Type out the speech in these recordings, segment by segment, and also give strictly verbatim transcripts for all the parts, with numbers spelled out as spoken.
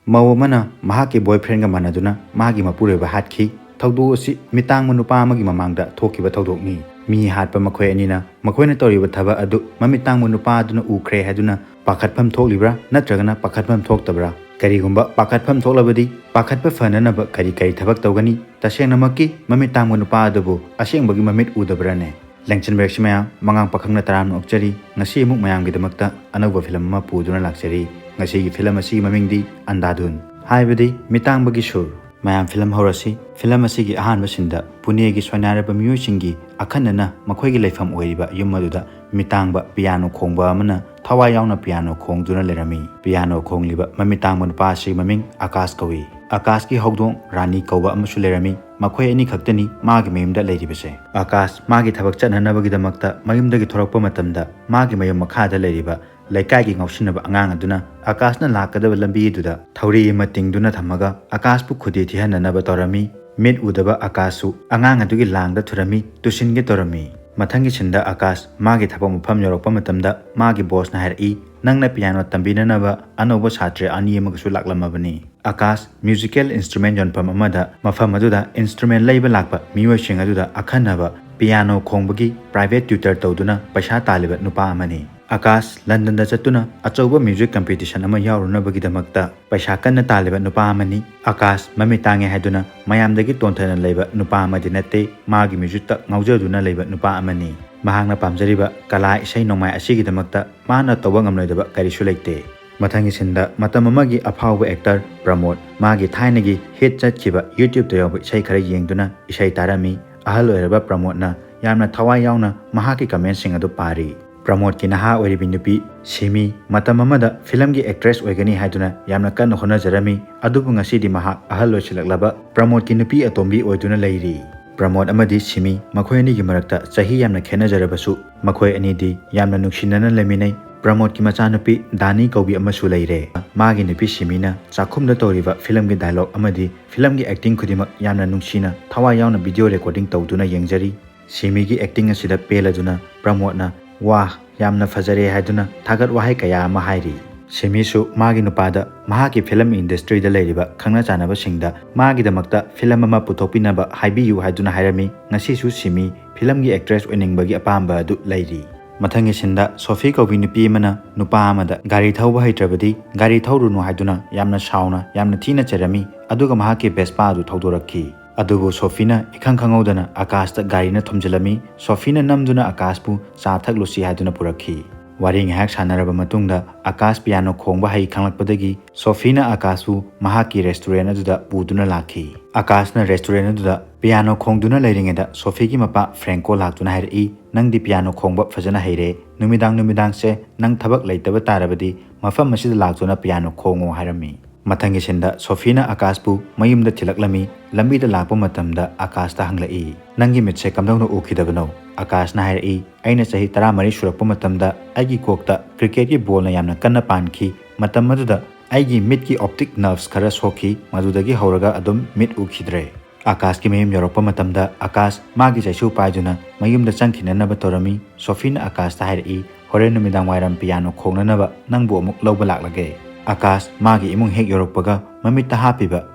ꯃꯧ ꯑꯃꯅ ꯃꯍꯥꯛꯀꯤ boyfriendꯒ ꯃꯥꯟꯅꯗꯨꯅ ꯃꯥꯒꯤ ꯃꯄꯨꯔꯣꯏꯕ ꯍꯥꯠꯈꯤ꯫ ꯊꯧꯗꯣꯛ ꯑꯁꯤ ꯃꯤꯇꯥꯡꯕ ꯅꯨꯄꯥ ꯑꯃꯒꯤ ꯃꯃꯥꯡꯗ ꯊꯣꯛꯈꯤꯕ ꯊꯧꯗꯣꯛꯅꯤ꯫ ꯃꯤ ꯍꯥꯠꯄ ꯃꯈꯣꯏ ꯑꯅꯤꯅ ꯃꯈꯣꯏꯅ ꯇꯧꯔꯤꯕ ꯊꯕꯛ ꯑꯗꯨ ꯃꯃꯤꯠ ꯇꯥꯡꯕ ꯅꯨꯄꯥ ꯑꯗꯨꯅ ꯎꯈ꯭ꯔꯦ ꯍꯥꯏꯗꯨꯅ ꯄꯥꯈꯠꯐꯝ ꯊꯣꯛꯂꯤꯕ꯭ꯔꯥ ꯅꯠꯇ꯭ꯔꯒꯅ ꯄꯥꯈꯠꯐꯝ ꯊꯣꯛꯇꯕ꯭ꯔꯥ? ꯀꯔꯤꯒꯨꯝꯕ ꯄꯥꯈꯠꯐꯝ ꯊꯣꯛꯂꯕꯗꯤ ꯄꯥꯈꯠꯄ ꯐꯅꯅꯕ ꯀꯔꯤ ꯀꯔꯤ ꯊꯕꯛ ꯇꯧꯒꯅꯤ? ꯇꯁꯦꯡꯅꯃꯛꯀꯤ ꯃꯃꯤꯠ ꯇꯥꯡꯕ ꯅꯨꯄꯥ ꯑꯗꯨꯕꯨ ꯑꯁꯦꯡꯕꯒꯤ ꯃꯃꯤꯠ ꯎꯗꯕ꯭ꯔꯥꯅꯦ? ꯂꯦꯡꯆꯟꯕ ꯃꯌꯥꯝ, ꯃꯉꯥꯡ ꯄꯥꯈꯪꯅ ꯇꯔꯥꯝꯅ ꯑꯣꯛꯆꯔꯤ꯫ ꯉꯁꯤ ꯑꯃꯨꯛ ꯃꯌꯥꯝꯒꯤꯗꯃꯛꯇ ꯑꯅꯧꯕ ꯐꯤꯂꯝ ꯑꯃ ꯄꯨꯗꯨꯅ ꯂꯥꯛꯆꯔꯤ꯫ ꯉꯁꯤꯒꯤ ꯐꯤꯂꯝ ꯑꯁꯤꯒꯤ ꯃꯃꯤꯡꯗꯤ ꯑꯟꯗꯥꯙꯨꯟ, ꯍꯥꯏꯕꯗꯤ ꯃꯤꯇꯥꯡꯕꯒꯤ ꯁꯨꯔ꯫ ꯃꯌꯥꯝ, ꯐꯤꯂꯝ ꯍꯧꯔꯁꯤ꯫ ꯐꯤꯂꯝ ꯑꯁꯤꯒꯤ ꯑꯍꯥꯟꯕ ꯁꯤꯟꯗ ꯄꯨꯅꯦꯒꯤ ꯁꯣꯏꯅꯥꯏꯔꯕ ꯃꯤꯑꯣꯏꯁꯤꯡꯒꯤ ꯑꯈꯟꯅꯅ ꯃꯈꯣꯏꯒꯤ ꯂꯩꯐꯝ ꯑꯣꯏꯔꯤꯕ ꯌꯨꯝ ꯑꯗꯨꯗ ꯃꯤꯇꯥꯡꯕ ꯄꯤꯌꯥꯅꯣ ꯈꯣꯡꯕ ꯑꯃꯅ ꯊꯋꯥꯏ ꯌꯥꯎꯅ ꯄꯤꯌꯥꯅꯣ ꯈꯣꯡꯗꯨꯅ ꯂꯩꯔꯝꯃꯤ꯫ ꯄꯤꯌꯥꯅꯣ ꯈꯣꯡꯂꯤꯕ ꯃꯃꯤꯠ ꯇꯥꯡꯕ ꯅꯨꯄꯥ ꯑꯁꯤꯒꯤ ꯃꯃꯤꯡ ꯑꯥꯀꯥꯁ ꯀꯧꯏ꯫ ꯑꯥꯀꯥꯁꯀꯤ ꯍꯧꯗꯣꯡ ꯔꯥꯅꯤ ꯀꯧꯕ ꯑꯃꯁꯨ ꯂꯩꯔꯝꯃꯤ꯫ ꯃꯈꯣꯏ ꯑꯅꯤ ꯈꯛꯇꯅꯤ ꯃꯥꯒꯤ ꯃꯌꯨꯝꯗ ꯂꯩꯔꯤꯕꯁꯦ꯫ ꯑꯥꯀꯥꯁ ꯃꯥꯒꯤ ꯊꯕꯛ ꯆꯠꯅꯅꯕꯒꯤꯗꯃꯛꯇ ꯃꯌꯨꯝꯗꯒꯤ ꯊꯣꯔꯛꯄ ꯃꯇꯝꯗ ꯃꯥꯒꯤ ꯃꯌꯨꯝ ꯃꯈꯥꯗ ꯂꯩꯔꯤꯕ ꯂꯩꯀꯥꯏꯒꯤ ꯉꯥꯎꯁꯤꯟꯅꯕ ꯑꯉꯥꯡ ꯑꯗꯨꯅ ꯑꯥꯀꯥꯁꯅ ꯂꯥꯛꯀꯗꯕ ꯂꯝꯕꯤ ꯑꯗꯨꯗ ꯊꯧꯔꯤ ꯑꯃ ꯇꯤꯡꯗꯨꯅ ꯊꯝꯃꯒ ꯑꯥꯀꯥꯁꯄꯨ ꯈꯨꯗꯤ ꯊꯤꯍꯟꯅꯅꯕ ꯇꯧꯔꯝꯃꯤ꯫ ꯃꯤꯠ ꯎꯗꯕ ꯑꯥꯀꯥꯁꯁꯨ ꯑꯉꯥꯡ ꯑꯗꯨꯒꯤ ꯂꯥꯡꯗ ꯊꯨꯔꯝꯃꯤ, ꯇꯨꯁꯤꯟꯒꯦ ꯇꯧꯔꯝꯃꯤ꯫ ꯃꯊꯪꯒꯤ ꯁꯤꯟꯗ ꯑꯥꯀꯥꯁ ꯃꯥꯒꯤ ꯊꯕꯛ ꯃꯐꯝ ꯌꯧꯔꯛꯄ ꯃꯇꯝꯗ ꯃꯥꯒꯤ bossꯅ ꯍꯥꯏꯔꯛꯏ, "ꯅꯪꯅ ꯄꯤꯌꯥꯅꯣ ꯇꯝꯕꯤꯅꯅꯕ ꯑꯅꯧꯕ ꯁꯥꯇ꯭ꯔ ꯑꯅꯤ ꯑꯃꯒꯁꯨ ꯂꯥꯛꯂꯝꯃꯕꯅꯤ꯫" ꯑꯥꯀꯥꯁ musical instrument ꯌꯣꯟꯐꯝ ꯑꯃꯗ ꯃꯐꯝ ꯑꯗꯨꯗ instrument ꯂꯩꯕ ꯂꯥꯛꯄ ꯃꯤꯑꯣꯏꯁꯤꯡ ꯑꯗꯨꯗ ꯑꯈꯟꯅꯕ ꯄꯤꯌꯥꯅꯣ ꯈꯣꯡꯕꯒꯤ private tutor ꯇꯧꯗꯨꯅ ꯄꯩꯁꯥ ꯇꯥꯜꯂꯤꯕ ꯅꯨꯄꯥ ꯑꯃꯅꯤ꯫ ꯑꯥꯀꯥꯁ ꯂꯟꯗꯟꯗ ꯆꯠꯇꯨꯅ ꯑꯆꯧꯕ music competition ꯑꯃ ꯌꯥꯎꯔꯨꯅꯕꯒꯤꯗꯃꯛꯇ ꯄꯩꯁꯥ ꯀꯟꯅ ꯇꯥꯜꯂꯤꯕ ꯅꯨꯄꯥ ꯑꯃꯅꯤ꯫ ꯑꯥꯀꯥꯁ ꯃꯃꯤꯠ ꯇꯥꯡꯉꯦ ꯍꯥꯏꯗꯨꯅ ꯃꯌꯥꯝꯗꯒꯤ ꯇꯣꯟꯊꯅ ꯂꯩꯕ ꯅꯨꯄꯥ ꯑꯃꯗꯤ ꯅꯠꯇꯦ, ꯃꯥꯒꯤ musicꯇ ꯉꯥꯎꯖꯗꯨꯅ ꯂꯩꯕ ꯅꯨꯄꯥ ꯑꯃꯅꯤ꯫ ꯃꯍꯥꯛꯅ ꯄꯥꯝꯖꯔꯤꯕ ꯀꯂꯥ ꯏꯁꯩ ꯅꯣꯡꯃꯥꯏ ꯑꯁꯤꯒꯤꯗꯃꯛꯇ ꯃꯥꯅ ꯇꯧꯕ ꯉꯝꯂꯣꯏꯗꯕ ꯀꯔꯤꯁꯨ ꯂꯩꯇꯦ꯫ ꯃꯊꯪꯒꯤ ꯁꯤꯟꯗ ꯃꯇꯝ ꯑꯃꯒꯤ ꯑꯐꯥꯎꯕ actor ꯄ꯭ꯔꯃꯣꯗ ꯃꯥꯒꯤ ꯊꯥꯏꯅꯒꯤ hit ꯆꯠꯈꯤꯕ YouTubeꯇ ꯌꯥꯎꯕ ꯏꯁꯩ ꯈꯔ ꯌꯦꯡꯗꯨꯅ ꯏꯁꯩ ꯇꯥꯔꯝꯃꯤ꯫ ꯑꯍꯜ ꯑꯣꯏꯔꯕ ꯄ꯭ꯔꯃꯣꯗꯅ ꯌꯥꯝꯅ ꯊꯋꯥꯏ ꯌꯥꯎꯅ ꯃꯍꯥꯛꯀꯤ commentꯁꯤꯡ ꯑꯗꯨ ꯄꯥꯔꯤ꯫ ꯄ꯭ꯔꯃꯣꯗꯀꯤ ꯅꯍꯥ ꯑꯣꯏꯔꯤꯕꯤ ꯅꯨꯄꯤ ꯁꯤꯃꯤ ꯃꯇꯝ ꯑꯃꯗ ꯐꯤꯂꯝꯒꯤ actress ꯑꯣꯏꯒꯅꯤ ꯍꯥꯏꯗꯨꯅ ꯌꯥꯝꯅ ꯀꯟꯅ ꯍꯣꯠꯅꯖꯔꯝꯃꯤ, ꯑꯗꯨꯕꯨ ꯉꯁꯤꯗꯤ ꯃꯍꯥꯛ ꯑꯍꯜ ꯑꯣꯏꯁꯤꯜꯂꯛꯂꯕ ꯄ꯭ꯔꯃꯣꯗꯀꯤ ꯅꯨꯄꯤ ꯑꯇꯣꯝꯕꯤ ꯑꯣꯏꯗꯨꯅ ꯂꯩꯔꯤ꯫ ꯄ꯭ꯔꯃꯣꯗ ꯑꯃꯗꯤ ꯁꯤꯃꯤ ꯃꯈꯣꯏ ꯑꯅꯤꯒꯤ ꯃꯔꯛꯇ ꯆꯍꯤ ꯌꯥꯝꯅ ꯈꯦꯠꯅꯖꯔꯕꯁꯨ ꯃꯈꯣꯏ ꯑꯅꯤꯗꯤ ꯌꯥꯝꯅ ꯅꯨꯡꯁꯤꯅꯅ ꯂꯩꯃꯤꯟꯅꯩ꯫ ꯄ꯭ꯔꯃꯣꯗꯀꯤ ꯃꯆꯥꯅꯨꯄꯤ ꯗꯥꯅꯤ ꯀꯧꯕꯤ ꯑꯃꯁꯨ ꯂꯩꯔꯦ꯫ ꯃꯥꯒꯤ ꯅꯨꯄꯤ ꯁꯤꯃꯤꯅ ꯆꯥꯛꯈꯨꯝꯗ ꯇꯧꯔꯤꯕ ꯐꯤꯂꯝꯒꯤ dialogue ꯑꯃꯗꯤ ꯐꯤꯂꯝꯒꯤ acting ꯈꯨꯗꯤꯡꯃꯛ ꯌꯥꯝꯅ ꯅꯨꯡꯁꯤꯅ ꯊꯋꯥꯏ ꯌꯥꯎꯅ video recording ꯇꯧꯗꯨꯅ ꯌꯦꯡꯖꯔꯤ꯫ ꯁꯤꯃꯤꯒꯤ acting ꯑꯁꯤꯗ ꯄꯦꯜꯂꯗꯨꯅ ꯄ꯭ꯔꯃꯣꯗꯅ "ꯋꯥꯍ, ꯌꯥꯝꯅ ꯐꯖꯔꯦ" ꯍꯥꯏꯗꯨꯅ ꯊꯥꯒꯠ ꯋꯥꯍꯩ ꯀꯌꯥ ꯑꯃ ꯍꯥꯏꯔꯤ꯫ ꯁꯤꯃꯤꯁꯨ ꯃꯥꯒꯤ ꯅꯨꯄꯥꯗ ꯃꯍꯥꯛꯀꯤ ꯐꯤꯂꯝ ꯏꯟꯗꯁꯇ꯭ꯔꯤꯗ ꯂꯩꯔꯤꯕ ꯈꯪꯅ ꯆꯥꯟꯅꯕꯁꯤꯡꯗ ꯃꯥꯒꯤꯗꯃꯛꯇ ꯐꯤꯂꯝ ꯑꯃ ꯄꯨꯊꯣꯛꯄꯤꯅꯕ ꯍꯥꯏꯕꯤꯌꯨ ꯍꯥꯏꯗꯨꯅ ꯍꯥꯏꯔꯝꯃꯤ꯫ ꯉꯁꯤꯁꯨ ꯁꯤꯃꯤ ꯐꯤꯂꯝꯒꯤ ꯑꯦꯛꯇ꯭ꯔꯦꯁ ꯑꯣꯏꯅꯤꯡꯕꯒꯤ ꯑꯄꯥꯝꯕ ꯑꯗꯨ ꯂꯩꯔꯤ꯫ ꯃꯊꯪꯒꯤ ꯁꯤꯟꯗ ꯁꯣꯐꯤ ꯀꯧꯕꯤ ꯅꯨꯄꯤ ꯑꯃꯅ ꯅꯨꯄꯥ ꯑꯃꯗ ꯒꯥꯔꯤ ꯊꯧꯕ ꯍꯩꯇ꯭ꯔꯕꯗꯤ ꯒꯥꯔꯤ ꯊꯧꯔꯨꯅꯨ ꯍꯥꯏꯗꯨꯅ ꯌꯥꯝꯅ ꯁꯥꯎꯅ ꯌꯥꯝꯅ ꯊꯤꯅ ꯆꯩꯔꯝꯃꯤ, ꯑꯗꯨꯒ ꯃꯍꯥꯛꯀꯤ ꯚꯦꯁꯄꯥ ꯑꯗꯨ ꯊꯧꯗꯣꯔꯛꯈꯤ꯫ ꯑꯗꯨꯕꯨ ꯁꯣꯐꯤꯅ ꯏꯈꯪ ꯈꯪꯍꯧꯗꯅ ꯑꯀꯥꯁꯇ ꯒꯥꯔꯤꯅ ꯊꯣꯝꯖꯤꯜꯂꯝꯃꯤ꯫ ꯁꯣꯐꯤꯅ ꯅꯝꯗꯨꯅ ꯑꯀꯥꯁꯄꯨ ꯆꯥ ꯊꯛꯂꯨꯁꯤ ꯍꯥꯏꯗꯨꯅ ꯄꯨꯔꯛꯈꯤ꯫ ꯋꯥꯔꯤ ꯉꯥꯏꯍꯥꯛ ꯁꯥꯟꯅꯔꯕ ꯃꯇꯨꯡꯗ ꯑꯀꯥꯁ ꯄꯤꯌꯥꯅꯣ ꯈꯣꯡꯕ ꯍꯩ ꯈꯪꯂꯛꯄꯗꯒꯤ ꯁꯣꯐꯤꯅ ꯑꯀꯥꯁꯄꯨ ꯃꯍꯥꯛꯀꯤ ꯔꯦꯁꯇꯨꯔꯦꯟ ꯑꯗꯨꯗ ꯄꯨꯗꯨꯅ ꯂꯥꯛꯈꯤ꯫ ꯑꯀꯥꯁꯅ ꯔꯦꯁꯇꯨꯔꯦꯟ ꯑꯗꯨꯗ ꯄꯤꯌꯥꯅꯣ ꯈꯣꯡꯗꯨꯅ ꯂꯩꯔꯤꯉꯩꯗ ꯁꯣꯐꯤꯒꯤ ꯃꯄꯥ ꯐ꯭ꯔꯦꯡꯀꯣ ꯂꯥꯛꯇꯨꯅ ꯍꯥꯏꯔꯛꯏ, "ꯅꯪꯗꯤ ꯄꯤꯌꯥꯅꯣ ꯈꯣꯡꯕ ꯐꯖꯅ ꯍꯩꯔꯦ꯫ ꯅꯨꯃꯤꯗꯥꯡ ꯅꯨꯃꯤꯗꯥꯡꯁꯦ ꯅꯪ ꯊꯕꯛ ꯂꯩꯇꯕ ꯇꯥꯔꯕꯗꯤ ꯃꯐꯝ ꯑꯁꯤꯗ ꯂꯥꯛꯇꯨꯅ ꯄꯤꯌꯥꯅꯣ ꯈꯣꯡꯉꯣ" ꯍꯥꯏꯔꯝꯃꯤ꯫ ꯃꯊꯪꯒꯤ ꯁꯤꯟꯗ ꯁꯣꯐꯤꯅ ꯑꯀꯥꯁꯄꯨ ꯃꯌꯨꯝꯗ ꯊꯤꯜꯂꯛꯂꯝꯃꯤ꯫ ꯂꯝꯕꯤꯗ ꯂꯥꯛꯄ ꯃꯇꯝꯗ ꯑꯀꯥꯁꯇ ꯍꯪꯂꯛꯏ, "ꯅꯪꯒꯤ ꯃꯤꯠꯁꯦ ꯀꯝꯗꯧꯅ ꯎꯈꯤꯗꯕꯅꯣ?" ꯑꯀꯥꯁꯅ ꯍꯥꯏꯔꯛꯏ, "ꯑꯩꯅ ꯆꯍꯤ ꯇꯔꯥꯃꯔꯤ ꯁꯨꯔꯛꯄ ꯃꯇꯝꯗ ꯑꯩꯒꯤ ꯀꯣꯛꯇ ꯀ꯭ꯔꯤꯀꯦꯠꯀꯤ ꯕꯣꯜꯅ ꯌꯥꯝꯅ ꯀꯟꯅ ꯄꯥꯟꯈꯤ꯫ ꯃꯇꯝ ꯑꯗꯨꯗ ꯑꯩꯒꯤ ꯃꯤꯠꯀꯤ ꯑꯣꯞꯇꯤꯛ ꯅꯔꯚꯁ ꯈꯔ ꯁꯣꯛꯈꯤ꯫ ꯃꯗꯨꯗꯒꯤ ꯍꯧꯔꯒ ꯑꯗꯨꯝ ꯃꯤꯠ ꯎꯈꯤꯗ꯭ꯔꯦ꯫" ꯑꯀꯥꯁꯀꯤ ꯃꯌꯨꯝ ꯌꯧꯔꯛꯄ ꯃꯇꯝꯗ ꯑꯀꯥꯁ ꯃꯥꯒꯤ ꯆꯩꯁꯨ ꯄꯥꯏꯗꯨꯅ ꯃꯌꯨꯝꯗ ꯆꯪꯈꯤꯅꯅꯕ ꯇꯧꯔꯝꯃꯤ꯫ ꯁꯣꯐꯤꯅ ꯑꯀꯥꯁꯇ ꯍꯥꯏꯔꯛꯏ, "ꯍꯣꯔꯦꯟ ꯅꯨꯃꯤꯗꯥꯡ ꯋꯥꯏꯔꯝ ꯄꯤꯌꯥꯅꯣ ꯈꯣꯡꯅꯅꯕ ꯅꯪꯕꯨ ꯑꯃꯨꯛ ꯂꯧꯕ ꯂꯥꯛꯂꯒꯦ꯫" ꯑꯀꯥꯁ ꯃꯥꯒꯤ ꯏꯃꯨꯡ ꯍꯦꯛ ꯌꯧꯔꯛꯄꯒ ꯃꯃꯤꯠꯇ ꯍꯥꯞꯄꯤꯕ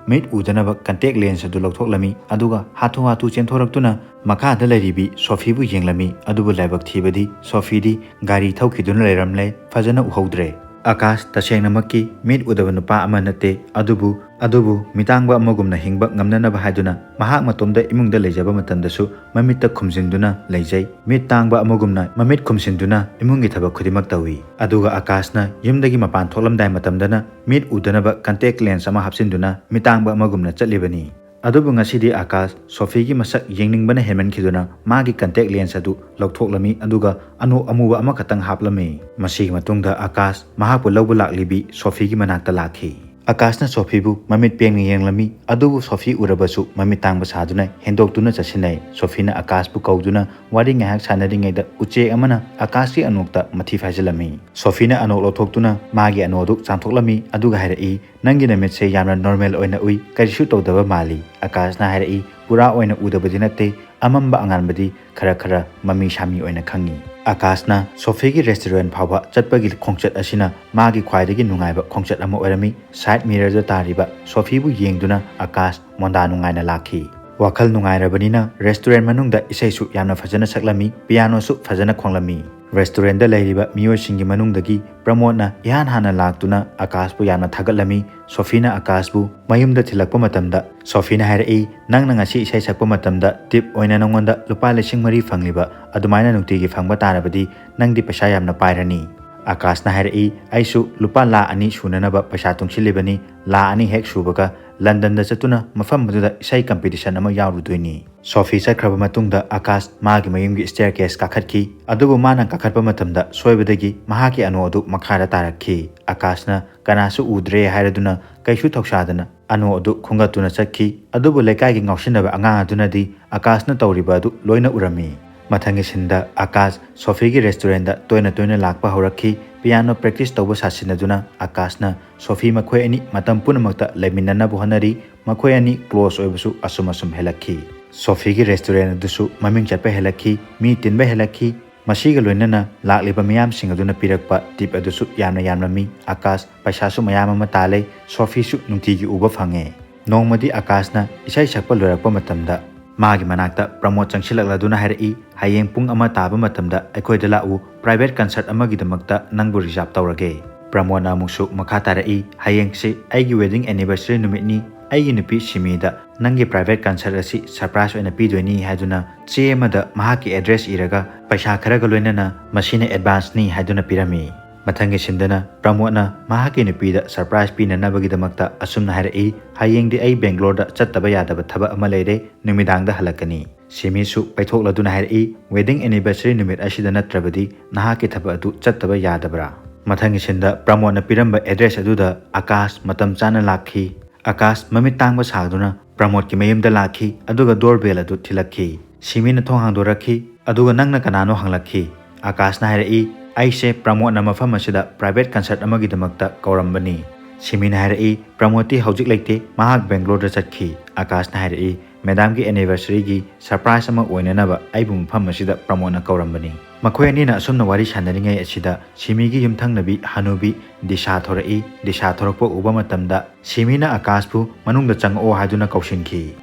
ꯃꯤꯠ ꯎꯗꯅꯕ ꯀꯟꯇꯦꯛ ꯂꯦꯟꯁ ꯑꯗꯨ ꯂꯧꯊꯣꯛꯂꯝꯃꯤ, ꯑꯗꯨꯒ ꯍꯥꯊꯨ ꯍꯥꯊꯨ ꯆꯦꯟꯊꯣꯔꯛꯇꯨꯅ ꯃꯈꯥꯗ ꯂꯩꯔꯤꯕꯤ ꯁꯣꯐꯤꯕꯨ ꯌꯦꯡꯂꯝꯃꯤ꯫ ꯑꯗꯨꯕꯨ ꯂꯥꯏꯕꯛ ꯊꯤꯕꯗꯤ ꯁꯣꯐꯤꯗꯤ ꯒꯥꯔꯤ ꯊꯧꯈꯤꯗꯨꯅ ꯂꯩꯔꯝꯂꯦ, ꯐꯖꯅ ꯎꯍꯧꯗ꯭ꯔꯦ꯫ ꯑꯀꯥꯁ ꯇꯁꯦꯡꯅꯃꯛꯀꯤ ꯃꯤꯠ ꯎꯗꯕ ꯅꯨꯄꯥ ꯑꯃ ꯅꯠꯇꯦ, ꯑꯗꯨꯕꯨ, ꯑꯗꯨꯕꯨ ꯃꯤꯇꯥꯡꯕ ꯑꯃꯒꯨꯝꯅ ꯍꯤꯡꯕ ꯉꯝꯅꯅꯕ ꯍꯥꯏꯗꯨꯅ ꯃꯍꯥꯛ ꯃꯇꯣꯝꯗ ꯏꯃꯨꯡꯗ ꯂꯩꯖꯕ ꯃꯇꯝꯗꯁꯨ ꯃꯃꯤꯠꯇ ꯈꯨꯝꯖꯤꯟꯗꯨꯅ ꯂꯩꯖꯩ꯫ ꯃꯤꯠ ꯇꯥꯡꯕ ꯑꯃꯒꯨꯝꯅ ꯃꯃꯤꯠ ꯈꯨꯝꯖꯤꯟꯗꯨꯅ ꯏꯃꯨꯡꯒꯤ ꯊꯕꯛ ꯈꯨꯗꯤꯡꯃꯛ ꯇꯧꯏ꯫ ꯑꯗꯨꯒ ꯑꯀꯥꯁꯅ ꯌꯨꯝꯗꯒꯤ ꯃꯄꯥꯟ ꯊꯣꯛꯂꯝꯗꯥꯏ ꯃꯇꯝꯗꯅ ꯃꯤꯠ ꯎꯗꯅꯕ ꯀꯟꯇꯦꯛ ꯂꯦꯟꯁ ꯑꯃ ꯍꯥꯞꯆꯤꯟꯗꯨꯅ ꯃꯤꯇꯥꯡꯕ ꯑꯃꯒꯨꯝꯅ ꯆꯠꯂꯤꯕꯅꯤ꯫ ꯑꯗꯨꯕꯨ ꯉꯁꯤꯗꯤ ꯑꯀꯥꯁ ꯁꯣꯐꯤꯒꯤ ꯃꯁꯛ ꯌꯦꯡꯅꯤꯡꯕꯅ ꯍꯦꯟꯃꯟꯈꯤꯗꯨꯅ ꯃꯥꯒꯤ ꯀꯟꯇꯦꯛ ꯂꯦꯟꯁ ꯑꯗꯨ ꯂꯧꯊꯣꯛꯂꯝꯃꯤ, ꯑꯗꯨꯒ ꯑꯅꯣꯛ ꯑꯃꯨꯕ ꯑꯃꯈꯛꯇꯪ ꯍꯥꯞꯂꯝꯃꯤ꯫ ꯃꯁꯤꯒꯤ ꯃꯇꯨꯡꯗ ꯑꯀꯥꯁ ꯃꯍꯥꯛꯄꯨ ꯂꯧꯕ ꯂꯥꯛꯂꯤꯕꯤ ꯁꯣꯐꯤꯒꯤ ꯃꯅꯥꯛꯇ ꯂꯥꯛꯈꯤ꯫ ꯑꯀꯥꯁꯅ ꯁꯣꯐꯤꯕꯨ ꯃꯃꯤꯠ ꯄꯦꯡꯅ ꯌꯦꯡꯂꯝꯃꯤ, ꯑꯗꯨꯕꯨ ꯁꯣꯐꯤ ꯎꯔꯕꯁꯨ ꯃꯃꯤꯠ ꯇꯥꯡꯕ ꯁꯥꯗꯨꯅ ꯍꯦꯟꯗꯣꯛꯇꯨꯅ ꯆꯠꯁꯤꯟꯅꯩ꯫ ꯁꯣꯐꯤꯅ ꯑꯀꯥꯁꯄꯨ ꯀꯧꯗꯨꯅ ꯋꯥꯔꯤ ꯉꯥꯏꯍꯥꯛ ꯁꯥꯟꯅꯔꯤꯉꯩꯗ ꯎꯆꯦꯛ ꯑꯃꯅ ꯑꯀꯥꯁꯀꯤ ꯑꯅꯣꯛꯇ ꯃꯊꯤ ꯐꯥꯏꯖꯤꯜꯂꯝꯃꯤ꯫ ꯁꯣꯐꯤꯅ ꯑꯅꯣꯛ ꯂꯧꯊꯣꯛꯇꯨꯅ ꯃꯥꯒꯤ ꯑꯅꯣꯛ ꯑꯗꯨ ꯆꯥꯝꯊꯣꯛꯂꯝꯃꯤ, ꯑꯗꯨꯒ ꯍꯥꯏꯔꯛꯏ, "ꯅꯪꯒꯤ ꯅꯃꯤꯠꯁꯦ ꯌꯥꯝꯅ ꯅꯣꯔꯃꯦꯜ ꯑꯣꯏꯅ ꯎꯏ, ꯀꯔꯤꯁꯨ ꯇꯧꯗꯕ ꯃꯥꯜꯂꯤ꯫" ꯑꯀꯥꯁꯅ ꯍꯥꯏꯔꯛꯏ, "ꯄꯨꯔꯥ ꯑꯣꯏꯅ ꯎꯗꯕꯗꯤ ꯅꯠꯇꯦ, ꯑꯃꯝꯕ ꯑꯉꯥꯟꯕꯗꯤ ꯈꯔ ꯈꯔ ꯃꯃꯤ ꯁꯥꯃꯤ ꯑꯣꯏꯅ ꯈꯪꯉꯤ꯫" ꯑꯀꯥꯁꯅ ꯁꯣꯐꯤꯒꯤ ꯔꯦꯁꯇꯨꯔꯦꯟ ꯐꯥꯎꯕ ꯆꯠꯄꯒꯤ ꯈꯣꯡꯆꯠ ꯑꯁꯤꯅ ꯃꯥꯒꯤ ꯈ꯭ꯋꯥꯏꯗꯒꯤ ꯅꯨꯡꯉꯥꯏꯕ ꯈꯣꯡꯆꯠ ꯑꯃ ꯑꯣꯏꯔꯝꯃꯤ꯫ ꯁꯥꯏꯗ ꯃꯤꯔꯔꯗ ꯇꯥꯔꯤꯕ ꯁꯣꯐꯤꯕꯨ ꯌꯦꯡꯗꯨꯅ ꯑꯀꯥꯁ ꯃꯣꯟꯗꯥ ꯅꯨꯡꯉꯥꯏꯅ ꯂꯥꯛꯈꯤ꯫ ꯋꯥꯈꯜ ꯅꯨꯡꯉꯥꯏꯔꯕꯅꯤꯅ ꯔꯦꯁꯇꯨꯔꯦꯟ ꯃꯅꯨꯡꯗ ꯏꯁꯩꯁꯨ ꯌꯥꯝꯅ ꯐꯖꯅ ꯁꯛꯂꯝꯃꯤ, ꯄꯤꯌꯥꯅꯣꯁꯨ ꯐꯖꯅ ꯈꯣꯡꯂꯝꯃꯤ꯫ ꯔꯦꯁꯇꯨꯔꯦꯟꯗ ꯂꯩꯔꯤꯕ ꯃꯤꯑꯣꯏꯁꯤꯡꯒꯤ ꯃꯅꯨꯡꯗꯒꯤ ꯄ꯭ꯔꯃꯣꯗꯅ ꯏꯍꯥꯟ ꯍꯥꯟꯅ ꯂꯥꯛꯇꯨꯅ ꯑꯀꯥꯁꯄꯨ ꯌꯥꯝꯅ ꯊꯥꯒꯠꯂꯝꯃꯤ꯫ ꯁꯣꯐꯤꯅ ꯑꯀꯥꯁꯄꯨ ꯃꯌꯨꯝꯗ ꯊꯤꯜꯂꯛꯄ ꯃꯇꯝꯗ ꯁꯣꯐꯤꯅ ꯍꯥꯏꯔꯛꯏ, "ꯅꯪꯅ ꯉꯁꯤ ꯏꯁꯩ ꯁꯛꯄ ꯃꯇꯝꯗ ꯇꯤꯞ ꯑꯣꯏꯅ ꯅꯉꯣꯟꯗ ꯂꯨꯄꯥ ꯂꯤꯁꯤꯡ ꯃꯔꯤ ꯐꯪꯂꯤꯕ ꯑꯗꯨꯃꯥꯏꯅ ꯅꯨꯡꯇꯤꯒꯤ ꯐꯪꯕ ꯇꯥꯔꯕꯗꯤ ꯅꯪꯗꯤ ꯄꯩꯁꯥ ꯌꯥꯝꯅ ꯄꯥꯏꯔꯅꯤ"꯫ ꯑꯀꯥꯁꯅ ꯍꯥꯏꯔꯛꯏ, "ꯑꯩꯁꯨ ꯂꯨꯄꯥ ꯂꯥꯈ ꯑꯅꯤ ꯁꯨꯅꯅꯕ ꯄꯩꯁꯥ ꯇꯨꯡꯁꯤꯜꯂꯤꯕꯅꯤ꯫ ꯂꯥꯈ ꯑꯅꯤ ꯍꯦꯛ ꯁꯨꯕꯒ ꯂꯟꯗꯟꯗ ꯆꯠꯇꯨꯅ ꯃꯐꯝ ꯑꯗꯨꯗ ꯏꯁꯩ ꯀꯝꯄꯤꯇꯤꯁꯟ ꯑꯃ ꯌꯥꯎꯔꯨꯗꯣꯏꯅꯤ"꯫ ꯁꯣꯐꯤ ꯆꯠꯈ꯭ꯔꯕ ꯃꯇꯨꯡꯗ ꯑꯀꯥꯁ ꯃꯥꯒꯤ ꯃꯌꯨꯝꯒꯤ ꯁ꯭ꯇꯦꯌꯔ ꯀꯦꯁ ꯀꯥꯈꯠꯈꯤ꯫ ꯑꯗꯨꯕꯨ ꯃꯥꯅ ꯀꯥꯈꯠꯄ ꯃꯇꯝꯗ ꯁꯣꯏꯕꯗꯒꯤ ꯃꯍꯥꯛꯀꯤ ꯑꯅꯨ ꯑꯗꯨ ꯃꯈꯥꯗ ꯇꯥꯔꯛꯈꯤ꯫ ꯑꯀꯥꯁꯅ ꯀꯅꯥꯁꯨ ꯎꯗ꯭ꯔꯦ ꯍꯥꯏꯔꯗꯨꯅ ꯀꯩꯁꯨ ꯊꯧꯁꯥꯗꯅ ꯑꯅꯨ ꯑꯗꯨ ꯈꯨꯟꯒꯠꯇꯨꯅ ꯆꯠꯈꯤ꯫ ꯑꯗꯨꯕꯨ ꯂꯩꯀꯥꯏꯒꯤ ꯉꯥꯎꯁꯤꯟꯅꯕ ꯑꯉꯥꯡ ꯑꯗꯨꯅꯗꯤ ꯑꯀꯥꯁꯅ ꯇꯧꯔꯤꯕ ꯑꯗꯨ ꯂꯣꯏꯅ ꯎꯔꯝꯃꯤ꯫ ꯃꯊꯪꯒꯤ ꯁꯤꯟꯗ ꯑꯀꯥꯁ ꯁꯣꯐꯤꯒꯤ ꯔꯦꯁꯇꯨꯔꯦꯟꯗ ꯇꯣꯏꯅ ꯇꯣꯏꯅ ꯂꯥꯛꯄ ꯍꯧꯔꯛꯈꯤ꯫ ꯄꯤꯌꯥꯅꯣ ꯄ꯭ꯔꯦꯛꯇꯤꯁ ꯇꯧꯕ ꯁꯥꯁꯤꯟꯅꯗꯨꯅ ꯑꯀꯥꯁꯅ ꯁꯣꯐꯤ ꯃꯈꯣꯏ ꯑꯅꯤ ꯃꯇꯝ ꯄꯨꯝꯅꯃꯛꯇ ꯂꯩꯃꯤꯟꯅꯅꯕ ꯍꯣꯠꯅꯔꯤ꯫ ꯃꯈꯣꯏ ꯑꯅꯤ ꯀ꯭ꯂꯣꯁ ꯑꯣꯏꯕꯁꯨ ꯑꯁꯨꯝ ꯑꯁꯨꯝ ꯍꯦꯜꯂꯛꯈꯤ꯫ ꯁꯣꯐꯤꯒꯤ ꯔꯦꯁꯇꯨꯔꯦꯟ ꯑꯗꯨꯁꯨ ꯃꯃꯤꯡ ꯆꯠꯄ ꯍꯦꯜꯂꯛꯈꯤ, ꯃꯤ ꯇꯤꯟꯕ ꯍꯦꯜꯂꯛꯈꯤ꯫ ꯃꯁꯤꯒ ꯂꯣꯏꯅꯅ ꯂꯥꯛꯂꯤꯕ ꯃꯤꯌꯥꯝꯁꯤꯡ ꯑꯗꯨꯅ ꯄꯤꯔꯛꯄ ꯇꯤꯞ ꯑꯗꯨꯁꯨ ꯌꯥꯝꯅ ꯌꯥꯝꯂꯝꯃꯤ꯫ ꯑꯀꯥꯁ ꯄꯩꯁꯥꯁꯨ ꯃꯌꯥꯝ ꯑꯃ ꯇꯥꯜꯂꯦ, ꯁꯣꯐꯤꯁꯨ ꯅꯨꯡꯇꯤꯒꯤ ꯎꯕ ꯐꯪꯉꯦ꯫ ꯅꯣꯡꯃꯗꯤ ꯑꯀꯥꯁꯅ ꯏꯁꯩ ꯁꯛꯄ ꯂꯣꯏꯔꯛꯄ ꯃꯇꯝꯗ ꯃꯥꯒꯤ ꯃꯅꯥꯛꯇ ꯄ꯭ꯔꯃꯣꯗ ꯆꯪꯁꯤꯜꯂꯛꯂꯗꯨꯅ ꯍꯥꯏꯔꯛꯏ, "ꯍꯌꯦꯡ ꯄꯨꯡ ꯑꯃ ꯇꯥꯕ ꯃꯇꯝꯗ ꯑꯩꯈꯣꯏꯗ ꯂꯥꯛꯎ, ꯄ꯭ꯔꯥꯏꯚꯦꯠ ꯀꯟꯁꯔꯠ ꯑꯃꯒꯤꯗꯃꯛꯇ ꯅꯪꯕꯨ ꯔꯤꯖꯥꯔꯚ ꯇꯧꯔꯒꯦ"꯫ ꯄ꯭ꯔꯃꯣꯗꯅ ꯑꯃꯨꯛꯁꯨ ꯃꯈꯥ ꯇꯥꯔꯛꯏ, "ꯍꯌꯦꯡꯁꯤ ꯑꯩꯒꯤ ꯋꯦꯗꯤꯡ ꯑꯦꯅꯤꯚꯔꯁꯔꯤ ꯅꯨꯃꯤꯠꯅꯤ, ꯑꯩꯒꯤ ꯅꯨꯄꯤ ꯁꯤꯃꯤꯗ ꯅꯪꯒꯤ ꯄ꯭ꯔꯥꯏꯚꯦꯠ ꯀꯟꯁꯔꯠ ꯑꯁꯤ ꯁꯔꯄ꯭ꯔꯥꯏꯖ ꯑꯣꯏꯅ ꯄꯤꯗꯣꯏꯅꯤ" ꯍꯥꯏꯗꯨꯅ ꯆꯦ ꯑꯃꯗ ꯃꯍꯥꯛꯀꯤ ꯑꯦꯗ꯭ꯔꯦꯁ ꯏꯔꯒ ꯄꯩꯁꯥ ꯈꯔꯒ ꯂꯣꯏꯅꯅ "ꯃꯁꯤꯅ ꯑꯦꯗꯚꯥꯟꯁꯅꯤ" ꯍꯥꯏꯗꯨꯅ ꯄꯤꯔꯝꯃꯤ꯫ ꯃꯊꯪꯒꯤ ꯁꯤꯟꯗꯅ ꯄ꯭ꯔꯃꯣꯗꯅ ꯃꯍꯥꯛꯀꯤ ꯅꯨꯄꯤꯗ ꯁꯔꯄ꯭ꯔꯥꯏꯖ ꯄꯤꯅꯅꯕꯒꯤꯗꯃꯛꯇ ꯑꯁꯨꯝꯅ ꯍꯥꯏꯔꯛꯏ, "ꯍꯌꯦꯡꯗꯤ ꯑꯩ ꯕꯦꯡꯒ꯭ꯂꯣꯔꯗ ꯆꯠꯇꯕ ꯌꯥꯗꯕ ꯊꯕꯛ ꯑꯃ ꯂꯩꯔꯦ, ꯅꯨꯃꯤꯗꯥꯡꯗ ꯍꯜꯂꯛꯀꯅꯤ"꯫ ꯁꯤꯃꯤꯁꯨ ꯄꯩꯊꯣꯛꯂꯗꯨꯅ ꯍꯥꯏꯔꯛꯏ, "ꯋꯦꯗꯤꯡ ꯑꯦꯅꯤꯚꯔꯁꯔꯤ ꯅꯨꯃꯤꯠ ꯑꯁꯤꯗ ꯅꯠꯇ꯭ꯔꯕꯗꯤ ꯅꯍꯥꯛꯀꯤ ꯊꯕꯛ ꯑꯗꯨ ꯆꯠꯇꯕ ꯌꯥꯗꯕ꯭ꯔꯥ?" ꯃꯊꯪꯒꯤ ꯁꯤꯟꯗ ꯄ꯭ꯔꯃꯣꯗꯅ ꯄꯤꯔꯝꯕ ꯑꯦꯗ꯭ꯔꯦꯁ ꯑꯗꯨꯗ ꯑꯀꯥꯁ ꯃꯇꯝ ꯆꯥꯅ ꯂꯥꯛꯈꯤ꯫ ꯑꯀꯥꯁ ꯃꯃꯤꯠ ꯇꯥꯡꯕ ꯁꯥꯗꯨꯅ ꯄ꯭ꯔꯃꯣꯗꯀꯤ ꯃꯌꯨꯝꯗ ꯂꯥꯛꯈꯤ, ꯑꯗꯨꯒ ꯗꯣꯔ ꯕꯦꯜ ꯑꯗꯨ ꯊꯤꯜꯂꯛꯈꯤ꯫ ꯁꯤꯃꯤꯅ ꯊꯣꯡ ꯍꯥꯡꯗꯣꯔꯛꯈꯤ, ꯑꯗꯨꯒ "ꯅꯪꯅ ꯀꯅꯥꯅꯣ?" ꯍꯪꯂꯛꯈꯤ꯫ ꯑꯀꯥꯁꯅ ꯍꯥꯏꯔꯛꯏ, "ꯑꯩꯁꯦ ꯄ꯭ꯔꯃꯣꯗꯅ ꯃꯐꯝ ꯑꯁꯤꯗ ꯄ꯭ꯔꯥꯏꯚꯦꯠ ꯀꯟꯁꯔꯠ ꯑꯃꯒꯤꯗꯃꯛꯇ ꯀꯧꯔꯝꯕꯅꯤ"꯫ ꯁꯤꯃꯤꯅ ꯍꯥꯏꯔꯛꯏ, "ꯄ꯭ꯔꯃꯣꯗꯇꯤ ꯍꯧꯖꯤꯛ ꯂꯩꯇꯦ, ꯃꯍꯥꯛ ꯕꯦꯡꯒ꯭ꯂꯣꯔꯗ ꯆꯠꯈꯤ"꯫ ꯑꯀꯥꯁꯅ ꯍꯥꯏꯔꯛꯏ, "ꯃꯦꯗꯥꯝꯒꯤ ꯑꯦꯅꯤꯚꯔꯁꯔꯤꯒꯤ ꯁꯔꯄ꯭ꯔꯥꯏꯖ ꯑꯃ ꯑꯣꯏꯅꯅꯕ ꯑꯩꯕꯨ ꯃꯐꯝ ꯑꯁꯤꯗ ꯄ꯭ꯔꯃꯣꯗꯅ ꯀꯧꯔꯝꯕꯅꯤ"꯫ ꯃꯈꯣꯏ ꯑꯅꯤꯅ ꯑꯁꯨꯝꯅ ꯋꯥꯔꯤ ꯁꯥꯟꯅꯔꯤꯉꯩ ꯑꯁꯤꯗ ꯁꯤꯃꯤꯒꯤ ꯌꯨꯝꯊꯪꯅꯕꯤ ꯍꯅꯨꯕꯤ ꯗꯤꯁꯥ ꯊꯣꯔꯛꯏ꯫ ꯗꯤꯁꯥ ꯊꯣꯔꯛꯄ ꯎꯕ ꯃꯇꯝꯗ ꯁꯤꯃꯤꯅ ꯑꯀꯥꯁꯄꯨ ꯃꯅꯨꯡꯗ ꯆꯪꯉꯛꯑꯣ ꯍꯥꯏꯗꯨꯅ ꯀꯧꯁꯤꯟꯈꯤ꯫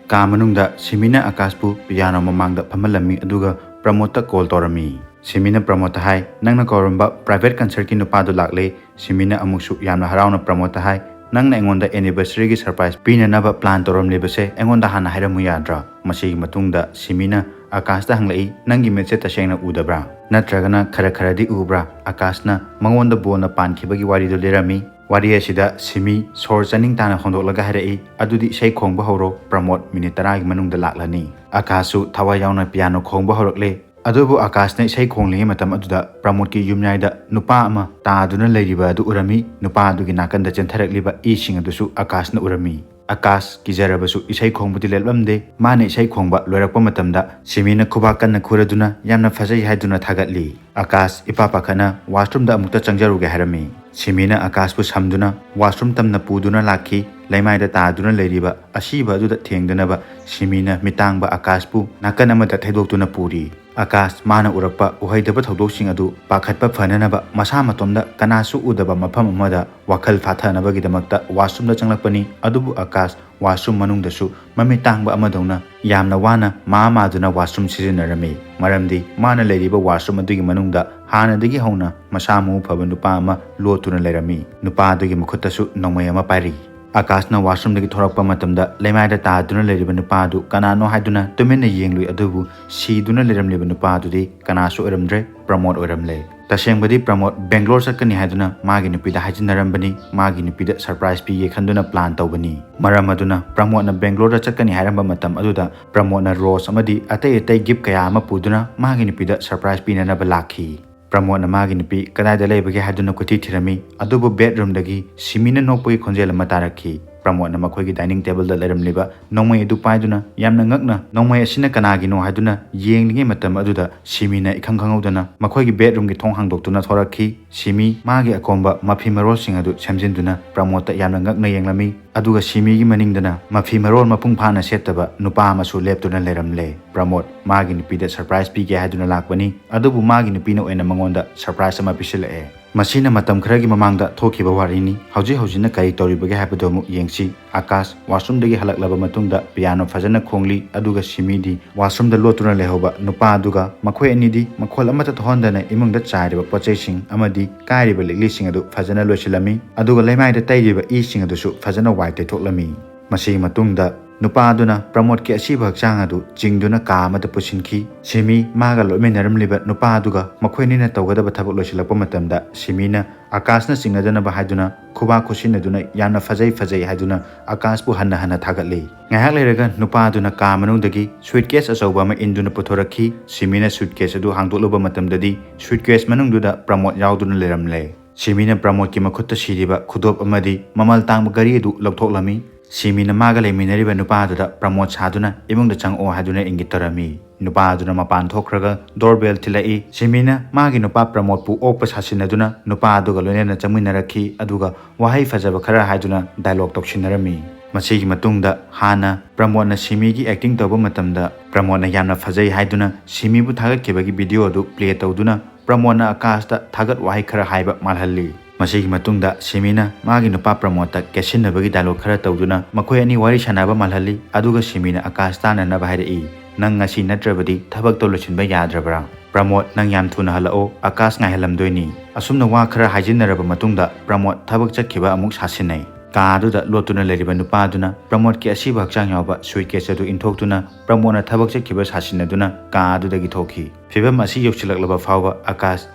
ꯀꯥ ꯃꯅꯨꯡꯗ ꯁꯤꯃꯤꯅ ꯑꯀꯥꯁꯄꯨ ꯄꯤꯌꯥꯅꯣ ꯃꯃꯥꯡꯗ ꯐꯝꯍꯜꯂꯝꯃꯤ, ꯑꯗꯨꯒ ꯄ꯭ꯔꯃꯣꯗꯇ ꯀꯣꯜ ꯇꯧꯔꯝꯃꯤ꯫ ꯁꯤꯃꯤꯅ ꯄ꯭ꯔꯃꯣꯗꯇ ꯍꯥꯏ, "ꯅꯪꯅ ꯀꯧꯔꯝꯕ ꯄ꯭ꯔꯥꯏꯚꯦꯠ ꯀꯟꯁꯔꯠꯀꯤ ꯅꯨꯄꯥꯗꯨ ꯂꯥꯛꯂꯦ꯫ ꯁꯤꯃꯤꯅ ꯑꯃꯨꯛꯁꯨ ꯌꯥꯝꯅ ꯍꯔꯥꯎꯅ ꯄ꯭ꯔꯃꯣꯗꯇ ꯍꯥꯏ, "ꯅꯪꯅ ꯑꯩꯉꯣꯟꯗ ꯑꯦꯅꯤꯚꯔꯁꯔꯤꯒꯤ ꯁꯔꯄ꯭ꯔꯥꯏꯖ ꯄꯤꯅꯅꯕ ꯄ꯭ꯂꯥꯟ ꯇꯧꯔꯝꯂꯤꯕꯁꯦ ꯑꯩꯉꯣꯟꯗ ꯍꯥꯟꯅ ꯍꯥꯏꯔꯝꯃꯨ ꯌꯥꯗ꯭ꯔꯥ?" ꯃꯁꯤꯒꯤ ꯃꯇꯨꯡꯗ ꯁꯤꯃꯤꯅ ꯑꯀꯥꯁꯇ ꯍꯪꯂꯛꯏ, "ꯅꯪꯒꯤ ꯃꯤꯠꯁꯦ ꯇꯁꯦꯡꯅ ꯎꯗꯕ꯭ꯔꯥ? ꯅꯠꯇ꯭ꯔꯒꯅ ꯈꯔ ꯈꯔꯗꯤ ꯎꯕ꯭ꯔꯥ?" ꯑꯀꯥꯁꯅ ꯃꯉꯣꯟꯗ ꯕꯣꯜꯅ ꯄꯥꯟꯈꯤꯕꯒꯤ ꯋꯥꯔꯤꯗꯨ ꯂꯤꯔꯝꯃꯤ꯫ ꯋꯥꯔꯤ ꯑꯁꯤꯗ ꯁꯤꯃꯤ ꯁꯣꯔ ꯆꯥꯅꯤꯡ ꯇꯥꯅ ꯍꯣꯡꯗꯣꯛꯂꯒ ꯍꯥꯏꯔꯛꯏ, "ꯑꯗꯨꯗꯤ ꯏꯁꯩ ꯈꯣꯡꯕ ꯍꯧꯔꯣ, ꯄ꯭ꯔꯃꯣꯗ ꯃꯤꯅꯤꯠ ꯇꯔꯥꯒꯤ ꯃꯅꯨꯡꯗ ꯂꯥꯛꯂꯅꯤ꯫" ꯑꯀꯥꯁꯁꯨ ꯊꯋꯥꯏ ꯌꯥꯎꯅ ꯄꯤꯌꯥꯅꯣ ꯈꯣꯡꯕ ꯍꯧꯔꯛꯂꯦ꯫ ꯑꯗꯨꯕꯨ ꯑꯀꯥꯁꯅ ꯏꯁꯩ ꯈꯣꯡꯂꯤꯉꯩ ꯃꯇꯝ ꯑꯗꯨꯗ ꯄ꯭ꯔꯃꯣꯗꯀꯤ ꯌꯨꯝꯌꯥꯏꯗ ꯅꯨꯄꯥ ꯑꯃ ꯇꯥꯗꯨꯅ ꯂꯩꯔꯤꯕ ꯑꯗꯨ ꯎꯔꯝꯃꯤ꯫ ꯅꯨꯄꯥ ꯑꯗꯨꯒꯤ ꯅꯥꯀꯟꯗ ꯆꯦꯟꯊꯔꯛꯂꯤꯕ ꯏꯁꯤꯡ ꯑꯗꯨꯁꯨ ꯑꯀꯥꯁꯅ ꯎꯔꯝꯃꯤ꯫ ꯑꯀꯥꯁ ꯀꯤꯖꯔꯕꯁꯨ ꯏꯁꯩ ꯈꯣꯡꯕꯗꯤ ꯂꯦꯞꯂꯝꯗꯦ꯫ ꯃꯥꯅ ꯏꯁꯩ ꯈꯣꯡꯕ ꯂꯣꯏꯔꯛꯄ ꯃꯇꯝꯗ ꯁꯤꯃꯤꯅ ꯈꯨꯕꯥꯛ ꯀꯟꯅ ꯈꯨꯔꯗꯨꯅ, "ꯌꯥꯝꯅ ꯐꯖꯩ" ꯍꯥꯏꯗꯨꯅ ꯊꯥꯒꯠꯂꯤ꯫ ꯑꯀꯥꯁ ꯏꯄꯥ ꯄꯥꯈꯠꯅ ꯋꯥꯁꯔꯨꯝꯗ ꯑꯃꯨꯛꯇ ꯆꯪꯖꯔꯨꯒꯦ ꯍꯥꯏꯔꯝꯃꯤ꯫ ꯁꯤꯃꯤꯅ ꯑꯀꯥꯁꯄꯨ ꯁꯝꯗꯨꯅ ꯋꯥꯁꯔꯨꯝ ꯇꯝꯅ ꯄꯨꯗꯨꯅ ꯂꯥꯛꯈꯤ꯫ ꯂꯩꯃꯥꯏꯗ ꯇꯥꯗꯨꯅ ꯂꯩꯔꯤꯕ ꯑꯁꯤꯕ ꯑꯗꯨꯗ ꯊꯦꯡꯗꯅꯕ ꯁꯤꯃꯤꯅ ꯃꯤꯇꯥꯡꯕ ꯑꯀꯥꯁꯄꯨ ꯅꯥꯀꯟ ꯑꯃꯗ ꯊꯩꯗꯣꯛꯇꯨꯅ ꯄꯨꯔꯤ꯫ ꯑꯀꯥꯁ ꯃꯥꯅ ꯎꯔꯛꯄ ꯎꯍꯩꯗꯕ ꯊꯧꯗꯣꯛꯁꯤꯡ ꯑꯗꯨ ꯄꯥꯈꯠꯄ ꯐꯅꯅꯕ ꯃꯁꯥ ꯃꯇꯣꯝꯗ ꯀꯅꯥꯁꯨ ꯎꯗꯕ ꯃꯐꯝ ꯑꯃꯗ ꯋꯥꯈꯜ ꯐꯥꯊꯅꯕꯒꯤꯗꯃꯛꯇ ꯋꯥꯁꯔꯨꯝꯗ ꯆꯪꯂꯛꯄꯅꯤ꯫ ꯑꯗꯨꯕꯨ ꯑꯀꯥꯁ ꯋꯥꯁꯔꯨꯝ ꯃꯅꯨꯡꯗꯁꯨ ꯃꯃꯤꯠ ꯇꯥꯡꯕ ꯑꯃꯗꯧꯅ ꯌꯥꯝꯅ ꯋꯥꯅ ꯃꯥ ꯃꯥꯗꯨꯅ ꯋꯥꯁꯔꯨꯝ ꯁꯤꯖꯤꯟꯅꯔꯝꯃꯤ꯫ ꯃꯔꯝꯗꯤ ꯃꯥꯅ ꯂꯩꯔꯤꯕ ꯋꯥꯁꯔꯨꯝ ꯑꯗꯨꯒꯤ ꯃꯅꯨꯡꯗ ꯍꯥꯟꯅꯗꯒꯤ ꯍꯧꯅ ꯃꯁꯥ ꯃꯎ ꯐꯕ ꯅꯨꯄꯥ ꯑꯃ ꯂꯣꯠꯇꯨꯅ ꯂꯩꯔꯝꯃꯤ꯫ ꯅꯨꯄꯥ ꯑꯗꯨꯒꯤ ꯃꯈꯨꯠꯇꯁꯨ ꯅꯣꯡꯃꯩ ꯑꯃ ꯄꯥꯏꯔꯤ꯫ ꯑꯀꯥꯁꯅ ꯋꯥꯁꯔꯨꯝꯗꯒꯤ ꯊꯣꯔꯛꯄ ꯃꯇꯝꯗ ꯂꯩꯃꯥꯏꯗ ꯇꯥꯗꯨꯅ ꯂꯩꯔꯤꯕ ꯅꯨꯄꯥ ꯑꯗꯨ ꯀꯅꯥꯅꯣ ꯍꯥꯏꯗꯨꯅ ꯇꯨꯃꯤꯟꯅ ꯌꯦꯡꯂꯨꯏ, ꯑꯗꯨꯕꯨ ꯁꯤꯗꯨꯅ ꯂꯩꯔꯝꯂꯤꯕ ꯅꯨꯄꯥ ꯑꯗꯨꯗꯤ ꯀꯅꯥꯁꯨ ꯑꯣꯏꯔꯝꯗ꯭ꯔꯦ, ꯄ꯭ꯔꯃꯣꯗ ꯑꯣꯏꯔꯝꯂꯦ꯫ ꯇꯁꯦꯡꯕꯗꯤ ꯄ꯭ꯔꯃꯣꯗ ꯕꯦꯡꯒ꯭ꯂꯣꯔ ꯆꯠꯀꯅꯤ ꯍꯥꯏꯗꯨꯅ ꯃꯥꯒꯤ ꯅꯨꯄꯤꯗ ꯍꯥꯏꯖꯤꯟꯅꯔꯝꯕꯅꯤ, ꯃꯥꯒꯤ ꯅꯨꯄꯤꯗ ꯁꯔꯄ꯭ꯔꯥꯏꯖ ꯄꯤꯒꯦ ꯈꯟꯗꯨꯅ ꯄ꯭ꯂꯥꯟ ꯇꯧꯕꯅꯤ꯫ ꯃꯔꯝ ꯑꯗꯨꯅ ꯄ꯭ꯔꯃꯣꯗꯅ ꯕꯦꯡꯒ꯭ꯂꯣꯔꯗ ꯆꯠꯀꯅꯤ ꯍꯥꯏꯔꯝꯕ ꯃꯇꯝ ꯑꯗꯨꯗ ꯄ꯭ꯔꯃꯣꯗꯅ ꯔꯣꯁ ꯑꯃꯗꯤ ꯑꯇꯩ ꯑꯇꯩ ꯒꯤꯐ ꯀꯌꯥ ꯑꯃ ꯄꯨꯗꯨꯅ ꯃꯥꯒꯤ ꯅꯨꯄꯤꯗ ꯁꯔꯄ꯭ꯔꯥꯏꯖ ꯄꯤꯅꯅꯕ ꯂꯥꯛꯈꯤ꯫ ꯄ꯭ꯔꯃꯣꯗꯅ ꯃꯥꯒꯤ ꯅꯨꯄꯤ ꯀꯗꯥꯏꯗ ꯂꯩꯕꯒꯦ ꯍꯥꯏꯗꯨꯅ ꯀꯣꯏꯊꯤ ꯊꯤꯔꯝꯃꯤ, ꯑꯗꯨꯕꯨ ꯕꯦꯗꯔꯨꯝꯗꯒꯤ ꯁꯤꯃꯤꯅ ꯅꯣꯛꯄꯒꯤ ꯈꯣꯟꯖꯦꯜ ꯑꯃ ꯇꯥꯔꯛꯈꯤ꯫ ꯄ꯭ꯔꯃꯣꯗꯅ ꯃꯈꯣꯏꯒꯤ dining tableꯗ ꯂꯩꯔꯝꯂꯤꯕ ꯅꯣꯡꯃꯩ ꯑꯗꯨ ꯄꯥꯏꯗꯨꯅ ꯌꯥꯝꯅ ꯉꯛꯅ ꯅꯣꯡꯃꯩ ꯑꯁꯤꯅ ꯀꯅꯥꯒꯤꯅꯣ ꯍꯥꯏꯗꯨꯅ ꯌꯦꯡꯂꯤꯉꯩ ꯃꯇꯝ ꯑꯗꯨꯗ ꯁꯤꯃꯤꯅ ꯏꯈꯪ ꯈꯪꯍꯧꯗꯅ ꯃꯈꯣꯏꯒꯤ bedroomꯒꯤ ꯊꯣꯡ ꯍꯥꯡꯗꯣꯛꯇꯨꯅ ꯊꯣꯔꯛꯈꯤ꯫ ꯁꯤꯃꯤ ꯃꯥꯒꯤ ꯑꯀꯣꯝꯕ ꯃꯐꯤ ꯃꯔꯣꯜꯁꯤꯡ ꯑꯗꯨ ꯁꯦꯝꯖꯤꯟꯗꯨꯅ ꯄ꯭ꯔꯃꯣꯗꯇ ꯌꯥꯝꯅ ꯉꯛꯅ ꯌꯦꯡꯂꯝꯃꯤ꯫ ꯑꯗꯨꯒ ꯁꯤꯃꯤꯒꯤ ꯃꯅꯤꯡꯗꯅ ꯃꯐꯤ ꯃꯔꯣꯜ ꯃꯄꯨꯡ ꯐꯥꯅ ꯁꯦꯠꯇꯕ ꯅꯨꯄꯥ ꯑꯃꯁꯨ ꯂꯦꯞꯇꯨꯅ ꯂꯩꯔꯝꯂꯦ꯫ ꯄ꯭ꯔꯃꯣꯗ ꯃꯥꯒꯤ ꯅꯨꯄꯤꯗ surprise ꯄꯤꯒꯦ ꯍꯥꯏꯗꯨꯅ ꯂꯥꯛꯄꯅꯤ, ꯑꯗꯨꯕꯨ ꯃꯥꯒꯤ ꯅꯨꯄꯤꯅ ꯑꯣꯏꯅ ꯃꯉꯣꯟꯗ surprise ꯑꯃ ꯄꯤꯁꯤꯜꯂꯛꯑꯦ꯫ ꯃꯁꯤꯅ ꯃꯇꯝ ꯈꯔꯒꯤ ꯃꯃꯥꯡꯗ ꯊꯣꯛꯈꯤꯕ ꯋꯥꯔꯤꯅꯤ꯫ ꯍꯧꯖꯤꯛ ꯍꯧꯖꯤꯛꯅ ꯀꯔꯤ ꯇꯧꯔꯤꯕꯒꯦ ꯍꯥꯏꯕꯗꯨ ꯑꯃꯨꯛ ꯌꯦꯡꯁꯤ꯫ ꯑꯀꯥꯁ washroomꯗꯒꯤ ꯍꯜꯂꯛꯂꯕ ꯃꯇꯨꯡꯗ piano ꯐꯖꯅ ꯈꯣꯡꯂꯤ, ꯑꯗꯨꯒ ꯁꯤꯃꯤꯗꯤ washroomꯗ ꯂꯣꯠꯇꯨꯅ ꯂꯩꯍꯧꯕ ꯅꯨꯄꯥ ꯑꯗꯨꯒ ꯃꯈꯣꯏ ꯑꯅꯤꯗꯤ ꯃꯈꯣꯜ ꯑꯃꯠꯇ ꯊꯣꯛꯍꯟꯗꯅ ꯏꯃꯨꯡꯗ ꯆꯥꯏꯔꯤꯕ ꯄꯣꯠꯆꯩꯁꯤꯡ ꯑꯃꯗꯤ ꯀꯥꯏꯔꯤꯕ ꯂꯤꯛꯂꯤꯁꯤꯡ ꯑꯗꯨ ꯐꯖꯅ ꯂꯣꯏꯁꯤꯜꯂꯝꯃꯤ, ꯑꯗꯨꯒ ꯂꯩꯃꯥꯏꯗ ꯇꯩꯔꯤꯕ ꯏꯁꯤꯡ ꯑꯗꯨꯁꯨ ꯐꯖꯅ ꯋꯥꯏ ꯇꯩꯊꯣꯛꯂꯝꯃꯤ꯫ ꯃꯁꯤꯒꯤ ꯃꯇꯨꯡꯗ ꯅꯨꯄꯥ ꯑꯗꯨꯅ ꯄ꯭ꯔꯃꯣꯗꯀꯤ ꯑꯁꯤꯕ ꯍꯛꯆꯥꯡ ꯑꯗꯨ ꯆꯤꯡꯗꯨꯅ ꯀꯥ ꯑꯃꯗ ꯄꯨꯁꯤꯟꯈꯤ꯫ ꯁꯤꯃꯤ ꯃꯥꯒ ꯂꯣꯏꯃꯤꯟꯅꯔꯝꯂꯤꯕ ꯅꯨꯄꯥ ꯑꯗꯨꯒ ꯃꯈꯣꯏ ꯑꯅꯤꯅ ꯇꯧꯒꯗꯕ ꯊꯕꯛ ꯂꯣꯏꯁꯤꯜꯂꯛꯄ ꯃꯇꯝꯗ ꯁꯤꯃꯤꯅ ꯑꯀꯥꯁꯅ ꯆꯤꯡꯅꯗꯅꯕ ꯍꯥꯏꯗꯨꯅ ꯈꯨꯕꯥꯛ ꯈꯨꯠꯁꯤꯟꯅꯗꯨꯅ ꯌꯥꯝꯅ ꯐꯖꯩ ꯐꯖꯩ ꯍꯥꯏꯗꯨꯅ ꯑꯀꯥꯁꯄꯨ ꯍꯟꯅ ꯍꯟꯅ ꯊꯥꯒꯠꯂꯤ꯫ ꯉꯥꯏꯍꯥꯛ ꯂꯩꯔꯒ ꯅꯨꯄꯥ ꯑꯗꯨꯅ ꯀꯥ ꯃꯅꯨꯡꯗꯒꯤ suitcase ꯑꯆꯧꯕ ꯑꯃ ꯏꯟꯗꯨꯅ ꯄꯨꯊꯣꯔꯛꯈꯤ꯫ ꯁꯤꯃꯤꯅ suitcase ꯑꯗꯨ ꯍꯥꯡꯗꯣꯛꯂꯨꯕ ꯃꯇꯝꯗꯗꯤ suitcase ꯃꯅꯨꯡꯗꯨꯗ ꯄ꯭ꯔꯃꯣꯗ ꯌꯥꯎꯗꯨꯅ ꯂꯩꯔꯝꯂꯦ꯫ ꯁꯤꯃꯤꯅ ꯄ꯭ꯔꯃꯣꯗꯀꯤ ꯃꯈꯨꯠꯇ ꯁꯤꯔꯤꯕ ꯈꯨꯗꯣꯞ ꯑꯃꯗꯤ ꯃꯃꯜ ꯇꯥꯡꯕ ꯘꯔꯤ ꯑꯗꯨ ꯂꯧꯊꯣꯛꯂꯝꯃꯤ꯫ ꯁꯤꯃꯤꯅ ꯃꯥꯒ ꯂꯩꯃꯤꯟꯅꯔꯤꯕ ꯅꯨꯄꯥ ꯑꯗꯨꯗ ꯄ꯭ꯔꯃꯣꯗ ꯁꯥꯗꯨꯅ ꯏꯃꯨꯡꯗ ꯆꯪꯉꯛꯑꯣ ꯍꯥꯏꯗꯨꯅ ꯏꯪꯒꯤꯠ ꯇꯧꯔꯝꯃꯤ꯫ ꯅꯨꯄꯥ ꯑꯗꯨꯅ ꯃꯄꯥꯟ ꯊꯣꯛꯈ꯭ꯔꯒ doorbell ꯊꯤꯜꯂꯛꯏ꯫ ꯁꯤꯃꯤꯅ ꯃꯥꯒꯤ ꯅꯨꯄꯥ ꯄ꯭ꯔꯃꯣꯗꯄꯨ ꯑꯣꯛꯄ ꯁꯥꯁꯤꯟꯅꯗꯨꯅ ꯅꯨꯄꯥ ꯑꯗꯨꯒ ꯂꯣꯏꯅꯅ ꯆꯪꯃꯤꯟꯅꯔꯛꯈꯤ, ꯑꯗꯨꯒ ꯋꯥꯍꯩ ꯐꯖꯕ ꯈꯔ ꯍꯥꯏꯗꯨꯅ dialogue ꯇꯧꯁꯤꯟꯅꯔꯝꯃꯤ꯫ ꯃꯁꯤꯒꯤ ꯃꯇꯨꯡꯗ ꯍꯥꯟꯅ ꯄ꯭ꯔꯃꯣꯗꯅ ꯁꯤꯃꯤꯒꯤ acting ꯇꯧꯕ ꯃꯇꯝꯗ ꯄ꯭ꯔꯃꯣꯗꯅ ꯌꯥꯝꯅ ꯐꯖꯩ ꯍꯥꯏꯗꯨꯅ ꯁꯤꯃꯤꯕꯨ ꯊꯥꯒꯠꯈꯤꯕꯒꯤ video ꯑꯗꯨ play ꯇꯧꯗꯨꯅ ꯄ꯭ꯔꯃꯣꯗꯅ ꯑꯀꯥꯁꯇ ꯊꯥꯒꯠ ꯋꯥꯍꯩ ꯈꯔ ꯍꯥꯏꯕ ꯃꯥꯜꯍꯜꯂꯤ꯫ ꯃꯁꯤꯒꯤ ꯃꯇꯨꯡꯗ ꯁꯤꯃꯤꯅ ꯃꯥꯒꯤ ꯅꯨꯄꯥ ꯄ꯭ꯔꯃꯣꯗꯇ ꯀꯦꯠꯁꯤꯟꯅꯕꯒꯤ dialogue ꯈꯔ ꯇꯧꯗꯨꯅ ꯃꯈꯣꯏ ꯑꯅꯤ ꯋꯥꯔꯤ ꯁꯥꯟꯅꯕ ꯃꯥꯜꯍꯜꯂꯤ, ꯑꯗꯨꯒ ꯁꯤꯃꯤꯅ ꯑꯀꯥꯁ ꯇꯥꯟꯅꯅꯕ ꯍꯥꯏꯔꯛꯏ, "ꯅꯪ ꯉꯁꯤ ꯅꯠꯇ꯭ꯔꯕꯗꯤ ꯊꯕꯛꯇꯣ ꯂꯣꯏꯁꯤꯟꯕ ꯌꯥꯗ꯭ꯔꯕ꯭ꯔꯥ? ꯄ꯭ꯔꯃꯣꯗ, ꯅꯪ ꯌꯥꯝ ꯊꯨꯅ ꯍꯜꯂꯛꯑꯣ, ꯑꯀꯥꯁ ꯉꯥꯏꯍꯜꯂꯝꯗꯣꯏꯅꯤ"꯫ ꯑꯁꯨꯝꯅ ꯋꯥ ꯈꯔ ꯍꯥꯏꯖꯤꯟꯅꯔꯕ ꯃꯇꯨꯡꯗ ꯄ꯭ꯔꯃꯣꯗ ꯊꯕꯛ ꯆꯠꯈꯤꯕ ꯑꯃꯨꯛ ꯁꯥꯁꯤꯟꯅꯩ꯫ ꯀꯥ ꯑꯗꯨꯗ ꯂꯣꯠꯇꯨꯅ ꯂꯩꯔꯤꯕ ꯅꯨꯄꯥ ꯑꯗꯨꯅ ꯄ꯭ꯔꯃꯣꯗꯀꯤ ꯑꯁꯤꯕ ꯍꯛꯆꯥꯡ ꯌꯥꯎꯕ suitcase ꯑꯗꯨ ꯏꯟꯊꯣꯛꯇꯨꯅ ꯄ꯭ꯔꯃꯣꯗꯅ ꯊꯕꯛ ꯆꯠꯈꯤꯕ ꯁꯥꯁꯤꯟꯅꯗꯨꯅ ꯀꯥ ꯑꯗꯨꯗꯒꯤ ꯊꯣꯛꯈꯤ꯫ ꯐꯤꯚꯝ ꯑꯁꯤ ꯌꯧꯁꯤꯜꯂꯛꯂꯕ ꯐꯥꯎꯕ ꯑꯀꯥꯁ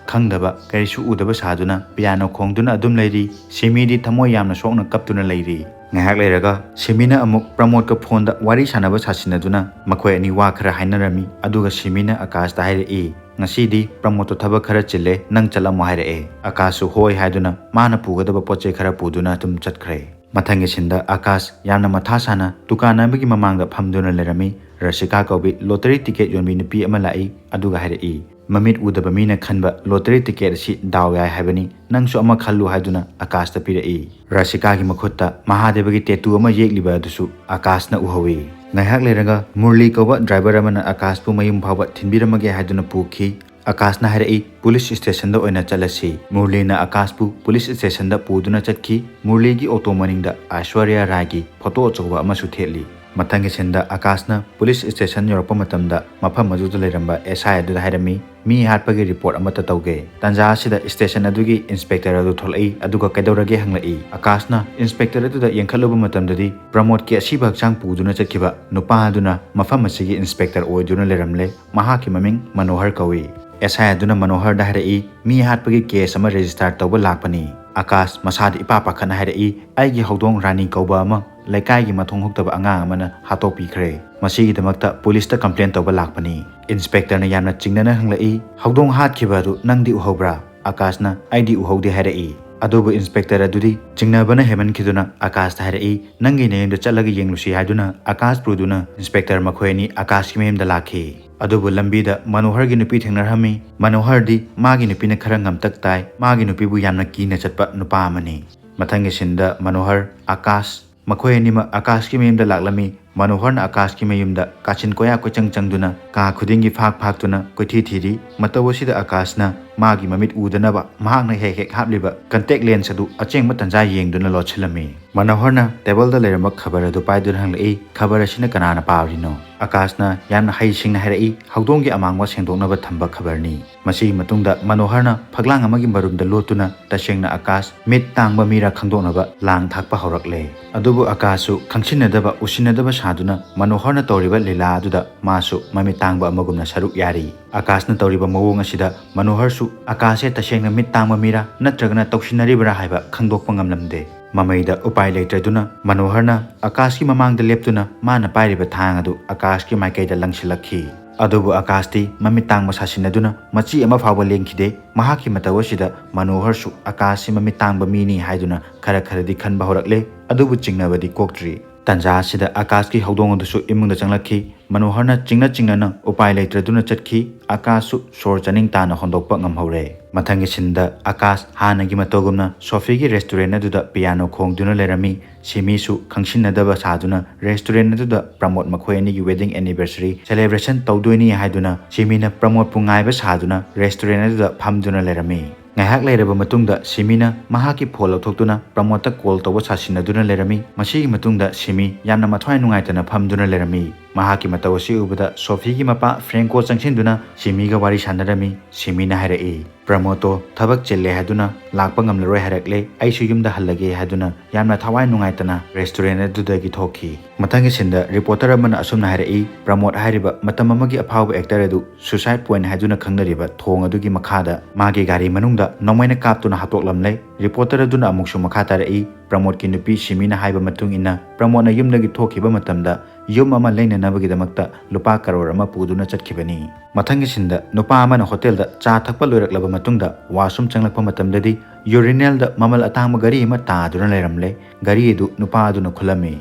ꯈꯪꯗꯕ, ꯀꯔꯤꯁꯨ ꯎꯗꯕ ꯁꯥꯗꯨꯅ piano ꯈꯣꯡꯗꯨꯅ ꯑꯗꯨꯝ ꯂꯩꯔꯤ꯫ ꯁꯤꯃꯤꯗꯤ ꯊꯃꯣꯏ ꯌꯥꯝꯅ ꯁꯣꯛꯅ ꯀꯞꯇꯨꯅ ꯂꯩꯔꯤ꯫ ꯉꯥꯏꯍꯥꯛ ꯂꯩꯔꯒ ꯁꯤꯃꯤꯅ ꯑꯃꯨꯛ ꯄ꯭ꯔꯃꯣꯗꯀ phoneꯗ ꯋꯥꯔꯤ ꯁꯥꯟꯅꯕ ꯁꯥꯁꯤꯟꯅꯗꯨꯅ ꯃꯈꯣꯏ ꯑꯅꯤ ꯋꯥ ꯈꯔ ꯍꯥꯏꯅꯔꯝꯃꯤ꯫ ꯑꯗꯨꯒ ꯁꯤꯃꯤꯅ ꯑꯀꯥꯁꯇ ꯍꯥꯏꯔꯛꯏ, "ꯉꯁꯤꯗꯤ ꯄ꯭ꯔꯃꯣꯗꯇꯣ ꯊꯕꯛ ꯈꯔ ꯆꯤꯜꯂꯦ, ꯅꯪ ꯆꯠꯂꯝꯃꯣ" ꯍꯥꯏꯔꯛꯑꯦ꯫ ꯑꯀꯥꯁꯁꯨ ꯍꯣꯏ ꯍꯥꯏꯗꯨꯅ ꯃꯥꯅ ꯄꯨꯒꯗꯕ ꯄꯣꯠ ꯆꯩ ꯈꯔ ꯄꯨꯗꯨꯅ ꯑꯗꯨꯝ ꯆꯠꯈ꯭ꯔꯦ꯫ ꯃꯊꯪꯒꯤ ꯁꯤꯟꯗ ꯑꯀꯥꯁ ꯌꯥꯝꯅ ꯃꯊꯥ ꯁꯥꯅ ꯗꯨꯀꯥꯟ ꯑꯃꯒꯤ ꯃꯃꯥꯡꯗ ꯐꯝꯗꯨꯅ ꯂꯩꯔꯝꯃꯤ꯫ ꯔꯁꯤꯀꯥ ꯀꯧꯕꯤ ꯂꯣꯇꯔꯤ ꯇꯤꯀꯦꯠ ꯌꯣꯟꯕꯤ ꯅꯨꯄꯤ ꯑꯃ ꯂꯥꯛꯏ, ꯑꯗꯨꯒ ꯍꯥꯏꯔꯛꯏ, ꯃꯃꯤꯠ ꯎꯗꯕ ꯃꯤꯅ ꯈꯟꯕ ꯂꯣꯇꯔꯤ ꯇꯤꯀꯦꯠ ꯑꯁꯤ ꯗꯥꯎ ꯌꯥꯏ ꯍꯥꯏꯕꯅꯤ, ꯅꯪꯁꯨ ꯑꯃ ꯈꯜꯂꯨ ꯍꯥꯏꯗꯨꯅ ꯑꯀꯥꯁꯇ ꯄꯤꯔꯛꯏ꯫ ꯔꯁꯤꯀꯥꯒꯤ ꯃꯈꯨꯠꯇ ꯃꯍꯥꯗꯦꯕꯒꯤ ꯇꯦꯇꯨ ꯑꯃ ꯌꯦꯛꯂꯤꯕ ꯑꯗꯨꯁꯨ ꯑꯀꯥꯁꯅ ꯎꯍꯧꯏ꯫ ꯉꯥꯏꯍꯥꯛ ꯂꯩꯔꯒ ꯃꯨꯔꯂꯤ ꯀꯧꯕ ꯗ꯭ꯔꯥꯏꯚꯔ ꯑꯃꯅ ꯑꯀꯥꯁꯄꯨ ꯃꯌꯨꯝ ꯐꯥꯎꯕ ꯊꯤꯟꯕꯤꯔꯝꯃꯒꯦ ꯍꯥꯏꯗꯨꯅ ꯄꯨꯈꯤ꯫ ꯑꯀꯥꯁꯅ ꯍꯥꯏꯔꯛꯏ, "ꯄꯨꯂꯤꯁ ꯁ꯭ꯇꯦꯁꯟꯗ ꯑꯣꯏꯅ ꯆꯠꯂꯁꯤ꯫" ꯃꯨꯔꯂꯤꯅ ꯑꯀꯥꯁꯄꯨ ꯄꯨꯂꯤꯁ ꯁ꯭ꯇꯦꯁꯟꯗ ꯄꯨꯗꯨꯅ ꯆꯠꯈꯤ꯫ ꯃꯨꯔꯂꯤꯒꯤ ꯑꯣꯇꯣ ꯃꯅꯤꯡꯗ ꯑꯥꯏꯁ꯭ꯋꯔꯌꯥ ꯔꯥꯏꯒꯤ ꯐꯣꯇꯣ ꯑꯆꯧꯕ ꯑꯃꯁꯨ ꯊꯦꯠꯂꯤ꯫ ꯃꯊꯪꯒꯤ ꯁꯤꯟꯗ ꯑꯀꯥꯁꯅ ꯄꯨꯂꯤꯁ ꯁ꯭ꯇꯦꯁꯟ ꯌꯧꯔꯛꯄ ꯃꯇꯝꯗ ꯃꯐꯝ ꯑꯗꯨꯗ ꯂꯩꯔꯝꯕ ꯑꯦꯁ ꯑꯥꯏ ꯑꯗꯨꯗ ꯍꯥꯏꯔꯝꯃꯤ, "ꯃꯤ ꯍꯥꯠꯄꯒꯤ ꯔꯤꯄꯣꯔꯠ ꯑꯃꯠꯇ ꯇꯧꯒꯦ꯫" ꯇꯥꯟꯖꯥ ꯑꯁꯤꯗ ꯁ꯭ꯇꯦꯁꯟ ꯑꯗꯨꯒꯤ ꯏꯟꯁꯄꯦꯛꯇꯔ ꯑꯗꯨ ꯊꯣꯛꯂꯛꯏ, ꯑꯗꯨꯒ ꯀꯩꯗꯧꯔꯒꯦ ꯍꯪꯂꯛꯏ꯫ ꯑꯀꯥꯁꯅ ꯏꯟꯁꯄꯦꯛꯇꯔ ꯑꯗꯨꯗ ꯌꯦꯡꯈꯠꯂꯨꯕ ꯃꯇꯝꯗꯗꯤ ꯄ꯭ꯔꯃꯣꯗꯀꯤ ꯑꯁꯤꯕ ꯍꯛꯆꯥꯡ ꯄꯨꯗꯨꯅ ꯆꯠꯈꯤꯕ ꯅꯨꯄꯥ ꯑꯗꯨꯅ ꯃꯐꯝ ꯑꯁꯤꯒꯤ ꯏꯟꯁꯄꯦꯛꯇꯔ ꯑꯣꯏꯗꯨꯅ ꯂꯩꯔꯝꯂꯦ꯫ ꯃꯍꯥꯛꯀꯤ ꯃꯃꯤꯡ ꯃꯅꯣꯍꯔ ꯀꯧꯏ꯫ ꯑꯦꯁ ꯑꯥꯏ ꯑꯗꯨꯅ ꯃꯅꯣꯍꯔꯗ ꯍꯥꯏꯔꯛꯏ, "ꯃꯤ ꯍꯥꯠꯄꯒꯤ ꯀꯦꯁ ꯑꯃ ꯔꯦꯖꯤꯁꯇꯥꯔ ꯇꯧꯕ ꯂꯥꯛꯄꯅꯤ꯫" ꯑꯀꯥꯁ ꯃꯁꯥꯗ ꯏꯄꯥ ꯄꯥꯈꯠꯅ ꯍꯥꯏꯔꯛꯏ, "ꯑꯩꯒꯤ ꯍꯧꯗꯣꯡ ꯔꯥꯅꯤ ꯀꯧꯕ ꯑꯃ ꯂꯩꯀꯥꯏꯒꯤ ꯃꯊꯣꯡ ꯍꯨꯛꯇꯕ ꯑꯉꯥꯡ ꯑꯃꯅ ꯍꯥꯠꯇꯣꯛꯄꯤꯈ꯭ꯔꯦ꯫ ꯃꯁꯤꯒꯤꯗꯃꯛꯇ ꯄꯨꯂꯤꯁꯇ ꯀꯝꯄ꯭ꯂꯦꯟ ꯇꯧꯕ ꯂꯥꯛꯄꯅꯤ꯫" ꯏꯟꯁꯄꯦꯛꯇꯔꯅ ꯌꯥꯝꯅ ꯆꯤꯡꯅꯅ ꯍꯪꯂꯛꯏ, "ꯍꯧꯗꯣꯡ ꯍꯥꯠꯈꯤꯕ ꯑꯗꯨ ꯅꯪꯗꯤ ꯎꯍꯧꯕ꯭ꯔꯥ?" ꯑꯀꯥꯁꯅ, "ꯑꯩꯗꯤ ꯎꯍꯧꯗꯦ" ꯍꯥꯏꯔꯛꯏ꯫ ꯑꯗꯨꯕꯨ ꯏꯟꯁꯄꯦꯛꯇꯔ ꯑꯗꯨꯗꯤ ꯆꯤꯡꯅꯕꯅ ꯍꯦꯟꯃꯟꯈꯤꯗꯨꯅ ꯑꯀꯥꯁꯇ ꯍꯥꯏꯔꯛꯏ, "ꯅꯪꯒꯤ ꯅꯌꯨꯝꯗ ꯆꯠꯂꯒ ꯌꯦꯡꯂꯨꯁꯤ" ꯍꯥꯏꯗꯨꯅ ꯑꯀꯥꯁ ꯄꯨꯗꯨꯅ ꯏꯟꯁꯄꯦꯛꯇꯔ ꯃꯈꯣꯏ ꯑꯅꯤ ꯑꯀꯥꯁꯀꯤ ꯃꯌꯨꯝꯗ ꯂꯥꯛꯈꯤ꯫ ꯑꯗꯨꯕꯨ ꯂꯝꯕꯤꯗ ꯃꯅꯣꯍꯔꯒꯤ ꯅꯨꯄꯤ ꯊꯦꯡꯅꯔꯝꯃꯤ꯫ ꯃꯅꯣꯍꯔꯗꯤ ꯃꯥꯒꯤ ꯅꯨꯄꯤꯅ ꯈꯔ ꯉꯝꯇꯛ ꯇꯥꯏ, ꯃꯥꯒꯤ ꯅꯨꯄꯤꯕꯨ ꯌꯥꯝꯅ ꯀꯤꯅ ꯆꯠꯄ ꯅꯨꯄꯥ ꯑꯃꯅꯤ꯫ ꯃꯊꯪꯒꯤ ꯁꯤꯟꯗ ꯃꯅꯣꯍꯔ, ꯑꯀꯥꯁ, ꯃꯈꯣꯏ ꯑꯅꯤꯃꯛ ꯑꯀꯥꯁꯀꯤ ꯃꯌꯨꯝꯗ ꯂꯥꯛꯂꯝꯃꯤ꯫ ꯃꯅꯣꯍꯔꯅ ꯑꯀꯥꯁꯀꯤ ꯃꯌꯨꯝꯗ ꯀꯥꯆꯤꯟ ꯀꯣꯌꯥ ꯀꯣꯏꯆꯪ ꯆꯪꯗꯨꯅ ꯀꯥ ꯈꯨꯗꯤꯡꯒꯤ ꯐꯥꯛ ꯐꯥꯛꯇꯨꯅ ꯀꯣꯏꯊꯤ ꯊꯤꯔꯤ꯫ ꯃꯇꯧ ꯑꯁꯤꯗ ꯑꯀꯥꯁꯅ ꯃꯥꯒꯤ ꯃꯃꯤꯠ ꯎꯗꯅꯕ ꯃꯍꯥꯛꯅ ꯍꯦꯛ ꯍꯦꯛ ꯍꯥꯞꯂꯤꯕ ꯀꯟꯇꯦꯛ ꯂꯦꯟꯁ ꯑꯗꯨ ꯑꯆꯦꯡꯕ ꯇꯟꯖꯥ ꯌꯦꯡꯗꯨꯅ ꯂꯣꯠꯁꯤꯜꯂꯝꯃꯤ꯫ ꯃꯅꯣꯍꯔꯅ ꯇꯦꯕꯜꯗ ꯂꯩꯔꯝꯕ ꯈꯕꯔ ꯑꯗꯨ ꯄꯥꯏꯗꯨꯅ ꯍꯪꯂꯛꯏ, "ꯈꯕꯔ ꯑꯁꯤꯅ ꯀꯅꯥꯅ ꯄꯥꯔꯤꯅꯣ?" ꯑꯀꯥꯁꯅ ꯌꯥꯝꯅ ꯍꯩꯁꯤꯡꯅ ꯍꯥꯏꯔꯛꯏ, "ꯍꯧꯗꯣꯡꯒꯤ ꯑꯃꯥꯡꯕ ꯁꯦꯡꯗꯣꯛꯅꯕ ꯊꯝꯕ ꯈꯕꯔꯅꯤ꯫" ꯃꯁꯤꯒꯤ ꯃꯇꯨꯡꯗ ꯃꯅꯣꯍꯔꯅ ꯐꯛꯂꯥꯡ ꯑꯃꯒꯤ ꯃꯔꯨꯝꯗ ꯂꯣꯠꯇꯨꯅ ꯇꯁꯦꯡꯅ ꯑꯀꯥꯁ ꯃꯤꯠ ꯇꯥꯡꯕ ꯃꯤꯔꯥ ꯈꯪꯗꯣꯛꯅꯕ ꯂꯥꯡ ꯊꯥꯛꯄ ꯍꯧꯔꯛꯂꯦ꯫ ꯑꯗꯨꯕꯨ ꯑꯀꯥꯁꯁꯨ ꯈꯪꯁꯤꯟꯅꯗꯕ, ꯎꯁꯤꯟꯅꯗꯕ ꯁꯥꯗꯨꯅ ꯃꯅꯣꯍꯔꯅ ꯇꯧꯔꯤꯕ ꯂꯤꯂꯥ ꯑꯗꯨꯗ ꯃꯥꯁꯨ ꯃꯃꯤꯠ ꯇꯥꯡꯕ ꯑꯃꯒꯨꯝꯅ ꯁꯔꯨꯛ ꯌꯥꯔꯤ꯫ ꯑꯀꯥꯁꯅ ꯇꯧꯔꯤꯕ ꯃꯑꯣꯡ ꯑꯁꯤꯗ ꯃꯅꯣꯍꯔꯁꯨ ꯑꯀꯥꯁꯁꯦ ꯇꯁꯦꯡꯅ ꯃꯤꯠ ꯇꯥꯡꯕ ꯃꯤꯔꯥ ꯅꯠꯇ꯭ꯔꯒꯅ ꯇꯧꯁꯤꯟꯅꯔꯤꯕꯔꯥ ꯍꯥꯏꯕ ꯈꯪꯗꯣꯛꯄ ꯉꯝꯂꯝꯗꯦ꯫ ꯃꯃꯩꯗ ꯎꯄꯥꯏ ꯂꯩꯇ꯭ꯔꯗꯨꯅ ꯃꯅꯣꯍꯔꯅ ꯑꯀꯥꯁꯀꯤ ꯃꯃꯥꯡꯗ ꯂꯦꯞꯇꯨꯅ ꯃꯥꯅ ꯄꯥꯏꯔꯤꯕ ꯊꯥꯡ ꯑꯗꯨ ꯑꯀꯥꯁꯀꯤ ꯃꯥꯏꯀꯩꯗ ꯂꯪꯁꯤꯜꯂꯛꯈꯤ꯫ ꯑꯗꯨꯕꯨ ꯑꯀꯥꯁꯇꯤ ꯃꯃꯤꯠ ꯇꯥꯡꯕ ꯁꯥꯁꯤꯟꯅꯗꯨꯅ ꯃꯆꯤ ꯑꯃ ꯐꯥꯎꯕ ꯂꯦꯡꯈꯤꯗꯦ꯫ ꯃꯍꯥꯛꯀꯤ ꯃꯇꯧ ꯑꯁꯤꯗ ꯃꯅꯣꯍꯔꯁꯨ ꯑꯀꯥꯁꯁꯤ ꯃꯃꯤꯠ ꯇꯥꯡꯕ ꯃꯤꯅꯤ ꯍꯥꯏꯗꯨꯅ ꯈꯔ ꯈꯔꯗꯤ ꯈꯟꯕ ꯍꯧꯔꯛꯂꯦ, ꯑꯗꯨꯕꯨ ꯆꯤꯡꯅꯕꯗꯤ ꯀꯣꯛꯇ꯭ꯔꯤ꯫ ꯇꯥꯟꯖꯥ ꯑꯁꯤꯗ ꯑꯀꯥꯁꯀꯤ ꯍꯧꯗꯣꯡ ꯑꯗꯨꯁꯨ ꯏꯃꯨꯡꯗ ꯆꯪꯂꯛꯈꯤ꯫ ꯃꯅꯣꯍꯔꯅ ꯆꯤꯡꯅ ꯆꯤꯡꯅꯅ ꯎꯄꯥꯏ ꯂꯩꯇ꯭ꯔꯗꯨꯅ ꯆꯠꯈꯤ꯫ ꯑꯀꯥꯁꯁꯨ ꯁꯣꯔ ꯆꯥꯅꯤꯡ ꯇꯥꯅ ꯍꯣꯟꯗꯣꯛꯄ ꯉꯝꯍꯧꯔꯦ꯫ ꯃꯊꯪꯒꯤ ꯁꯤꯟꯗ ꯑꯀꯥꯁ ꯍꯥꯟꯅꯒꯤ ꯃꯇꯧꯒꯨꯝꯅ ꯁꯣꯐꯤꯒꯤ ꯔꯦꯁꯇꯨꯔꯦꯟ ꯑꯗꯨꯗ ꯄꯤꯌꯥꯅꯣ ꯈꯣꯡꯗꯨꯅ ꯂꯩꯔꯝꯃꯤ꯫ ꯁꯤꯃꯤꯁꯨ ꯈꯪꯁꯤꯟꯅꯗꯕ ꯁꯥꯗꯨꯅ ꯔꯦꯁꯇꯨꯔꯦꯟ ꯑꯗꯨꯗ ꯄ꯭ꯔꯃꯣꯗ ꯃꯈꯣꯏ ꯑꯅꯤꯒꯤ ꯋꯦꯗꯤꯡ ꯑꯦꯅꯤꯚꯔꯁꯔꯤ ꯁꯦꯂꯦꯕ꯭ꯔꯦꯁꯟ ꯇꯧꯗꯣꯏꯅꯤ ꯍꯥꯏꯗꯨꯅ ꯁꯤꯃꯤꯅ ꯄ꯭ꯔꯃꯣꯗꯄꯨ ꯉꯥꯏꯕ ꯁꯥꯗꯨꯅ ꯔꯦꯁꯇꯨꯔꯦꯟ ꯑꯗꯨꯗ ꯐꯝꯗꯨꯅ ꯂꯩꯔꯝꯃꯤ꯫ ꯉꯥꯏꯍꯥꯛ ꯂꯩꯔꯕ ꯃꯇꯨꯡꯗ ꯁꯤꯃꯤꯅ ꯃꯍꯥꯛꯀꯤ ꯐꯣꯟ ꯂꯧꯊꯣꯛꯇꯨꯅ ꯄ꯭ꯔꯃꯣꯗꯇ ꯀꯣꯜ ꯇꯧꯕ ꯁꯥꯁꯤꯟꯅꯗꯨꯅ ꯂꯩꯔꯝꯃꯤ꯫ ꯃꯁꯤꯒꯤ ꯃꯇꯨꯡꯗ ꯁꯤꯃꯤ ꯌꯥꯝꯅ ꯃꯊ꯭ꯋꯥꯏ ꯅꯨꯡꯉꯥꯏꯇꯅ ꯐꯝꯗꯨꯅ ꯂꯩꯔꯝꯃꯤ꯫ ꯃꯍꯥꯛꯀꯤ ꯃꯇꯧ ꯑꯁꯤ ꯎꯕꯗ ꯁꯣꯐꯤꯒꯤ ꯃꯄꯥ ꯐ꯭ꯔꯦꯡꯀꯣ ꯆꯪꯁꯤꯟꯗꯨꯅ ꯁꯤꯃꯤꯒ ꯋꯥꯔꯤ ꯁꯥꯟꯅꯔꯝꯃꯤ꯫ ꯁꯤꯃꯤꯅ ꯍꯥꯏꯔꯛꯏ, "ꯄ꯭ꯔꯃꯣꯗꯇꯣ ꯊꯕꯛ ꯆꯤꯜꯂꯦ ꯍꯥꯏꯗꯨꯅ ꯂꯥꯛꯄ ꯉꯝꯂꯔꯣꯏ ꯍꯥꯏꯔꯛꯂꯦ꯫ ꯑꯩꯁꯨ ꯌꯨꯝꯗ ꯍꯜꯂꯒꯦ" ꯍꯥꯏꯗꯨꯅ ꯌꯥꯝꯅ ꯊꯋꯥꯏ ꯅꯨꯡꯉꯥꯏꯇꯅ ꯔꯦꯁꯇꯨꯔꯦꯟ ꯑꯗꯨꯗꯒꯤ ꯊꯣꯛꯈꯤ꯫ ꯃꯊꯪꯒꯤ ꯁꯤꯟꯗ ꯔꯤꯄꯣꯔꯇꯔ ꯑꯃꯅ ꯑꯁꯨꯝꯅ ꯍꯥꯏꯔꯛꯏ, "ꯄ꯭ꯔꯃꯣꯗ ꯍꯥꯏꯔꯤꯕ ꯃꯇꯝ ꯑꯃꯒꯤ ꯑꯐꯥꯎꯕ ꯑꯦꯛꯇꯔ ꯑꯗꯨ ꯁꯨꯁꯥꯏꯗ ꯄꯣꯏꯟꯠ ꯍꯥꯏꯗꯨꯅ ꯈꯪꯅꯔꯤꯕ ꯊꯣꯡ ꯑꯗꯨꯒꯤ ꯃꯈꯥꯗ ꯃꯥꯒꯤ ꯒꯥꯔꯤ ꯃꯅꯨꯡꯗ ꯅꯣꯡꯃꯩꯅ ꯀꯥꯞꯇꯨꯅ ꯍꯥꯠꯇꯣꯛꯂꯝꯂꯦ꯫" ꯔꯤꯄꯣꯔꯇꯔ ꯑꯗꯨꯅ ꯑꯃꯨꯛꯁꯨ ꯃꯈꯥ ꯇꯥꯔꯛꯏ, "ꯄ꯭ꯔꯃꯣꯗꯀꯤ ꯅꯨꯄꯤ ꯁꯤꯃꯤꯅ ꯍꯥꯏꯕ ꯃꯇꯨꯡ ꯏꯟꯅ ꯄ꯭ꯔꯃꯣꯗꯅ ꯌꯨꯝꯗꯒꯤ ꯊꯣꯛꯈꯤꯕ ꯃꯇꯝꯗ ꯌꯨꯝ ꯑꯃ ꯂꯩꯅꯅꯕꯒꯤꯗꯃꯛꯇ ꯂꯨꯄꯥ ꯀꯔꯣꯔ ꯑꯃ ꯄꯨꯗꯨꯅ ꯆꯠꯈꯤꯕꯅꯤ꯫" ꯃꯊꯪꯒꯤ ꯁꯤꯟꯗ ꯅꯨꯄꯥ ꯑꯃꯅ ꯍꯣꯇꯦꯜꯗ ꯆꯥ ꯊꯛꯄ ꯂꯣꯏꯔꯛꯂꯕ ꯃꯇꯨꯡꯗ ꯋꯥꯁꯔꯨꯝ ꯆꯪꯂꯛꯄ ꯃꯇꯝꯗꯗꯤ ꯌꯨꯔꯤꯅꯦꯜꯗ ꯃꯃꯜ ꯑꯇꯥꯡꯕ ꯒꯥꯔꯤ ꯑꯃ ꯇꯥꯗꯨꯅ ꯂꯩꯔꯝꯂꯦ꯫ ꯒꯥꯔꯤ ꯑꯗꯨ ꯅꯨꯄꯥ ꯑꯗꯨꯅ ꯈꯨꯜꯂꯝꯃꯤ꯫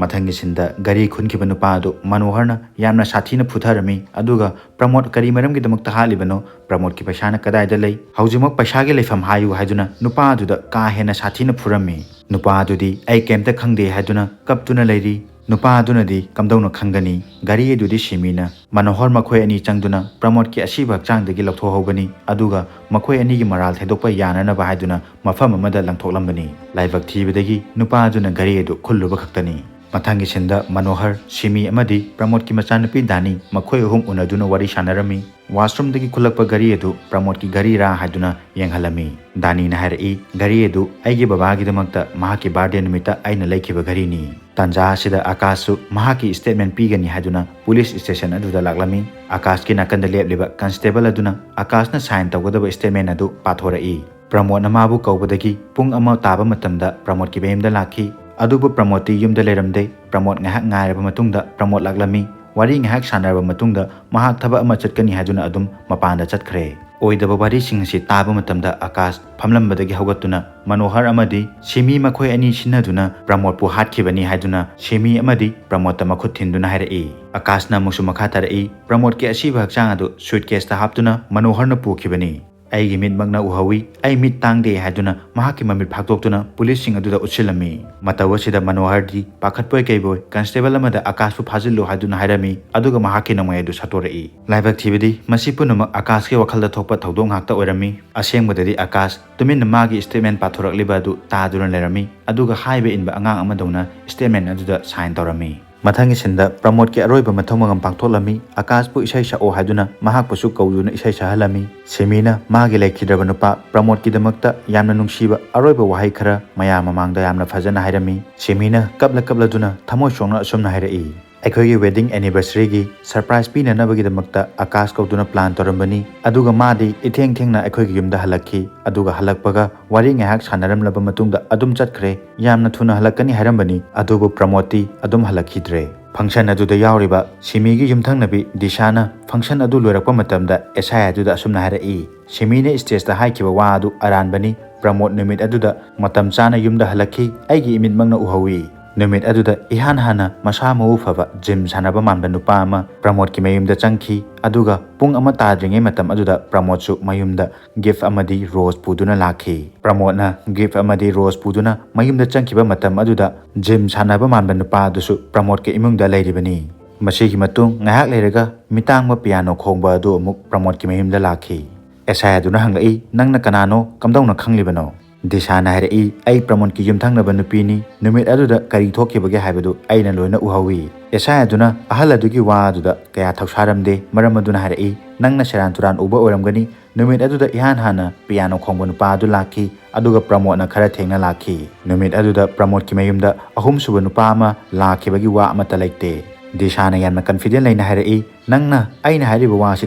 ꯃꯊꯪꯒꯤ ꯁꯤꯟꯗ ꯒꯥꯔꯤ ꯈꯨꯟꯈꯤꯕ ꯅꯨꯄꯥ ꯑꯗꯨ ꯃꯅꯣꯍꯔꯅ ꯌꯥꯝꯅ ꯁꯥꯊꯤꯅ ꯐꯨꯊꯔꯝꯃꯤ, ꯑꯗꯨꯒ "ꯄ꯭ꯔꯃꯣꯗ ꯀꯔꯤ ꯃꯔꯝꯒꯤꯗꯃꯛꯇ ꯍꯥꯠꯂꯤꯕꯅꯣ? ꯄ꯭ꯔꯃꯣꯗꯀꯤ ꯄꯩꯁꯥꯅ ꯀꯗꯥꯏꯗ ꯂꯩ? ꯍꯧꯖꯤꯛꯃꯛ ꯄꯩꯁꯥꯒꯤ ꯂꯩꯐꯝ ꯍꯥꯏꯌꯨ" ꯍꯥꯏꯗꯨꯅ ꯅꯨꯄꯥ ꯑꯗꯨꯗ ꯀꯥ ꯍꯦꯟꯅ ꯁꯥꯊꯤꯅ ꯐꯨꯔꯝꯃꯤ꯫ ꯅꯨꯄꯥ ꯑꯗꯨꯗꯤ "ꯑꯩ ꯀꯩꯝꯇ ꯈꯪꯗꯦ" ꯍꯥꯏꯗꯨꯅ ꯀꯞꯇꯨꯅ ꯂꯩꯔꯤ꯫ ꯅꯨꯄꯥ ꯑꯗꯨꯅꯗꯤ ꯀꯝꯗꯧꯅ ꯈꯪꯒꯅꯤ? ꯒꯥꯔꯤ ꯑꯗꯨꯗꯤ ꯁꯤꯃꯤꯅ ꯃꯅꯣꯍꯔ ꯃꯈꯣꯏ ꯑꯅꯤ ꯆꯪꯗꯨꯅ ꯄ꯭ꯔꯃꯣꯗꯀꯤ ꯑꯁꯤꯕ ꯍꯛꯆꯥꯡꯗꯒꯤ ꯂꯧꯊꯣꯛꯍꯧꯕꯅꯤ, ꯑꯗꯨꯒ ꯃꯈꯣꯏ ꯑꯅꯤꯒꯤ ꯃꯔꯥꯜ ꯊꯦꯗꯣꯛꯄ ꯌꯥꯅꯅꯕ ꯍꯥꯏꯗꯨꯅ ꯃꯐꯝ ꯑꯃꯗ ꯂꯪꯊꯣꯛꯂꯝꯕꯅꯤ꯫ ꯂꯥꯏꯕꯛ ꯊꯤꯕꯗꯒꯤ ꯅꯨꯄꯥ ꯑꯗꯨꯅ ꯒꯥꯔꯤ ꯑꯗꯨ ꯈꯨꯜꯂꯨꯕ ꯈꯛꯇꯅꯤ꯫ ꯃꯊꯪꯒꯤ ꯁꯤꯟꯗ ꯃꯅꯣꯍꯔ, ꯁꯤꯃꯤ ꯑꯃꯗꯤ ꯄ꯭ꯔꯃꯣꯗꯀꯤ ꯃꯆꯥꯅꯨꯄꯤ ꯗꯥꯅꯤ ꯃꯈꯣꯏ ꯑꯍꯨꯝ ꯎꯅꯗꯨꯅ ꯋꯥꯔꯤ ꯁꯥꯟꯅꯔꯝꯃꯤ꯫ ꯋꯥꯁꯔꯨꯝꯗꯒꯤ ꯈꯨꯜꯂꯛꯄ ꯒꯥꯔꯤ ꯑꯗꯨ ꯄ꯭ꯔꯃꯣꯗꯀꯤ ꯒꯥꯔꯤꯔꯥ ꯍꯥꯏꯗꯨꯅ ꯌꯦꯡꯍꯜꯂꯝꯃꯤ꯫ ꯗꯥꯅꯤꯅ ꯍꯥꯏꯔꯛꯏ, "ꯒꯥꯔꯤ ꯑꯗꯨ ꯑꯩꯒꯤ ꯕꯕꯥꯒꯤꯗꯃꯛꯇ ꯃꯍꯥꯛꯀꯤ ꯕꯥꯔꯗꯦ ꯅꯨꯃꯤꯠꯇ ꯑꯩꯅ ꯂꯩꯈꯤꯕ ꯒꯥꯔꯤꯅꯤ꯫" ꯇꯥꯟꯖꯥ ꯑꯁꯤꯗ ꯑꯀꯥꯁꯁꯨ ꯃꯍꯥꯛꯀꯤ ꯁ꯭ꯇꯦꯠꯃꯦꯟ ꯄꯤꯒꯅꯤ ꯍꯥꯏꯗꯨꯅ ꯄꯨꯂꯤꯁ ꯁ꯭ꯇꯦꯁꯟ ꯑꯗꯨꯗ ꯂꯥꯛꯂꯝꯃꯤ꯫ ꯑꯀꯥꯁꯀꯤ ꯅꯥꯀꯟꯗ ꯂꯦꯞꯂꯤꯕ ꯀꯟꯁꯇꯦꯕꯜ ꯑꯗꯨꯅ ꯑꯀꯥꯁꯅ ꯁꯥꯏꯟ ꯇꯧꯒꯗꯕ ꯁ꯭ꯇꯦꯠꯃꯦꯟ ꯑꯗꯨ ꯄꯥꯊꯣꯔꯛꯏ꯫ ꯄ꯭ꯔꯃꯣꯗꯅ ꯃꯥꯕꯨ ꯀꯧꯕꯗꯒꯤ ꯄꯨꯡ ꯑꯃ ꯇꯥꯕ ꯃꯇꯝꯗ ꯄ꯭ꯔꯃꯣꯗꯀꯤ ꯃꯌꯨꯝꯗ ꯂꯥꯛꯈꯤ꯫ ꯑꯗꯨꯕꯨ ꯄ꯭ꯔꯃꯣꯗꯇꯤ ꯌꯨꯝꯗ ꯂꯩꯔꯝꯗꯦ꯫ ꯄ꯭ꯔꯃꯣꯗ ꯉꯥꯏꯍꯥꯛ ꯉꯥꯏꯔꯕ ꯃꯇꯨꯡꯗ ꯄ꯭ꯔꯃꯣꯗ ꯂꯥꯛꯂꯝꯃꯤ꯫ ꯋꯥꯔꯤ ꯉꯥꯏꯍꯥꯛ ꯁꯥꯟꯅꯔꯕ ꯃꯇꯨꯡꯗ ꯃꯍꯥꯛ ꯊꯕꯛ ꯑꯃ ꯆꯠꯀꯅꯤ ꯍꯥꯏꯗꯨꯅ ꯑꯗꯨꯝ ꯃꯄꯥꯟꯗ ꯆꯠꯈ꯭ꯔꯦ꯫ ꯑꯣꯏꯗꯕ ꯋꯥꯔꯤꯁꯤꯡ ꯑꯁꯤ ꯇꯥꯕ ꯃꯇꯝꯗ ꯑꯀꯥꯁ ꯐꯝꯂꯝꯕꯗꯒꯤ ꯍꯧꯒꯠꯇꯨꯅ ꯃꯅꯣꯍꯔ ꯑꯃꯗꯤ ꯁꯤꯃꯤ ꯃꯈꯣꯏ ꯑꯅꯤ ꯁꯤꯟꯅꯗꯨꯅ ꯄ꯭ꯔꯃꯣꯗꯄꯨ ꯍꯥꯠꯈꯤꯕꯅꯤ ꯍꯥꯏꯗꯨꯅ ꯁꯤꯃꯤ ꯑꯃꯗꯤ ꯄ꯭ꯔꯃꯣꯗꯇ ꯃꯈꯨꯠ ꯊꯤꯟꯗꯨꯅ ꯍꯥꯏꯔꯛꯏ꯫ ꯑꯀꯥꯁꯅ ꯑꯃꯨꯛꯁꯨ ꯃꯈꯥ ꯇꯥꯔꯛꯏ, ꯄ꯭ꯔꯃꯣꯗꯀꯤ ꯑꯁꯤꯕ ꯍꯛꯆꯥꯡ ꯑꯗꯨ ꯁꯨꯏꯠꯀꯦꯁꯇ ꯍꯥꯞꯇꯨꯅ ꯃꯅꯣꯍꯔꯅ ꯄꯨꯈꯤꯕꯅꯤ꯫ ꯑꯩꯒꯤ ꯃꯤꯠꯃꯛꯅ ꯎꯍꯧꯏ, ꯑꯩ ꯃꯤꯠ ꯇꯥꯡꯗꯦ ꯍꯥꯏꯗꯨꯅ ꯃꯍꯥꯛꯀꯤ ꯃꯃꯤꯠ ꯐꯥꯛꯇꯣꯛꯇꯨꯅ ꯄꯨꯂꯤꯁꯁꯤꯡ ꯑꯗꯨꯗ ꯎꯠꯁꯤꯜꯂꯝꯃꯤ꯫ ꯃꯇꯧ ꯑꯁꯤꯗ ꯃꯅꯣꯍꯔꯗꯤ ꯄꯥꯈꯠꯄꯣꯏ ꯀꯩꯕꯣꯏ ꯀꯟꯁꯇꯦꯕꯜ ꯑꯃꯗ ꯑꯀꯥꯁꯄꯨ ꯐꯥꯖꯤꯜꯂꯨ ꯍꯥꯏꯗꯨꯅ ꯍꯥꯏꯔꯝꯃꯤ, ꯑꯗꯨꯒ ꯃꯍꯥꯛꯀꯤ ꯅꯣꯡꯃꯩ ꯑꯗꯨ ꯁꯠꯇꯣꯔꯛꯏ꯫ ꯂꯥꯏꯕꯛ ꯊꯤꯕꯗꯤ ꯃꯁꯤ ꯄꯨꯝꯅꯃꯛ ꯑꯀꯥꯁꯀꯤ ꯋꯥꯈꯜꯗ ꯊꯣꯛꯄ ꯊꯧꯗꯣꯛ ꯉꯥꯛꯇ ꯑꯣꯏꯔꯝꯃꯤ꯫ ꯑꯁꯦꯡꯕꯗꯗꯤ ꯑꯀꯥꯁ ꯇꯨꯃꯤꯟꯅ ꯃꯥꯒꯤ ꯁ꯭ꯇꯦꯠꯃꯦꯟ ꯄꯥꯊꯣꯔꯛꯂꯤꯕ ꯑꯗꯨ ꯇꯥꯗꯨꯅ ꯂꯩꯔꯝꯃꯤ, ꯑꯗꯨꯒ ꯍꯥꯏꯕ ꯏꯟꯕ ꯑꯉꯥꯡ ꯑꯃꯗꯧꯅ ꯁ꯭ꯇꯦꯠꯃꯦꯟ ꯑꯗꯨꯗ ꯁꯥꯏꯟ ꯇꯧꯔꯝꯃꯤ꯫ ꯃꯊꯪꯒꯤ ꯁꯤꯟꯗ ꯄ꯭ꯔꯃꯣꯗꯀꯤ ꯑꯔꯣꯏꯕ ꯃꯊꯧ ꯃꯉꯝ ꯄꯥꯡꯊꯣꯛꯂꯝꯃꯤ꯫ ꯑꯀꯥꯁꯄꯨ ꯏꯁꯩ ꯁꯛꯑꯣ ꯍꯥꯏꯗꯨꯅ ꯃꯍꯥꯛꯄꯨꯁꯨ ꯀꯧꯗꯨꯅ ꯏꯁꯩ ꯁꯛꯍꯜꯂꯝꯃꯤ꯫ ꯁꯤꯃꯤꯅ ꯃꯥꯒꯤ ꯂꯩꯈꯤꯗ꯭ꯔꯕ ꯅꯨꯄꯥ ꯄ꯭ꯔꯃꯣꯗꯀꯤꯗꯃꯛꯇ ꯌꯥꯝꯅ ꯅꯨꯡꯁꯤꯕ ꯑꯔꯣꯏꯕ ꯋꯥꯍꯩ ꯈꯔ ꯃꯌꯥꯝ ꯃꯃꯥꯡꯗ ꯌꯥꯝꯅ ꯐꯖꯅ ꯍꯥꯏꯔꯝꯃꯤ꯫ ꯁꯤꯃꯤꯅ ꯀꯞꯂ ꯀꯞꯂꯗꯨꯅ ꯊꯃꯣꯏ ꯁꯣꯛꯅ ꯑꯁꯨꯝꯅ ꯍꯥꯏꯔꯛꯏ, "ꯑꯩꯈꯣꯏꯒꯤ ꯋꯦꯗꯤꯡ ꯑꯦꯅꯤꯚꯔꯁꯔꯤꯒꯤ ꯁꯔꯄ꯭ꯔꯥꯏꯖ ꯄꯤꯅꯅꯕꯒꯤꯗꯃꯛꯇ ꯑꯀꯥꯁ ꯀꯧꯗꯨꯅ ꯄ꯭ꯂꯥꯟ ꯇꯧꯔꯝꯕꯅꯤ, ꯑꯗꯨꯒ ꯃꯥꯗꯤ ꯏꯊꯦꯡ ꯊꯦꯡꯅ ꯑꯩꯈꯣꯏꯒꯤ ꯌꯨꯝꯗ ꯍꯜꯂꯛꯈꯤ, ꯑꯗꯨꯒ ꯍꯜꯂꯛꯄꯒ ꯋꯥꯔꯤ ꯉꯥꯏꯍꯥꯛ ꯁꯥꯟꯅꯔꯝꯂꯕ ꯃꯇꯨꯡꯗ ꯑꯗꯨꯝ ꯆꯠꯈ꯭ꯔꯦ꯫ ꯌꯥꯝꯅ ꯊꯨꯅ ꯍꯜꯂꯛꯀꯅꯤ ꯍꯥꯏꯔꯝꯕꯅꯤ, ꯑꯗꯨꯕꯨ ꯄ꯭ꯔꯃꯣꯗꯇꯤ ꯑꯗꯨꯝ ꯍꯜꯂꯛꯈꯤꯗ꯭ꯔꯦ"꯫ ꯐꯪꯁꯟ ꯑꯗꯨꯗ ꯌꯥꯎꯔꯤꯕ ꯁꯤꯃꯤꯒꯤ ꯌꯨꯝꯊꯪꯅꯕꯤ ꯗꯤꯁꯥꯅ ꯐꯪꯁꯟ ꯑꯗꯨ ꯂꯣꯏꯔꯛꯄ ꯃꯇꯝꯗ ꯑꯦꯁꯥꯏ ꯑꯗꯨꯗ ꯑꯁꯨꯝꯅ ꯍꯥꯏꯔꯛꯏ, "ꯁꯤꯃꯤꯅ ꯁ꯭ꯇꯦꯖꯇ ꯍꯥꯏꯈꯤꯕ ꯋꯥ ꯑꯗꯨ ꯑꯔꯥꯟꯕꯅꯤ꯫ ꯄ꯭ꯔꯃꯣꯗ ꯅꯨꯃꯤꯠ ꯑꯗꯨꯗ ꯃꯇꯝ ꯆꯥꯅ ꯌꯨꯝꯗ ꯍꯜꯂꯛꯈꯤ, ꯑꯩꯒꯤ ꯏꯃꯤꯠꯃꯛꯅ ꯎꯍꯧꯏ꯫ ꯅꯨꯃꯤꯠ ꯑꯗꯨꯗ ꯏꯍꯥꯟ ꯍꯥꯟꯅ ꯃꯁꯥ ꯃꯎ ꯐꯕ ꯖꯤꯝ ꯁꯥꯟꯅꯕ ꯃꯥꯟꯕ ꯅꯨꯄꯥ ꯑꯃ ꯄ꯭ꯔꯃꯣꯗꯀꯤ ꯃꯌꯨꯝꯗ ꯆꯪꯈꯤ, ꯑꯗꯨꯒ ꯄꯨꯡ ꯑꯃ ꯇꯥꯗ꯭ꯔꯤꯉꯩ ꯃꯇꯝ ꯑꯗꯨꯗ ꯄ꯭ꯔꯃꯣꯗꯁꯨ ꯃꯌꯨꯝꯗ ꯒꯤꯐ ꯑꯃꯗꯤ ꯔꯣꯁ ꯄꯨꯗꯨꯅ ꯂꯥꯛꯈꯤ꯫ ꯄ꯭ꯔꯃꯣꯗꯅ ꯒꯤꯐ ꯑꯃꯗꯤ ꯔꯣꯁ ꯄꯨꯗꯨꯅ ꯃꯌꯨꯝꯗ ꯆꯪꯈꯤꯕ ꯃꯇꯝ ꯑꯗꯨꯗ ꯖꯤꯝ ꯁꯥꯟꯅꯕ ꯃꯥꯟꯕ ꯅꯨꯄꯥ ꯑꯗꯨꯁꯨ ꯄ꯭ꯔꯃꯣꯗꯀꯤ ꯏꯃꯨꯡꯗ ꯂꯩꯔꯤꯕꯅꯤ꯫ ꯃꯁꯤꯒꯤ ꯃꯇꯨꯡ ꯉꯥꯏꯍꯥꯛ ꯂꯩꯔꯒ ꯃꯤꯇꯥꯡꯕ ꯄꯤꯌꯥꯅꯣ ꯈꯣꯡꯕ ꯑꯗꯨ ꯑꯃꯨꯛ ꯄ꯭ꯔꯃꯣꯗꯀꯤ ꯃꯌꯨꯝꯗ ꯂꯥꯛꯈꯤ꯫ ꯑꯦꯁꯥꯏ ꯑꯗꯨꯅ ꯍꯪꯂꯛꯏ, "ꯅꯪꯅ ꯀꯅꯥꯅꯣ? ꯀꯝꯗꯧꯅ ꯈꯪꯂꯤꯕꯅꯣ?" ꯗꯤꯁꯥꯅ ꯍꯥꯏꯔꯛꯏ, "ꯑꯩ ꯄ꯭ꯔꯃꯣꯗꯀꯤ ꯌꯨꯝꯊꯪꯅꯕ ꯅꯨꯄꯤꯅꯤ꯫ ꯅꯨꯃꯤꯠ ꯑꯗꯨꯗ ꯀꯔꯤ ꯊꯣꯛꯈꯤꯕꯒꯦ ꯍꯥꯏꯕꯗꯨ ꯑꯩꯅ ꯂꯣꯏꯅ ꯎꯍꯧꯏ"꯫ ꯑꯦꯁꯥꯏ ꯑꯗꯨꯅ ꯑꯍꯜ ꯑꯗꯨꯒꯤ ꯋꯥ ꯑꯗꯨꯗ ꯀꯌꯥ ꯊꯧꯁꯥꯔꯝꯗꯦ꯫ ꯃꯔꯝ ꯑꯗꯨꯅ ꯍꯥꯏꯔꯛꯏ, "ꯅꯪꯅ ꯁꯦꯔꯥꯟ ꯇꯨꯔꯥꯟ ꯎꯕ ꯑꯣꯏꯔꯝꯒꯅꯤ꯫ ꯅꯨꯃꯤꯠ ꯑꯗꯨꯗ ꯏꯍꯥꯟ ꯍꯥꯟꯅ ꯄꯤꯌꯥꯅꯣ ꯈꯣꯡꯕ ꯅꯨꯄꯥ ꯑꯗꯨ ꯂꯥꯛꯈꯤ, ꯑꯗꯨꯒ ꯄ꯭ꯔꯃꯣꯗꯅ ꯈꯔ ꯊꯦꯡꯅ ꯂꯥꯛꯈꯤ꯫ ꯅꯨꯃꯤꯠ ꯑꯗꯨꯗ ꯄ꯭ꯔꯃꯣꯗꯀꯤ ꯃꯌꯨꯝꯗ ꯑꯍꯨꯝꯁꯨꯕ ꯅꯨꯄꯥ ꯑꯃ ꯂꯥꯛꯈꯤꯕꯒꯤ ꯋꯥ ꯑꯃꯠꯇ ꯂꯩꯇꯦ"꯫ ꯗꯤꯁꯥꯅ ꯌꯥꯝꯅ ꯀꯟꯐꯤꯗꯦꯟ ꯂꯩꯅ ꯍꯥꯏꯔꯛꯏ, "ꯅꯪꯅ ꯑꯩꯅ ꯍꯥꯏꯔꯤꯕ ꯋꯥ ꯑꯁꯤ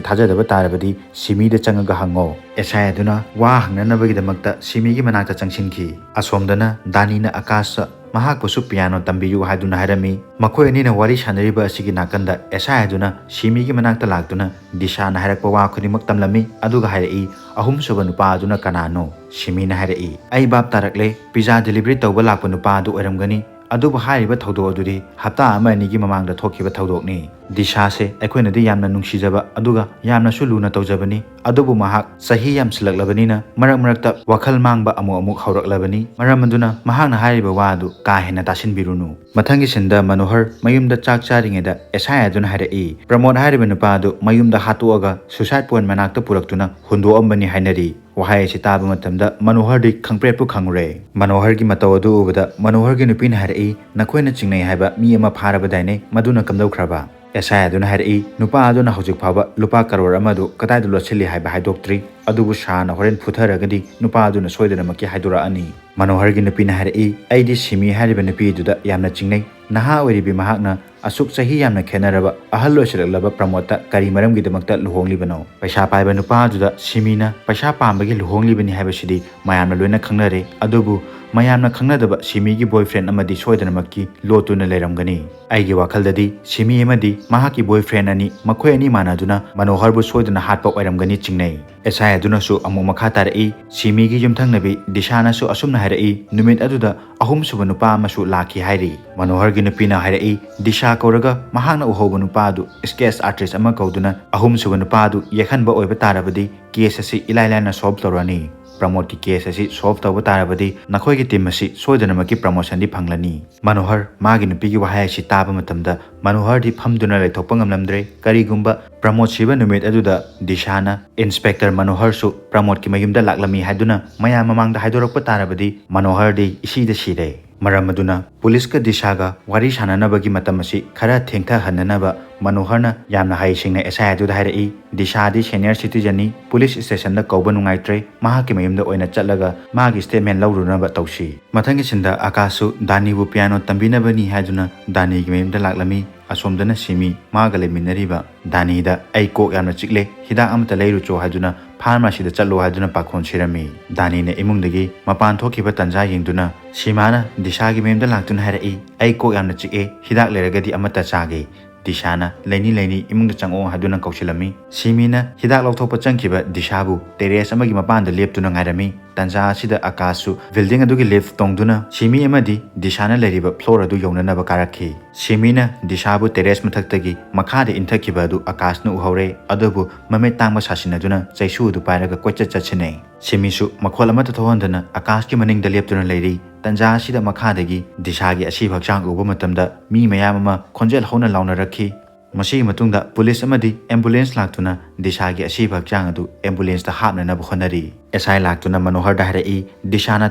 ꯊꯥꯖꯗꯕ ꯇꯥꯔꯕꯗꯤ ꯁꯤꯃꯤꯗ ꯆꯪꯉꯒ ꯍꯪꯉꯣ"꯫ ꯑꯦꯁꯥꯏ ꯑꯗꯨꯅ ꯋꯥ ꯍꯪꯅꯅꯕꯒꯤꯗꯃꯛꯇ ꯁꯤꯃꯤꯒꯤ ꯃꯅꯥꯛꯇ ꯆꯪꯁꯤꯟꯈꯤ꯫ ꯑꯁꯣꯝꯗꯅ ꯗꯥꯅꯤꯅ ꯑꯀꯥꯁꯇ ꯃꯍꯥꯛꯄꯨꯁꯨ ꯄꯤꯌꯥꯅꯣ ꯇꯝꯕꯤꯌꯨ ꯍꯥꯏꯗꯨꯅ ꯍꯥꯏꯔꯝꯃꯤ꯫ ꯃꯈꯣꯏ ꯑꯅꯤꯅ ꯋꯥꯔꯤ ꯁꯥꯟꯅꯔꯤꯕ ꯑꯁꯤꯒꯤ ꯅꯥꯀꯟꯗ ꯑꯦꯁꯥꯏ ꯑꯗꯨꯅ ꯁꯤꯃꯤꯒꯤ ꯃꯅꯥꯛꯇ ꯂꯥꯛꯇꯨꯅ ꯗꯤꯁꯥꯅ ꯍꯥꯏꯔꯛꯄ ꯋꯥ ꯈꯨꯗꯤꯡꯃꯛ ꯇꯝꯂꯝꯃꯤ, ꯑꯗꯨꯒ ꯍꯥꯏꯔꯛꯏ, "ꯑꯍꯨꯝꯁꯨꯕ ꯅꯨꯄꯥ ꯑꯗꯨꯅ ꯀꯅꯥꯅꯣ?" ꯁꯤꯃꯤꯅ ꯍꯥꯏꯔꯛꯏ, "ꯑꯩ ꯚꯥꯞ ꯇꯥꯔꯛꯂꯦ, ꯄꯤꯖꯥ ꯗꯦꯂꯤꯚꯔꯤ ꯇꯧꯕ ꯂꯥꯛꯄ ꯅꯨꯄꯥ ꯑꯗꯨ ꯑꯣꯏꯔꯝꯒꯅꯤ꯫ ꯑꯗꯨꯕꯨ ꯍꯥꯏꯔꯤꯕ ꯊꯧꯗꯣꯛ ꯑꯗꯨꯗꯤ ꯍꯞꯇꯥ ꯑꯃ ꯑꯅꯤꯒꯤ ꯃꯃꯥꯡꯗ ꯊꯣꯛꯈꯤꯕ ꯊꯧꯗꯣꯛꯅꯤ꯫ ꯗꯤꯁꯥꯁꯦ ꯑꯩꯈꯣꯏꯅꯗꯤ ꯌꯥꯝꯅ ꯅꯨꯡꯁꯤꯖꯕ ꯑꯗꯨꯒ ꯌꯥꯝꯅꯁꯨ ꯂꯨꯅ ꯇꯧꯖꯕꯅꯤ, ꯑꯗꯨꯕꯨ ꯃꯍꯥꯛ ꯆꯍꯤ ꯌꯥꯝꯁꯤꯜꯂꯛꯂꯕꯅꯤꯅ ꯃꯔꯛ ꯃꯔꯛꯇ ꯋꯥꯈꯜ ꯃꯥꯡꯕ ꯑꯃꯨꯛ ꯑꯃꯨꯛ ꯍꯧꯔꯛꯂꯕꯅꯤ꯫ ꯃꯔꯝ ꯑꯗꯨꯅ ꯃꯍꯥꯛꯅ ꯍꯥꯏꯔꯤꯕ ꯋꯥ ꯑꯗꯨ ꯀꯥ ꯍꯦꯟꯅ ꯇꯥꯁꯤꯟꯕꯤꯔꯨꯅꯨ"꯫ ꯃꯊꯪꯒꯤ ꯁꯤꯟꯗ ꯃꯅꯣꯍꯔ ꯃꯌꯨꯝꯗ ꯆꯥꯛ ꯆꯥꯔꯤꯉꯩꯗ ꯑꯦꯁꯥꯏ ꯑꯗꯨꯅ ꯍꯥꯏꯔꯛꯏ, "ꯄ꯭ꯔꯃꯣꯗ ꯍꯥꯏꯔꯤꯕ ꯅꯨꯄꯥ ꯑꯗꯨ ꯃꯌꯨꯝꯗ ꯍꯥꯠꯇꯣꯛꯑꯒ ꯁꯨꯁꯥꯏꯗ ꯄꯣꯏꯟ ꯃꯅꯥꯛꯇ ꯄꯨꯔꯛꯇꯨꯅ ꯍꯨꯟꯗꯣꯛꯑꯝꯕꯅꯤ ꯍꯥꯏꯅꯔꯤ"꯫ ꯋꯥꯍꯩ ꯑꯁꯤ ꯇꯥꯕ ꯃꯇꯝꯗ ꯃꯅꯣꯍꯔꯗꯤ ꯈꯪꯄ꯭ꯔꯦꯛꯄꯨ ꯈꯪꯉꯨꯔꯦ꯫ ꯃꯅꯣꯍꯔꯒꯤ ꯃꯇꯧ ꯑꯗꯨ ꯎꯕꯗ ꯃꯅꯣꯍꯔꯒꯤ ꯅꯨꯄꯤꯅ ꯍꯥꯏꯔꯛꯏ, "ꯅꯈꯣꯏꯅ ꯆꯤꯡꯅꯩ ꯍꯥꯏꯕ ꯃꯤ ꯑꯃ ꯐꯥꯔꯕꯗꯥꯏꯅꯦ, ꯃꯗꯨꯅ ꯀꯝꯗꯧꯈ꯭ꯔꯕ?" ꯑꯦꯁꯥꯏ ꯑꯗꯨꯅ ꯍꯥꯏꯔꯛꯏ, "ꯅꯨꯄꯥ ꯑꯗꯨꯅ ꯍꯧꯖꯤꯛ ꯐꯥꯎꯕ ꯂꯨꯄꯥ ꯀꯔꯣꯔ ꯑꯃ ꯑꯗꯨ ꯀꯗꯥꯏꯗ ꯂꯣꯠꯁꯤꯜꯂꯤ ꯍꯥꯏꯕ ꯍꯥꯏꯗꯣꯛꯇ꯭ꯔꯤ, ꯑꯗꯨꯕꯨ ꯁꯥꯔꯅ ꯍꯣꯔꯦꯟ ꯐꯨꯊꯔꯒꯗꯤ ꯅꯨꯄꯥ ꯑꯗꯨꯅ ꯁꯣꯏꯗꯅꯃꯛꯀꯤ ꯍꯥꯏꯗꯣꯔꯛꯑꯅꯤ"꯫ ꯃꯅꯣꯍꯔꯒꯤ ꯅꯨꯄꯤꯅ ꯍꯥꯏꯔꯛꯏ, "ꯑꯩꯗꯤ ꯁꯤꯃꯤ ꯍꯥꯏꯔꯤꯕ ꯅꯨꯄꯤ ꯑꯗꯨꯗ ꯌꯥꯝꯅ ꯆꯤꯡꯅꯩ꯫ ꯅꯍꯥ ꯑꯣꯏꯔꯤꯕꯤ ꯃꯍꯥꯛꯅ ꯑꯁꯨꯛ ꯆꯍꯤ ꯌꯥꯝꯅ ꯈꯦꯠꯅꯔꯕ ꯑꯍꯜ ꯑꯣꯏꯁꯤꯜꯂꯛꯂꯕ ꯄ꯭ꯔꯃꯣꯗꯇ ꯀꯔꯤ ꯃꯔꯝꯒꯤꯗꯃꯛꯇ ꯂꯨꯍꯣꯡꯂꯤꯕꯅꯣ?" ꯄꯩꯁꯥ ꯄꯥꯏꯕ ꯅꯨꯄꯥ ꯑꯗꯨꯗ ꯁꯤꯃꯤꯅ ꯄꯩꯁꯥ ꯄꯥꯝꯕꯒꯤ ꯂꯨꯍꯣꯡꯂꯤꯕꯅꯤ ꯍꯥꯏꯕꯁꯤꯗꯤ ꯃꯌꯥꯝꯅ ꯂꯣꯏꯅ ꯈꯪꯅꯔꯦ, ꯑꯗꯨꯕꯨ ꯃꯌꯥꯝꯅ ꯈꯪꯅꯗꯕ ꯁꯤꯃꯤꯒꯤ ꯕꯣꯏꯐ꯭ꯔꯦꯟ ꯑꯃꯗꯤ ꯁꯣꯏꯗꯅꯃꯛꯀꯤ ꯂꯣꯠꯇꯨꯅ ꯂꯩꯔꯝꯒꯅꯤ꯫ ꯑꯩꯒꯤ ꯋꯥꯈꯜꯗꯗꯤ ꯁꯤꯃꯤ ꯑꯃꯗꯤ ꯃꯍꯥꯛꯀꯤ ꯕꯣꯏꯐ꯭ꯔꯦꯟ ꯑꯅꯤ, ꯃꯈꯣꯏ ꯑꯅꯤ ꯃꯥꯟꯅꯗꯨꯅ ꯃꯅꯣꯍꯔꯕꯨ ꯁꯣꯏꯗꯅ ꯍꯥꯠꯄ ꯑꯣꯏꯔꯝꯒꯅꯤ ꯆꯤꯡꯅꯩ꯫ ꯑꯦꯁꯥꯏ ꯑꯗꯨꯅꯁꯨ ꯑꯃꯨꯛ ꯃꯈꯥ ꯇꯥꯔꯛꯏ, ꯁꯤꯃꯤꯒꯤ ꯌꯨꯝꯊꯪꯅꯕꯤ ꯗꯤꯁꯥꯅꯁꯨ ꯑꯁꯨꯝꯅ ꯍꯥꯏꯔꯛꯏ, ꯅꯨꯃꯤꯠ ꯑꯗꯨꯗ ꯑꯍꯨꯝꯁꯨꯕ ꯅꯨꯄꯥ ꯑꯃꯁꯨ ꯂꯥꯛꯈꯤ ꯍꯥꯏꯔꯤ꯫ ꯃꯅꯣꯍꯔꯒꯤ ꯅꯨꯄꯤꯅ ꯍꯥꯏꯔꯛꯏ, ꯗꯤꯁꯥ ꯀꯧꯔꯒ ꯃꯍꯥꯛꯅ ꯎꯍꯧꯕ ꯅꯨꯄꯥ ꯑꯗꯨ ꯁ꯭ꯀꯦꯠꯆ ꯑꯥꯔꯇꯤꯁ ꯑꯃ ꯀꯧꯗꯨꯅ ꯑꯍꯨꯝꯁꯨꯕ ꯅꯨꯄꯥ ꯑꯗꯨ ꯌꯦꯛꯍꯟꯕ ꯑꯣꯏꯕ ꯇꯥꯔꯕꯗꯤ ꯀꯦꯁ ꯑꯁꯤ ꯏꯂꯥꯏ ꯂꯥꯏꯅ ꯁꯣꯜꯕ ꯇꯧꯔꯅꯤ꯫ ꯄ꯭ꯔꯃꯣꯗꯀꯤ ꯀꯦꯁ ꯑꯁꯤ ꯁꯣꯜꯕ ꯇꯧꯕ ꯇꯥꯔꯕꯗꯤ ꯅꯈꯣꯏꯒꯤ ꯇꯤꯝ ꯑꯁꯤ ꯁꯣꯏꯗꯅꯃꯛꯀꯤ ꯄ꯭ꯔꯃꯣꯁꯟꯗꯤ ꯐꯪꯂꯅꯤ꯫ ꯃꯅꯣꯍꯔ ꯃꯥꯒꯤ ꯅꯨꯄꯤꯒꯤ ꯋꯥꯍꯩ ꯑꯁꯤ ꯇꯥꯕ ꯃꯇꯝꯗ ꯃꯅꯣꯍꯔꯗꯤ ꯐꯝꯗꯨꯅ ꯂꯩꯊꯣꯛꯄ ꯉꯝꯂꯝꯗ꯭ꯔꯦ꯫ ꯀꯔꯤꯒꯨꯝꯕ ꯄ꯭ꯔꯃꯣꯗ ꯁꯤꯕ ꯅꯨꯃꯤꯠ ꯑꯗꯨꯗ ꯗꯤꯁꯥꯅ ꯏꯟꯁꯄꯦꯛꯇꯔ ꯃꯅꯣꯍꯔꯁꯨ ꯄ꯭ꯔꯃꯣꯗꯀꯤ ꯃꯌꯨꯝꯗ ꯂꯥꯛꯂꯝꯃꯤ ꯍꯥꯏꯗꯨꯅ ꯃꯌꯥꯝ ꯃꯃꯥꯡꯗ ꯍꯥꯏꯗꯣꯔꯛꯄ ꯇꯥꯔꯕꯗꯤ ꯃꯅꯣꯍꯔꯗꯤ ꯏꯁꯤꯗ ꯁꯤꯔꯦ꯫ ꯃꯔꯝ ꯑꯗꯨꯅ ꯄꯨꯂꯤꯁꯀ ꯗꯤꯁꯥꯒ ꯋꯥꯔꯤ ꯁꯥꯟꯅꯅꯕꯒꯤ ꯃꯇꯝ ꯑꯁꯤ ꯈꯔ ꯊꯦꯡꯊꯍꯟꯅꯅꯕ ꯃꯅꯣꯍꯔꯅ ꯌꯥꯝꯅ ꯍꯩꯁꯤꯡꯅ ꯑꯦꯁꯥꯏ ꯑꯗꯨꯗ ꯍꯥꯏꯔꯛꯏ, "ꯗꯤꯁꯥꯗꯤ ꯁꯦꯅꯤꯌꯔ ꯁꯤꯇꯤꯖꯟꯅꯤ, ꯄꯨꯂꯤꯁ ꯁ꯭ꯇꯦꯁꯟꯗ ꯀꯧꯕ ꯅꯨꯡꯉꯥꯏꯇ꯭ꯔꯦ, ꯃꯍꯥꯛꯀꯤ ꯃꯌꯨꯝꯗ ꯑꯣꯏꯅ ꯆꯠꯂꯒ ꯃꯥꯒꯤ ꯁ꯭ꯇꯦꯠꯃꯦꯟ ꯂꯧꯔꯨꯅꯕ ꯇꯧꯁꯤ"꯫ ꯃꯊꯪꯒꯤ ꯁꯤꯟꯗ ꯑꯀꯥꯁꯁꯨ ꯗꯥꯅꯤꯕꯨ ꯄꯤꯌꯥꯅꯣ ꯇꯝꯕꯤꯅꯕꯅꯤ ꯍꯥꯏꯗꯨꯅ ꯗꯥꯅꯤꯒꯤ ꯃꯌꯨꯝꯗ ꯂꯥꯛꯂꯝꯃꯤ꯫ ꯑꯁꯣꯝꯗꯅ ꯁꯤꯃꯤ ꯃꯥꯒ ꯂꯩꯃꯤꯟꯅꯔꯤꯕ ꯗꯥꯅꯤꯗ "ꯑꯩ ꯀꯣꯛ ꯌꯥꯝꯅ ꯆꯤꯛꯂꯦ, ꯍꯤꯗꯥꯛ ꯑꯃꯇ ꯂꯩꯔꯨꯆꯣ" ꯍꯥꯏꯗꯨꯅ ꯐꯥꯔꯃꯥꯁꯤꯗ ꯆꯠꯂꯣ ꯍꯥꯏꯗꯨꯅ ꯄꯥꯈꯣꯟ ꯁꯤꯔꯝꯃꯤ꯫ ꯗꯥꯅꯤꯅ ꯏꯃꯨꯡꯗꯒꯤ ꯃꯄꯥꯟ ꯊꯣꯛꯈꯤꯕ ꯇꯟꯖꯥ ꯌꯦꯡꯗꯨꯅ ꯁꯤꯃꯥꯅ ꯗꯤꯁꯥꯒꯤ ꯃꯌꯨꯝꯗ ꯂꯥꯛꯇꯨꯅ ꯍꯥꯏꯔꯛꯏ, "ꯑꯩ ꯀꯣꯛ ꯌꯥꯝꯅ ꯆꯤꯛꯑꯦ, ꯍꯤꯗꯥꯛ ꯂꯩꯔꯒꯗꯤ ꯑꯃꯠꯇ ꯆꯥꯒꯦ"꯫ ꯗꯤꯁꯥꯅ "ꯂꯩꯅꯤ ꯂꯩꯅꯤ, ꯏꯃꯨꯡꯗ ꯆꯪꯉꯛꯑꯣ" ꯍꯥꯏꯗꯨꯅ ꯀꯧꯁꯤꯜꯂꯝꯃꯤ꯫ ꯁꯤꯃꯤꯅ ꯍꯤꯗꯥꯛ ꯂꯧꯊꯣꯛꯄ ꯆꯪꯈꯤꯕ ꯗꯤꯁꯥꯕꯨ ꯇꯦꯔꯦꯁ ꯑꯃꯒꯤ ꯃꯄꯥꯟꯗ ꯂꯦꯞꯇꯨꯅ ꯉꯥꯏꯔꯝꯃꯤ꯫ ꯇꯟꯖꯥ ꯑꯁꯤꯗ ꯑꯀꯥꯁꯁꯨ ꯕꯤꯜꯗꯤꯡ ꯑꯗꯨꯒꯤ ꯂꯤꯐ ꯇꯣꯡꯗꯨꯅ ꯁꯤꯃꯤ ꯑꯃꯗꯤ ꯗꯤꯁꯥꯅ ꯂꯩꯔꯤꯕ ꯐ꯭ꯂꯣꯔ ꯑꯗꯨ ꯌꯧꯅꯅꯕ ꯀꯥꯔꯛꯈꯤ꯫ ꯁꯤꯃꯤꯅ ꯗꯤꯁꯥꯕꯨ ꯇꯦꯔꯦꯁ ꯃꯊꯛꯇꯒꯤ ꯃꯈꯥꯗ ꯏꯟꯊꯈꯤꯕ ꯑꯗꯨ ꯑꯀꯥꯁꯅ ꯎꯍꯧꯔꯦ, ꯑꯗꯨꯕꯨ ꯃꯃꯤꯠ ꯇꯥꯡꯕ ꯁꯥꯁꯤꯟꯅꯗꯨꯅ ꯆꯩꯁꯨ ꯑꯗꯨ ꯄꯥꯏꯔꯒ ꯀꯣꯏꯆꯠ ꯆꯠꯁꯤꯟꯅꯩ꯫ ꯁꯤꯃꯤꯁꯨ ꯃꯈꯣꯜ ꯑꯃꯠꯇ ꯊꯣꯛꯍꯟꯗꯅ ꯑꯀꯥꯁꯀꯤ ꯃꯅꯤꯡꯗ ꯂꯦꯞꯇꯨꯅ ꯂꯩꯔꯤ꯫ ꯇꯟꯖꯥ ꯑꯁꯤꯗ ꯃꯈꯥꯗꯒꯤ ꯗꯤꯁꯥꯒꯤ ꯑꯁꯤꯕ ꯍꯛꯆꯥꯡ ꯎꯕ ꯃꯇꯝꯗ ꯃꯤ ꯃꯌꯥꯝ ꯑꯃ ꯈꯣꯟꯖꯦꯜ ꯍꯧꯅ ꯂꯥꯎꯅꯔꯛꯈꯤ꯫ ꯃꯁꯤꯒꯤ ꯃꯇꯨꯡꯗ ꯄꯨꯂꯤꯁ ꯑꯃꯗꯤ ꯑꯦꯝꯕꯨꯂꯦꯟꯁ ꯂꯥꯛꯇꯨꯅ ꯗꯤꯁꯥꯒꯤ ꯑꯁꯤꯕ ꯍꯛꯆꯥꯡ ꯑꯗꯨ ꯑꯦꯝꯕꯨꯂꯦꯟꯁꯇ ꯍꯥꯞꯅꯅꯕ ꯍꯣꯠꯅꯔꯤ꯫ ꯑꯦꯁ ꯑꯥꯏ ꯂꯥꯛꯇꯨꯅ ꯃꯅꯣꯍꯔꯗ ꯍꯥꯏꯔꯛꯏ, "ꯗꯤꯁꯥꯅ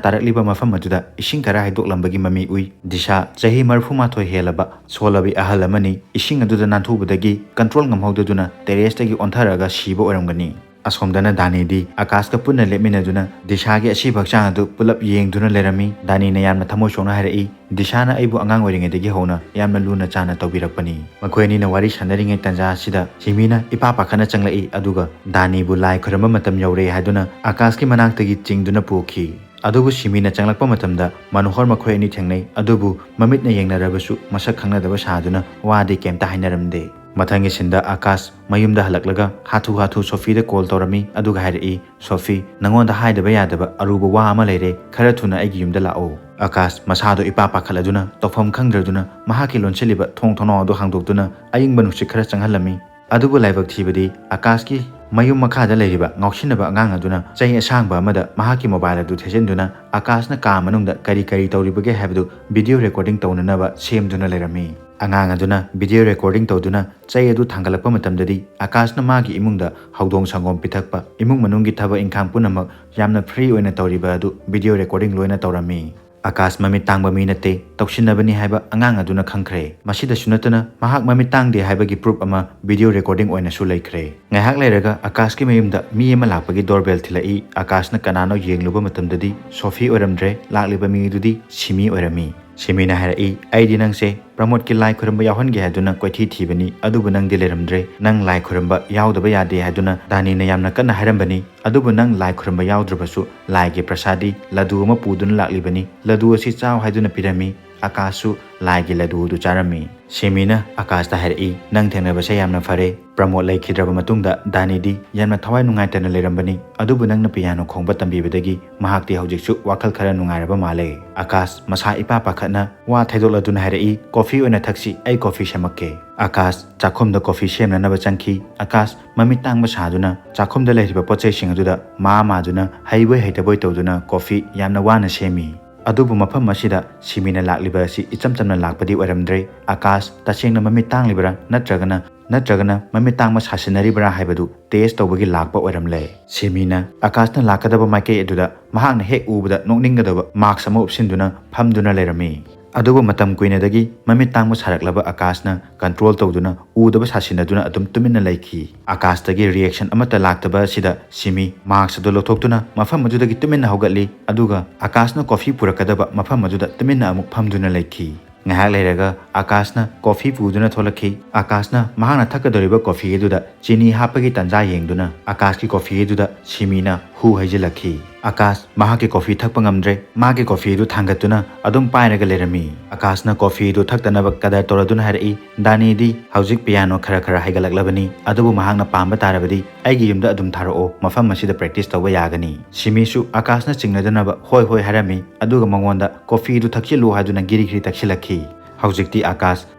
ꯇꯥꯔꯛꯂꯤꯕ ꯃꯐꯝ ꯑꯗꯨꯗ ꯏꯁꯤꯡ ꯈꯔ ꯍꯩꯗꯣꯛꯂꯝꯕꯒꯤ ꯃꯃꯤ ꯎꯏ꯫ ꯗꯤꯁꯥ ꯆꯍꯤ ꯃꯔꯤꯐꯨ ꯃꯥꯊꯣꯏ ꯍꯦꯜꯂꯕ ꯁꯣꯜꯂꯕꯤ ꯑꯍꯜ ꯑꯃꯅꯤ꯫ ꯏꯁꯤꯡ ꯑꯗꯨꯗ ꯅꯥꯟꯊꯨꯕꯗꯒꯤ ꯀꯟꯇ꯭ꯔꯣꯜ ꯉꯝꯍꯧꯗꯗꯨꯅ ꯇꯦꯔꯦꯁꯇꯒꯤ ꯑꯣꯟꯊꯔꯒ ꯁꯤꯕ ꯑꯣꯏꯔꯝꯒꯅꯤ"꯫ ꯑꯁꯣꯝꯗꯅ ꯗꯥꯅꯤꯗꯤ ꯑꯀꯥꯁꯀ ꯄꯨꯟꯅ ꯂꯦꯞꯃꯤꯟꯅꯗꯨꯅ ꯗꯤꯁꯥꯒꯤ ꯑꯁꯤꯕ ꯍꯛꯆꯥꯡ ꯑꯗꯨ ꯄꯨꯂꯞ ꯌꯦꯡꯗꯨꯅ ꯂꯩꯔꯝꯃꯤ꯫ ꯗꯥꯅꯤꯅ ꯌꯥꯝꯅ ꯊꯃꯣꯏ ꯁꯣꯛꯅ ꯍꯥꯏꯔꯛꯏ, "ꯗꯤꯁꯥꯅ ꯑꯩꯕꯨ ꯑꯉꯥꯡ ꯑꯣꯏꯔꯤꯉꯩꯗꯒꯤ ꯍꯧꯅ ꯌꯥꯝꯅ ꯂꯨꯅ ꯆꯥꯟꯅ ꯇꯧꯕꯤꯔꯛꯄꯅꯤ"꯫ ꯃꯈꯣꯏ ꯑꯅꯤꯅ ꯋꯥꯔꯤ ꯁꯥꯟꯅꯔꯤꯉꯩ ꯇꯟꯖꯥ ꯑꯁꯤꯗ ꯁꯤꯃꯤꯅ ꯏꯄꯥ ꯄꯥꯈꯠꯅ ꯆꯪꯂꯛꯏ, ꯑꯗꯨꯒ ꯗꯥꯅꯤꯕꯨ ꯂꯥꯏ ꯈꯨꯔꯨꯝꯕ ꯃꯇꯝ ꯌꯧꯔꯦ ꯍꯥꯏꯗꯨꯅ ꯑꯀꯥꯁꯀꯤ ꯃꯅꯥꯛꯇꯒꯤ ꯆꯤꯡꯗꯨꯅ ꯄꯨꯈꯤ꯫ ꯑꯗꯨꯕꯨ ꯁꯤꯃꯤꯅ ꯆꯪꯂꯛꯄ ꯃꯇꯝꯗ ꯃꯅꯣꯍꯔ ꯃꯈꯣꯏ ꯑꯅꯤ ꯊꯦꯡꯅꯩ, ꯑꯗꯨꯕꯨ ꯃꯃꯤꯠꯅ ꯌꯦꯡꯅꯔꯕꯁꯨ ꯃꯁꯛ ꯈꯪꯅꯗꯕ ꯁꯥꯗꯨꯅ ꯋꯥꯗꯤ ꯀꯩꯝꯇ ꯍꯥꯏꯅꯔꯝꯗꯦ꯫ ꯃꯊꯪꯒꯤ ꯁꯤꯟꯗ ꯑꯀꯥꯁ ꯃꯌꯨꯝꯗ ꯍꯜꯂꯛꯂꯒ ꯍꯥꯊꯨ ꯍꯥꯊꯨ ꯁꯣꯐꯤꯗ ꯀꯣꯜ ꯇꯧꯔꯝꯃꯤ, ꯑꯗꯨꯒ ꯍꯥꯏꯔꯛꯏ, "ꯁꯣꯐꯤ, ꯅꯉꯣꯟꯗ ꯍꯥꯏꯗꯕ ꯌꯥꯗꯕ ꯑꯔꯨꯕ ꯋꯥ ꯑꯃ ꯂꯩꯔꯦ, ꯈꯔ ꯊꯨꯅ ꯑꯩꯒꯤ ꯌꯨꯝꯗ ꯂꯥꯛꯑꯣ"꯫ ꯑꯀꯥꯁ ꯃꯁꯥꯗꯣ ꯏꯄꯥ ꯄꯥꯈꯠꯂꯗꯨꯅ ꯇꯧꯐꯝ ꯈꯪꯗ꯭ꯔꯗꯨꯅ ꯃꯍꯥꯛꯀꯤ ꯂꯣꯟꯁꯤꯜꯂꯤꯕ ꯊꯣꯡ ꯊꯣꯡꯅꯥꯎ ꯑꯗꯨ ꯍꯥꯡꯗꯣꯛꯇꯨꯅ ꯑꯏꯪꯕ ꯅꯨꯡꯁꯤꯠ ꯈꯔ ꯆꯪꯍꯜꯂꯝꯃꯤ꯫ ꯑꯗꯨꯕꯨ ꯂꯥꯏꯕꯛ ꯊꯤꯕꯗꯤ ꯑꯀꯥꯁꯀꯤ ꯃꯌꯨꯝ ꯃꯈꯥꯗ ꯂꯩꯔꯤꯕ ꯉꯥꯎꯁꯤꯟꯅꯕ ꯑꯉꯥꯡ ꯑꯗꯨꯅ ꯆꯩ ꯑꯁꯥꯡꯕ ꯑꯃꯗ ꯃꯍꯥꯛꯀꯤ ꯃꯣꯕꯥꯏꯜ ꯑꯗꯨ ꯊꯦꯠꯆꯤꯟꯗꯨꯅ ꯑꯀꯥꯁꯅ ꯀꯥ ꯃꯅꯨꯡꯗ ꯀꯔꯤ ꯀꯔꯤ ꯇꯧꯔꯤꯕꯒꯦ ꯍꯥꯏꯕꯗꯨ ꯚꯤꯗꯤꯑꯣ ꯔꯦꯀꯣꯔꯗꯤꯡ ꯇꯧꯅꯅꯕ ꯁꯦꯝꯗꯨꯅ ꯂꯩꯔꯝꯃꯤ꯫ ꯑꯉꯥꯡ ꯑꯗꯨꯅ ꯚꯤꯗꯤꯑꯣ ꯔꯦꯀꯣꯔꯗꯤꯡ ꯇꯧꯗꯨꯅ ꯆꯩ ꯑꯗꯨ ꯊꯥꯡꯒꯠꯂꯛꯄ ꯃꯇꯝꯗꯗꯤ ꯑꯀꯥꯁꯅ ꯃꯥꯒꯤ ꯏꯃꯨꯡꯗ ꯍꯧꯗꯣꯡ ꯁꯪꯒꯣꯝ ꯄꯤꯊꯛꯄ, ꯏꯃꯨꯡ ꯃꯅꯨꯡꯒꯤ ꯊꯕꯛ ꯏꯪꯈꯥꯡ ꯄꯨꯝꯅꯃꯛ ꯌꯥꯝꯅ ꯐ꯭ꯔꯤ ꯑꯣꯏꯅ ꯇꯧꯔꯤꯕ ꯑꯗꯨ ꯚꯤꯗꯤꯑꯣ ꯔꯦꯀꯣꯔꯗꯤꯡ ꯂꯣꯏꯅ ꯇꯧꯔꯝꯃꯤ꯫ ꯑꯀꯥꯁ ꯃꯃꯤꯠ ꯇꯥꯡꯕ ꯃꯤ ꯅꯠꯇꯦ, ꯇꯧꯁꯤꯟꯅꯕꯅꯤ ꯍꯥꯏꯕ ꯑꯉꯥꯡ ꯑꯗꯨꯅ ꯈꯪꯈ꯭ꯔꯦ꯫ ꯃꯁꯤꯗꯁꯨ ꯅꯠꯇꯅ ꯃꯍꯥꯛ ꯃꯃꯤꯠ ꯇꯥꯡꯗꯦ ꯍꯥꯏꯕꯒꯤ ꯄ꯭ꯔꯨꯐ ꯑꯃ ꯚꯤꯗꯤꯑꯣ ꯔꯦꯀꯣꯔꯗꯤꯡ ꯑꯣꯏꯅꯁꯨ ꯂꯩꯈ꯭ꯔꯦ꯫ ꯉꯥꯏꯍꯥꯛ ꯂꯩꯔꯒ ꯑꯀꯥꯁꯀꯤ ꯃꯌꯨꯝꯗ ꯃꯤ ꯑꯃ ꯂꯥꯛꯄꯒꯤ ꯗꯣꯔꯕꯦꯜ ꯊꯤꯜꯂꯛꯏ꯫ ꯑꯀꯥꯁꯅ ꯀꯅꯥꯅꯣ ꯌꯦꯡꯂꯨꯕ ꯃꯇꯝꯗꯗꯤ ꯁꯣꯐꯤ ꯑꯣꯏꯔꯝꯗ꯭ꯔꯦ, ꯂꯥꯛꯂꯤꯕ ꯃꯤ ꯑꯗꯨꯗꯤ ꯁꯤꯃꯤ ꯑꯣꯏꯔꯝꯃꯤ꯫ ꯁꯤꯃꯤꯅ ꯍꯥꯏꯔꯛꯏ, "ꯑꯩꯗꯤ ꯅꯪꯁꯦ ꯄ꯭ꯔꯃꯣꯗꯀꯤ ꯂꯥꯏ ꯈꯨꯔꯨꯝꯕ ꯌꯥꯎꯍꯟꯒꯦ ꯍꯥꯏꯗꯨꯅ ꯀꯣꯏꯊꯤ ꯊꯤꯕꯅꯤ, ꯑꯗꯨꯕꯨ ꯅꯪꯗꯤ ꯂꯩꯔꯝꯗ꯭ꯔꯦ꯫ ꯅꯪ ꯂꯥꯏ ꯈꯨꯔꯨꯝꯕ ꯌꯥꯎꯗꯕ ꯌꯥꯗꯦ ꯍꯥꯏꯗꯨꯅ ꯗꯥꯅꯤꯅ ꯌꯥꯝꯅ ꯀꯟꯅ ꯍꯥꯏꯔꯝꯕꯅꯤ, ꯑꯗꯨꯕꯨ ꯅꯪ ꯂꯥꯏ ꯈꯨꯔꯨꯝꯕ ꯌꯥꯎꯗ꯭ꯔꯕꯁꯨ ꯂꯥꯏꯒꯤ ꯄ꯭ꯔꯁꯥꯗꯤ ꯂꯗꯨ ꯑꯃ ꯄꯨꯗꯨꯅ ꯂꯥꯛꯂꯤꯕꯅꯤ, ꯂꯗꯨ ꯑꯁꯤ ꯆꯥꯎ" ꯍꯥꯏꯗꯨꯅ ꯄꯤꯔꯝꯃꯤ꯫ ꯑꯀꯥꯁꯁꯨ ꯂꯥꯏꯒꯤ ꯂꯗꯨ ꯑꯗꯨ ꯆꯥꯔꯝꯃꯤ꯫ ꯁꯤꯃꯤꯅ ꯑꯀꯥꯁꯇ ꯍꯥꯏꯔꯛꯏ, "ꯅꯪ ꯊꯦꯡꯅꯕꯁꯦ ꯌꯥꯝꯅ ꯐꯔꯦ꯫ ꯄ꯭ꯔꯃꯣꯗ ꯂꯩꯈꯤꯗ꯭ꯔꯕ ꯃꯇꯨꯡꯗ ꯗꯥꯅꯤꯗꯤ ꯌꯥꯝꯅ ꯊꯋꯥꯏ ꯅꯨꯡꯉꯥꯏꯇꯅ ꯂꯩꯔꯝꯕꯅꯤ, ꯑꯗꯨꯕꯨ ꯅꯪꯅ ꯄꯤꯌꯥꯅꯣ ꯈꯣꯡꯕ ꯇꯝꯕꯤꯕꯗꯒꯤ ꯃꯍꯥꯛꯇꯤ ꯍꯧꯖꯤꯛꯁꯨ ꯋꯥꯈꯜ ꯈꯔ ꯅꯨꯡꯉꯥꯏꯔꯕ ꯃꯥꯜꯂꯦ꯫" ꯑꯀꯥꯁ ꯃꯁꯥ ꯏꯄꯥ ꯄꯥꯈꯠꯅ ꯋꯥ ꯊꯩꯗꯣꯛꯂꯗꯨꯅ ꯍꯥꯏꯔꯛꯏ, "ꯀꯣꯐꯤ ꯑꯣꯏꯅ ꯊꯛꯁꯤ, ꯑꯩ ꯀꯣꯐꯤ ꯁꯦꯝꯃꯛꯀꯦ꯫" ꯑꯀꯥꯁ ꯆꯥꯛꯈꯨꯝꯗ ꯀꯣꯐꯤ ꯁꯦꯝꯅꯅꯕ ꯆꯪꯈꯤ꯫ ꯑꯀꯥꯁ ꯃꯃꯤꯠ ꯇꯥꯡꯕ ꯁꯥꯗꯨꯅ ꯆꯥꯛꯈꯨꯝꯗ ꯂꯩꯔꯤꯕ ꯄꯣꯠ ꯆꯩꯁꯤꯡ ꯑꯗꯨꯗ ꯃꯥ ꯃꯥꯗꯨꯅ ꯍꯩꯕꯣꯏ ꯍꯩꯇꯕꯣꯏ ꯇꯧꯗꯨꯅ ꯀꯣꯐꯤ ꯌꯥꯝꯅ ꯋꯥꯅ ꯁꯦꯝꯃꯤ꯫ ꯑꯗꯨꯕꯨ ꯃꯐꯝ ꯑꯁꯤꯗ ꯁꯤꯃꯤꯅ ꯂꯥꯛꯂꯤꯕ ꯑꯁꯤ ꯏꯆꯝ ꯆꯝꯅ ꯂꯥꯛꯄꯗꯤ ꯑꯣꯏꯔꯝꯗ꯭ꯔꯦ꯫ ꯑꯀꯥꯁ ꯇꯁꯦꯡꯅ ꯃꯃꯤꯠ ꯇꯥꯡꯂꯤꯕ꯭ꯔꯥ ꯅꯠꯇ꯭ꯔꯒꯅ, ꯅꯠꯇ꯭ꯔꯒꯅ ꯃꯃꯤꯠ ꯇꯥꯡꯕ ꯁꯥꯁꯤꯟꯅꯔꯤꯕ꯭ꯔꯥ ꯍꯥꯏꯕꯗꯨ ꯇꯦꯁ ꯇꯧꯕꯒꯤ ꯂꯥꯛꯄ ꯑꯣꯏꯔꯝꯂꯦ꯫ ꯁꯤꯃꯤꯅ ꯑꯀꯥꯁꯅ ꯂꯥꯛꯀꯗꯕ ꯃꯥꯏꯀꯩ ꯑꯗꯨꯗ ꯃꯍꯥꯛꯅ ꯍꯦꯛ ꯎꯕꯗ ꯅꯣꯛꯅꯤꯡꯒꯗꯕ ꯃꯥꯛꯁ ꯑꯃ ꯎꯞꯁꯤꯟꯗꯨꯅ ꯐꯝꯗꯨꯅ ꯂꯩꯔꯝꯃꯤ꯫ ꯑꯗꯨꯕꯨ ꯃꯇꯝ ꯀꯨꯏꯅꯗꯒꯤ ꯃꯃꯤꯠ ꯇꯥꯡꯕ ꯁꯥꯔꯛꯂꯕ ꯑꯀꯥꯁꯅ ꯀꯟꯇ꯭ꯔꯣꯜ ꯇꯧꯗꯨꯅ ꯎꯗꯕ ꯁꯥꯁꯤꯟꯅꯗꯨꯅ ꯑꯗꯨꯝ ꯇꯨꯃꯤꯟꯅ ꯂꯩꯈꯤ꯫ ꯑꯀꯥꯁꯇꯒꯤ ꯔꯤꯌꯦꯛꯁꯟ ꯑꯃꯠꯇ ꯂꯥꯛꯇꯕ ꯑꯁꯤꯗ ꯁꯤꯃꯤ ꯃꯥꯛꯁ ꯑꯗꯨ ꯂꯧꯊꯣꯛꯇꯨꯅ ꯃꯐꯝ ꯑꯗꯨꯗꯒꯤ ꯇꯨꯃꯤꯟꯅ ꯍꯧꯒꯠꯂꯤ, ꯑꯗꯨꯒ ꯑꯀꯥꯁꯅ ꯀꯣꯐꯤ ꯄꯨꯔꯛꯀꯗꯕ ꯃꯐꯝ ꯑꯗꯨꯗ ꯇꯨꯃꯤꯟꯅ ꯑꯃꯨꯛ ꯐꯝꯗꯨꯅ ꯂꯩꯈꯤ꯫ ꯉꯥꯏꯍꯥꯛ ꯂꯩꯔꯒ ꯑꯀꯥꯁꯅ ꯀꯣꯐꯤ ꯄꯨꯗꯨꯅ ꯊꯣꯛꯂꯛꯈꯤ꯫ ꯑꯀꯥꯁꯅ ꯃꯍꯥꯛꯅ ꯊꯛꯀꯗꯧꯔꯤꯕ ꯀꯣꯐꯤ ꯑꯗꯨꯗ ꯆꯤꯅꯤ ꯍꯥꯞꯄꯒꯤ ꯇꯥꯟꯖꯥ ꯌꯦꯡꯗꯨꯅ ꯑꯀꯥꯁꯀꯤ ꯀꯣꯐꯤ ꯑꯗꯨꯗ ꯁꯤꯃꯤꯅ ꯍꯨ ꯍꯩꯖꯤꯜꯂꯛꯈꯤ꯫ ꯑꯀꯥꯁ ꯃꯍꯥꯛꯀꯤ ꯀꯣꯐꯤ ꯊꯛꯄ ꯉꯝꯗ꯭ꯔꯦ꯫ ꯃꯥꯒꯤ ꯀꯣꯐꯤ ꯑꯗꯨ ꯊꯥꯡꯒꯠꯇꯨꯅ ꯑꯗꯨꯝ ꯄꯥꯏꯔꯒ ꯂꯩꯔꯝꯃꯤ꯫ ꯑꯀꯥꯁꯅ ꯀꯣꯐꯤ ꯑꯗꯨ ꯊꯛꯇꯅꯕ ꯀꯗꯔ ꯇꯧꯔꯗꯨꯅ ꯍꯥꯏꯔꯛꯏ, "ꯗꯥꯅꯤꯗꯤ ꯍꯧꯖꯤꯛ ꯄꯤꯌꯥꯅꯣ ꯈꯔ ꯈꯔ ꯍꯩꯒꯠꯂꯛꯂꯕꯅꯤ, ꯑꯗꯨꯕꯨ ꯃꯍꯥꯛꯅ ꯄꯥꯝꯕ ꯇꯥꯔꯕꯗꯤ ꯑꯩꯒꯤ ꯌꯨꯝꯗ ꯑꯗꯨꯝ ꯊꯥꯔꯛꯑꯣ, ꯃꯐꯝ ꯑꯁꯤꯗ ꯄ꯭ꯔꯦꯛꯇꯤꯁ ꯇꯧꯕ ꯌꯥꯒꯅꯤ꯫" ꯁꯤꯃꯤꯁꯨ ꯑꯀꯥꯁꯅ ꯆꯤꯡꯅꯗꯅꯕ "ꯍꯣꯏ ꯍꯣꯏ" ꯍꯥꯏꯔꯝꯃꯤ, ꯑꯗꯨꯒ ꯃꯉꯣꯟꯗ ꯀꯣꯐꯤ ꯑꯗꯨ ꯊꯛꯆꯤꯜꯂꯨ ꯍꯥꯏꯗꯨꯅ ꯒꯤꯔꯤ ꯒꯤꯔꯤ ꯊꯛꯆꯤꯜꯂꯛꯈꯤ꯫ ꯍꯧꯖꯤꯛꯇꯤ ꯑꯀꯥꯁ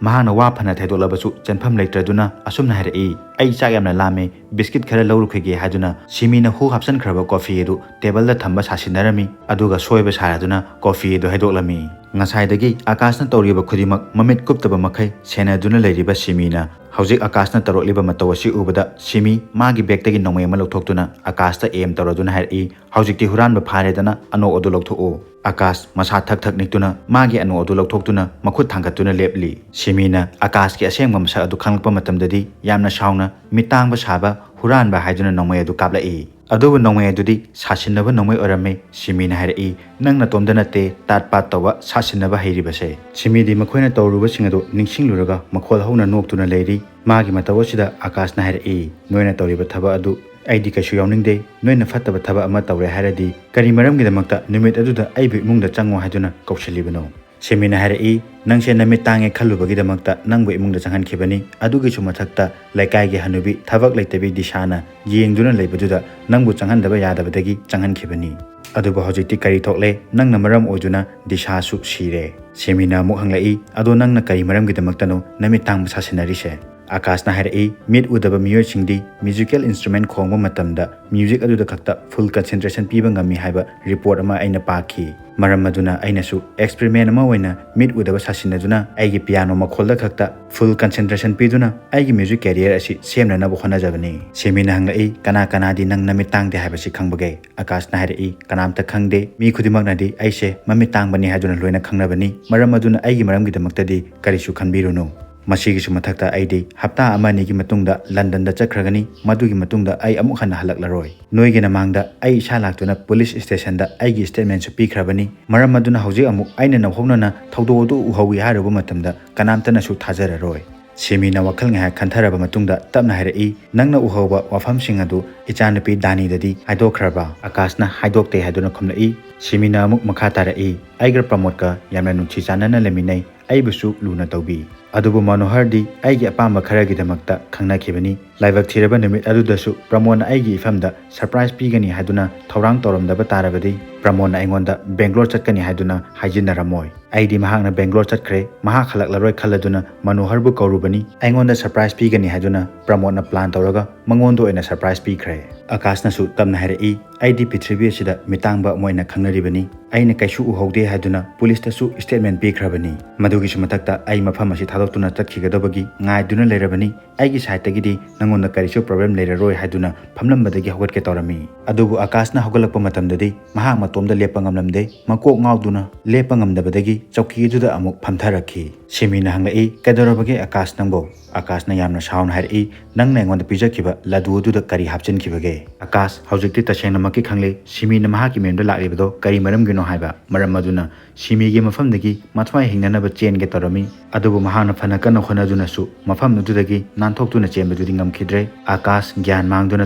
ꯃꯍꯥꯛꯅ ꯋꯥ ꯐꯅ ꯊꯩꯗꯣꯛꯂꯕꯁꯨ ꯆꯦꯟꯐꯝ ꯂꯩꯇ꯭ꯔꯗꯨꯅ ꯑꯁꯨꯝꯅ ꯍꯥꯏꯔꯛꯏ, "ꯑꯩ ꯆꯥꯛ ꯌꯥꯝꯅ ꯂꯥꯝꯃꯦ, ꯕꯤꯁꯀꯤꯠ ꯈꯔ ꯂꯧꯔꯨꯈꯤꯒꯦ" ꯍꯥꯏꯗꯨꯅ ꯁꯤꯃꯤꯅ ꯍꯨ ꯍꯥꯞꯆꯤꯟꯈ꯭ꯔꯕ ꯀꯣꯐꯤ ꯑꯗꯨ ꯇꯦꯕꯜꯗ ꯊꯝꯕ ꯁꯥꯁꯤꯟꯅꯔꯝꯃꯤ, ꯑꯗꯨꯒ ꯁꯣꯏꯕ ꯁꯥꯔꯗꯨꯅ ꯀꯣꯐꯤ ꯑꯗꯨ ꯍꯩꯗꯣꯛꯂꯝꯃꯤ꯫ ꯉꯁꯥꯏꯗꯒꯤ ꯑꯀꯥꯁꯅ ꯇꯧꯔꯤꯕ ꯈꯨꯗꯤꯡꯃꯛ ꯃꯃꯤꯠ ꯀꯨꯞꯇꯕ ꯃꯈꯩ ꯁꯦꯟꯅꯗꯨꯅ ꯂꯩꯔꯤꯕ ꯁꯤꯃꯤꯅ ꯍꯧꯖꯤꯛ ꯑꯀꯥꯁꯅ ꯇꯧꯔꯛꯂꯤꯕ ꯃꯇꯧ ꯑꯁꯤ ꯎꯕꯗ ꯁꯤꯃꯤ ꯃꯥꯒꯤ ꯕꯦꯒꯇꯒꯤ ꯅꯣꯡꯃꯩ ꯑꯃ ꯂꯧꯊꯣꯛꯇꯨꯅ ꯑꯀꯥꯁꯇ ꯑꯦꯝ ꯇꯧꯔꯗꯨꯅ ꯍꯥꯏꯔꯛꯏ, "ꯍꯧꯖꯤꯛꯇꯤ ꯍꯨꯔꯥꯟꯕ ꯐꯥꯔꯦꯗꯅ ꯑꯅꯣꯛ ꯑꯗꯨ ꯂꯧꯊꯣꯛꯎ꯫" ꯑꯀꯥꯁ ꯃꯁꯥ ꯊꯛ ꯊꯛ ꯅꯤꯛꯇꯨꯅ ꯃꯥꯒꯤ ꯑꯅꯣꯛ ꯑꯗꯨ ꯂꯧꯊꯣꯛꯇꯨꯅ ꯃꯈꯨꯠ ꯊꯥꯡꯒꯠꯇꯨꯅ ꯂꯦꯞꯂꯤ꯫ ꯁꯤꯃꯤꯅ ꯑꯀꯥꯁꯀꯤ ꯑꯁꯦꯡꯕ ꯃꯁꯛ ꯑꯗꯨ ꯈꯪꯂꯛꯄ ꯃꯇꯝꯗꯗꯤ ꯌꯥꯝꯅ ꯁꯥꯎꯅ ꯃꯤꯠ ꯇꯥꯡꯕ ꯁꯥꯕ ꯍꯨꯔꯥꯟꯕ ꯍꯥꯏꯗꯨꯅ ꯅꯣꯡꯃꯩ ꯑꯗꯨ ꯀꯥꯞꯂꯛꯏ꯫ ꯑꯗꯨꯕꯨ ꯅꯣꯡꯃꯩ ꯑꯗꯨꯗꯤ ꯁꯥꯁꯤꯟꯅꯕ ꯅꯣꯡꯃꯩ ꯑꯣꯏꯔꯝꯃꯤ꯫ ꯁꯤꯃꯤꯅ ꯍꯥꯏꯔꯛꯏ, "ꯅꯪ ꯅꯇꯣꯝꯇ ꯅꯠꯇꯦ ꯇꯥꯠ ꯄꯥꯠ ꯇꯧꯕ ꯁꯥꯁꯤꯟꯅꯕ ꯍꯩꯔꯤꯕꯁꯦ꯫" ꯁꯤꯃꯤꯗꯤ ꯃꯈꯣꯏꯅ ꯇꯧꯔꯨꯕꯁꯤꯡ ꯑꯗꯨ ꯅꯤꯡꯁꯤꯡꯂꯨꯔꯒ ꯃꯈꯣꯜ ꯍꯧꯅ ꯅꯣꯛꯇꯨꯅ ꯂꯩꯔꯤ꯫ ꯃꯥꯒꯤ ꯃꯇꯧ ꯑꯁꯤꯗ ꯑꯀꯥꯁꯅ ꯍꯥꯏꯔꯛꯏ, "ꯅꯣꯏꯅ ꯇꯧꯔꯤꯕ ꯊꯕꯛ ꯑꯗꯨ ꯑꯩꯗꯤ ꯀꯩꯁꯨ ꯌꯥꯎꯅꯤꯡꯗꯦ꯫ ꯅꯣꯏꯅ ꯐꯠꯇꯕ ꯊꯕꯛ ꯑꯃ ꯇꯧꯔꯦ ꯍꯥꯏꯔꯗꯤ ꯀꯔꯤ ꯃꯔꯝꯒꯤꯗꯃꯛꯇ ꯅꯨꯃꯤꯠ ꯑꯗꯨꯗ ꯑꯩꯕꯨ ꯏꯃꯨꯡꯗ ꯆꯪꯉꯣ ꯍꯥꯏꯗꯨꯅ ꯀꯧꯁꯤꯜꯂꯤꯕꯅꯣ?" ꯁꯤꯃꯤꯅ ꯍꯥꯏꯔꯛꯏ, "ꯅꯪꯁꯦ ꯅꯃꯤꯠ ꯇꯥꯡꯉꯦ ꯈꯜꯂꯨꯕꯒꯤꯗꯃꯛꯇ ꯅꯪꯕꯨ ꯏꯃꯨꯡꯗ ꯆꯪꯍꯟꯈꯤꯕꯅꯤ꯫ ꯑꯗꯨꯒꯤꯁꯨ ꯃꯊꯛꯇ ꯂꯩꯀꯥꯏꯒꯤ ꯍꯅꯨꯕꯤ ꯊꯕꯛ ꯂꯩꯇꯕꯤ ꯗꯤꯁꯥꯅ ꯌꯦꯡꯗꯨꯅ ꯂꯩꯕꯗꯨꯗ ꯅꯪꯕꯨ ꯆꯪꯍꯟꯗꯕ ꯌꯥꯗꯕꯗꯒꯤ ꯆꯪꯍꯟꯈꯤꯕꯅꯤ꯫ ꯑꯗꯨꯕꯨ ꯍꯧꯖꯤꯛꯇꯤ ꯀꯔꯤ ꯊꯣꯛꯂꯦ? ꯅꯪꯅ ꯃꯔꯝ ꯑꯣꯏꯗꯨꯅ ꯗꯤꯁꯥꯁꯨ ꯁꯤꯔꯦ꯫" ꯁꯤꯃꯤꯅ ꯑꯃꯨꯛ ꯍꯪꯂꯛꯏ, "ꯑꯗꯣ ꯅꯪꯅ ꯀꯔꯤ ꯃꯔꯝꯒꯤꯗꯃꯛꯇꯅꯣ ꯅꯃꯤꯠ ꯇꯥꯡꯕ ꯁꯥꯁꯤꯟꯅꯔꯤꯁꯦ?" ꯑꯀꯥꯁꯅ ꯍꯥꯏꯔꯛꯏ, "ꯃꯤꯠ ꯎꯗꯕ ꯃꯤꯑꯣꯏꯁꯤꯡꯗꯤ ꯃ꯭ꯌꯨꯖꯤꯀꯦꯜ ꯏꯟꯁꯇ꯭ꯔꯨꯃꯦꯟ ꯈꯣꯡꯕ ꯃꯇꯝꯗ ꯃ꯭ꯌꯨꯖꯤꯛ ꯑꯗꯨꯗ ꯈꯛꯇ ꯐꯨꯜ ꯀꯟꯁꯦꯟꯇ꯭ꯔꯦꯁꯟ ꯄꯤꯕ ꯉꯝꯃꯤ ꯍꯥꯏꯕ ꯔꯤꯄꯣꯔꯠ ꯑꯃ ꯑꯩꯅ ꯄꯥꯈꯤ꯫ ꯃꯔꯝ ꯑꯗꯨꯅ ꯑꯩꯅꯁꯨ ꯑꯦꯛꯁꯄꯦꯔꯤꯃꯦꯟ ꯑꯃ ꯑꯣꯏꯅ ꯃꯤꯠ ꯎꯗꯕ ꯁꯥꯁꯤꯟꯅꯗꯨꯅ ꯑꯩꯒꯤ ꯄꯤꯌꯥꯅꯣ ꯃꯈꯣꯜꯗ ꯈꯛꯇ ꯐꯨꯜ ꯀꯟꯁꯦꯟꯇ꯭ꯔꯦꯁꯟ ꯄꯤꯗꯨꯅ ꯑꯩꯒꯤ ꯃ꯭ꯌꯨꯖꯤꯛ ꯀꯦꯔꯤꯌꯔ ꯑꯁꯤ ꯁꯦꯝꯅꯅꯕ ꯍꯣꯠꯅꯖꯕꯅꯤ꯫" ꯁꯤꯃꯤꯅ ꯍꯪꯂꯛꯏ, "ꯀꯅꯥ ꯀꯅꯥꯗꯤ ꯅꯪ ꯅꯃꯤꯠ ꯇꯥꯡꯗꯦ ꯍꯥꯏꯕꯁꯤ ꯈꯪꯕꯒꯦ?" ꯑꯀꯥꯁꯅ ꯍꯥꯏꯔꯛꯏ, "ꯀꯅꯥꯝꯇ ꯈꯪꯗꯦ꯫ ꯃꯤ ꯈꯨꯗꯤꯡꯃꯛꯅꯗꯤ ꯑꯩꯁꯦ ꯃꯃꯤꯠ ꯇꯥꯡꯕꯅꯤ ꯍꯥꯏꯗꯨꯅ ꯂꯣꯏꯅ ꯈꯪꯅꯕꯅꯤ꯫ ꯃꯔꯝ ꯑꯗꯨꯅ ꯑꯩꯒꯤ ꯃꯔꯝꯒꯤꯗꯃꯛꯇꯗꯤ ꯀꯔꯤꯁꯨ ꯈꯟꯕꯤꯔꯨꯅꯨ꯫ ꯃꯁꯤꯒꯤꯁꯨ ꯃꯊꯛꯇ ꯑꯩꯗꯤ ꯍꯞꯇꯥ ꯑꯃ ꯑꯅꯤꯒꯤ ꯃꯇꯨꯡꯗ ꯂꯟꯗꯟꯗ ꯆꯠꯈ꯭ꯔꯒꯅꯤ꯫ ꯃꯗꯨꯒꯤ ꯃꯇꯨꯡꯗ ꯑꯩ ꯑꯃꯨꯛ ꯍꯟꯅ ꯍꯜꯂꯛꯂꯔꯣꯏ꯫ ꯅꯣꯏꯒꯤ ꯃꯃꯥꯡꯗ ꯑꯩ ꯏꯁꯥ ꯂꯥꯛꯇꯨꯅ ꯄꯨꯂꯤꯁ ꯁ꯭ꯇꯦꯁꯟꯗ ꯑꯩꯒꯤ ꯁ꯭ꯇꯦꯠꯃꯦꯟꯁꯨ ꯄꯤꯈ꯭ꯔꯕꯅꯤ꯫ ꯃꯔꯝ ꯑꯗꯨꯅ ꯍꯧꯖꯤꯛ ꯑꯃꯨꯛ ꯑꯩꯅ ꯅꯧꯍꯧꯅꯅ ꯊꯧꯗꯣꯛ ꯑꯗꯨ ꯎꯍꯧꯏ ꯍꯥꯏꯔꯨꯕ ꯃꯇꯝꯗ ꯀꯅꯥꯝꯇꯅꯁꯨ ꯊꯥꯖꯔꯔꯣꯏ꯫" ꯁꯤꯃꯤꯅ ꯋꯥꯈꯜ ꯉꯥꯏꯍꯥꯛ ꯈꯟꯊꯔꯕ ꯃꯇꯨꯡꯗ ꯇꯞꯅ ꯍꯥꯏꯔꯛꯏ, "ꯅꯪꯅ ꯎꯍꯧꯕ ꯋꯥꯐꯝꯁꯤꯡ ꯑꯗꯨ ꯏꯆꯥꯅꯨꯄꯤ ꯗꯥꯅꯤꯗꯗꯤ ꯍꯥꯏꯗꯣꯛꯈ꯭ꯔꯕ?" ꯑꯀꯥꯁꯅ ꯍꯥꯏꯗꯣꯛꯇꯦ ꯍꯥꯏꯗꯨꯅ ꯈꯨꯝꯂꯛꯏ꯫ ꯁꯤꯃꯤꯅ ꯑꯃꯨꯛ ꯃꯈꯥ ꯇꯥꯔꯛꯏ, "ꯑꯩꯒ ꯄ꯭ꯔꯃꯣꯗꯀ ꯌꯥꯝꯅ ꯅꯨꯡꯁꯤ ꯆꯥꯟꯅꯅ ꯂꯩꯃꯤꯟꯅꯩ꯫ ꯑꯩꯕꯨꯁꯨ ꯂꯨꯅ ꯇꯧꯕꯤ꯫ ꯑꯗꯨꯕꯨ ꯃꯅꯣꯍꯔꯗꯤ ꯑꯩꯒꯤ ꯑꯄꯥꯝꯕ ꯈꯔꯒꯤꯗꯃꯛꯇ ꯈꯪꯅꯈꯤꯕꯅꯤ꯫ ꯂꯥꯏꯕꯛ ꯊꯤꯔꯕ ꯅꯨꯃꯤꯠ ꯑꯗꯨꯗꯁꯨ ꯄ꯭ꯔꯃꯣꯗꯅ ꯑꯩꯒꯤ ꯏꯐꯝꯗ ꯁꯔꯄ꯭ꯔꯥꯏꯖ ꯄꯤꯒꯅꯤ ꯍꯥꯏꯗꯨꯅ ꯊꯧꯔꯥꯡ ꯇꯧꯔꯝꯗꯕ ꯇꯥꯔꯕꯗꯤ ꯄ꯭ꯔꯃꯣꯗꯅ ꯑꯩꯉꯣꯟꯗ ꯕꯦꯡꯒ꯭ꯂꯣꯔ ꯆꯠꯀꯅꯤ ꯍꯥꯏꯗꯨꯅ ꯍꯥꯏꯖꯤꯟꯅꯔꯝꯃꯣꯏ꯫ ꯑꯩꯗꯤ ꯃꯍꯥꯛꯅ ꯕꯦꯡꯒ꯭ꯂꯣꯔ ꯆꯠꯈ꯭ꯔꯦ, ꯃꯍꯥꯛ ꯍꯜꯂꯛꯂꯔꯣꯏ ꯈꯜꯂꯗꯨꯅ ꯃꯅꯣꯍꯔꯕꯨ ꯀꯧꯔꯨꯕꯅꯤ꯫ ꯑꯩꯉꯣꯟꯗ ꯁꯔꯄ꯭ꯔꯥꯏꯖ ꯄꯤꯒꯅꯤ ꯍꯥꯏꯗꯨꯅ ꯄ꯭ꯔꯃꯣꯗꯅ ꯄ꯭ꯂꯥꯟ ꯇꯧꯔꯒ ꯃꯉꯣꯟꯗ ꯑꯣꯏꯅ ꯁꯔꯄ꯭ꯔꯥꯏꯖ ꯄꯤꯈ꯭ꯔꯦ꯫" ꯑꯀꯥꯁꯅꯁꯨ ꯇꯞꯅ ꯍꯥꯏꯔꯛꯏ, "ꯑꯩꯗꯤ ꯄ꯭ꯔꯤꯊꯤꯕꯤ ꯑꯁꯤꯗ ꯃꯤꯇꯥꯡꯕ ꯑꯃ ꯑꯣꯏꯅ ꯈꯪꯅꯔꯤꯕꯅꯤ꯫ ꯑꯩꯅ ꯀꯩꯁꯨ ꯎꯍꯧꯗꯦ ꯍꯥꯏꯗꯨꯅ ꯄꯨꯂꯤꯁꯇꯁꯨ ꯁ꯭ꯇꯦꯠꯃꯦꯟ ꯄꯤꯈ꯭ꯔꯕꯅꯤ꯫ ꯃꯗꯨꯒꯤꯁꯨ ꯃꯊꯛꯇ ꯑꯩ ꯃꯐꯝ ꯑꯁꯤ ꯊꯥꯗꯣꯛꯇꯨꯅ ꯆꯠꯈꯤꯒꯗꯕꯒꯤ ꯉꯥꯏꯗꯨꯅ ꯂꯩꯔꯕꯅꯤ꯫ ꯑꯩꯒꯤ ꯁꯥꯏꯠꯇꯒꯤꯗꯤ ꯅꯪꯉꯣꯟꯗ ꯀꯔꯤꯁꯨ ꯄ꯭ꯔꯣꯕ꯭ꯂꯦꯝ ꯂꯩꯔꯔꯣꯏ ꯍꯥꯏꯗꯨꯅ ꯐꯝꯂꯝꯕꯗꯒꯤ ꯍꯧꯒꯠꯀꯦ ꯇꯧꯔꯝꯃꯤ꯫ ꯑꯗꯨꯕꯨ ꯑꯀꯥꯁꯅ ꯍꯧꯒꯠꯂꯛꯄ ꯃꯇꯝꯗꯗꯤ ꯃꯍꯥꯛ ꯃꯇꯣꯝꯗ ꯂꯦꯞꯄ ꯉꯝꯂꯝꯗꯦ꯫ ꯃꯀꯣꯛ ꯉꯥꯎꯗꯨꯅ ꯂꯦꯞꯄ ꯉꯝꯗꯕꯗꯒꯤ ꯆꯧꯀꯤ ꯑꯗꯨꯗ ꯑꯃꯨꯛ ꯐꯝꯊꯔꯛꯈꯤ꯫ ꯁꯤꯃꯤꯅ ꯍꯪꯂꯛꯏ, "ꯀꯩꯗꯧꯔꯕꯒꯦ ꯑꯀꯥꯁ ꯅꯪꯕꯣ?" ꯑꯀꯥꯁꯅ ꯌꯥꯝꯅ ꯁꯥꯎꯅ ꯍꯥꯏꯔꯛꯏ, "ꯅꯪꯅ ꯑꯩꯉꯣꯟꯗ ꯄꯤꯖꯈꯤꯕ ꯂꯗꯨ ꯑꯗꯨꯗ ꯀꯔꯤ ꯍꯥꯞꯆꯤꯟꯈꯤꯕꯒꯦ?" ꯑꯀꯥꯁ ꯍꯧꯖꯤꯛꯇꯤ ꯇꯁꯦꯡꯅꯃꯛꯀꯤ ꯈꯪꯂꯦ ꯁꯤꯃꯤꯅ ꯃꯍꯥꯛꯀꯤ ꯃꯌꯨꯝꯗ ꯂꯥꯛꯂꯤꯕꯗꯣ ꯀꯔꯤ ꯃꯔꯝꯒꯤꯅꯣ ꯍꯥꯏꯕ꯫ ꯃꯔꯝ ꯑꯗꯨꯅ ꯁꯤꯃꯤꯒꯤ ꯃꯐꯝꯗꯒꯤ ꯃꯊ꯭ꯋꯥꯏ ꯍꯤꯡꯅꯅꯕ ꯆꯦꯟꯒꯦ ꯇꯧꯔꯝꯃꯤ꯫ ꯑꯗꯨꯕꯨ ꯃꯍꯥꯛꯅ ꯐꯅ ꯀꯟꯅ ꯍꯣꯠꯅꯗꯨꯅꯁꯨ ꯃꯐꯝ ꯑꯗꯨꯗꯒꯤ ꯅꯥꯟꯊꯣꯛꯇꯨꯅ ꯆꯦꯟꯕꯗꯨꯗꯤ ꯉꯝꯈꯤꯗ꯭ꯔꯦ꯫ ꯑꯀꯥꯁ ꯒ꯭ꯌꯥꯟ ꯃꯥꯡꯗꯨꯅ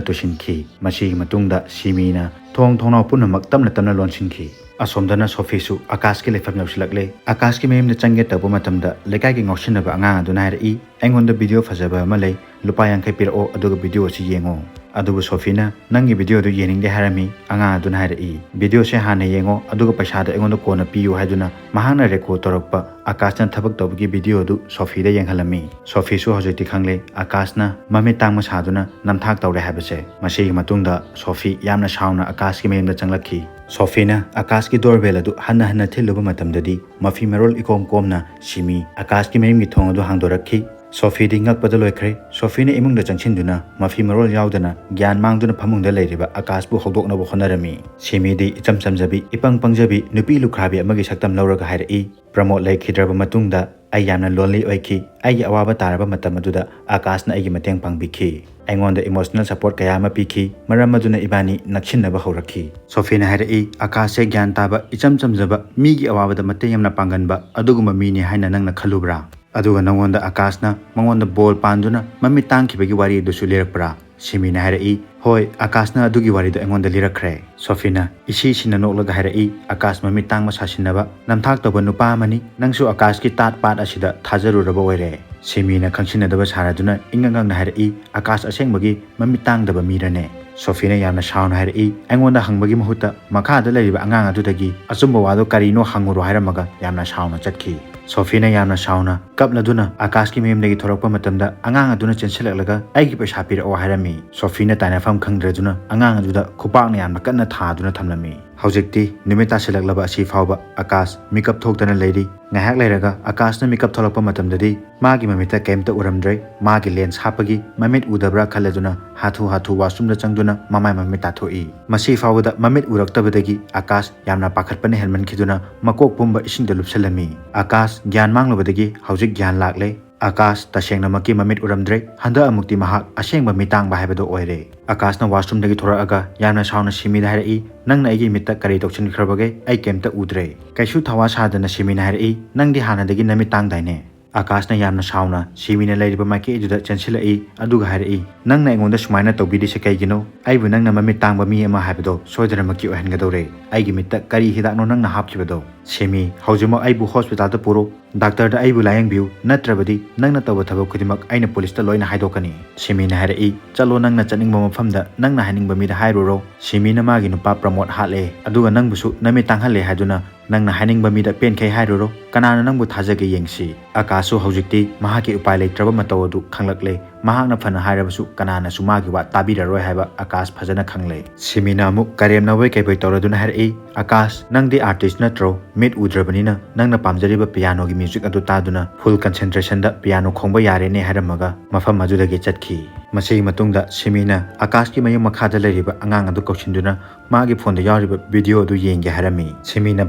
ꯇꯨꯁꯤꯟꯈꯤ꯫ ꯃꯁꯤꯒꯤ ꯃꯇꯨꯡꯗ ꯁꯤꯃꯤꯅ ꯊꯣꯡ ꯊꯣꯡꯅꯥꯎ ꯄꯨꯝꯅꯃꯛ ꯇꯞꯅ ꯇꯞꯅ ꯂꯣꯟꯁꯤꯟꯈꯤ꯫ ꯑꯁꯣꯝꯗꯅ ꯁꯣꯐꯤꯁꯨ ꯑꯀꯥꯁꯀꯤ ꯂꯩꯐꯝ ꯌꯧꯁꯤꯜꯂꯛꯂꯦ꯫ ꯑꯀꯥꯁꯀꯤ ꯃꯌꯨꯝꯗ ꯆꯪꯒꯦ ꯇꯧꯕ ꯃꯇꯝꯗ ꯂꯩꯀꯥꯏꯒꯤ ꯉꯥꯎꯁꯤꯟꯅꯕ ꯑꯉꯥꯡ ꯑꯗꯨꯅ ꯍꯥꯏꯔꯛꯏ, "ꯑꯩꯉꯣꯟꯗ ꯚꯤꯗꯤꯑꯣ ꯐꯖꯕ ꯑꯃ ꯂꯩ, ꯂꯨꯄꯥ ꯌꯥꯡꯈꯩ ꯄꯤꯔꯛꯑꯣ, ꯑꯗꯨꯒ ꯚꯤꯗꯤꯑꯣ ꯑꯁꯤ ꯌꯦꯡꯉꯣ"꯫ ꯑꯗꯨꯕꯨ ꯁꯣꯐꯤꯅ, "ꯅꯪꯒꯤ ꯚꯤꯗꯤꯑꯣꯗꯨ ꯌꯦꯡꯅꯤꯡꯗꯦ" ꯍꯥꯏꯔꯝꯃꯤ꯫ ꯑꯉꯥꯡ ꯑꯗꯨꯅ ꯍꯥꯏꯔꯛꯏ, "ꯚꯤꯗꯤꯑꯣꯁꯦ ꯍꯥꯟꯅ ꯌꯦꯡꯉꯣ, ꯑꯗꯨꯒ ꯄꯩꯁꯥꯗꯣ ꯑꯩꯉꯣꯟꯗ ꯀꯣꯟꯅ ꯄꯤꯌꯨ" ꯍꯥꯏꯗꯨꯅ ꯃꯍꯥꯛꯅ ꯔꯦꯀꯣꯔꯗ ꯇꯧꯔꯛꯄ ꯑꯀꯥꯁꯅ ꯊꯕꯛ ꯇꯧꯕꯒꯤ ꯚꯤꯗꯤꯑꯣ ꯑꯗꯨ ꯁꯣꯐꯤꯗ ꯌꯦꯡꯍꯜꯂꯝꯃꯤ꯫ ꯁꯣꯐꯤꯁꯨ ꯍꯧꯖꯤꯛꯇꯤ ꯈꯪꯂꯦ ꯑꯀꯥꯁꯅ ꯃꯃꯤꯠ ꯇꯥꯡꯕ ꯁꯥꯗꯨꯅ ꯅꯝꯊꯥꯛ ꯇꯧꯔꯦ ꯍꯥꯏꯕꯁꯦ꯫ ꯃꯁꯤꯒꯤ ꯃꯇꯨꯡꯗ ꯁꯣꯐꯤ ꯌꯥꯝꯅ ꯁꯥꯎꯅ ꯑꯀꯥꯁꯀꯤ ꯃꯌꯨꯝꯗ ꯆꯪꯂꯛꯈꯤ꯫ ꯁꯣꯐꯤꯅ ꯑꯀꯥꯁꯀꯤ ꯗꯣꯔꯕꯦꯜ ꯑꯗꯨ ꯍꯟꯅ ꯍꯟꯅ ꯊꯤꯜꯂꯨꯕ ꯃꯇꯝꯗꯗꯤ ꯃꯐꯤ ꯃꯔꯣꯜ ꯏꯀꯣꯝ ꯀꯣꯝꯅ ꯁꯤꯃꯤ ꯑꯀꯥꯁꯀꯤ ꯃꯌꯨꯝꯒꯤ ꯊꯣꯡ ꯑꯗꯨ ꯍꯥꯡꯗꯣꯔꯛꯈꯤ꯫ ꯁꯣꯐꯤꯗꯤ ꯉꯛꯄꯗ ꯂꯣꯏꯈ꯭ꯔꯦ꯫ ꯁꯣꯐꯤꯅ ꯏꯃꯨꯡꯗ ꯆꯪꯁꯤꯟꯗꯨꯅ ꯃꯐꯤ ꯃꯔꯣꯜ ꯌꯥꯎꯗꯅ ꯒ꯭ꯌꯥꯟ ꯃꯥꯡꯗꯨꯅ ꯐꯃꯨꯡꯗ ꯂꯩꯔꯤꯕ ꯑꯀꯥꯁꯄꯨ ꯍꯧꯗꯣꯛꯅꯕ ꯍꯣꯠꯅꯔꯝꯃꯤ꯫ ꯁꯤꯃꯤꯗꯤ ꯏꯆꯝ ꯆꯝꯖꯕꯤ, ꯏꯄꯪ ꯄꯪꯖꯕꯤ ꯅꯨꯄꯤ ꯂꯨꯈ꯭ꯔꯥꯕꯤ ꯑꯃꯒꯤ ꯁꯛꯇꯝ ꯂꯧꯔꯒ ꯍꯥꯏꯔꯛꯏ, "ꯄ꯭ꯔꯃꯣꯗ ꯂꯩꯈꯤꯗ꯭ꯔꯕ ꯃꯇꯨꯡꯗ ꯑꯩ ꯌꯥꯝꯅ ꯂꯣꯟꯂꯤ ꯑꯣꯏꯈꯤ꯫ ꯑꯩꯒꯤ ꯑꯋꯥꯕ ꯇꯥꯔꯕ ꯃꯇꯝ ꯑꯗꯨꯗ ꯑꯀꯥꯁꯅ ꯑꯩꯒꯤ ꯃꯇꯦꯡ ꯄꯥꯡꯕꯤꯈꯤ꯫ ꯑꯩꯉꯣꯟꯗ ꯏꯃꯣꯁꯅꯦꯜ ꯁꯄꯣꯔꯠ ꯀꯌꯥ ꯑꯃ ꯄꯤꯈꯤ꯫ ꯃꯔꯝ ꯑꯗꯨꯅ ꯏꯕꯥꯅꯤ ꯅꯛꯁꯤꯟꯅꯕ ꯍꯧꯔꯛꯈꯤ"꯫ ꯁꯣꯐꯤꯅ ꯍꯥꯏꯔꯛꯏ, "ꯑꯀꯥꯁꯁꯦ ꯒ꯭ꯌꯥꯟ ꯇꯥꯕ, ꯏꯆꯝ ꯆꯝꯖꯕ, ꯃꯤꯒꯤ ꯑꯋꯥꯕꯗ ꯃꯇꯦꯡ ꯌꯥꯝꯅ ꯄꯥꯡꯒꯟꯕ ꯑꯗꯨꯒꯨꯝꯕ ꯃꯤꯅꯤ ꯍꯥꯏꯅ ꯅꯪꯅ ꯈꯜꯂꯨꯕ꯭ꯔꯥ? ꯑꯗꯨꯒ ꯅꯉꯣꯟꯗ ꯑꯀꯥꯁꯅ ꯃꯉꯣꯟꯗ ꯕꯣꯜ ꯄꯥꯟꯗꯨꯅ ꯃꯃꯤꯠ ꯇꯥꯡꯈꯤꯕꯒꯤ ꯋꯥꯔꯤ ꯑꯗꯨꯁꯨ ꯂꯤꯔꯛꯄ꯭ꯔꯥ?" ꯁꯤꯃꯤꯅ ꯍꯥꯏꯔꯛꯏ, "ꯍꯣꯏ, ꯑꯀꯥꯁꯅ ꯑꯗꯨꯒꯤ ꯋꯥꯔꯤꯗꯣ ꯑꯩꯉꯣꯟꯗ ꯂꯤꯔꯛꯈ꯭ꯔꯦ"꯫ ꯁꯣꯐꯤꯅ ꯏꯁꯤ ꯁꯤꯟꯅ ꯅꯣꯛꯂꯒ ꯍꯥꯏꯔꯛꯏ, "ꯑꯀꯥꯁ ꯃꯃꯤꯠ ꯇꯥꯡꯕ ꯁꯥꯁꯤꯟꯅꯕ, ꯅꯝꯊꯥꯛ ꯇꯧꯕ ꯅꯨꯄꯥ ꯑꯃꯅꯤ꯫ ꯅꯪꯁꯨ ꯑꯀꯥꯁꯀꯤ ꯇꯥꯠ ꯄꯥꯠ ꯑꯁꯤꯗ ꯊꯥꯖꯔꯨꯔꯕ ꯑꯣꯏꯔꯦ"꯫ ꯁꯤꯃꯤꯅ ꯈꯪꯁꯤꯟꯅꯗꯕ ꯁꯥꯔꯗꯨꯅ ꯏꯉꯛ ꯉꯛꯅ ꯍꯥꯏꯔꯛꯏ, "ꯑꯀꯥꯁ ꯑꯁꯦꯡꯕꯒꯤ ꯃꯃꯤꯠ ꯇꯥꯡꯗꯕ ꯃꯤꯔꯅꯦ?" ꯁꯣꯐꯤꯅ ꯌꯥꯝꯅ ꯁꯥꯎꯅ ꯍꯥꯏꯔꯛꯏ, "ꯑꯩꯉꯣꯟꯗ ꯍꯪꯕꯒꯤ ꯃꯍꯨꯠꯇ ꯃꯈꯥꯗ ꯂꯩꯔꯤꯕ ꯑꯉꯥꯡ ꯑꯗꯨꯗꯒꯤ ꯑꯆꯨꯝꯕ ꯋꯥꯗꯣ ꯀꯔꯤꯅꯣ ꯍꯪꯉꯨꯔꯣ" ꯍꯥꯏꯔꯝꯃꯒ ꯌꯥꯝꯅ ꯁꯥꯎꯅ ꯆꯠꯈꯤ꯫ ꯁꯣꯐꯤꯅ ꯌꯥꯝꯅ ꯁꯥꯎꯅ ꯀꯞꯂꯗꯨꯅ ꯑꯀꯥꯁꯀꯤ ꯃꯌꯨꯝꯗꯒꯤ ꯊꯣꯔꯛꯄ ꯃꯇꯝꯗ ꯑꯉꯥꯡ ꯑꯗꯨꯅ ꯆꯦꯟꯁꯤꯜꯂꯛꯂꯒ "ꯑꯩꯒꯤ ꯄꯩꯁꯥ ꯄꯤꯔꯛꯑꯣ" ꯍꯥꯏꯔꯝꯃꯤ꯫ ꯁꯣꯐꯤꯅ ꯇꯥꯏꯅꯐꯝ ꯈꯪꯗ꯭ꯔꯗꯨꯅ ꯑꯉꯥꯡ ꯑꯗꯨꯗ ꯈꯨꯄꯥꯛꯅ ꯌꯥꯝꯅ ꯀꯟꯅ ꯊꯥꯗꯨꯅ ꯊꯝꯂꯝꯃꯤ꯫ ꯍꯧꯖꯤꯛꯇꯤ ꯅꯨꯃꯤꯠ ꯇꯥꯁꯤꯜꯂꯛꯂꯕ ꯑꯁꯤ ꯐꯥꯎꯕ ꯑꯀꯥꯁ ꯃꯤꯀꯞ ꯊꯣꯛꯇꯅ ꯂꯩꯔꯤ꯫ ꯉꯥꯏꯍꯥꯛ ꯂꯩꯔꯒ ꯑꯀꯥꯁꯅ ꯃꯤꯀꯞ ꯊꯣꯛꯂꯛꯄ ꯃꯇꯝꯗꯗꯤ ꯃꯥꯒꯤ ꯃꯃꯤꯠꯇ ꯀꯩꯝꯇ ꯎꯔꯝꯗ꯭ꯔꯦ꯫ ꯃꯥꯒꯤ ꯂꯦꯟꯁ ꯍꯥꯞꯄꯒꯤ ꯃꯃꯤꯠ ꯎꯗꯕ꯭ꯔꯥ ꯈꯜꯂꯗꯨꯅ ꯍꯥꯊꯨ ꯍꯥꯊꯨ ꯋꯥꯁꯔꯨꯝꯗ ꯆꯪꯗꯨꯅ ꯃꯃꯥꯏ ꯃꯃꯤꯠ ꯇꯥꯊꯣꯛꯏ꯫ ꯃꯁꯤ ꯐꯥꯎꯕꯗ ꯃꯃꯤꯠ ꯎꯔꯛꯇꯕꯗꯒꯤ ꯑꯀꯥꯁ ꯌꯥꯝꯅ ꯄꯥꯈꯠꯄꯅ ꯍꯦꯟꯃꯟꯈꯤꯗꯨꯅ ꯃꯀꯣꯛ ꯄꯨꯝꯕ ꯏꯁꯤꯡꯗ ꯂꯨꯞꯁꯤꯜꯂꯝꯃꯤ꯫ ꯑꯀꯥꯁ ꯒ꯭ꯌꯥꯟ ꯃꯥꯡꯂꯨꯕꯗꯒꯤ ꯍꯧꯖꯤꯛ ꯒ꯭ꯌꯥꯟ ꯂꯥꯛꯂꯦ꯫ ꯑꯀꯥꯁ ꯇꯁꯦꯡꯅꯃꯛꯀꯤ ꯃꯃꯤꯠ ꯎꯔꯝꯗ꯭ꯔꯦ꯫ ꯍꯟꯗꯛ ꯑꯃꯨꯛꯇꯤ ꯃꯍꯥꯛ ꯑꯁꯦꯡꯕ ꯃꯤꯇꯥꯡꯕ ꯍꯥꯏꯕꯗꯨ ꯑꯣꯏꯔꯦ꯫ ꯑꯀꯥꯁꯅ ꯋꯥꯁꯔꯨꯝꯗꯒꯤ ꯊꯣꯔꯛꯑꯒ ꯌꯥꯝꯅ ꯁꯥꯎꯅ ꯁꯤꯃꯤꯗ ꯍꯥꯏꯔꯛꯏ, "ꯅꯪꯅ ꯑꯩꯒꯤ ꯃꯤꯠꯇ ꯀꯔꯤ ꯇꯧꯁꯤꯟꯈ꯭ꯔꯕꯒꯦ? ꯑꯩ ꯀꯩꯝꯇ ꯎꯗ꯭ꯔꯦ"꯫ ꯀꯩꯁꯨ ꯊꯋꯥ ꯁꯥꯗꯅ ꯁꯤꯃꯤꯅ ꯍꯥꯏꯔꯛꯏ, "ꯅꯪꯗꯤ ꯍꯥꯟꯅꯗꯒꯤ ꯅꯃꯤꯠ ꯇꯥꯡꯗꯥꯏꯅꯦ?" ꯑꯀꯥꯁꯅ ꯌꯥꯝꯅ ꯁꯥꯎꯅ ꯁꯤꯃꯤꯅ ꯂꯩꯔꯤꯕ ꯃꯥꯏꯀꯩ ꯑꯗꯨꯗ ꯆꯦꯟꯁꯤꯜꯂꯛꯏ, ꯑꯗꯨꯒ ꯍꯥꯏꯔꯛꯏ, "ꯅꯪꯅ ꯑꯩꯉꯣꯟꯗ ꯁꯨꯃꯥꯏꯅ ꯇꯧꯕꯤꯔꯤꯁꯦ ꯀꯩꯒꯤꯅꯣ? ꯑꯩꯕꯨ ꯅꯪꯅ ꯃꯃꯤꯠ ꯇꯥꯡꯕ ꯃꯤ ꯑꯃ ꯍꯥꯏꯕꯗꯣ ꯁꯣꯏꯗꯅꯃꯛꯀꯤ ꯑꯣꯏꯍꯟꯒꯗꯧꯔꯦ꯫ ꯑꯩꯒꯤ ꯃꯤꯠꯇ ꯀꯔꯤ ꯍꯤꯗꯥꯛꯅꯣ ꯅꯪꯅ ꯍꯥꯞꯈꯤꯕꯗꯣ? ꯁꯤꯃꯤ, ꯍꯧꯖꯤꯛꯃꯛ ꯑꯩꯕꯨ ꯍꯣꯁꯄꯤꯇꯥꯜꯗ ꯄꯨꯔꯣ꯫ ꯗꯥꯛꯇꯔꯗ ꯑꯩꯕꯨ ꯂꯥꯌꯦꯡꯕꯤꯌꯨ, ꯅꯠꯇ꯭ꯔꯕꯗꯤ ꯅꯪꯅ ꯇꯧꯕ ꯊꯕꯛ ꯈꯨꯗꯤꯡꯃꯛ ꯑꯩꯅ ꯄꯨꯂꯤꯁꯇ ꯂꯣꯏꯅ ꯍꯥꯏꯗꯣꯛꯀꯅꯤ"꯫ ꯁꯤꯃꯤꯅ ꯍꯥꯏꯔꯛꯏ, "ꯆꯠꯂꯣ ꯅꯪꯅ ꯆꯠꯅꯤꯡꯕ ꯃꯐꯝꯗ, ꯅꯪꯅ ꯍꯥꯏꯅꯤꯡꯕ ꯃꯤꯗ ꯍꯥꯏꯔꯨꯔꯣ꯫ ꯁꯤꯃꯤꯅ ꯃꯥꯒꯤ ꯅꯨꯄꯥ ꯄ꯭ꯔꯃꯣꯗ ꯍꯥꯠꯂꯦ, ꯑꯗꯨꯒ ꯅꯪꯕꯨꯁꯨ ꯅꯃꯤꯠ ꯇꯥꯡꯍꯜꯂꯦ ꯍꯥꯏꯗꯨꯅ ꯅꯪꯅ ꯍꯥꯏꯅꯤꯡꯕ ꯃꯤꯗ ꯄꯦꯟꯈꯩ ꯍꯥꯏꯔꯨꯔꯣ꯫ ꯀꯅꯥꯅ ꯅꯪꯕꯨ ꯊꯥꯖꯒꯦ ꯌꯦꯡꯁꯤ"꯫ ꯑꯀꯥꯁꯁꯨ ꯍꯧꯖꯤꯛꯇꯤ ꯃꯍꯥꯛꯀꯤ ꯎꯄꯥꯏ ꯂꯩꯇ꯭ꯔꯕ ꯃꯇꯧ ꯑꯗꯨ ꯈꯪꯂꯛꯂꯦ꯫ ꯃꯍꯥꯛꯅ ꯐꯅ ꯍꯥꯏꯔꯕꯁꯨ ꯀꯅꯥꯅꯁꯨ ꯃꯥꯒꯤ ꯋꯥ ꯇꯥꯕꯤꯔꯔꯣꯏ ꯍꯥꯏꯕ ꯑꯀꯥꯁ ꯐꯖꯅ ꯈꯪꯂꯦ꯫ ꯁꯤꯃꯤꯅ ꯑꯃꯨꯛ ꯀꯔꯦꯝꯅꯕꯣꯏ ꯀꯩꯕꯣꯏ ꯇꯧꯔꯗꯨꯅ ꯍꯥꯏꯔꯛꯏ, "ꯑꯀꯥꯁ, ꯅꯪꯗꯤ ꯑꯥꯔꯇꯤꯁ ꯅꯠꯇ꯭ꯔꯣ? ꯃꯤꯠ ꯎꯗ꯭ꯔꯕꯅꯤꯅ ꯅꯪꯅ ꯄꯥꯝꯖꯔꯤꯕ ꯄꯤꯌꯥꯅꯣꯒꯤ ꯃ꯭ꯌꯨꯖꯤꯛ ꯑꯗꯨ ꯇꯥꯗꯨꯅ ꯐꯨꯜ ꯀꯟꯁꯦꯟꯇ꯭ꯔꯦꯁꯟꯗ ꯄꯤꯌꯥꯅꯣ ꯈꯣꯡꯕ ꯌꯥꯔꯦꯅꯦ" ꯍꯥꯏꯔꯝꯃꯒ ꯃꯐꯝ ꯑꯗꯨꯗꯒꯤ ꯆꯠꯈꯤ꯫ ꯃꯁꯤꯒꯤ ꯃꯇꯨꯡꯗ ꯁꯤꯃꯤꯅ ꯑꯀꯥꯁꯀꯤ ꯃꯌꯨꯝ ꯃꯈꯥꯗ ꯂꯩꯔꯤꯕ ꯑꯉꯥꯡ ꯑꯗꯨ ꯀꯧꯁꯤꯟꯗꯨꯅ ꯃꯥꯒꯤ ꯐꯣꯟꯗ ꯌꯥꯎꯔꯤꯕ ꯚꯤꯗꯤꯑꯣ ꯑꯗꯨ ꯌꯦꯡꯒꯦ ꯍꯥꯏꯔꯝꯃꯤ꯫ ꯁꯤꯃꯤꯅ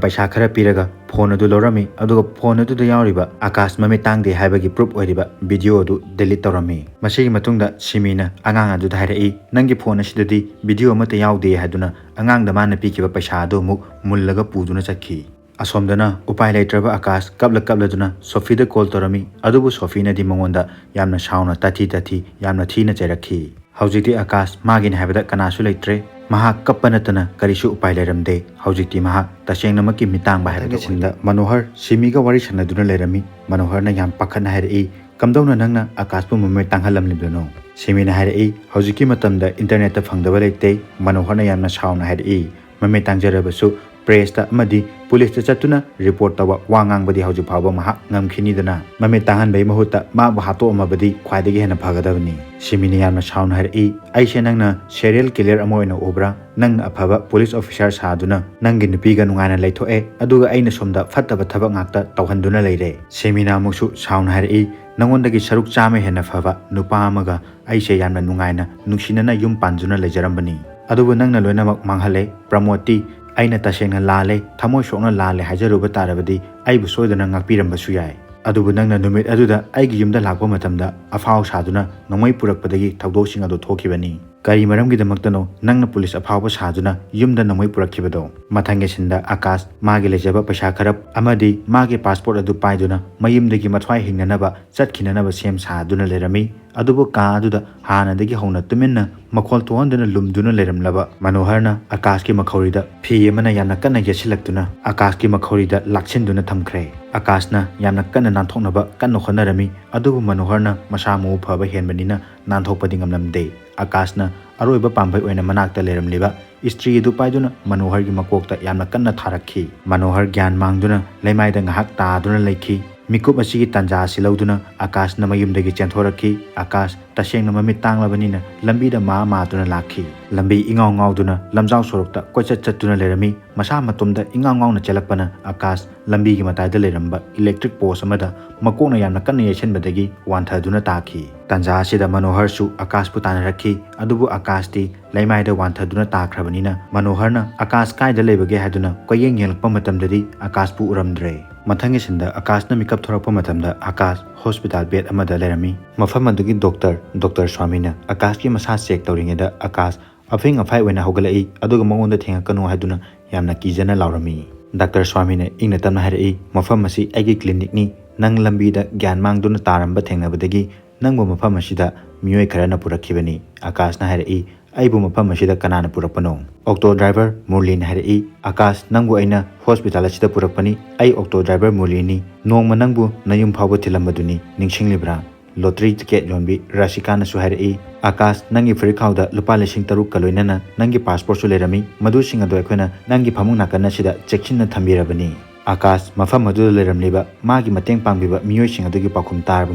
ꯄꯩꯁꯥ ꯈꯔ ꯄꯤꯔꯒ ꯐꯣꯟ ꯑꯗꯨ ꯂꯧꯔꯝꯃꯤ, ꯑꯗꯨꯒ ꯐꯣꯟ ꯑꯗꯨꯗ ꯌꯥꯎꯔꯤꯕ ꯑꯀꯥꯁ ꯃꯃꯤꯠ ꯇꯥꯡꯗꯦ ꯍꯥꯏꯕꯒꯤ ꯄ꯭ꯔꯨꯞ ꯑꯣꯏꯔꯤꯕ ꯚꯤꯗꯤꯑꯣ ꯑꯗꯨ ꯗꯤꯂꯤꯠ ꯇꯧꯔꯝꯃꯤ꯫ ꯃꯁꯤꯒꯤ ꯃꯇꯨꯡꯗ ꯁꯤꯃꯤꯅ ꯑꯉꯥꯡ ꯑꯗꯨꯗ ꯍꯥꯏꯔꯛꯏ, "ꯅꯪꯒꯤ ꯐꯣꯟ ꯑꯁꯤꯗꯗꯤ ꯚꯤꯗꯤꯑꯣ ꯑꯃꯠꯇ ꯌꯥꯎꯗꯦ" ꯍꯥꯏꯗꯨꯅ ꯑꯉꯥꯡꯗ ꯃꯥꯅ ꯄꯤꯈꯤꯕ ꯄꯩꯁꯥ ꯑꯗꯨ ꯑꯃꯨꯛ ꯃꯨꯜꯂꯒ ꯄꯨꯗꯨꯅ ꯆꯠꯈꯤ꯫ ꯑꯁꯣꯝꯗꯅ ꯎꯄꯥꯏ ꯂꯩꯇ꯭ꯔꯕ ꯑꯀꯥꯁ ꯀꯞꯂ ꯀꯞꯂꯗꯨꯅ ꯁꯣꯐꯤꯗ ꯀꯣꯜ ꯇꯧꯔꯝꯃꯤ, ꯑꯗꯨꯕꯨ ꯁꯣꯐꯤꯅꯗꯤ ꯃꯉꯣꯟꯗ ꯌꯥꯝꯅ ꯁꯥꯎꯅ ꯇꯥꯊꯤ ꯇꯥꯊꯤ ꯌꯥꯝꯅ ꯊꯤꯅ ꯆꯩꯔꯛꯈꯤ꯫ ꯍꯧꯖꯤꯛꯇꯤ ꯑꯀꯥꯁ ꯃꯥꯒꯤꯅꯤ ꯍꯥꯏꯕꯗ ꯀꯅꯥꯁꯨ ꯂꯩꯇ꯭ꯔꯦ꯫ ꯃꯍꯥꯛ ꯀꯞꯄ ꯅꯠꯇꯅ ꯀꯔꯤꯁꯨ ꯎꯄꯥꯏ ꯂꯩꯔꯝꯗꯦ꯫ ꯍꯧꯖꯤꯛꯇꯤ ꯃꯍꯥꯛ ꯇꯁꯦꯡꯅꯃꯛꯀꯤ ꯃꯤꯇꯥꯡꯕ ꯍꯥꯏꯕꯗꯨ ꯑꯣꯏꯔꯦ꯫ ꯃꯊꯪꯒꯤ ꯁꯤꯟꯗ ꯃꯅꯣꯍꯔ ꯁꯤꯃꯤꯒ ꯋꯥꯔꯤ ꯁꯥꯟꯅꯗꯨꯅ ꯂꯩꯔꯝꯃꯤ꯫ ꯃꯅꯣꯍꯔꯅ ꯌꯥꯝ ꯄꯥꯈꯠꯅ ꯍꯥꯏꯔꯛꯏ, "ꯀꯝꯗꯧꯅ ꯅꯪꯅ ꯑꯀꯥꯁꯄꯨ ꯃꯃꯤꯠ ꯇꯥꯡꯍꯜꯂꯝꯂꯤꯕꯅꯣ?" ꯁꯤꯃꯤꯅ ꯍꯥꯏꯔꯛꯏ, "ꯍꯧꯖꯤꯛꯀꯤ ꯃꯇꯝꯗ ꯏꯟꯇꯔꯅꯦꯠꯇ ꯐꯪꯗꯕ ꯂꯩꯇꯦ"꯫ ꯃꯅꯣꯍꯔꯅ ꯌꯥꯝꯅ ꯁꯥꯎꯅ ꯍꯥꯏꯔꯛꯏ, "ꯃꯃꯤꯠ ꯇꯥꯡꯖꯔꯕꯁꯨ ꯄ꯭ꯔꯦꯁꯇ ꯑꯃꯗꯤ ꯄꯨꯂꯤꯁꯇ ꯆꯠꯇꯨꯅ ꯔꯤꯄꯣꯔꯠ ꯇꯧꯕ, ꯋꯥ ꯉꯥꯡꯕꯗꯤ ꯍꯧꯖꯤꯛ ꯐꯥꯎꯕ ꯃꯍꯥꯛ ꯉꯝꯈꯤꯅꯤꯗꯅ꯫ ꯃꯃꯤꯠ ꯇꯥꯡꯍꯟꯕꯒꯤ ꯃꯍꯨꯠꯇ ꯃꯥꯕꯨ ꯍꯥꯠꯇꯣꯛꯑꯝꯃꯕꯗꯤ ꯈ꯭ꯋꯥꯏꯗꯒꯤ ꯍꯦꯟꯅ ꯐꯒꯗꯕꯅꯤ"꯫ ꯁꯤꯃꯤꯅ ꯌꯥꯝꯅ ꯁꯥꯎꯅ ꯍꯥꯏꯔꯛꯏ, "ꯑꯩꯁꯦ ꯅꯪꯅ ꯁꯦꯔꯤꯌꯦꯜ ꯀꯤꯂꯔ ꯑꯃ ꯑꯣꯏꯅ ꯎꯕ꯭ꯔꯥ? ꯅꯪꯅ ꯑꯐꯕ ꯄꯨꯂꯤꯁ ꯑꯣꯐꯤꯁꯥꯔ ꯁꯥꯗꯨꯅ ꯅꯪꯒꯤ ꯅꯨꯄꯤꯒ ꯅꯨꯡꯉꯥꯏꯅ ꯂꯩꯊꯣꯛꯑꯦ, ꯑꯗꯨꯒ ꯑꯩꯅ ꯁꯣꯝꯗ ꯐꯠꯇꯕ ꯊꯕꯛ ꯉꯥꯛꯇ ꯇꯧꯍꯟꯗꯨꯅ ꯂꯩꯔꯦ"꯫ ꯁꯤꯃꯤꯅ ꯑꯃꯨꯛꯁꯨ ꯁꯥꯎꯅ ꯍꯥꯏꯔꯛꯏ, "ꯅꯉꯣꯟꯗꯒꯤ ꯁꯔꯨꯛ ꯆꯥꯝꯃ ꯍꯦꯟꯅ ꯐꯕ ꯅꯨꯄꯥ ꯑꯃꯒ ꯑꯩꯁꯦ ꯌꯥꯝꯅ ꯅꯨꯡꯉꯥꯏꯅ, ꯅꯨꯡꯁꯤꯅꯅ ꯌꯨꯝ ꯄꯥꯟꯗꯨꯅ ꯂꯩꯖꯔꯝꯕꯅꯤ꯫ ꯑꯗꯨꯕꯨ ꯅꯪꯅ ꯂꯣꯏꯅꯃꯛ ꯃꯥꯡꯍꯜꯂꯦ꯫ ꯄ꯭ꯔꯃꯣꯗꯇꯤ ꯑꯩꯅ ꯇꯁꯦꯡꯅ ꯂꯥꯜꯂꯦ, ꯊꯃꯣꯏ ꯁꯣꯛꯅ ꯂꯥꯜꯂꯦ ꯍꯥꯏꯖꯔꯨꯕ ꯇꯥꯔꯕꯗꯤ ꯑꯩꯕꯨ ꯁꯣꯏꯗꯅ ꯉꯥꯛꯄꯤꯔꯝꯕꯁꯨ ꯌꯥꯏ꯫ ꯑꯗꯨꯕꯨ ꯅꯪꯅ ꯅꯨꯃꯤꯠ ꯑꯗꯨꯗ ꯑꯩꯒꯤ ꯌꯨꯝꯗ ꯂꯥꯛꯄ ꯃꯇꯝꯗ ꯑꯐꯥꯎ ꯁꯥꯗꯨꯅ ꯅꯣꯡꯃꯩ ꯄꯨꯔꯛꯄꯗꯒꯤ ꯊꯧꯗꯣꯛꯁꯤꯡ ꯑꯗꯨ ꯊꯣꯛꯈꯤꯕꯅꯤ"꯫ "ꯀꯔꯤ ꯃꯔꯝꯒꯤꯗꯃꯛꯇꯅꯣ ꯅꯪꯅ ꯄꯨꯂꯤꯁ ꯑꯐꯥꯎꯕ ꯁꯥꯗꯨꯅ ꯌꯨꯝꯗ ꯅꯣꯡꯃꯩ ꯄꯨꯔꯛꯈꯤꯕꯗꯣ?" ꯃꯊꯪꯒꯤ ꯁꯤꯟꯗ ꯑꯀꯥꯁ ꯃꯥꯒꯤ ꯂꯩꯖꯕ ꯄꯩꯁꯥ ꯈꯔ ꯑꯃꯗꯤ ꯃꯥꯒꯤ ꯄꯥꯁꯄꯣꯔꯠ ꯑꯗꯨ ꯄꯥꯏꯗꯨꯅ ꯃꯌꯨꯝꯗꯒꯤ ꯃꯊ꯭ꯋꯥꯏ ꯍꯤꯡꯅꯅꯕ ꯆꯠꯈꯤꯅꯅꯕ ꯁꯦꯝ ꯁꯥꯗꯨꯅ ꯂꯩꯔꯝꯃꯤ꯫ ꯑꯗꯨꯕꯨ ꯀꯥ ꯑꯗꯨꯗ ꯍꯥꯟꯅꯗꯒꯤ ꯍꯧꯅ ꯇꯨꯃꯤꯟꯅ ꯃꯈꯣꯜ ꯊꯣꯛꯍꯟꯗꯨꯅ ꯂꯨꯝꯗꯨꯅ ꯂꯩꯔꯝꯂꯕ ꯃꯅꯣꯍꯔꯅ ꯑꯀꯥꯁꯀꯤ ꯃꯈꯧꯔꯤꯗ ꯐꯤ ꯑꯃꯅ ꯌꯥꯝꯅ ꯀꯟꯅ ꯌꯦꯠꯁꯤꯜꯂꯛꯇꯨꯅ ꯑꯀꯥꯁꯀꯤ ꯃꯈꯧꯔꯤꯗ ꯂꯥꯛꯁꯤꯟꯗꯨꯅ ꯊꯝꯈ꯭ꯔꯦ꯫ ꯑꯀꯥꯁꯅ ꯌꯥꯝꯅ ꯀꯟꯅ ꯅꯥꯟꯊꯣꯛꯅꯕ ꯀꯟꯅ ꯍꯣꯠꯅꯔꯝꯃꯤ, ꯑꯗꯨꯕꯨ ꯃꯅꯣꯍꯔꯅ ꯃꯁꯥ ꯃꯎ ꯐꯕ ꯍꯦꯟꯕꯅꯤꯅ ꯅꯥꯟꯊꯣꯛꯄꯗꯤ ꯉꯝꯂꯝꯗꯦ꯫ ꯑꯀꯥꯁꯅ ꯑꯔꯣꯏꯕ ꯄꯥꯝꯕꯩ ꯑꯣꯏꯅ ꯃꯅꯥꯛꯇ ꯂꯩꯔꯝꯂꯤꯕ ꯏꯁꯇ꯭ꯔꯤ ꯑꯗꯨ ꯄꯥꯏꯗꯨꯅ ꯃꯅꯣꯍꯔꯒꯤ ꯃꯀꯣꯛꯇ ꯌꯥꯝꯅ ꯀꯟꯅ ꯊꯥꯔꯛꯈꯤ꯫ ꯃꯅꯣꯍꯔ ꯒ꯭ꯌꯥꯟ ꯃꯥꯡꯗꯨꯅ ꯂꯩꯃꯥꯏꯗ ꯉꯥꯏꯍꯥꯛ ꯇꯥꯗꯨꯅ ꯂꯩꯈꯤ꯫ ꯃꯤꯀꯨꯞ ꯑꯁꯤꯒꯤ ꯇꯥꯟꯖꯥ ꯑꯁꯤ ꯂꯧꯗꯨꯅ ꯑꯀꯥꯁꯅ ꯃꯌꯨꯝꯗꯒꯤ ꯆꯦꯟꯊꯣꯔꯛꯈꯤ꯫ ꯑꯀꯥꯁ ꯇꯁꯦꯡꯅ ꯃꯃꯤꯠ ꯇꯥꯡꯂꯕꯅꯤꯅ ꯂꯝꯕꯤꯗ ꯃꯥ ꯃꯥꯗꯨꯅ ꯂꯥꯛꯈꯤ꯫ ꯂꯝꯕꯤ ꯏꯉꯥꯎ ꯉꯥꯎꯗꯨꯅ ꯂꯝꯖꯥꯎ ꯁꯣꯔꯣꯛꯇ ꯀꯣꯏꯆꯠ ꯆꯠꯇꯨꯅ ꯂꯩꯔꯝꯃꯤ꯫ ꯃꯁꯥ ꯃꯇꯣꯝꯗ ꯏꯉꯥꯎ ꯉꯥꯎꯅ ꯆꯦꯜꯂꯛꯄꯅ ꯑꯀꯥꯁ ꯂꯝꯕꯤꯒꯤ ꯃꯇꯥꯏꯗ ꯂꯩꯔꯝꯕ ꯏꯂꯦꯛꯇ꯭ꯔꯤꯛ ꯄꯣꯁ ꯑꯃꯗ ꯃꯀꯣꯛꯅ ꯌꯥꯝꯅ ꯀꯟꯅ ꯌꯩꯁꯟꯕꯗꯒꯤ ꯋꯥꯟꯊꯗꯨꯅ ꯇꯥꯈꯤ꯫ ꯇꯥꯟꯖꯥ ꯑꯁꯤꯗ ꯃꯅꯣꯍꯔꯁꯨ ꯑꯀꯥꯁꯄꯨ ꯇꯥꯟꯅꯔꯛꯈꯤ, ꯑꯗꯨꯕꯨ ꯑꯀꯥꯁꯇꯤ ꯂꯩꯃꯥꯏꯗ ꯋꯥꯟꯊꯗꯨꯅ ꯇꯥꯈ꯭ꯔꯕꯅꯤꯅ ꯃꯅꯣꯍꯔꯅ ꯑꯀꯥꯁ ꯀꯥꯏꯗ ꯂꯩꯕꯒꯦ ꯍꯥꯏꯗꯨꯅ ꯀꯣꯏꯌꯦꯡ ꯌꯦꯡꯂꯛꯄ ꯃꯇꯝꯗꯗꯤ ꯑꯀꯥꯁꯄꯨ ꯎꯔꯝꯗ꯭ꯔꯦ꯫ ꯃꯊꯪꯒꯤ ꯁꯤꯟꯗ ꯑꯀꯥꯁꯅ ꯃꯤꯀꯞ ꯊꯣꯔꯛꯄ ꯃꯇꯝꯗ ꯑꯀꯥꯁ ꯍꯣꯁꯄꯤꯇꯥꯜ ꯕꯦꯗ ꯑꯃꯗ ꯂꯩꯔꯝꯃꯤ꯫ ꯃꯐꯝ ꯑꯗꯨꯒꯤ ꯗꯣꯛꯇꯔ, ꯗꯣꯛꯇꯔ ꯁ꯭ꯋꯥꯃꯤꯅ ꯑꯀꯥꯁꯀꯤ ꯃꯁꯥ ꯆꯦꯛ ꯇꯧꯔꯤꯉꯩꯗ ꯑꯀꯥꯁ ꯑꯐꯤꯡ ꯑꯐꯥꯏ ꯑꯣꯏꯅ ꯍꯧꯒꯠꯂꯛꯏ, ꯑꯗꯨꯒ ꯃꯉꯣꯟꯗ ꯊꯦꯡꯉꯛꯀꯅꯨ ꯍꯥꯏꯗꯨꯅ ꯌꯥꯝꯅ ꯀꯤꯖꯅ ꯂꯥꯎꯔꯝꯃꯤ꯫ ꯗꯥꯛꯇꯔ ꯁ꯭ꯋꯥꯃꯤꯅ ꯏꯪꯅ ꯇꯞꯅ ꯍꯥꯏꯔꯛꯏ, "ꯃꯐꯝ ꯑꯁꯤ ꯑꯩꯒꯤ ꯀ꯭ꯂꯤꯅꯤꯛꯅꯤ꯫ ꯅꯪ ꯂꯝꯕꯤꯗ ꯒ꯭ꯌꯥꯟ ꯃꯥꯡꯗꯨꯅ ꯇꯥꯔꯝꯕ ꯊꯦꯡꯅꯕꯗꯒꯤ ꯅꯪꯕꯨ ꯃꯐꯝ ꯑꯁꯤꯗ ꯃꯤꯑꯣꯏ ꯈꯔꯅ ꯄꯨꯔꯛꯈꯤꯕꯅꯤ꯫" ꯑꯀꯥꯁꯅ ꯍꯥꯏꯔꯛꯏ, "ꯑꯩꯕꯨ ꯃꯐꯝ ꯑꯁꯤꯗ ꯀꯅꯥꯅ ꯄꯨꯔꯛꯄꯅꯣ?" ꯑꯣꯛꯇꯣ ꯗ꯭ꯔꯥꯏꯚꯔ ꯃꯨꯔꯂꯤꯅ ꯍꯥꯏꯔꯛꯏ, "ꯑꯀꯥꯁ, ꯅꯪꯕꯨ ꯑꯩꯅ ꯍꯣꯁꯄꯤꯇꯥꯜ ꯑꯁꯤꯗ ꯄꯨꯔꯛꯄꯅꯤ꯫ ꯑꯩ ꯑꯣꯛꯇꯣ ꯗ꯭ꯔꯥꯏꯚꯔ ꯃꯨꯔꯂꯤꯅꯤ꯫ ꯅꯣꯡꯃ ꯅꯪꯕꯨ ꯅꯌꯨꯝ ꯐꯥꯎꯕ ꯊꯤꯜꯂꯝꯕꯗꯨꯅꯤ, ꯅꯤꯡꯁꯤꯡꯂꯤꯕ꯭ꯔꯥ?" ꯂꯣꯇ꯭ꯔꯤ ꯇꯤꯀꯦꯠ ꯌꯣꯟꯕꯤ ꯔꯥꯁꯤꯀꯥꯅꯁꯨ ꯍꯥꯏꯔꯛꯏ, "ꯑꯀꯥꯁ, ꯅꯪꯒꯤ ꯐꯨꯔꯤꯠꯈꯥꯎꯗ ꯂꯨꯄꯥ ꯂꯤꯁꯤꯡ ꯇꯔꯨꯛꯀ ꯂꯣꯏꯅꯅ ꯅꯪꯒꯤ ꯄꯥꯁꯄꯣꯔꯠꯁꯨ ꯂꯩꯔꯝꯃꯤ꯫ ꯃꯗꯨꯁꯤꯡ ꯑꯗꯨ ꯑꯩꯈꯣꯏꯅ ꯅꯪꯒꯤ ꯐꯃꯨꯡ ꯅꯥꯀꯟ ꯑꯁꯤꯗ ꯆꯦꯛꯁꯤꯟꯅ ꯊꯝꯕꯤꯔꯕꯅꯤ꯫" ꯑꯀꯥꯁ ꯃꯐꯝ ꯑꯗꯨꯗ ꯂꯩꯔꯝꯂꯤꯕ ꯃꯥꯒꯤ ꯃꯇꯦꯡ ꯄꯥꯡꯕꯤꯕ ꯃꯤꯑꯣꯏꯁꯤꯡ ꯑꯗꯨꯒꯤ ꯄꯥꯎꯈꯨꯝ ꯇꯥꯔꯕ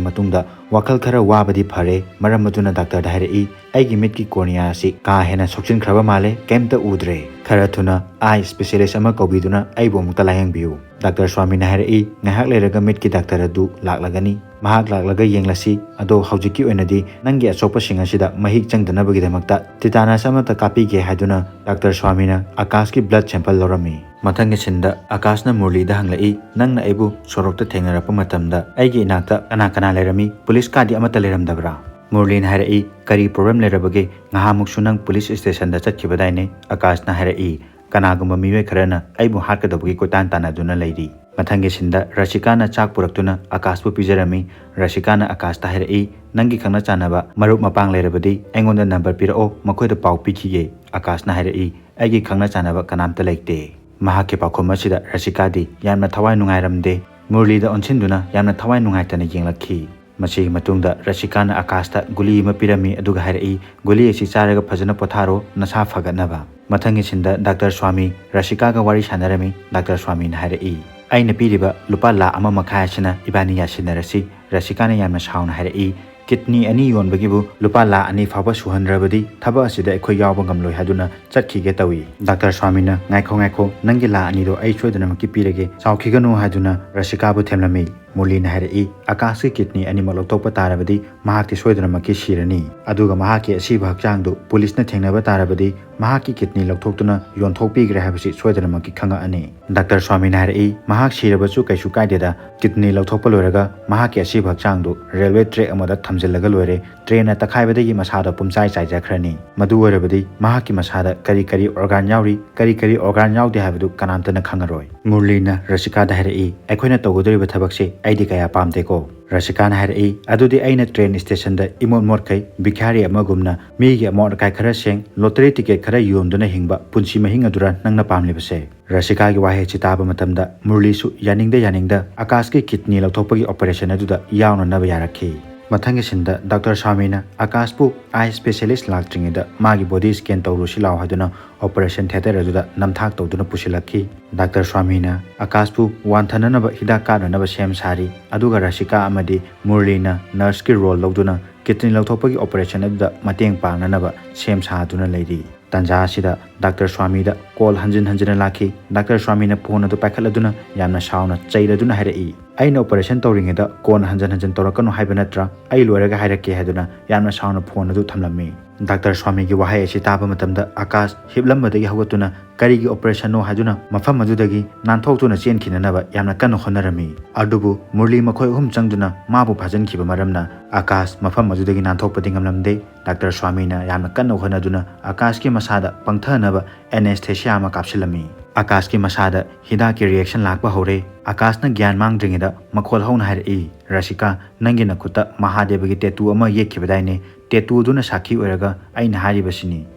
ꯃꯇꯨꯡꯗ ꯋꯥꯈꯜ ꯈꯔ ꯋꯥꯕꯗꯤ ꯐꯔꯦ꯫ ꯃꯔꯝ ꯑꯗꯨꯅ ꯗꯥꯛꯇꯔꯗ ꯍꯥꯏꯔꯛꯏ, "ꯑꯩꯒꯤ ꯃꯤꯠꯀꯤ ꯀꯣꯔꯅꯤꯌꯥ ꯑꯁꯤ ꯀꯥ ꯍꯦꯟꯅ ꯁꯣꯛꯆꯤꯟꯈ꯭ꯔꯕ ꯃꯥꯜꯂꯦ, ꯀꯩꯝꯇ ꯎꯗ꯭ꯔꯦ꯫ ꯈꯔ ꯊꯨꯅ ꯑꯥꯏ ꯁ꯭ꯄꯦꯁꯤꯌꯦꯂꯤꯁ ꯑꯃ ꯀꯧꯕꯤꯗꯨꯅ ꯑꯩꯕꯨ ꯑꯃꯨꯛꯇ ꯂꯥꯌꯦꯡꯕꯤꯌꯨ꯫" ꯗꯥꯛꯇꯔ ꯁ꯭ꯋꯥꯃꯤꯅ ꯍꯥꯏꯔꯛꯏ, "ꯉꯥꯏꯍꯥꯛ ꯂꯩꯔꯒ ꯃꯤꯠꯀꯤ ꯗꯥꯛꯇꯔ ꯑꯗꯨ ꯂꯥꯛꯂꯒꯅꯤ꯫ ꯃꯍꯥꯛ ꯂꯥꯛꯂꯒ ꯌꯦꯡꯂꯁꯤ꯫ ꯑꯗꯣ ꯍꯧꯖꯤꯛꯀꯤ ꯑꯣꯏꯅꯗꯤ ꯅꯪꯒꯤ ꯑꯁꯣꯛꯄꯁꯤꯡ ꯑꯁꯤꯗ ꯃꯍꯤꯛ ꯆꯪꯗꯅꯕꯒꯤꯗꯃꯛꯇ ꯇꯤꯇꯥꯅꯁ ꯑꯃꯠꯇ ꯀꯥꯞꯄꯤꯒꯦ" ꯍꯥꯏꯗꯨꯅ ꯗꯥꯛꯇꯔ ꯁ꯭ꯋꯥꯃꯤꯅ ꯑꯀꯥꯁꯀꯤ ꯕ꯭ꯂꯗ ꯁꯦꯝꯄꯜ ꯂꯧꯔꯝꯃꯤ꯫ ꯃꯊꯪꯒꯤ ꯁꯤꯟꯗ ꯑꯀꯥꯁꯅ ꯃꯨꯔꯂꯤꯗ ꯍꯪꯂꯛꯏ, "ꯅꯪꯅ ꯑꯩꯕꯨ ꯁꯣꯔꯣꯛꯇ ꯊꯦꯡꯅꯔꯛꯄ ꯃꯇꯝꯗ ꯑꯩꯒꯤ ꯏꯅꯥꯛꯇ ꯀꯅꯥ ꯀꯅꯥ ꯂꯩꯔꯝꯃꯤ? ꯄꯨꯂꯤꯁꯀꯥꯗꯤ ꯑꯃꯠꯇ ꯂꯩꯔꯝꯗꯕ꯭ꯔꯥ?" ꯃꯨꯔꯂꯤꯅ ꯍꯥꯏꯔꯛꯏ, "ꯀꯔꯤ problem ꯂꯩꯔꯕꯒꯦ? ꯉꯍꯥꯃꯨꯛꯁꯨ ꯅꯪ police stationꯗ ꯆꯠꯈꯤꯕꯗꯥꯏꯅꯦ?" ꯑꯀꯥꯁꯅ ꯍꯥꯏꯔꯛꯏ, "ꯀꯅꯥꯒꯨꯝꯕ ꯃꯤꯑꯣꯏ ꯈꯔꯅ ꯑꯩꯕꯨ ꯍꯥꯠꯀꯗꯧꯕꯒꯤ ꯀꯣꯏꯇꯥꯟ ꯇꯥꯟꯅꯗꯨꯅ ꯂꯩꯔꯤ꯫" ꯃꯊꯪꯒꯤ ꯁꯤꯟꯗ ꯔꯁꯤꯀꯥꯅ ꯆꯥꯛ ꯄꯨꯔꯛꯇꯨꯅ ꯑꯀꯥꯁꯄꯨ ꯄꯤꯖꯔꯝꯃꯤ꯫ ꯔꯁꯤꯀꯥꯅ ꯑꯀꯥꯁꯇ ꯍꯥꯏꯔꯛꯏ, "ꯅꯪꯒꯤ ꯈꯪꯅ ꯆꯥꯟꯅꯕ ꯃꯔꯨꯞ ꯃꯄꯥꯡ ꯂꯩꯔꯕꯗꯤ ꯑꯩꯉꯣꯟꯗ number ꯄꯤꯔꯛꯑꯣ, ꯃꯈꯣꯏꯗ ꯄꯥꯎ ꯄꯤꯈꯤꯒꯦ꯫" ꯑꯀꯥꯁꯅ ꯍꯥꯏꯔꯛꯏ, "ꯑꯩꯒꯤ ꯈꯪꯅ ꯆꯥꯟꯅꯕ ꯀꯅꯥꯝꯇ ꯂꯩꯇꯦ꯫" ꯃꯍꯥꯛꯀꯤ ꯄꯥꯎꯈꯨꯝ ꯑꯁꯤꯗ ꯔꯁꯤꯀꯥꯗꯤ ꯌꯥꯝꯅ ꯊꯋꯥꯏ ꯅꯨꯡꯉꯥꯏꯔꯝꯗꯦ꯫ ꯃꯨꯔꯂꯤꯗ ꯑꯣꯟꯁꯤꯟꯗꯨꯅ ꯌꯥꯝꯅ ꯊꯋꯥꯏ ꯅꯨꯡꯉꯥꯏꯇꯅ ꯌꯦꯡꯂꯛꯈꯤ꯫ ꯃꯁꯤꯒꯤ ꯃꯇꯨꯡꯗ ꯔꯁꯤꯀꯥꯅ ꯑꯀꯥꯁꯇ ꯒꯨꯂꯤ ꯑꯃ ꯄꯤꯔꯝꯃꯤ, ꯑꯗꯨꯒ ꯍꯥꯏꯔꯛꯏ, "ꯒꯨꯂꯤ ꯑꯁꯤ ꯆꯥꯔꯒ ꯐꯖꯅ ꯄꯣꯊꯥꯔꯣ, ꯅꯁꯥ ꯐꯒꯠꯅꯕ꯫" ꯃꯊꯪꯒꯤ ꯁꯤꯟꯗ ꯗꯥꯛꯇꯔ ꯁ꯭ꯋꯥꯃꯤ ꯔꯁꯤꯀꯥꯒ ꯋꯥꯔꯤ ꯁꯥꯟꯅꯔꯝꯃꯤ꯫ ꯗꯥꯛꯇꯔ ꯁ꯭ꯋꯥꯃꯤꯅ ꯍꯥꯏꯔꯛꯏ, "ꯑꯩꯅ ꯄꯤꯔꯤꯕ ꯂꯨꯄꯥ ꯂꯥꯈ ꯑꯃ ꯃꯈꯥꯏ ꯑꯁꯤꯅ ꯏꯕꯥꯅꯤ ꯌꯥꯁꯤꯟꯅꯔꯁꯤ꯫" ꯔꯁꯤꯀꯥꯅ ꯌꯥꯝꯅ ꯁꯥꯎꯅ ꯍꯥꯏꯔꯛꯏ, "ꯀꯤꯗꯅꯤ ꯑꯅꯤ ꯌꯣꯟꯕꯒꯤꯕꯨ ꯂꯨꯄꯥ ꯂꯥꯈ ꯑꯅꯤ ꯐꯥꯎꯕ ꯁꯨꯍꯟꯗ꯭ꯔꯕꯗꯤ ꯊꯕꯛ ꯑꯁꯤꯗ ꯑꯩꯈꯣꯏ ꯌꯥꯎꯕ ꯉꯝꯂꯣꯏ ꯍꯥꯏꯗꯨꯅ ꯆꯠꯈꯤꯒꯦ ꯇꯧꯏ꯫" ꯗꯥꯛꯇꯔ ꯁ꯭ꯋꯥꯃꯤꯅ, "ꯉꯥꯏꯈꯣ, ꯉꯥꯏꯈꯣ, ꯅꯪꯒꯤ ꯂꯥꯈ ꯑꯅꯤꯗꯣ ꯑꯩ ꯁꯣꯏꯗꯅꯃꯛꯀꯤ ꯄꯤꯔꯒꯦ, ꯁꯥꯎꯈꯤꯒꯅꯨ" ꯍꯥꯏꯗꯨꯅ ꯔꯁꯤꯀꯥꯕꯨ ꯊꯦꯝꯂꯝꯃꯤ꯫ ꯃꯨꯔꯂꯤꯅ ꯍꯥꯏꯔꯛꯏ, "ꯑꯀꯥꯁꯀꯤ ꯀꯤꯗꯅꯤ ꯑꯅꯤꯃꯛ ꯂꯧꯊꯣꯛꯄ ꯇꯥꯔꯕꯗꯤ ꯃꯍꯥꯛꯇꯤ ꯁꯣꯏꯗꯅꯃꯛꯀꯤ ꯁꯤꯔꯅꯤ꯫ ꯑꯗꯨꯒ ꯃꯍꯥꯛꯀꯤ ꯑꯁꯤꯕ ꯍꯛꯆꯥꯡꯗꯨ ꯄꯨꯂꯤꯁꯅ ꯊꯦꯡꯅꯕ ꯇꯥꯔꯕꯗꯤ ꯃꯍꯥꯛꯀꯤ ꯀꯤꯗꯅꯤ ꯂꯧꯊꯣꯛꯇꯨꯅ ꯌꯣꯟꯊꯣꯛꯄꯤꯈ꯭ꯔꯦ ꯍꯥꯏꯕꯁꯤ ꯁꯣꯏꯗꯅꯃꯛꯀꯤ ꯈꯪꯉꯛꯑꯅꯤ꯫" ꯗꯥꯛꯇꯔ ꯁ꯭ꯋꯥꯃꯤꯅ ꯍꯥꯏꯔꯛꯏ, "ꯃꯍꯥꯛ ꯁꯤꯔꯕꯁꯨ ꯀꯩꯁꯨ ꯀꯥꯏꯗꯦꯗ, ꯀꯤꯗꯅꯤ ꯂꯧꯊꯣꯛꯄ ꯂꯣꯏꯔꯒ ꯃꯍꯥꯛꯀꯤ ꯑꯁꯤꯕ ꯍꯛꯆꯥꯡꯗꯨ railway track ꯑꯃꯗ ꯊꯝꯖꯤꯜꯂꯒ ꯂꯣꯏꯔꯦ꯫ Trainꯅ ꯇꯛꯈꯥꯏꯕꯗꯒꯤ ꯃꯁꯥꯗꯣ ꯄꯨꯝꯆꯥꯏ ꯆꯥꯏꯖꯈ꯭ꯔꯅꯤ꯫ ꯃꯗꯨ ꯑꯣꯏꯔꯕꯗꯤ ꯃꯍꯥꯛꯀꯤ ꯃꯁꯥꯗ ꯀꯔꯤ ꯀꯔꯤ organ ꯌꯥꯎꯔꯤ, ꯀꯔꯤ ꯀꯔꯤ organ ꯌꯥꯎꯗꯦ ꯍꯥꯏꯕꯗꯨ ꯀꯅꯥꯝꯇꯅ ꯈꯪꯉꯔꯣꯏ꯫" ꯃꯨꯔꯂꯤꯅ ꯔꯁꯤꯀꯥꯗ ꯍꯥꯏꯔꯛꯏ, "ꯑꯩꯈꯣꯏꯅ ꯇꯧꯒꯗꯧꯔꯤꯕ ꯊꯕꯛꯁꯦ ꯑꯩꯗꯤ ꯀꯌꯥ ꯄꯥꯝꯗꯦꯀꯣ꯫" ꯔꯁꯤꯀꯥꯅ ꯍꯥꯏꯔꯛꯏ, "ꯑꯗꯨꯗꯤ ꯑꯩꯅ train stationꯗ ꯏꯃꯣꯠ ꯃꯣꯠꯈꯩ ꯚꯤꯈꯥꯔꯤ ꯑꯃꯒꯨꯝꯅ ꯃꯤꯒꯤ ꯑꯃꯣꯠ ꯑꯀꯥꯏ ꯈꯔ ꯁꯦꯡ, lottery ticket ꯈꯔ ꯌꯣꯟꯗꯨꯅ ꯍꯤꯡꯕ ꯄꯨꯟꯁꯤ ꯃꯍꯤꯡ ꯑꯗꯨꯔ ꯅꯪꯅ ꯄꯥꯝꯂꯤꯕꯁꯦ?" ꯔꯁꯤꯀꯥꯒꯤ ꯋꯥꯍꯩ ꯑꯁꯤ ꯇꯥꯕ ꯃꯇꯝꯗ ꯃꯨꯔꯂꯤꯁꯨ ꯌꯥꯅꯤꯡꯗ ꯌꯥꯅꯤꯡꯗ ꯑꯀꯥꯁꯀꯤ ꯀꯤꯗꯅꯤ ꯂꯧꯊꯣꯛꯄꯒꯤ operation ꯑꯗꯨꯗ ꯌꯥꯎꯅꯅꯕ ꯌꯥꯔꯛꯈꯤ꯫ ꯃꯊꯪꯒꯤ ꯁꯤꯟꯗ ꯗꯥꯛꯇꯔ ꯁ꯭ꯋꯥꯃꯤꯅ ꯑꯀꯥꯁꯄꯨ eye specialist ꯂꯥꯛꯇ꯭ꯔꯤꯉꯩꯗ ꯃꯥꯒꯤ body scan ꯇꯧꯔꯨꯁꯤ ꯂꯥꯎ ꯍꯥꯏꯗꯨꯅ operation theatre ꯑꯗꯨꯗ ꯅꯝꯊꯥꯛ ꯇꯧꯗꯨꯅ ꯄꯨꯁꯤꯜꯂꯛꯈꯤ꯫ ꯗꯥꯛꯇꯔ ꯁ꯭ꯋꯥꯃꯤꯅ ꯑꯀꯥꯁꯄꯨ ꯋꯥꯟꯊꯅꯅꯕ ꯍꯤꯗꯥꯛ ꯀꯥꯞꯅꯅꯕ ꯁꯦꯝ ꯁꯥꯔꯤ, ꯑꯗꯨꯒ ꯔꯁꯤꯀꯥ ꯑꯃꯗꯤ ꯃꯨꯔꯂꯤꯅ nurseꯀꯤ role ꯂꯧꯗꯨꯅ ꯀꯤꯗꯅꯤ ꯂꯧꯊꯣꯛꯄꯒꯤ operation ꯑꯗꯨꯗ ꯃꯇꯦꯡ ꯄꯥꯡꯅꯅꯕ ꯁꯦꯝ ꯁꯥꯗꯨꯅ ꯂꯩꯔꯤ꯫ ꯇꯥꯟꯖꯥ ꯑꯁꯤꯗ ꯗꯥꯛꯇꯔ ꯁ꯭ꯋꯥꯃꯤꯗ call ꯍꯟꯖꯤꯟ ꯍꯟꯖꯤꯟꯅ ꯂꯥꯛꯈꯤ꯫ ꯗꯥꯛꯇꯔ ꯁ꯭ꯋꯥꯃꯤꯅ phone ꯑꯗꯨ ꯄꯥꯏꯈꯠꯂꯗꯨꯅ ꯌꯥꯝꯅ ꯁꯥꯎꯅ ꯆꯩꯔꯗꯨꯅ ꯍꯥꯏꯔꯛꯏ, "ꯑꯩꯅ ꯑꯣꯄꯔꯦꯁꯟ ꯇꯧꯔꯤꯉꯩꯗ ꯀꯣꯟꯅ ꯍꯟꯖꯟ ꯍꯟꯖꯟ ꯇꯧꯔꯛꯀꯅꯨ ꯍꯥꯏꯕ ꯅꯠꯇ꯭ꯔꯥ? ꯑꯩ ꯂꯣꯏꯔꯒ ꯍꯥꯏꯔꯛꯀꯦ" ꯍꯥꯏꯗꯨꯅ ꯌꯥꯝꯅ ꯁꯥꯎꯅ ꯐꯣꯟ ꯑꯗꯨ ꯊꯝꯂꯝꯃꯤ꯫ ꯗꯥꯛꯇꯔ ꯁ꯭ꯋꯥꯃꯤꯒꯤ ꯋꯥꯍꯩ ꯑꯁꯤ ꯇꯥꯕ ꯃꯇꯝꯗ ꯑꯀꯥꯁ ꯍꯤꯞꯂꯝꯕꯗꯒꯤ ꯍꯧꯒꯠꯇꯨꯅ ꯀꯔꯤꯒꯤ ꯑꯣꯄꯔꯦꯁꯟꯅꯣ ꯍꯥꯏꯗꯨꯅ ꯃꯐꯝ ꯑꯗꯨꯗꯒꯤ ꯅꯥꯟꯊꯣꯛꯇꯨꯅ ꯆꯦꯟꯈꯤꯅꯅꯕ ꯌꯥꯝꯅ ꯀꯟꯅ ꯍꯣꯠꯅꯔꯝꯃꯤ꯫ ꯑꯗꯨꯕꯨ ꯃꯨꯔꯂꯤ ꯃꯈꯣꯏ ꯑꯍꯨꯝ ꯆꯪꯗꯨꯅ ꯃꯥꯕꯨ ꯐꯥꯖꯤꯟꯈꯤꯕ ꯃꯔꯝꯅ ꯑꯀꯥꯁ ꯃꯐꯝ ꯑꯗꯨꯗꯒꯤ ꯅꯥꯟꯊꯣꯛꯄꯗꯤ ꯉꯝꯂꯝꯗꯦ꯫ ꯗꯥꯛꯇꯔ ꯁ꯭ꯋꯥꯃꯤꯅ ꯌꯥꯝꯅ ꯀꯟꯅ ꯍꯣꯠꯅꯗꯨꯅ ꯑꯀꯥꯁꯀꯤ ꯃꯁꯥꯗ ꯄꯪꯊꯅꯕ anesthesia ꯑꯃ ꯀꯥꯞꯁꯤꯜꯂꯝꯃꯤ꯫ ꯑꯀꯥꯁꯀꯤ ꯃꯁꯥꯗ ꯍꯤꯗꯥꯛꯀꯤ reaction ꯂꯥꯛꯄ ꯍꯧꯔꯦ꯫ ꯑꯀꯥꯁꯅ ꯒ꯭ꯌꯥꯟ ꯃꯥꯡꯗ꯭ꯔꯤꯉꯩꯗ ꯃꯈꯣꯜ ꯍꯧꯅ ꯍꯥꯏꯔꯛꯏ, "ꯔꯥꯁꯤꯀꯥ, ꯅꯪꯒꯤ ꯅꯈꯨꯠꯇ ꯃꯍꯥꯗꯦꯕꯒꯤ tattoo ꯑꯃ ꯌꯦꯛꯈꯤꯕꯗꯥꯏꯅꯦ? Tattoo ꯑꯗꯨꯅ ꯁꯥꯈꯤ ꯑꯣꯏꯔꯒ ꯑꯩꯅ ꯍꯥꯏꯔꯤꯕꯁꯤꯅꯤ꯫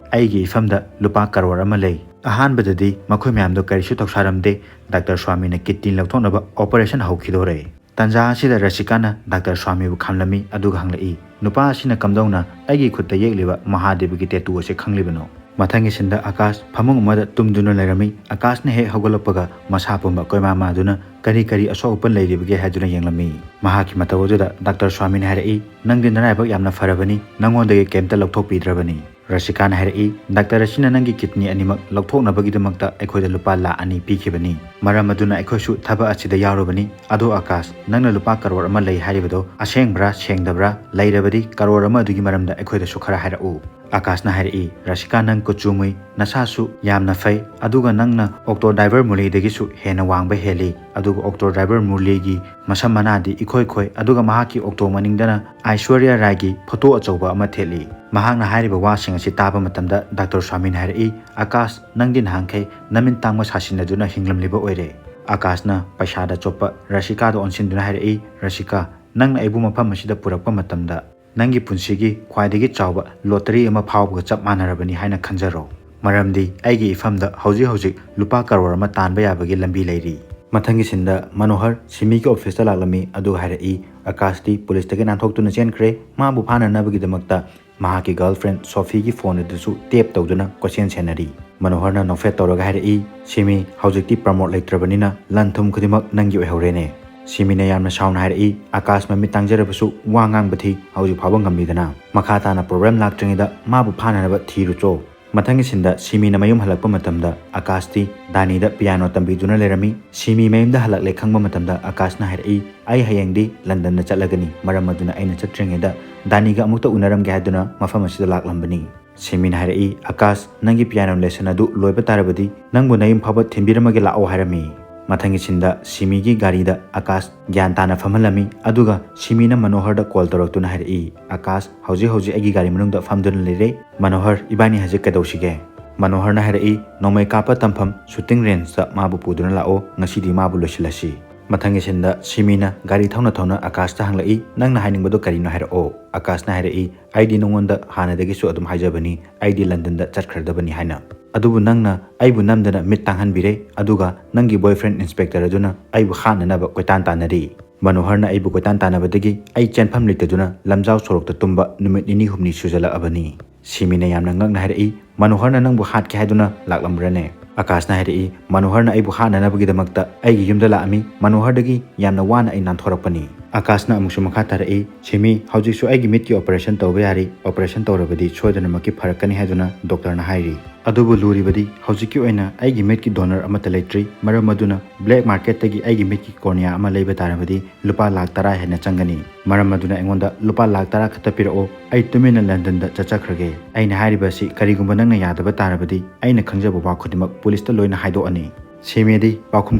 ꯑꯩꯒꯤ ꯏꯐꯝꯗ ꯂꯨꯄꯥ ꯀꯔꯣꯔ ꯑꯃ ꯂꯩ꯫" ꯑꯍꯥꯟꯕꯗꯗꯤ ꯃꯈꯣꯏ ꯃꯌꯥꯝꯗꯣ ꯀꯔꯤꯁꯨ ꯊꯧꯁꯥꯔꯝꯗꯦ꯫ ꯗꯥꯛꯇꯔ ꯁ꯭ꯋꯥꯃꯤꯅ kidney ꯂꯧꯊꯣꯛꯅꯕ operation ꯍꯧꯈꯤꯗꯣꯔꯦ꯫ ꯇꯟꯖꯥ ꯑꯁꯤꯗ ꯔꯥꯁꯤꯀꯥꯅ ꯗꯥꯛꯇꯔ ꯁ꯭ꯋꯥꯃꯤꯕꯨ ꯈꯥꯝꯂꯝꯃꯤ, ꯑꯗꯨꯒ ꯍꯪꯂꯛꯏ, "ꯅꯨꯄꯥ ꯑꯁꯤꯅ ꯀꯝꯗꯧꯅ ꯑꯩꯒꯤ ꯈꯨꯠꯇ ꯌꯦꯛꯂꯤꯕ ꯃꯍꯥꯗꯦꯕꯒꯤ tattoo ꯑꯁꯤ ꯈꯪꯂꯤꯕꯅꯣ?" ꯃꯊꯪꯒꯤ ꯁꯤꯟꯗ ꯑꯀꯥꯁ ꯐꯃꯨꯡ ꯑꯃꯗ ꯇꯨꯝꯗꯨꯅ ꯂꯩꯔꯝꯃꯤ꯫ ꯑꯀꯥꯁꯅ ꯍꯦꯛ ꯍꯧꯒꯠꯂꯛꯄꯒ ꯃꯁꯥ ꯄꯨꯝꯕ ꯀꯣꯏꯃꯥ ꯃꯥꯗꯨꯅ ꯀꯔꯤ ꯀꯔꯤ ꯑꯁꯣꯛ ꯑꯄꯟ ꯂꯩꯔꯤꯕꯒꯦ ꯍꯥꯏꯗꯨꯅ ꯌꯦꯡꯂꯝꯃꯤ꯫ ꯃꯍꯥꯛꯀꯤ ꯃꯇꯧ ꯑꯗꯨꯗ ꯗꯥꯛꯇꯔ ꯁ꯭ꯋꯥꯃꯤꯅ ꯍꯥꯏꯔꯛꯏ, "ꯅꯪꯗꯤ ꯅꯔꯥꯏꯕꯛ ꯌꯥꯝꯅ ꯐꯔꯕꯅꯤ, ꯅꯉꯣꯟꯗꯒꯤ ꯀꯩꯝꯇ ꯂꯧꯊꯣꯛꯄꯤꯗ꯭ꯔꯕꯅꯤ꯫" ꯔꯥꯁꯤꯀꯥꯅ ꯍꯥꯏꯔꯛꯏ, "ꯗꯥꯛꯇꯔ ꯑꯁꯤꯅ ꯅꯪꯒꯤ kidney ꯑꯅꯤꯃꯛ ꯂꯧꯊꯣꯛꯅꯕꯒꯤꯗꯃꯛꯇ ꯑꯩꯈꯣꯏꯗ ꯂꯨꯄꯥ ꯂꯥꯈ ꯑꯅꯤ ꯄꯤꯈꯤꯕꯅꯤ꯫ ꯃꯔꯝ ꯑꯗꯨꯅ ꯑꯩꯈꯣꯏꯁꯨ ꯊꯕꯛ ꯑꯁꯤꯗ ꯌꯥꯎꯔꯕꯅꯤ꯫ ꯑꯗꯣ ꯑꯀꯥꯁ, ꯅꯪꯅ ꯂꯨꯄꯥ ꯀꯔꯣꯔ ꯑꯃ ꯂꯩ ꯍꯥꯏꯔꯤꯕꯗꯣ ꯑꯁꯦꯡꯕ꯭ꯔꯥ ꯁꯦꯡꯗꯕ꯭ꯔꯥ? ꯂꯩꯔꯕꯗꯤ ꯀꯔꯣꯔ ꯑꯃ ꯑꯗꯨꯒꯤ ꯃꯔꯝꯗ ꯑꯩꯈꯣꯏꯗꯁꯨ ꯈꯔ ꯍꯥꯏꯔꯛꯎ꯫" ꯑꯀꯥꯁꯅ ꯍꯥꯏꯔꯛꯏ, "ꯔꯥꯁꯤꯀꯥ, ꯅꯪ ꯀꯨꯆꯨ ꯃꯨꯏ, ꯅꯁꯥꯁꯨ ꯌꯥꯝꯅ ꯐꯩ, ꯑꯗꯨꯒ ꯅꯪꯅ ꯑꯣꯛꯇꯣ ꯗ꯭ꯔꯥꯏꯚꯔ ꯃꯨꯔꯂꯤꯗꯒꯤꯁꯨ ꯍꯦꯟꯅ ꯋꯥꯡꯕ ꯍꯦꯜꯂꯤ꯫ ꯑꯗꯨꯒ ꯑꯣꯛꯇꯣ ꯗ꯭ꯔꯥꯏꯚꯔ ꯃꯨꯔꯂꯤꯒꯤ ꯃꯁꯝ ꯃꯅꯥꯗꯤ ꯏꯈꯣꯏ ꯈꯣꯏ, ꯑꯗꯨꯒ ꯃꯍꯥꯛꯀꯤ ꯑꯣꯛꯇꯣ ꯃꯅꯤꯡꯗꯅ ꯑꯥꯏꯁ꯭ꯋꯔꯌꯥ ꯔꯥꯏꯒꯤ ꯐꯣꯇꯣ ꯑꯆꯧꯕ ꯑꯃ ꯊꯦꯠꯂꯤ꯫" ꯃꯍꯥꯛꯅ ꯍꯥꯏꯔꯤꯕ ꯋꯥꯁꯤꯡ ꯑꯁꯤ ꯇꯥꯕ ꯃꯇꯝꯗ ꯗꯥꯛꯇꯔ ꯁ꯭ꯋꯥꯃꯤꯅ ꯍꯥꯏꯔꯛꯏ, "ꯑꯀꯥꯁ, ꯅꯪꯗꯤ ꯅꯍꯥꯟꯈꯩ ꯅꯃꯤꯠ ꯇꯥꯡꯕ ꯁꯥꯁꯤꯟꯅꯗꯨꯅ ꯍꯤꯡꯂꯝꯂꯤꯕ ꯑꯣꯏꯔꯦ꯫" ꯑꯀꯥꯁꯅ ꯄꯩꯁꯥꯗ ꯆꯣꯠꯄ ꯔꯥꯁꯤꯀꯥꯗ ꯑꯣꯟꯁꯤꯟꯗꯨꯅ ꯍꯥꯏꯔꯛꯏ, "ꯔꯥꯁꯤꯀꯥ, ꯅꯪꯅ ꯑꯩꯕꯨ ꯃꯐꯝ ꯑꯁꯤꯗ ꯄꯨꯔꯛꯄ ꯃꯇꯝꯗ ꯅꯪꯒꯤ ꯄꯨꯟꯁꯤꯒꯤ ꯈ꯭ꯋꯥꯏꯗꯒꯤ ꯆꯥꯎꯕ ꯂꯣꯇꯔꯤ ꯑꯃ ꯐꯥꯎꯕꯒ ꯆꯞ ꯃꯥꯟꯅꯔꯕꯅꯤ ꯍꯥꯏꯅ ꯈꯟꯖꯔꯣ꯫ ꯃꯔꯝꯗꯤ ꯑꯩꯒꯤ ꯏꯐꯝꯗ ꯍꯧꯖꯤꯛ ꯍꯧꯖꯤꯛ ꯂꯨꯄꯥ ꯀꯔꯣꯔ ꯑꯃ ꯇꯥꯟꯕ ꯌꯥꯕꯒꯤ ꯂꯝꯕꯤ ꯂꯩꯔꯤ꯫" ꯃꯊꯪꯒꯤ ꯁꯤꯟꯗ ꯃꯅꯣꯍꯔ ꯁꯤꯃꯤꯒꯤ ꯑꯣꯐꯤꯁꯇ ꯂꯥꯛꯂꯝꯃꯤ, ꯑꯗꯨꯒ ꯍꯥꯏꯔꯛꯏ, "ꯑꯀꯥꯁꯇꯤ ꯄꯨꯂꯤꯁꯇꯒꯤ ꯅꯥꯟꯊꯣꯛꯇꯨꯅ ꯆꯦꯟꯈ꯭ꯔꯦ꯫ ꯃꯥꯕꯨ ꯐꯥꯅꯅꯕꯒꯤꯗꯃꯛꯇ ꯃꯍꯥꯛꯀꯤ ꯒꯔꯜꯐ꯭ꯔꯦꯟ ꯁꯣꯐꯤꯒꯤ ꯐꯣꯟ ꯑꯗꯨꯁꯨ ꯇꯦꯞ ꯇꯧꯗꯨꯅ ꯀꯣꯏꯁꯦꯟ ꯁꯦꯟꯅꯔꯤ꯫" ꯃꯅꯣꯍꯔꯅ ꯅꯣꯛꯐꯦꯠ ꯇꯧꯔꯒ ꯍꯥꯏꯔꯛꯏ, "ꯁꯤꯃꯤ, ꯍꯧꯖꯤꯛꯇꯤ ꯄ꯭ꯔꯃꯣꯗ ꯂꯩꯇ꯭ꯔꯕꯅꯤꯅ ꯂꯟ ꯊꯨꯝ ꯈꯨꯗꯤꯡꯃꯛ ꯅꯪꯒꯤ ꯑꯣꯏꯍꯧꯔꯦꯅꯦ꯫" ꯁꯤꯃꯤꯅ ꯌꯥꯝꯅ ꯁꯥꯎꯅ ꯍꯥꯏꯔꯛꯏ, "ꯑꯀꯥꯁ ꯃꯃꯤꯠ ꯇꯥꯡꯖꯔꯕꯁꯨ ꯋꯥ ꯉꯥꯡꯕ ꯊꯤ, ꯍꯧꯖꯤꯛ ꯐꯥꯎꯕ ꯉꯝꯂꯤꯗꯅ꯫" ꯃꯈꯥ ꯇꯥꯅ ꯄ꯭ꯔꯣꯕ꯭ꯂꯦꯝ ꯂꯥꯛꯇ꯭ꯔꯤꯉꯩꯗ ꯃꯥꯕꯨ ꯐꯥꯅꯅꯕ ꯊꯤꯔꯨꯆꯣ꯫ ꯃꯊꯪꯒꯤ ꯁꯤꯟꯗ ꯁꯤꯃꯤꯅ ꯃꯌꯨꯝ ꯍꯜꯂꯛꯄ ꯃꯇꯝꯗ ꯑꯀꯥꯁꯇꯤ ꯗꯥꯅꯤꯗ ꯄꯤꯌꯥꯅꯣ ꯇꯝꯕꯤꯗꯨꯅ ꯂꯩꯔꯝꯃꯤ꯫ ꯁꯤꯃꯤ ꯃꯌꯨꯝꯗ ꯍꯜꯂꯛꯂꯦ ꯈꯪꯕ ꯃꯇꯝꯗ ꯑꯀꯥꯁꯅ ꯍꯥꯏꯔꯛꯏ, "ꯑꯩ ꯍꯌꯦꯡꯗꯤ ꯂꯟꯗꯟꯗ ꯆꯠꯂꯒꯅꯤ, ꯃꯔꯝ ꯑꯗꯨꯅ ꯑꯩꯅ ꯆꯠꯇ꯭ꯔꯤꯉꯩꯗ ꯗꯥꯅꯤꯒ ꯑꯃꯨꯛꯇ ꯎꯅꯔꯝꯒꯦ ꯍꯥꯏꯗꯨꯅ ꯃꯐꯝ ꯑꯁꯤꯗ ꯂꯥꯛꯂꯝꯕꯅꯤ"꯫ ꯁꯤꯃꯤꯅ ꯍꯥꯏꯔꯛꯏ, "ꯑꯀꯥꯁ, ꯅꯪꯒꯤ ꯄꯤꯌꯥꯅꯣ ꯂꯦꯁꯟ ꯑꯗꯨ ꯂꯣꯏꯕ ꯇꯥꯔꯕꯗꯤ ꯅꯪꯕꯨ ꯅꯌꯨꯝ ꯐꯥꯎꯕ ꯊꯤꯟꯕꯤꯔꯝꯃꯒꯦ ꯂꯥꯛꯑꯣ" ꯍꯥꯏꯔꯝꯃꯤ꯫ ꯃꯊꯪꯒꯤ ꯁꯤꯟꯗ ꯁꯤꯃꯤꯒꯤ ꯒꯥꯔꯤꯗ ꯑꯀꯥꯁ ꯒ꯭ꯌꯥꯟ ꯇꯥꯅ ꯐꯝꯍꯜꯂꯝꯃꯤ꯫ ꯑꯗꯨꯒ ꯁꯤꯃꯤꯅ ꯃꯅꯣꯍꯔꯗ ꯀꯣꯜ ꯇꯧꯔꯛꯇꯨꯅ ꯍꯥꯏꯔꯛꯏ, "ꯑꯀꯥꯁ, ꯍꯧꯖꯤꯛ ꯍꯧꯖꯤꯛ ꯑꯩꯒꯤ ꯒꯥꯔꯤ ꯃꯅꯨꯡꯗ ꯐꯝꯗꯨꯅ ꯂꯩꯔꯦ꯫ ꯃꯅꯣꯍꯔ, ꯏꯕꯥꯅꯤ ꯍꯧꯖꯤꯛ ꯀꯩꯗꯧꯁꯤꯒꯦ?" ꯃꯅꯣꯍꯔꯅ ꯍꯥꯏꯔꯛꯏ, "ꯅꯣꯡꯃꯩ ꯀꯥꯞꯄ ꯇꯝꯐꯝ ꯁꯨꯇꯤꯡ ꯔꯦꯟꯖꯇ ꯃꯥꯕꯨ ꯄꯨꯗꯨꯅ ꯂꯥꯛꯑꯣ, ꯉꯁꯤꯗꯤ ꯃꯥꯕꯨ ꯂꯣꯏꯁꯤꯜꯂꯁꯤ"꯫ ꯃꯊꯪꯒꯤ ꯁꯤꯟꯗ ꯁꯤꯃꯤꯅ ꯒꯥꯔꯤ ꯊꯧꯅ ꯊꯧꯅ ꯑꯀꯥꯁꯇ ꯍꯪꯂꯛꯏ, "ꯅꯪꯅ ꯍꯥꯏꯅꯤꯡꯕꯗꯣ ꯀꯔꯤꯅꯣ ꯍꯥꯏꯔꯛꯑꯣ"꯫ ꯑꯀꯥꯁꯅ ꯍꯥꯏꯔꯛꯏ, "ꯑꯩꯗꯤ ꯅꯉꯣꯟꯗ ꯍꯥꯟꯅꯗꯒꯤꯁꯨ ꯑꯗꯨꯝ ꯍꯥꯏꯖꯕꯅꯤ, ꯑꯩꯗꯤ ꯂꯟꯗꯟꯗ ꯆꯠꯈ꯭ꯔꯗꯕꯅꯤ ꯍꯥꯏꯅ꯫ ꯑꯗꯨꯕꯨ ꯅꯪꯅ ꯑꯩꯕꯨ ꯅꯝꯗꯅ ꯃꯤꯠ ꯇꯥꯡꯍꯟꯕꯤꯔꯦ, ꯑꯗꯨꯒ ꯅꯪꯒꯤ ꯕꯣꯏꯐ꯭ꯔꯦꯟ ꯏꯟꯁꯄꯦꯛꯇꯔ ꯑꯗꯨꯅ ꯑꯩꯕꯨ ꯍꯥꯠꯅꯅꯕ ꯀꯣꯏꯇꯥꯟ ꯇꯥꯟꯅꯔꯤ꯫ ꯃꯅꯣꯍꯔꯅ ꯑꯩꯕꯨ ꯀꯣꯏꯇꯥꯟ ꯇꯥꯟꯅꯕꯗꯒꯤ ꯑꯩ ꯆꯦꯟꯐꯝ ꯂꯩꯇꯗꯨꯅ ꯂꯝꯖꯥꯎ ꯁꯣꯔꯣꯛꯇ ꯇꯨꯝꯕ ꯅꯨꯃꯤꯠ ꯅꯤꯅꯤ ꯍꯨꯝꯅꯤ ꯁꯨꯖꯜꯂꯛꯑꯕꯅꯤ"꯫ ꯁꯤꯃꯤꯅ ꯌꯥꯝꯅ ꯉꯛꯅ ꯍꯥꯏꯔꯛꯏ, "ꯃꯅꯣꯍꯔꯅ ꯅꯪꯕꯨ ꯍꯥꯠꯀꯦ ꯍꯥꯏꯗꯨꯅ ꯂꯥꯛꯂꯝꯕ꯭ꯔꯅꯦ?" ꯑꯀꯥꯁꯅ ꯍꯥꯏꯔꯛꯏ, "ꯃꯅꯣꯍꯔꯅ ꯑꯩꯕꯨ ꯍꯥꯠꯅꯅꯕꯒꯤꯗꯃꯛꯇ ꯑꯩꯒꯤ ꯌꯨꯝꯗ ꯂꯥꯛꯑꯝꯃꯤ꯫ ꯃꯅꯣꯍꯔꯗꯒꯤ ꯌꯥꯝꯅ ꯋꯥꯅ ꯑꯩ ꯅꯥꯟꯊꯣꯔꯛꯄꯅꯤ"꯫ ꯑꯀꯥꯁꯅ ꯑꯃꯨꯛꯁꯨ ꯃꯈꯥ ꯇꯥꯔꯛꯏ, "ꯁꯤꯃꯤ, ꯍꯧꯖꯤꯛꯁꯨ ꯑꯩꯒꯤ ꯃꯤꯠꯀꯤ ꯑꯣꯄꯔꯦꯁꯟ ꯇꯧꯕ ꯌꯥꯔꯤ꯫ ꯑꯣꯄꯔꯦꯁꯟ ꯇꯧꯔꯕꯗꯤ ꯁꯣꯏꯗꯅꯃꯛꯀꯤ ꯐꯔꯛꯀꯅꯤ ꯍꯥꯏꯗꯨꯅ ꯗꯣꯛꯇꯔꯅ ꯍꯥꯏꯔꯤ꯫ ꯑꯗꯨꯕꯨ ꯂꯨꯔꯤꯕꯗꯤ ꯍꯧꯖꯤꯛꯀꯤ ꯑꯣꯏꯅ ꯑꯩꯒꯤ ꯃꯤꯠꯀꯤ ꯗꯣꯅꯔ ꯑꯃꯠꯇ ꯂꯩꯇ꯭ꯔꯤ꯫ ꯃꯔꯝ ꯑꯗꯨꯅ ꯕ꯭ꯂꯦꯛ ꯃꯥꯔꯀꯦꯠꯇꯒꯤ ꯑꯩꯒꯤ ꯃꯤꯠꯀꯤ ꯀꯣꯔꯅꯤꯌꯥ ꯑꯃ ꯂꯩꯕ ꯇꯥꯔꯕꯗꯤ ꯂꯨꯄꯥ ꯂꯥꯈ ꯇꯔꯥ ꯍꯦꯟꯅ ꯆꯪꯒꯅꯤ꯫ ꯃꯔꯝ ꯑꯗꯨꯅ ꯑꯩꯉꯣꯟꯗ ꯂꯨꯄꯥ ꯂꯥꯈ ꯇꯔꯥ ꯈꯛꯇ ꯄꯤꯔꯛꯑꯣ, ꯑꯩ ꯇꯨꯃꯤꯟꯅ ꯂꯟꯗꯟꯗ ꯆꯠꯆꯈ꯭ꯔꯒꯦ꯫ ꯑꯩꯅ ꯍꯥꯏꯔꯤꯕ ꯑꯁꯤ ꯀꯔꯤꯒꯨꯝꯕ ꯅꯪꯅ ꯌꯥꯗꯕ ꯇꯥꯔꯕꯗꯤ ꯑꯩꯅ ꯈꯪꯖꯕ ꯋꯥ ꯈꯨꯗꯤꯡꯃꯛ ꯄꯨꯂꯤꯁꯇ ꯂꯣꯏꯅ ꯍꯥꯏꯗꯣꯛꯑꯅꯤ"꯫ ꯁꯤꯃꯤꯗꯤ ꯄꯥꯎꯈꯨꯝ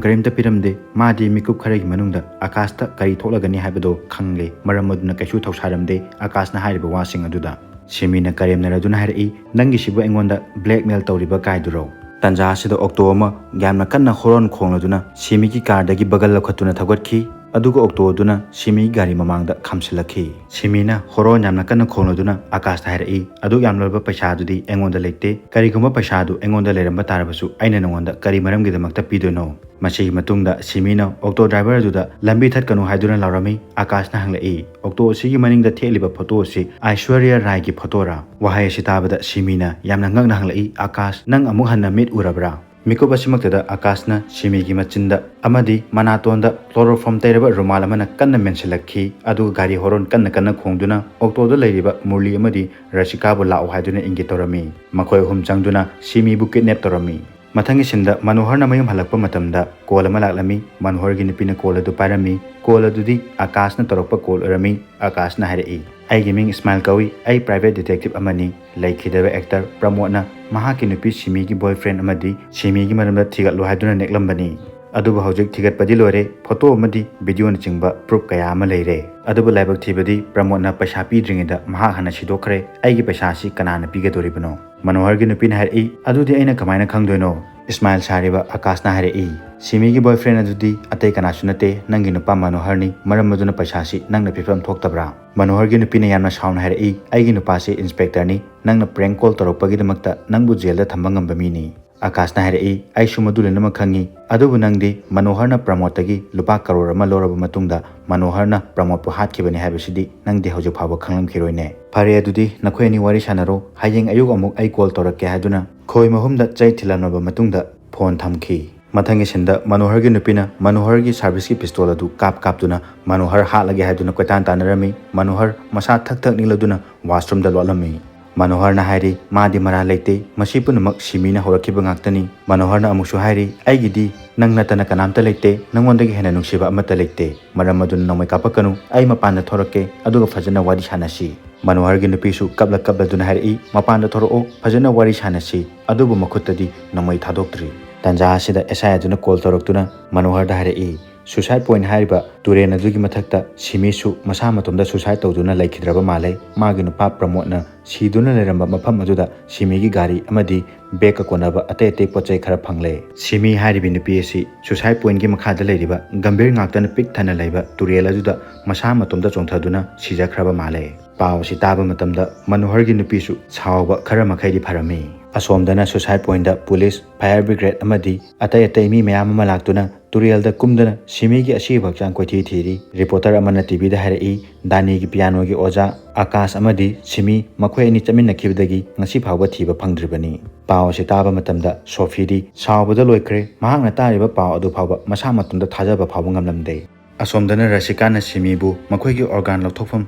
ꯀꯔꯤꯝꯇ ꯄꯤꯔꯝꯗꯦ꯫ ꯃꯥꯗꯤ ꯃꯤꯀꯨꯞ ꯈꯔꯒꯤ ꯃꯅꯨꯡꯗ ꯑꯀꯥꯁꯇ ꯀꯔꯤ ꯊꯣꯛꯂꯒꯅꯤ ꯍꯥꯏꯕꯗꯣ ꯈꯪꯂꯦ, ꯃꯔꯝ ꯑꯗꯨꯅ ꯀꯩꯁꯨ ꯊꯧꯁꯥꯔꯝꯗꯦ ꯑꯀꯥꯁꯅ ꯍꯥꯏꯔꯤꯕ ꯋꯥꯁꯤꯡ ꯑꯗꯨꯗ꯫ ꯁꯤꯃꯤꯅ ꯀꯔꯦꯝꯅꯔꯗꯨꯅ ꯍꯥꯏꯔꯛꯏ, "ꯅꯪꯒꯤꯁꯤꯕꯨ ꯑꯩꯉꯣꯟꯗ ꯕ꯭ꯂꯦꯛꯃꯦꯜ ꯇꯧꯔꯤꯕ ꯀꯥꯏꯗꯨꯔꯣ?" ꯇꯟꯖꯥ ꯑꯁꯤꯗ ꯑꯣꯛꯇꯣ ꯑꯃ ꯌꯥꯝꯅ ꯀꯟꯅ ꯍꯣꯔꯣꯟ ꯈꯣꯡꯂꯗꯨꯅ ꯁꯤꯃꯤꯒꯤ ꯀꯥꯔꯗꯒꯤ ꯕꯒꯜ ꯂꯧꯈꯠꯇꯨꯅ ꯊꯧꯒꯠꯈꯤ꯫ ꯑꯗꯨꯒ ꯑꯣꯛꯇꯣ ꯑꯗꯨꯅ ꯁꯤꯃꯤꯒꯤ ꯒꯥꯔꯤ ꯃꯃꯥꯡꯗ ꯈꯥꯝꯁꯤꯜꯂꯛꯈꯤ꯫ ꯁꯤꯃꯤꯅ ꯍꯣꯔꯣꯟ ꯌꯥꯝꯅ ꯀꯟꯅ ꯈꯣꯡꯂꯗꯨꯅ ꯑꯀꯥꯁꯇ ꯍꯥꯏꯔꯛꯏ, "ꯑꯗꯨꯛ ꯌꯥꯝꯂꯕ ꯄꯩꯁꯥ ꯑꯗꯨꯗꯤ ꯑꯩꯉꯣꯟꯗ ꯂꯩꯇꯦ꯫ ꯀꯔꯤꯒꯨꯝꯕ ꯄꯩꯁꯥ ꯑꯗꯨ ꯑꯩꯉꯣꯟꯗ ꯂꯩꯔꯝꯕ ꯇꯥꯔꯕꯁꯨ ꯑꯩꯅ ꯅꯉꯣꯟꯗ ꯀꯔꯤ ꯃꯔꯝꯒꯤꯗꯃꯛꯇ ꯄꯤꯗꯣꯏꯅꯣ?" ꯃꯁꯤꯒꯤ ꯃꯇꯨꯡꯗ ꯁꯤꯃꯤꯅ ꯑꯣꯛꯇꯣ ꯗ꯭ꯔꯥꯏꯚꯔ ꯑꯗꯨꯗ "ꯂꯝꯕꯤ ꯊꯠꯀꯅꯨ" ꯍꯥꯏꯗꯨꯅ ꯂꯥꯎꯔꯝꯃꯤ꯫ ꯑꯀꯥꯁꯅ ꯍꯪꯂꯛꯏ, "ꯑꯣꯛꯇꯣ ꯑꯁꯤꯒꯤ ꯃꯅꯤꯡꯗ ꯊꯦꯠꯂꯤꯕ ꯐꯣꯇꯣ ꯑꯁꯤ ꯑꯥꯏꯁ꯭ꯋꯔꯌ ꯔꯥꯏꯒꯤ ꯐꯣꯇꯣꯔꯥ?" ꯋꯥꯍꯩ ꯑꯁꯤ ꯇꯥꯕꯗ ꯁꯤꯃꯤꯅ ꯌꯥꯝꯅ ꯉꯛꯅ ꯍꯪꯂꯛꯏ, "ꯑꯀꯥꯁ, ꯅꯪ ꯑꯃꯨꯛ ꯍꯟꯅ ꯃꯤꯠ ꯎꯔꯕ꯭ꯔꯥ?" ꯃꯤꯀꯨꯞ ꯑꯁꯤꯃꯛꯇꯗ ꯑꯀꯥꯁꯅ ꯁꯤꯃꯤꯒꯤ ꯃꯆꯤꯟꯗ ꯑꯃꯗꯤ ꯃꯅꯥꯇꯣꯟꯗ ꯀ꯭ꯂꯣꯔꯣꯐꯣꯝ ꯇꯩꯔꯕ ꯔꯨꯃꯥꯜ ꯑꯃꯅ ꯀꯟꯅ ꯃꯦꯟꯁꯤꯜꯂꯛꯈꯤ꯫ ꯑꯗꯨꯒ ꯒꯥꯔꯤ ꯍꯣꯔꯣꯟ ꯀꯟꯅ ꯀꯟꯅ ꯈꯣꯡꯗꯨꯅ ꯑꯣꯛꯇꯣꯗ ꯂꯩꯔꯤꯕ ꯃꯨꯔꯂꯤ ꯑꯃꯗꯤ ꯔꯁꯤꯀꯥꯕꯨ ꯂꯥꯛꯑꯣ ꯍꯥꯏꯗꯨꯅ ꯏꯪꯒꯤꯠ ꯇꯧꯔꯝꯃꯤ꯫ ꯃꯈꯣꯏ ꯑꯍꯨꯝ ꯆꯪꯗꯨꯅ ꯁꯤꯃꯤꯕꯨ ꯀꯤꯗꯅꯦꯞ ꯇꯧꯔꯝꯃꯤ꯫ ꯃꯊꯪꯒꯤ ꯁꯤꯟꯗ ꯃꯅꯣꯍꯔꯅ ꯃꯌꯨꯝ ꯍꯜꯂꯛꯄ ꯃꯇꯝꯗ ꯀꯣꯜ ꯑꯃ ꯂꯥꯛꯂꯝꯃꯤ꯫ ꯃꯅꯣꯍꯔꯒꯤ ꯅꯨꯄꯤꯅ ꯀꯣꯜ ꯑꯗꯨ ꯄꯥꯏꯔꯝꯃꯤ꯫ ꯀꯣꯜ ꯑꯗꯨꯗꯤ ꯑꯀꯥꯁꯅ ꯇꯧꯔꯛꯄ ꯀꯣꯜ ꯑꯣꯏꯔꯝꯃꯤ꯫ ꯑꯀꯥꯁꯅ ꯍꯥꯏꯔꯛꯏ, "ꯑꯩꯒꯤ ꯃꯤꯡ ꯏꯁꯃꯥꯏꯜ ꯀꯧꯏ꯫ ꯑꯩ ꯄ꯭ꯔꯥꯏꯚꯦꯠ ꯗꯤꯇꯦꯛꯇꯤꯚ ꯑꯃꯅꯤ꯫ ꯂꯩꯈꯤꯗ꯭ꯔꯕ ꯑꯦꯛꯇꯔ ꯄ꯭ꯔꯃꯣꯗꯅ ꯃꯍꯥꯛꯀꯤ ꯅꯨꯄꯤ ꯁꯤꯃꯤꯒꯤ ꯕꯣꯏꯐ꯭ꯔꯦꯟ ꯑꯃꯗꯤ ꯁꯤꯃꯤꯒꯤ ꯃꯔꯝꯗ ꯊꯤꯒꯠꯂꯨ ꯍꯥꯏꯗꯨꯅ ꯅꯦꯛꯂꯝꯕꯅꯤ꯫ ꯑꯗꯨꯕꯨ ꯍꯧꯖꯤꯛ ꯊꯤꯒꯠꯄꯗꯤ ꯂꯣꯏꯔꯦ, ꯐꯣꯇꯣ ꯑꯃꯗꯤ ꯚꯤꯗꯤꯑꯣꯅꯆꯤꯡꯕ ꯄ꯭ꯔꯨꯐ ꯀꯌꯥ ꯑꯃ ꯂꯩꯔꯦ꯫ ꯑꯗꯨꯕꯨ ꯂꯥꯏꯕꯛ ꯊꯤꯕꯗꯤ ꯄ꯭ꯔꯃꯣꯗꯅ ꯄꯩꯁꯥ ꯄꯤꯗ꯭ꯔꯤꯉꯩꯗ ꯃꯍꯥꯛ ꯍꯥꯟꯅ ꯁꯤꯗꯣꯛꯈ꯭ꯔꯦ꯫ ꯑꯩꯒꯤ ꯄꯩꯁꯥ ꯑꯁꯤ ꯀꯅꯥꯅ ꯄꯤꯒꯗꯣꯔꯤꯕꯅꯣ?" ꯃꯅꯣꯍꯔꯒꯤ ꯅꯨꯄꯤꯅ ꯍꯥꯏꯔꯛꯏ, "ꯑꯗꯨꯗꯤ ꯑꯩꯅ ꯀꯃꯥꯏꯅ ꯈꯪꯗꯣꯏꯅꯣ?" ꯏꯁꯃꯥꯏꯜ ꯁꯥꯔꯤꯕ ꯑꯀꯥꯁꯅ ꯍꯥꯏꯔꯛꯏ, "ꯁꯤꯃꯤꯒꯤ ꯕꯣꯏꯐ꯭ꯔꯦꯟ ꯑꯗꯨꯗꯤ ꯑꯇꯩ ꯀꯅꯥꯁꯨ ꯅꯠꯇꯦ, ꯅꯪꯒꯤ ꯅꯨꯄꯥ ꯃꯅꯣꯍꯔꯅꯤ꯫ ꯃꯔꯝ ꯑꯗꯨꯅ ꯄꯩꯁꯥꯁꯤ ꯅꯪꯅ ꯄꯤꯐꯝ ꯊꯣꯛꯇꯕ꯭ꯔꯥ?" ꯃꯅꯣꯍꯔꯒꯤ ꯅꯨꯄꯤꯅ ꯌꯥꯝꯅ ꯁꯥꯎꯅ ꯍꯥꯏꯔꯛꯏ, "ꯑꯩꯒꯤ ꯅꯨꯄꯥꯁꯤ ꯏꯟꯁꯄꯦꯛꯇꯔꯅꯤ꯫ ꯅꯪꯅ ꯄ꯭ꯔꯦꯡ ꯀꯣꯜ ꯇꯧꯔꯛꯄꯒꯤꯗꯃꯛꯇ ꯅꯪꯕꯨ ꯖꯦꯜꯗ ꯊꯝꯕ ꯉꯝꯕ ꯃꯤꯅꯤ꯫" ꯑꯀꯥꯁꯅ ꯍꯥꯏꯔꯛꯏ, "ꯑꯩꯁꯨ ꯃꯗꯨ ꯂꯣꯏꯅꯃꯛ ꯈꯪꯉꯤ꯫ ꯑꯗꯨꯕꯨ ꯅꯪꯗꯤ ꯃꯅꯣꯍꯔꯅ ꯄ꯭ꯔꯃꯣꯗꯇꯒꯤ ꯂꯨꯄꯥ ꯀꯔꯣꯔ ꯑꯃ ꯂꯧꯔꯕ ꯃꯇꯨꯡꯗ ꯃꯅꯣꯍꯔꯅ ꯄ꯭ꯔꯃꯣꯗꯄꯨ ꯍꯥꯠꯈꯤꯕꯅꯤ ꯍꯥꯏꯕꯁꯤꯗꯤ ꯅꯪꯗꯤ ꯍꯧꯖꯤꯛ ꯐꯥꯎꯕ ꯈꯪꯂꯝꯈꯤꯔꯣꯏꯅꯦ꯫ ꯐꯔꯦ, ꯑꯗꯨꯗꯤ ꯅꯈꯣꯏ ꯑꯅꯤ ꯋꯥꯔꯤ ꯁꯥꯟꯅꯔꯣ꯫ ꯍꯌꯦꯡ ꯑꯌꯨꯛ ꯑꯃꯨꯛ ꯑꯩ ꯀꯣꯜ ꯇꯧꯔꯛꯀꯦ" ꯍꯥꯏꯗꯨꯅ ꯈꯣꯏ ꯃꯍꯨꯝꯗ ꯆꯩ ꯊꯤꯜꯂꯝꯂꯕ ꯃꯇꯨꯡꯗ ꯐꯣꯟ ꯊꯝꯈꯤ꯫ ꯃꯊꯪꯒꯤ ꯁꯤꯟꯗ ꯃꯅꯣꯍꯔꯒꯤ ꯅꯨꯄꯤꯅ ꯃꯅꯣꯍꯔꯒꯤ ꯁꯥꯔꯚꯤꯁꯀꯤ ꯄꯤꯁꯇꯣꯜ ꯑꯗꯨ ꯀꯥꯞ ꯀꯥꯞꯇꯨꯅ ꯃꯅꯣꯍꯔ ꯍꯥꯠꯂꯒꯦ ꯍꯥꯏꯗꯨꯅ ꯀꯣꯏꯇꯥꯟ ꯇꯥꯟꯅꯔꯝꯃꯤ꯫ ꯃꯅꯣꯍꯔ ꯃꯁꯥ ꯊꯛ ꯊꯛ ꯅꯤꯛꯂꯗꯨꯅ ꯋꯥꯁꯔꯨꯝꯗ ꯂꯣꯠꯂꯝꯃꯤ꯫ ꯃꯅꯣꯍꯔꯅ ꯍꯥꯏꯔꯤ, ꯃꯥꯗꯤ ꯃꯔꯥꯜ ꯂꯩꯇꯦ, ꯃꯁꯤ ꯄꯨꯝꯅꯃꯛ ꯁꯤꯃꯤꯅ ꯍꯧꯔꯛꯈꯤꯕ ꯉꯥꯛꯇꯅꯤ꯫ ꯃꯅꯣꯍꯔꯅ ꯑꯃꯨꯛꯁꯨ ꯍꯥꯏꯔꯤ, "ꯑꯩꯒꯤꯗꯤ ꯅꯪ ꯅꯠꯇꯅ ꯀꯅꯥꯝꯇ ꯂꯩꯇꯦ, ꯅꯪꯉꯣꯟꯗꯒꯤ ꯍꯦꯟꯅ ꯅꯨꯡꯁꯤꯕ ꯑꯃꯠꯇ ꯂꯩꯇꯦ꯫ ꯃꯔꯝ ꯑꯗꯨꯅ ꯅꯣꯡꯃꯩ ꯀꯥꯞꯄꯛꯀꯅꯨ, ꯑꯩ ꯃꯄꯥꯟꯗ ꯊꯣꯔꯛꯀꯦ, ꯑꯗꯨꯒ ꯐꯖꯅ ꯋꯥꯔꯤ ꯁꯥꯟꯅꯁꯤ꯫" ꯃꯅꯣꯍꯔꯒꯤ ꯅꯨꯄꯤꯁꯨ ꯀꯞꯂ ꯀꯞꯂꯗꯨꯅ ꯍꯥꯏꯔꯛꯏ, "ꯃꯄꯥꯟꯗ ꯊꯣꯔꯛꯑꯣ, ꯐꯖꯅ ꯋꯥꯔꯤ ꯁꯥꯟꯅꯁꯤ꯫" ꯑꯗꯨꯕꯨ ꯃꯈꯨꯠꯇꯗꯤ ꯅꯣꯡꯃꯩ ꯊꯥꯗꯣꯛꯇ꯭ꯔꯤ꯫ ꯇꯥꯟꯖꯥ ꯑꯁꯤꯗ ꯑꯦꯁ ꯑꯥꯏ ꯑꯗꯨꯅ ꯀꯣꯜ ꯇꯧꯔꯛꯇꯨꯅ ꯃꯅꯣꯍꯔꯗ ꯍꯥꯏꯔꯛꯏ, "ꯁꯨꯁꯥꯏꯠ ꯄꯣꯏꯟꯠ ꯍꯥꯏꯔꯤꯕ ꯇꯨꯔꯦꯜ ꯑꯗꯨꯒꯤ ꯃꯊꯛꯇ ꯁꯤꯃꯤꯁꯨ ꯃꯁꯥ ꯃꯇꯣꯝꯗ ꯁꯨꯁꯥꯏꯠ ꯇꯧꯗꯨꯅ ꯂꯩꯈꯤꯗ꯭ꯔꯕ ꯃꯥꯜꯂꯦ꯫ ꯃꯥꯒꯤ ꯅꯨꯄꯥ ꯄ꯭ꯔꯃꯣꯗꯅ ꯁꯤꯗꯨꯅ ꯂꯩꯔꯝꯕ ꯃꯐꯝ ꯑꯗꯨꯗ ꯁꯤꯃꯤꯒꯤ ꯒꯥꯔꯤ ꯑꯃꯗꯤ ꯕꯦꯒꯀ ꯀꯣꯟꯅꯕ ꯑꯇꯩ ꯑꯇꯩ ꯄꯣꯠ ꯆꯩ ꯈꯔ ꯐꯪꯂꯦ꯫ ꯁꯤꯃꯤ ꯍꯥꯏꯔꯤꯕꯤ ꯅꯨꯄꯤ ꯑꯁꯤ ꯁꯨꯁꯥꯏꯠ ꯄꯣꯏꯟꯠꯀꯤ ꯃꯈꯥꯗ ꯂꯩꯔꯤꯕ ꯒꯝꯚꯤꯔ ꯉꯥꯛꯇꯅ ꯄꯤꯛ ꯊꯟꯅ ꯂꯩꯕ ꯇꯨꯔꯦꯜ ꯑꯗꯨꯗ ꯃꯁꯥ ꯃꯇꯣꯝꯇ ꯆꯣꯡꯊꯗꯨꯅ ꯁꯤꯖꯈ꯭ꯔꯕ ꯃꯥꯜꯂꯦ꯫" ꯄꯥꯎ ꯑꯁꯤ ꯇꯥꯕ ꯃꯇꯝꯗ ꯃꯅꯣꯍꯔꯒꯤ ꯅꯨꯄꯤꯁꯨ ꯁꯥꯎꯕ ꯈꯔ ꯃꯈꯩꯗꯤ ꯐꯔꯝꯃꯤ꯫ ꯑꯁꯣꯝꯗꯅ suicide pointꯇ police, fire brigade ꯑꯃꯗꯤ ꯑꯇꯩ ꯑꯇꯩ ꯃꯤ ꯃꯌꯥꯝ ꯑꯃ ꯂꯥꯛꯇꯨꯅ ꯇꯨꯔꯦꯜꯗ ꯀꯨꯝꯗꯨꯅ ꯁꯤꯃꯤꯒꯤ ꯑꯁꯤꯕ ꯍꯛꯆꯥꯡ ꯀꯣꯏꯊꯤ ꯊꯤꯔꯤ꯫ Reporter ꯑꯃꯅ TVꯗ ꯍꯥꯏꯔꯛꯏ, ꯗꯥꯅꯤꯒꯤ pianoꯒꯤ ꯑꯣꯖꯥ ꯑꯀꯥꯁ ꯑꯃꯗꯤ ꯁꯤꯃꯤ ꯃꯈꯣꯏ ꯑꯅꯤ ꯆꯠꯃꯤꯟꯅꯈꯤꯕꯗꯒꯤ ꯉꯁꯤ ꯐꯥꯎꯕ ꯊꯤꯕ ꯐꯪꯗ꯭ꯔꯤꯕꯅꯤ꯫ ꯄꯥꯎ ꯑꯁꯤ ꯇꯥꯕ ꯃꯇꯝꯗ ꯁꯣꯐꯤꯗꯤ ꯁꯥꯎꯕꯗ ꯂꯣꯏꯈ꯭ꯔꯦ꯫ ꯃꯍꯥꯛꯅ ꯇꯥꯔꯤꯕ ꯄꯥꯎ ꯑꯗꯨ ꯐꯥꯎꯕ ꯃꯁꯥ ꯃꯇꯣꯝꯇ ꯊꯥꯖꯕ ꯐꯥꯎꯕ ꯉꯝꯂꯝꯗꯦ꯫ ꯑꯁꯣꯝꯗꯅ ꯔꯁꯤꯀꯥꯅ ꯁꯤꯃꯤꯕꯨ ꯃꯈꯣꯏꯒꯤ organ ꯂꯧꯊꯣꯛꯐꯝ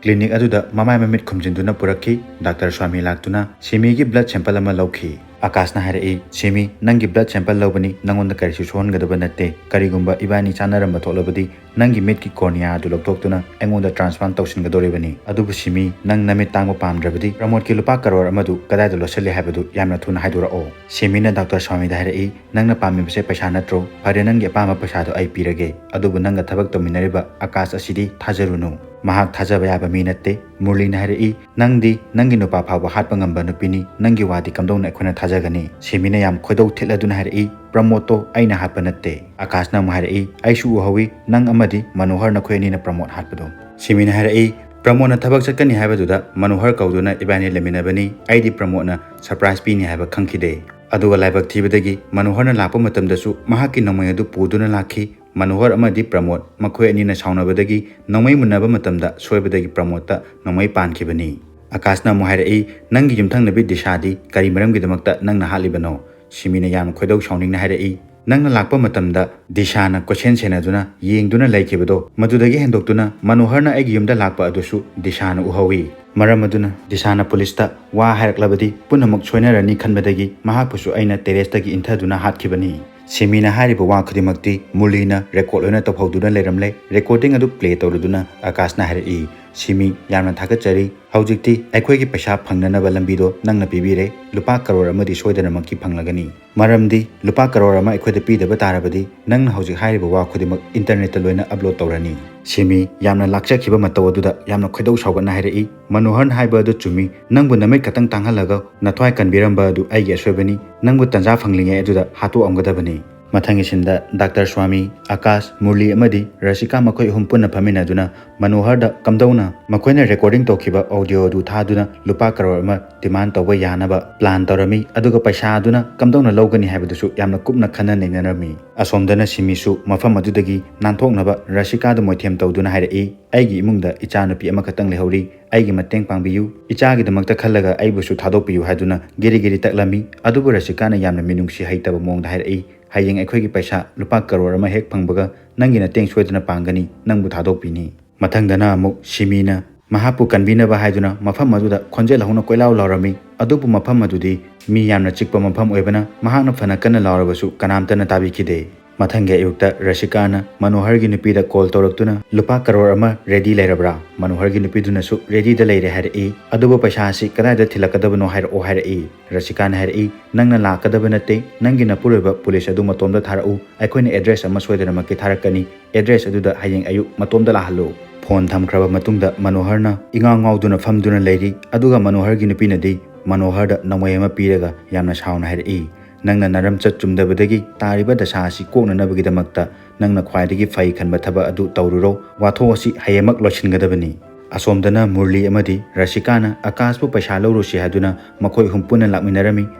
clinic ꯑꯗꯨꯗ ꯃꯃꯥꯏ ꯃꯃꯤꯠ ꯈꯨꯝꯖꯤꯟꯗꯨꯅ ꯄꯨꯔꯛꯈꯤ꯫ ꯗꯥꯛꯇꯔ ꯁ꯭ꯋꯥꯃꯤ ꯂꯥꯛꯇꯨꯅ ꯁꯤꯃꯤꯒꯤ blood sample ꯑꯃ ꯂꯧꯈꯤ꯫ ꯑꯀꯥꯁꯅ ꯍꯥꯏꯔꯛꯏ, "ꯁꯤꯃꯤ, ꯅꯪꯒꯤ blood sample ꯂꯧꯕꯅꯤ, ꯅꯪꯉꯣꯟꯗ ꯀꯔꯤꯁꯨ ꯁꯣꯛꯍꯟꯒꯗꯕ ꯅꯠꯇꯦ꯫ ꯀꯔꯤꯒꯨꯝꯕ ꯏꯕꯥꯅꯤ ꯆꯥꯟꯅꯔꯝꯕ ꯊꯣꯛꯂꯕꯗꯤ ꯅꯪꯒꯤ ꯃꯤꯠꯀꯤ cornea ꯑꯗꯨ ꯂꯧꯊꯣꯛꯇꯨꯅ ꯑꯩꯉꯣꯟꯗ transplant ꯇꯧꯁꯤꯟꯒꯗꯧꯔꯤꯕꯅꯤ꯫ ꯑꯗꯨꯕꯨ ꯁꯤꯃꯤ, ꯅꯪ ꯅꯃꯤꯠ ꯇꯥꯡꯕ ꯄꯥꯝꯗ꯭ꯔꯕꯗꯤ ꯄ꯭ꯔꯃꯣꯗꯀꯤ ꯂꯨꯄꯥ ꯀꯔꯣꯔ ꯑꯃꯗꯨ ꯀꯗꯥꯏꯗ ꯂꯣꯠꯁꯤꯜꯂꯤ ꯍꯥꯏꯕꯗꯨ ꯌꯥꯝꯅ ꯊꯨꯅ ꯍꯥꯏꯗꯣꯔꯛꯑꯣ꯫" ꯁꯤꯃꯤꯅ ꯗꯥꯛꯇꯔ ꯁ꯭ꯋꯥꯃꯤꯗ ꯍꯥꯏꯔꯛꯏ, "ꯅꯪꯅ ꯄꯥꯝꯃꯤꯕꯁꯦ ꯄꯩꯁꯥ ꯅꯠꯇ꯭ꯔꯣ? ꯐꯔꯦ, ꯅꯪꯒꯤ ꯑꯄꯥꯝꯕ ꯄꯩꯁꯥꯗꯣ ꯑꯩ ꯄꯤꯔꯒꯦ꯫ ꯑꯗꯨꯕꯨ ꯅꯪꯒ ꯊꯕꯛ ꯇꯧꯃꯤꯟꯅꯔꯤꯕ ꯑꯀꯥꯁ ꯑꯁꯤꯗꯤ ꯊꯥꯖꯔꯨꯅꯨ꯫ ꯃꯍꯥꯛ ꯊꯥꯖꯕ ꯌꯥꯕ ꯃꯤ ꯅꯠꯇꯦ꯫" ꯃꯨꯔꯂꯤꯅ ꯍꯥꯏꯔꯛꯏ, "ꯅꯪꯗꯤ ꯅꯪꯒꯤ ꯅꯨꯄꯥ ꯐꯥꯎꯕ ꯍꯥꯠꯄ ꯉꯝꯕ ꯅꯨꯄꯤꯅꯤ꯫ ꯅꯪꯒꯤ ꯋꯥꯗꯤ ꯀꯝꯗꯧꯅ ꯑꯩꯈꯣꯏꯅ ꯊꯥꯖꯒꯅꯤ?" ꯁꯤꯃꯤꯅ ꯌꯥꯝ ꯈꯣꯏꯗꯧ ꯊꯤꯠꯂꯗꯨꯅ ꯍꯥꯏꯔꯛꯏ, "ꯄ꯭ꯔꯃꯣꯗꯇꯣ ꯑꯩꯅ ꯍꯥꯠꯄ ꯅꯠꯇꯦ꯫" ꯑꯀꯥꯁꯅ ꯑꯃꯨꯛ ꯍꯥꯏꯔꯛꯏ, "ꯑꯩꯁꯨ ꯎꯍꯧꯋꯤ, ꯅꯪ ꯑꯃꯗꯤ ꯃꯅꯣꯍꯔ ꯅꯈꯣꯏ ꯑꯅꯤꯅ ꯄ꯭ꯔꯃꯣꯗ ꯍꯥꯠꯄꯗꯣ꯫" ꯁꯤꯃꯤꯅ ꯍꯥꯏꯔꯛꯏ, "ꯄ꯭ꯔꯃꯣꯗꯅ ꯊꯕꯛ ꯆꯠꯀꯅꯤ ꯍꯥꯏꯕꯗꯨꯗ ꯃꯅꯣꯍꯔ ꯀꯧꯗꯨꯅ ꯏꯕꯥꯅꯤ ꯂꯩꯃꯤꯟꯅꯕꯅꯤ꯫ ꯑꯩꯗꯤ ꯄ꯭ꯔꯃꯣꯗꯅ surprise ꯄꯤꯅꯤ ꯍꯥꯏꯕ ꯈꯪꯈꯤꯗꯦ꯫ ꯑꯗꯨꯒ ꯂꯥꯏꯕꯛ ꯊꯤꯕꯗꯒꯤ ꯃꯅꯣꯍꯔꯅ ꯂꯥꯛꯄ ꯃꯇꯝꯗꯁꯨ ꯃꯍꯥꯛꯀꯤ ꯅꯣꯡꯃꯩ ꯑꯗꯨ ꯄꯨꯗꯨꯅ ꯂꯥꯛꯈꯤ꯫ ꯃꯅꯣꯍꯔ ꯑꯃꯗꯤ ꯄ꯭ꯔꯃꯣꯗ ꯃꯈꯣꯏ ꯑꯅꯤꯅ ꯁꯥꯎꯅꯕꯗꯒꯤ ꯅꯣꯡꯃꯩ ꯃꯨꯟꯅꯕ ꯃꯇꯝꯗ ꯁꯣꯏꯕꯗꯒꯤ ꯄ꯭ꯔꯃꯣꯗꯇ ꯅꯣꯡꯃꯩ ꯄꯥꯟꯈꯤꯕꯅꯤ꯫" ꯑꯀꯥꯁꯅ ꯑꯃꯨꯛ ꯍꯥꯏꯔꯛꯏ, "ꯅꯪꯒꯤ ꯌꯨꯝꯊꯪꯅꯕꯤ ꯗꯤꯁꯥꯗꯤ ꯀꯔꯤ ꯃꯔꯝꯒꯤꯗꯃꯛꯇ ꯅꯪꯅ ꯍꯥꯠꯂꯤꯕꯅꯣ?" ꯁꯤꯃꯤꯅ ꯌꯥꯝꯅ ꯈꯣꯏꯗꯧ ꯁꯥꯎꯅꯤꯡꯅ ꯍꯥꯏꯔꯛꯏ, "ꯅꯪꯅ ꯂꯥꯛꯄ ꯃꯇꯝꯗ ꯗꯤꯁꯥꯅ ꯀꯣꯏꯁꯦꯟ ꯁꯦꯟꯅꯗꯨꯅ ꯌꯦꯡꯗꯨꯅ ꯂꯩꯈꯤꯕꯗꯣ, ꯃꯗꯨꯗꯒꯤ ꯍꯦꯟꯗꯣꯛꯇꯨꯅ ꯃꯅꯣꯍꯔꯅ ꯑꯩꯒꯤ ꯌꯨꯝꯗ ꯂꯥꯛꯄ ꯑꯗꯨꯁꯨ ꯗꯤꯁꯥꯅ ꯎꯍꯧꯏ꯫ ꯃꯔꯝ ꯑꯗꯨꯅ ꯗꯤꯁꯥꯅ ꯄꯨꯂꯤꯁꯇ ꯋꯥ ꯍꯥꯏꯔꯛꯂꯕꯗꯤ ꯄꯨꯝꯅꯃꯛ ꯁꯣꯏꯅꯔꯅꯤ ꯈꯟꯕꯗꯒꯤ ꯃꯍꯥꯛꯄꯨꯁꯨ ꯑꯩꯅ terraceꯇꯒꯤ ꯏꯟꯊꯗꯨꯅ ꯍꯥꯠꯈꯤꯕꯅꯤ꯫" ꯁꯤꯃꯤꯅ ꯍꯥꯏꯔꯤꯕ ꯋꯥ ꯈꯨꯗꯤꯡꯃꯛꯇꯤ ꯃꯨꯔꯂꯤꯅ record ꯑꯣꯏꯅ ꯇꯧꯍꯧꯗꯨꯅ ꯂꯩꯔꯝꯂꯦ꯫ Recording ꯑꯗꯨ play ꯇꯧꯔꯗꯨꯅ ꯑꯀꯥꯁꯅ ꯍꯥꯏꯔꯛꯏ, "ꯁꯤꯃꯤ, ꯌꯥꯝꯅ ꯊꯥꯒꯠꯆꯔꯤ꯫ ꯍꯧꯖꯤꯛꯇꯤ ꯑꯩꯈꯣꯏꯒꯤ ꯄꯩꯁꯥ ꯐꯪꯅꯅꯕ ꯂꯝꯕꯤꯗꯣ ꯅꯪꯅ ꯄꯤꯕꯤꯔꯦ꯫ ꯂꯨꯄꯥ ꯀꯔꯣꯔ ꯑꯃꯗꯤ ꯁꯣꯏꯗꯅꯃꯛꯀꯤ ꯐꯪꯂꯒꯅꯤ꯫ ꯃꯔꯝꯗꯤ ꯂꯨꯄꯥ ꯀꯔꯣꯔ ꯑꯃ ꯑꯩꯈꯣꯏꯗ ꯄꯤꯗꯕ ꯇꯥꯔꯕꯗꯤ ꯅꯪꯅ ꯍꯧꯖꯤꯛ ꯍꯥꯏꯔꯤꯕ ꯋꯥ ꯈꯨꯗꯤꯡꯃꯛ internetꯇ ꯂꯣꯏꯅ upload ꯇꯧꯔꯅꯤ꯫" ꯁꯤꯃꯤ ꯌꯥꯝꯅ ꯂꯥꯛꯆꯈꯤꯕ ꯃꯇꯧ ꯑꯗꯨꯗ ꯌꯥꯝꯅ ꯈꯣꯏꯗꯧ ꯁꯥꯎꯒꯠꯅ ꯍꯥꯏꯔꯛꯏ, "ꯃꯅꯣꯍꯔꯅ ꯍꯥꯏꯕ ꯑꯗꯨ ꯆꯨꯝꯃꯤ꯫ ꯅꯪꯕꯨ ꯅꯃꯤꯠ ꯈꯛꯇꯪ ꯇꯥꯡꯍꯜꯂꯒ ꯅꯊ꯭ꯋꯥꯏ ꯀꯟꯕꯤꯔꯝꯕ ꯑꯗꯨ ꯑꯩꯒꯤ ꯑꯁꯣꯏꯕꯅꯤ꯫ ꯅꯪꯕꯨ ꯇꯟꯖꯥ ꯐꯪꯂꯤꯉꯩ ꯑꯗꯨꯗ ꯍꯥꯠꯇꯣꯛꯑꯝꯒꯗꯕꯅꯤ꯫" ꯃꯊꯪꯒꯤ ꯁꯤꯟꯗ ꯗꯥꯛꯇꯔ ꯁ꯭ꯋꯥꯃꯤ, ꯑꯀꯥꯁ, ꯃꯨꯔꯂꯤ ꯑꯃꯗꯤ ꯔꯁꯤꯀꯥ ꯃꯈꯣꯏ ꯑꯍꯨꯝ ꯄꯨꯟꯅ ꯐꯝꯃꯤꯟꯅꯗꯨꯅ ꯃꯅꯣꯍꯔꯗ ꯀꯝꯗꯧꯅ ꯃꯈꯣꯏꯅ ꯔꯦꯀꯣꯔꯗꯤꯡ ꯇꯧꯈꯤꯕ ꯑꯣꯗꯤꯑꯣ ꯑꯗꯨ ꯊꯥꯗꯨꯅ ꯂꯨꯄꯥ ꯀꯔꯣꯔ ꯑꯃ ꯗꯤꯃꯥꯟ ꯇꯧꯕ ꯌꯥꯅꯕ ꯄ꯭ꯂꯥꯟ ꯇꯧꯔꯝꯃꯤ, ꯑꯗꯨꯒ ꯄꯩꯁꯥ ꯑꯗꯨꯅ ꯀꯝꯗꯧꯅ ꯂꯧꯒꯅꯤ ꯍꯥꯏꯕꯗꯨꯁꯨ ꯌꯥꯝꯅ ꯀꯨꯞꯅ ꯈꯟꯅ ꯅꯩꯅꯔꯝꯃꯤ꯫ ꯑꯁꯣꯝꯗꯅ ꯁꯤꯃꯤꯁꯨ ꯃꯐꯝ ꯑꯗꯨꯗꯒꯤ ꯅꯥꯟꯊꯣꯛꯅꯕ ꯔꯁꯤꯀꯥꯗ ꯃꯣꯏꯊꯦꯝ ꯇꯧꯗꯨꯅ ꯍꯥꯏꯔꯛꯏ, "ꯑꯩꯒꯤ ꯏꯃꯨꯡꯗ ꯏꯆꯥꯅꯨꯄꯤ ꯑꯃꯈꯛꯇꯪ ꯂꯩꯍꯧꯔꯤ, ꯑꯩꯒꯤ ꯃꯇꯦꯡ ꯄꯥꯡꯕꯤꯌꯨ, ꯏꯆꯥꯒꯤꯗꯃꯛꯇ ꯈꯜꯂꯒ ꯑꯩꯕꯨꯁꯨ ꯊꯥꯗꯣꯛꯄꯤꯌꯨ" ꯍꯥꯏꯗꯨꯅ ꯒꯤꯔꯤ ꯒꯤꯔꯤ ꯇꯛꯂꯝꯃꯤ꯫ ꯑꯗꯨꯕꯨ ꯔꯁꯤꯀꯥꯅ ꯌꯥꯝꯅ ꯃꯤꯅꯨꯡꯁꯤ ꯍꯩꯇꯕ ꯃꯑꯣꯡꯗ ꯍꯥꯏꯔꯛꯏ, "ꯍꯌꯦꯡ ꯑꯩꯈꯣꯏꯒꯤ ꯄꯩꯁꯥ ꯂꯨꯄꯥ ꯀꯔꯣꯔ ꯑꯃ ꯍꯦꯛ ꯐꯪꯕꯒ ꯅꯪꯒꯤ ꯅꯇꯦꯡ ꯁꯣꯏꯗꯅ ꯄꯥꯡꯒꯅꯤ, ꯅꯪꯕꯨ ꯊꯥꯗꯣꯛꯄꯤꯅꯤ"꯫ ꯃꯊꯪꯗꯅ ꯑꯃꯨꯛ ꯁꯤꯃꯤꯅ ꯃꯍꯥꯛꯄꯨ ꯀꯟꯕꯤꯅꯕ ꯍꯥꯏꯗꯨꯅ ꯃꯐꯝ ꯑꯗꯨꯗ ꯈꯣꯟꯖꯦꯜ ꯍꯧꯅ ꯀꯣꯏꯂꯥꯎ ꯂꯥꯎꯔꯝꯃꯤ꯫ ꯑꯗꯨꯕꯨ ꯃꯐꯝ ꯑꯗꯨꯗꯤ ꯃꯤ ꯌꯥꯝꯅ ꯆꯤꯛꯄ ꯃꯐꯝ ꯑꯣꯏꯕꯅ ꯃꯍꯥꯛꯅ ꯐꯅ ꯀꯟꯅ ꯂꯥꯎꯔꯕꯁꯨ ꯀꯅꯥꯝꯇꯅ ꯇꯥꯕꯤꯈꯤꯗꯦ꯫ ꯃꯊꯪꯒꯤ ꯑꯌꯨꯛꯇ ꯔꯁꯤꯀꯥꯅ ꯃꯅꯣꯍꯔꯒꯤ ꯅꯨꯄꯤꯗ ꯀꯣꯜ ꯇꯧꯔꯛꯇꯨꯅ ꯂꯨꯄꯥ ꯀꯔꯣꯔ ꯑꯃ ꯔꯦꯗꯤ ꯂꯩꯔꯕ꯭ꯔꯥ? ꯃꯅꯣꯍꯔꯒꯤ ꯅꯨꯄꯤꯗꯨꯅꯁꯨ ꯔꯦꯗꯤꯗ ꯂꯩꯔꯦ ꯍꯥꯏꯔꯛꯏ꯫ "ꯑꯗꯨꯕꯨ ꯄꯩꯁꯥ ꯑꯁꯤ ꯀꯗꯥꯏꯗ ꯊꯤꯜꯂꯛꯀꯗꯕꯅꯣ ꯍꯥꯏꯔꯛꯑꯣ" ꯍꯥꯏꯔꯛꯏ꯫ ꯔꯁꯤꯀꯥꯅ ꯍꯥꯏꯔꯛꯏ, "ꯅꯪꯅ ꯂꯥꯛꯀꯗꯕ ꯅꯠꯇꯦ, ꯅꯪꯒꯤ ꯅꯄꯨꯔꯣꯏꯕ ꯄꯨꯂꯤꯁ ꯑꯗꯨ ꯃꯇꯣꯝꯗ ꯊꯥꯔꯛꯎ, ꯑꯩꯈꯣꯏꯅ ꯑꯦꯗ꯭ꯔꯦꯁ ꯑꯃ ꯁꯣꯏꯗꯅꯃꯛꯀꯤ ꯊꯥꯔꯛꯀꯅꯤ, ꯑꯦꯗ꯭ꯔꯦꯁ ꯑꯗꯨꯗ ꯍꯌꯦꯡ ꯑꯌꯨꯛ ꯃꯇꯣꯝꯗ ꯂꯥꯛꯍꯜꯂꯨ"꯫ ꯐꯣꯟ ꯊꯝꯈ꯭ꯔꯕ ꯃꯇꯨꯡꯗ ꯃꯅꯣꯍꯔꯅ ꯏꯉꯥꯎ ꯉꯥꯎꯗꯨꯅ ꯐꯝꯗꯨꯅ ꯂꯩꯔꯤ, ꯑꯗꯨꯒ ꯃꯅꯣꯍꯔꯒꯤ ꯅꯨꯄꯤꯅꯗꯤ ꯃꯅꯣꯍꯔꯗ ꯅꯣꯡꯃꯩ ꯑꯃ ꯄꯤꯔꯒ ꯌꯥꯝꯅ ꯁꯥꯎꯅ ꯍꯥꯏꯔꯛꯏ, "ꯅꯪꯅ ꯅꯔꯝꯆꯠ ꯆꯨꯝꯗꯕꯗꯒꯤ ꯇꯥꯔꯤꯕ ꯗꯁꯥ ꯑꯁꯤ ꯀꯣꯛꯅꯅꯕꯒꯤꯗꯃꯛꯇ ꯅꯪꯅ ꯈ꯭ꯋꯥꯏꯗꯒꯤ ꯐꯩ ꯈꯟꯕ ꯊꯕꯛ ꯑꯗꯨ ꯇꯧꯔꯨꯔꯣ, ꯋꯥꯊꯣꯛ ꯑꯁꯤ ꯍꯌꯦꯡꯃꯛ ꯂꯣꯏꯁꯤꯟꯒꯗꯕꯅꯤ"꯫ ꯑꯁꯣꯝꯗꯅ ꯃꯨꯔꯂꯤ ꯑꯃꯗꯤ ꯔꯁꯤꯀꯥꯅ ꯑꯀꯥꯁꯄꯨ ꯄꯩꯁꯥ ꯂꯧꯔꯨꯁꯤ ꯍꯥꯏꯗꯨꯅ ꯃꯈꯣꯏ ꯑꯍꯨꯝ ꯄꯨꯟꯅ ꯂꯥꯛꯃꯤꯟꯅꯔꯝꯃꯤ꯫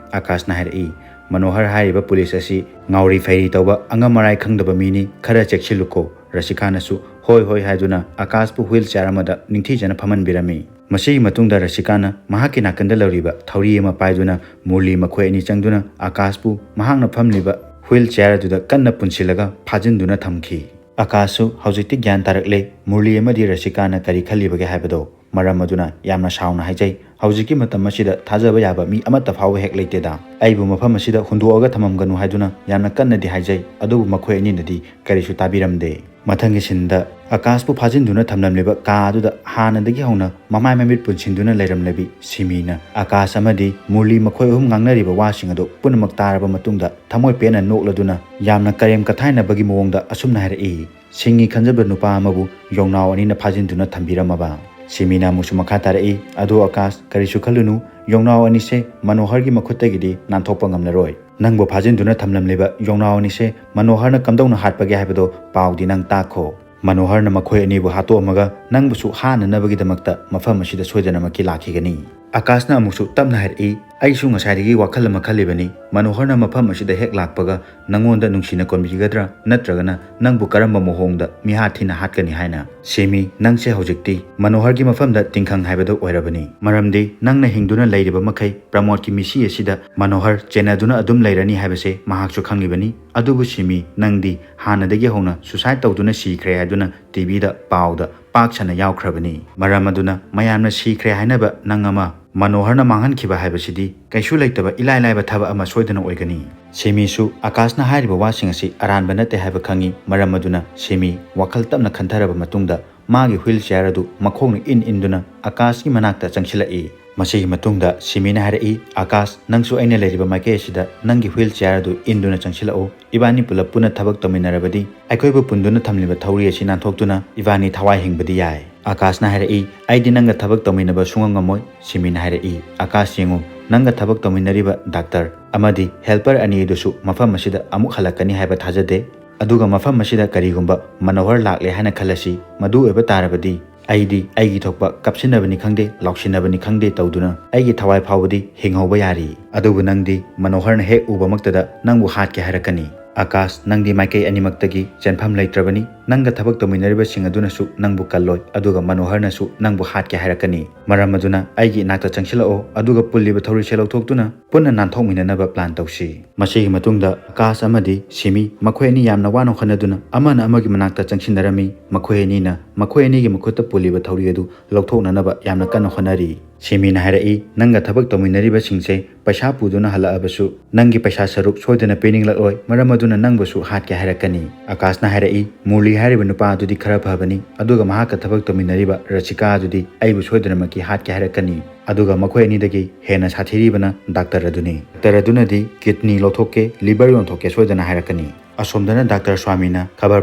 ꯑꯀꯥꯁꯅ ꯍꯥꯏꯔꯛꯏ, "ꯃꯅꯣꯍꯔ ꯍꯥꯏꯔꯤꯕ ꯄꯨꯂꯤꯁ ꯑꯁꯤ ꯉꯥꯎꯔꯤ ꯐꯩꯔꯤ ꯇꯧꯕ, ꯑꯉꯝ ꯑꯔꯥꯏ ꯈꯪꯗꯕ ꯃꯤꯅꯤ, ꯈꯔ ꯆꯦꯛꯁꯤꯜꯂꯨꯀꯣ"꯫ ꯔꯁꯤꯀꯥꯅꯁꯨ "ꯍꯣꯏ, ꯍꯣꯏ" ꯍꯥꯏꯗꯨꯅ ꯑꯀꯥꯁꯄꯨ ꯍ꯭ꯋꯤꯜ ꯆꯤꯌꯥꯔ ꯑꯃꯗ ꯅꯤꯡꯊꯤꯖꯅ ꯐꯝꯍꯟꯕꯤꯔꯝꯃꯤ꯫ ꯃꯁꯤꯒꯤ ꯃꯇꯨꯡꯗ ꯔꯁꯤꯀꯥꯅ ꯃꯍꯥꯛꯀꯤ ꯅꯥꯀꯟꯗ ꯂꯩꯔꯤꯕ ꯊꯧꯔꯤ ꯑꯃ ꯄꯥꯏꯗꯨꯅ ꯃꯨꯔꯂꯤ ꯃꯈꯣꯏ ꯑꯅꯤ ꯆꯪꯗꯨꯅ ꯑꯀꯥꯁꯄꯨ ꯃꯍꯥꯛꯅ ꯐꯝꯂꯤꯕ ꯍ꯭ꯋꯤꯜ ꯆꯤꯌꯥꯔ ꯑꯗꯨꯗ ꯀꯟꯅ ꯄꯨꯟꯁꯤꯜꯂꯒ ꯐꯥꯖꯤꯟꯗꯨꯅ ꯊꯝꯈꯤ꯫ ꯑꯀꯥꯁꯁꯨ ꯍꯧꯖꯤꯛꯇꯤ ꯒ꯭ꯌꯥꯟ ꯇꯥꯔꯛꯂꯦ꯫ ꯃꯨꯔꯂꯤ ꯑꯃꯗꯤ ꯔꯁꯤꯀꯥꯅ ꯀꯔꯤ ꯈꯜꯂꯤꯕꯒꯦ ꯍꯥꯏꯕꯗꯣ꯫ ꯃꯔꯝ ꯑꯗꯨꯅ ꯌꯥꯝꯅ ꯁꯥꯎꯅ ꯍꯥꯏꯖꯩ, "ꯍꯧꯖꯤꯛꯀꯤ ꯃꯇꯝ ꯑꯁꯤꯗ ꯊꯥꯖꯕ ꯌꯥꯕ ꯃꯤ ꯑꯃꯠꯇ ꯐꯥꯎꯕ ꯍꯦꯛ ꯂꯩꯇꯦꯗ꯫ ꯑꯩꯕꯨ ꯃꯐꯝ ꯑꯁꯤꯗ ꯍꯨꯟꯗꯣꯛꯑꯒ ꯊꯝꯃꯝꯒꯅꯨ ꯍꯥꯏꯗꯨꯅ ꯌꯥꯝꯅ ꯀꯟꯅꯗꯤ ꯍꯥꯏꯖꯩ, ꯑꯗꯨꯕꯨ ꯃꯈꯣꯏ ꯑꯅꯤꯅꯗꯤ ꯀꯔꯤꯁꯨ ꯇꯥꯕꯤꯔꯝꯗꯦ"꯫ ꯃꯊꯪꯒꯤ ꯁꯤꯟꯗ ꯑꯀꯥꯁꯄꯨ ꯐꯥꯖꯤꯟꯗꯨꯅ ꯊꯝꯂꯝꯂꯤꯕ ꯀꯥ ꯑꯗꯨꯗ ꯍꯥꯟꯅꯗꯒꯤ ꯍꯧꯅ ꯃꯃꯥꯏ ꯃꯃꯤꯠ ꯄꯨꯟꯁꯤꯟꯗꯨꯅ ꯂꯩꯔꯝꯂꯕꯤ ꯁꯤꯃꯤꯅ ꯑꯀꯥꯁ ꯑꯃꯗꯤ ꯃꯨꯔꯂꯤ ꯃꯈꯣꯏ ꯑꯍꯨꯝ ꯉꯥꯡꯅꯔꯤꯕ ꯋꯥꯁꯤꯡ ꯑꯗꯨ ꯄꯨꯝꯅꯃꯛ ꯇꯥꯔꯕ ꯃꯇꯨꯡꯗ ꯊꯃꯣꯏ ꯄꯦꯟꯅ ꯅꯣꯛꯂꯗꯨꯅ ꯌꯥꯝꯅ ꯀꯔꯦꯝ ꯀꯊꯥꯏꯅꯕꯒꯤ ꯃꯑꯣꯡꯗ ꯑꯁꯨꯝꯅ ꯍꯥꯏꯔꯛꯏ, "ꯁꯤꯡꯉꯤ ꯈꯟꯖꯕ ꯅꯨꯄꯥ ꯑꯃꯕꯨ ꯌꯣꯡꯅꯥꯎ ꯑꯅꯤꯅ ꯐꯥꯖꯤꯟꯗꯨꯅ ꯊꯝꯕꯤꯔꯝꯃꯕ?" ꯁꯤꯃꯤꯅ ꯑꯃꯨꯛꯁꯨ ꯃꯈꯥ ꯇꯥꯔꯛꯏ, "ꯑꯗꯨ ꯑꯀꯥꯁ, ꯀꯔꯤꯁꯨ ꯈꯜꯂꯨꯅꯨ, ꯌꯣꯡꯅꯥꯎ ꯑꯅꯤꯁꯦ ꯃꯅꯣꯍꯔꯒꯤ ꯃꯈꯨꯠꯇꯒꯤꯗꯤ ꯅꯥꯟꯊꯣꯛꯄ ꯉꯝꯂꯔꯣꯏ꯫ "ꯅꯪꯕꯨ ꯐꯥꯖꯤꯟꯗꯨꯅ ꯊꯝꯂꯝꯂꯤꯕ ꯌꯣꯡꯅꯥꯎ ꯑꯅꯤꯁꯦ ꯃꯅꯣꯍꯔꯅ ꯀꯝꯗꯧꯅ ꯍꯥꯠꯄꯒꯦ ꯍꯥꯏꯕꯗꯣ ꯄꯥꯎꯗꯤ ꯅꯪ ꯇꯥꯈꯣ꯫ ꯃꯅꯣꯍꯔꯅ ꯃꯈꯣꯏ ꯑꯅꯤꯕꯨ ꯍꯥꯠꯇꯣꯛꯑꯝꯃꯒ ꯅꯪꯕꯨꯁꯨ ꯍꯥꯠꯅꯅꯕꯒꯤꯗꯃꯛꯇ ꯃꯐꯝ ꯑꯁꯤꯗ ꯁꯣꯏꯗꯅꯃꯛꯀꯤ ꯂꯥꯛꯈꯤꯒꯅꯤ"꯫ ꯑꯀꯥꯁꯅ ꯑꯃꯨꯛꯁꯨ ꯇꯞꯅ ꯍꯥꯏꯔꯛꯏ, "ꯑꯩꯁꯨ ꯉꯁꯥꯏꯗꯒꯤ ꯋꯥꯈꯜ ꯑꯃ ꯈꯜꯂꯤꯕꯅꯤ, ꯃꯅꯣꯍꯔꯅ ꯃꯐꯝ ꯑꯁꯤꯗ ꯍꯦꯛ ꯂꯥꯛꯄꯒ ꯅꯪꯉꯣꯟꯗ ꯅꯨꯡꯁꯤꯅ ꯀꯣꯟꯕꯤꯒꯗ꯭ꯔꯥ, ꯅꯠꯇ꯭ꯔꯒꯅ ꯅꯪꯕꯨ ꯀꯔꯝꯕ ꯃꯑꯣꯡꯗ ꯃꯤꯍꯥꯠ ꯊꯤꯅ ꯍꯥꯠꯀꯅꯤ ꯍꯥꯏꯅ? ꯁꯤꯃꯤ, ꯅꯪꯁꯦ ꯍꯧꯖꯤꯛꯇꯤ ꯃꯅꯣꯍꯔꯒꯤ ꯃꯐꯝꯗ ꯇꯤꯡꯈꯪ ꯍꯥꯏꯕꯗꯨ ꯑꯣꯏꯔꯕꯅꯤ, ꯃꯔꯝꯗꯤ ꯅꯪꯅ ꯍꯤꯡꯗꯨꯅ ꯂꯩꯔꯤꯕ ꯃꯈꯩ ꯄ꯭ꯔꯃꯣꯗꯀꯤ ꯃꯤꯁꯤ ꯑꯁꯤꯗ ꯃꯅꯣꯍꯔ ꯆꯦꯟꯅꯗꯨꯅ ꯑꯗꯨꯝ ꯂꯩꯔꯅꯤ ꯍꯥꯏꯕꯁꯦ ꯃꯍꯥꯛꯁꯨ ꯈꯪꯂꯤꯕꯅꯤ꯫ ꯑꯗꯨꯕꯨ ꯁꯤꯃꯤ, ꯅꯪꯗꯤ ꯍꯥꯟꯅꯗꯒꯤ ꯍꯧꯅ suicide ꯇꯧꯗꯨꯅ ꯁꯤꯈ꯭ꯔꯦ ꯍꯥꯏꯗꯨꯅ ꯇꯤꯚꯤꯗ ꯄꯥꯎꯗ ꯄꯥꯛ ꯁꯟꯅ ꯌꯥꯎꯈ꯭ꯔꯕꯅꯤ꯫ ꯃꯔꯝ ꯑꯗꯨꯅ ꯃꯌꯥꯝꯅ ꯁꯤꯈ꯭ꯔꯦ ꯍꯥꯏꯅꯕ ꯅꯪ ꯑꯃ ꯃꯅꯣꯍꯔꯅ ꯃꯥꯡꯍꯟꯈꯤꯕ ꯍꯥꯏꯕꯁꯤꯗꯤ ꯀꯩꯁꯨ ꯂꯩꯇꯕ ꯏꯂꯥꯏ ꯂꯥꯏꯕ ꯊꯕꯛ ꯑꯃ ꯁꯣꯏꯗꯅ ꯑꯣꯏꯒꯅꯤ꯫ ꯁꯤꯃꯤꯁꯨ ꯑꯀꯥꯁꯅ ꯍꯥꯏꯔꯤꯕ ꯋꯥꯁꯤꯡ ꯑꯁꯤ ꯑꯔꯥꯟꯕ ꯅꯠꯇꯦ ꯍꯥꯏꯕ ꯈꯪꯏ꯫ ꯃꯔꯝ ꯑꯗꯨꯅ ꯁꯤꯃꯤ ꯋꯥꯈꯜ ꯇꯞꯅ ꯈꯟꯊꯔꯕ ꯃꯇꯨꯡꯗ ꯃꯥꯒꯤ wheel chair ꯑꯗꯨ ꯃꯈꯣꯡꯅ ꯏꯟ ꯏꯟꯗꯨꯅ ꯑꯀꯥꯁꯀꯤ ꯃꯅꯥꯛꯇ ꯆꯪꯁꯤꯜꯂꯛꯏ꯫ ꯃꯁꯤꯒꯤ ꯃꯇꯨꯡꯗ ꯁꯤꯃꯤꯅ ꯍꯥꯏꯔꯛꯏ, "ꯑꯀꯥꯁ, ꯅꯪꯁꯨ ꯑꯩꯅ ꯂꯩꯔꯤꯕ ꯃꯥꯏꯀꯩ ꯑꯁꯤꯗ ꯅꯪꯒꯤ wheel chair ꯑꯗꯨ ꯏꯟꯗꯨꯅ ꯆꯪꯁꯤꯜꯂꯛꯎ꯫ ꯏꯕꯥꯅꯤ ꯄꯨꯂꯞ ꯄꯨꯟꯅ ꯊꯕꯛ ꯇꯧꯃꯤꯟꯅꯔꯕꯗꯤ ꯑꯩꯈꯣꯏꯕꯨ ꯄꯨꯟꯗꯨꯅ ꯊꯝꯂꯤꯕ ꯊꯧꯔꯤ ꯑꯁꯤ ꯅꯥꯟꯊꯣꯛꯇꯨꯅ ꯏꯕꯥꯅꯤ ꯊꯋꯥꯏ ꯍꯤꯡꯕꯗꯤ ꯌꯥꯏ"꯫ ꯑꯀꯥꯁꯅ ꯍꯥꯏꯔꯛꯏ, "ꯑꯩꯗꯤ ꯅꯪꯒ ꯊꯕꯛ ꯇꯧꯃꯤꯟꯅꯕ ꯁꯨꯡꯉꯝ ꯉꯝꯃꯣꯏ"꯫ ꯁꯤꯃꯤꯅ ꯍꯥꯏꯔꯛꯏ, "ꯑꯀꯥꯁ, ꯌꯦꯡꯉꯨ, ꯅꯪꯒ ꯊꯕꯛ ꯇꯧꯃꯤꯟꯅꯔꯤꯕ ꯗꯥꯛꯇꯔ ꯑꯃꯗꯤ helper ꯑꯅꯤ ꯑꯗꯨꯁꯨ ꯃꯐꯝ ꯑꯁꯤꯗ ꯑꯃꯨꯛ ꯍꯜꯂꯛꯀꯅꯤ ꯍꯥꯏꯕ ꯊꯥꯖꯗꯦ꯫ ꯑꯗꯨꯒ ꯃꯐꯝ ꯑꯁꯤꯗ ꯀꯔꯤꯒꯨꯝꯕ ꯃꯅꯣꯍꯔ ꯂꯥꯛꯂꯦ ꯍꯥꯏꯅ ꯈꯜꯂꯁꯤ, ꯃꯗꯨ ꯑꯣꯏꯕ ꯇꯥꯔꯕꯗꯤ ꯑꯩꯗꯤ ꯑꯩꯒꯤ ꯊꯣꯛꯄ ꯀꯞꯁꯤꯟꯅꯕꯅꯤ ꯈꯪꯗꯦ, ꯂꯥꯎꯁꯤꯟꯅꯕꯅꯤ ꯈꯪꯗꯦ ꯇꯧꯗꯨꯅ ꯑꯩꯒꯤ ꯊꯋꯥꯏ ꯐꯥꯎꯕꯗꯤ ꯍꯤꯡꯍꯧꯕ ꯌꯥꯔꯤ꯫ ꯑꯗꯨꯕꯨ ꯅꯪꯗꯤ ꯃꯅꯣꯍꯔꯅ ꯍꯦꯛ ꯎꯕꯃꯛꯇꯗ ꯅꯪꯕꯨ ꯍꯥꯠꯀꯦ ꯍꯥꯏꯔꯛꯀꯅꯤ꯫ ꯑꯀꯥꯁ, ꯅꯪꯗꯤ ꯃꯥꯏꯀꯩ ꯑꯅꯤꯃꯛꯇꯒꯤ ꯆꯦꯟꯐꯝ ꯂꯩꯇ꯭ꯔꯕꯅꯤ꯫ ꯅꯪꯒ ꯊꯕꯛ ꯇꯧꯃꯤꯟꯅꯔꯤꯕꯁꯤꯡ ꯑꯗꯨꯅꯁꯨ ꯅꯪꯕꯨ ꯀꯜꯂꯣꯏ, ꯑꯗꯨꯒ ꯃꯅꯣꯍꯔꯅꯁꯨ ꯅꯪꯕꯨ ꯍꯥꯠꯀꯦ ꯍꯥꯏꯔꯛꯀꯅꯤ꯫ ꯃꯔꯝ ꯑꯗꯨꯅ ꯑꯩꯒꯤ ꯏꯅꯥꯛꯇ ꯆꯪꯁꯤꯜꯂꯛꯑꯣ, ꯑꯗꯨꯒ ꯄꯨꯜꯂꯤꯕ ꯊꯧꯔꯤꯁꯦ ꯂꯧꯊꯣꯛꯇꯨꯅ ꯄꯨꯟꯅ ꯅꯥꯟꯊꯣꯛꯃꯤꯟꯅꯅꯕ plan ꯇꯧꯁꯤ"꯫ ꯃꯁꯤꯒꯤ ꯃꯇꯨꯡꯗ ꯑꯀꯥꯁ ꯑꯃꯗꯤ ꯁꯤꯃꯤ ꯃꯈꯣꯏ ꯑꯅꯤ ꯌꯥꯝꯅ ꯋꯥꯅ ꯍꯣꯠꯅꯗꯨꯅ ꯑꯃꯅ ꯑꯃꯒꯤ ꯃꯅꯥꯛꯇ ꯆꯪꯁꯤꯟꯅꯔꯝꯃꯤ꯫ ꯃꯈꯣꯏ ꯑꯅꯤꯅ ꯃꯈꯣꯏ ꯑꯅꯤꯒꯤ ꯃꯈꯨꯠꯇ ꯄꯨꯜꯂꯤꯕ ꯊꯧꯔꯤ ꯑꯗꯨ ꯂꯧꯊꯣꯛꯅꯅꯕ ꯌꯥꯝꯅ ꯀꯟꯅ ꯍꯣꯠꯅꯔꯤ꯫ ꯁꯤꯃꯤꯅ ꯍꯥꯏꯔꯛꯏ, "ꯅꯪꯒ ꯊꯕꯛ ꯇꯧꯃꯤꯟꯅꯔꯤꯕꯁꯤꯡꯁꯦ ꯄꯩꯁꯥ ꯄꯨꯗꯨꯅ ꯍꯜꯂꯛꯑꯕꯁꯨ ꯅꯪꯒꯤ ꯄꯩꯁꯥ ꯁꯔꯨꯛ ꯁꯣꯏꯗꯅ ꯄꯤꯅꯤꯡꯂꯛꯂꯣꯏ, ꯃꯔꯝ ꯑꯗꯨꯅ ꯅꯪꯕꯨꯁꯨ ꯍꯥꯠꯀꯦ ꯍꯥꯏꯔꯛꯀꯅꯤ"꯫ ꯑꯀꯥꯁꯅ ꯍꯥꯏꯔꯛꯏ, "ꯃꯨꯔꯂꯤ ꯍꯥꯏꯔꯤꯕ ꯅꯨꯄꯥ ꯑꯗꯨꯗꯤ ꯈꯔ ꯐꯕꯅꯤ, ꯑꯗꯨꯒ ꯃꯍꯥꯛꯀ ꯊꯕꯛ ꯇꯧꯃꯤꯟꯅꯔꯤꯕ ꯔꯁꯤꯀꯥ ꯑꯗꯨꯗꯤ ꯑꯩꯕꯨ ꯁꯣꯏꯗꯅꯃꯛꯀꯤ ꯍꯥꯠꯀꯦ ꯍꯥꯏꯔꯛꯀꯅꯤ꯫ ꯑꯗꯨꯒ ꯃꯈꯣꯏ ꯑꯅꯤꯗꯒꯤ ꯍꯦꯟꯅ ꯁꯥꯊꯤꯔꯤꯕꯅ ꯗꯥꯛꯇꯔ ꯑꯗꯨꯅꯤ꯫ ꯗꯥꯛꯇꯔ ꯑꯗꯨꯅꯗꯤ kidney ꯂꯧꯊꯣꯛꯀꯦ, liver ꯌꯣꯟꯊꯣꯛꯀꯦ ꯁꯣꯏꯗꯅ ꯍꯥꯏꯔꯛꯀꯅꯤ"꯫ ꯑꯁꯣꯝꯗꯅ ꯗꯥꯛꯇꯔ ꯁ꯭ꯋꯥꯃꯤꯅ ꯈꯕꯔ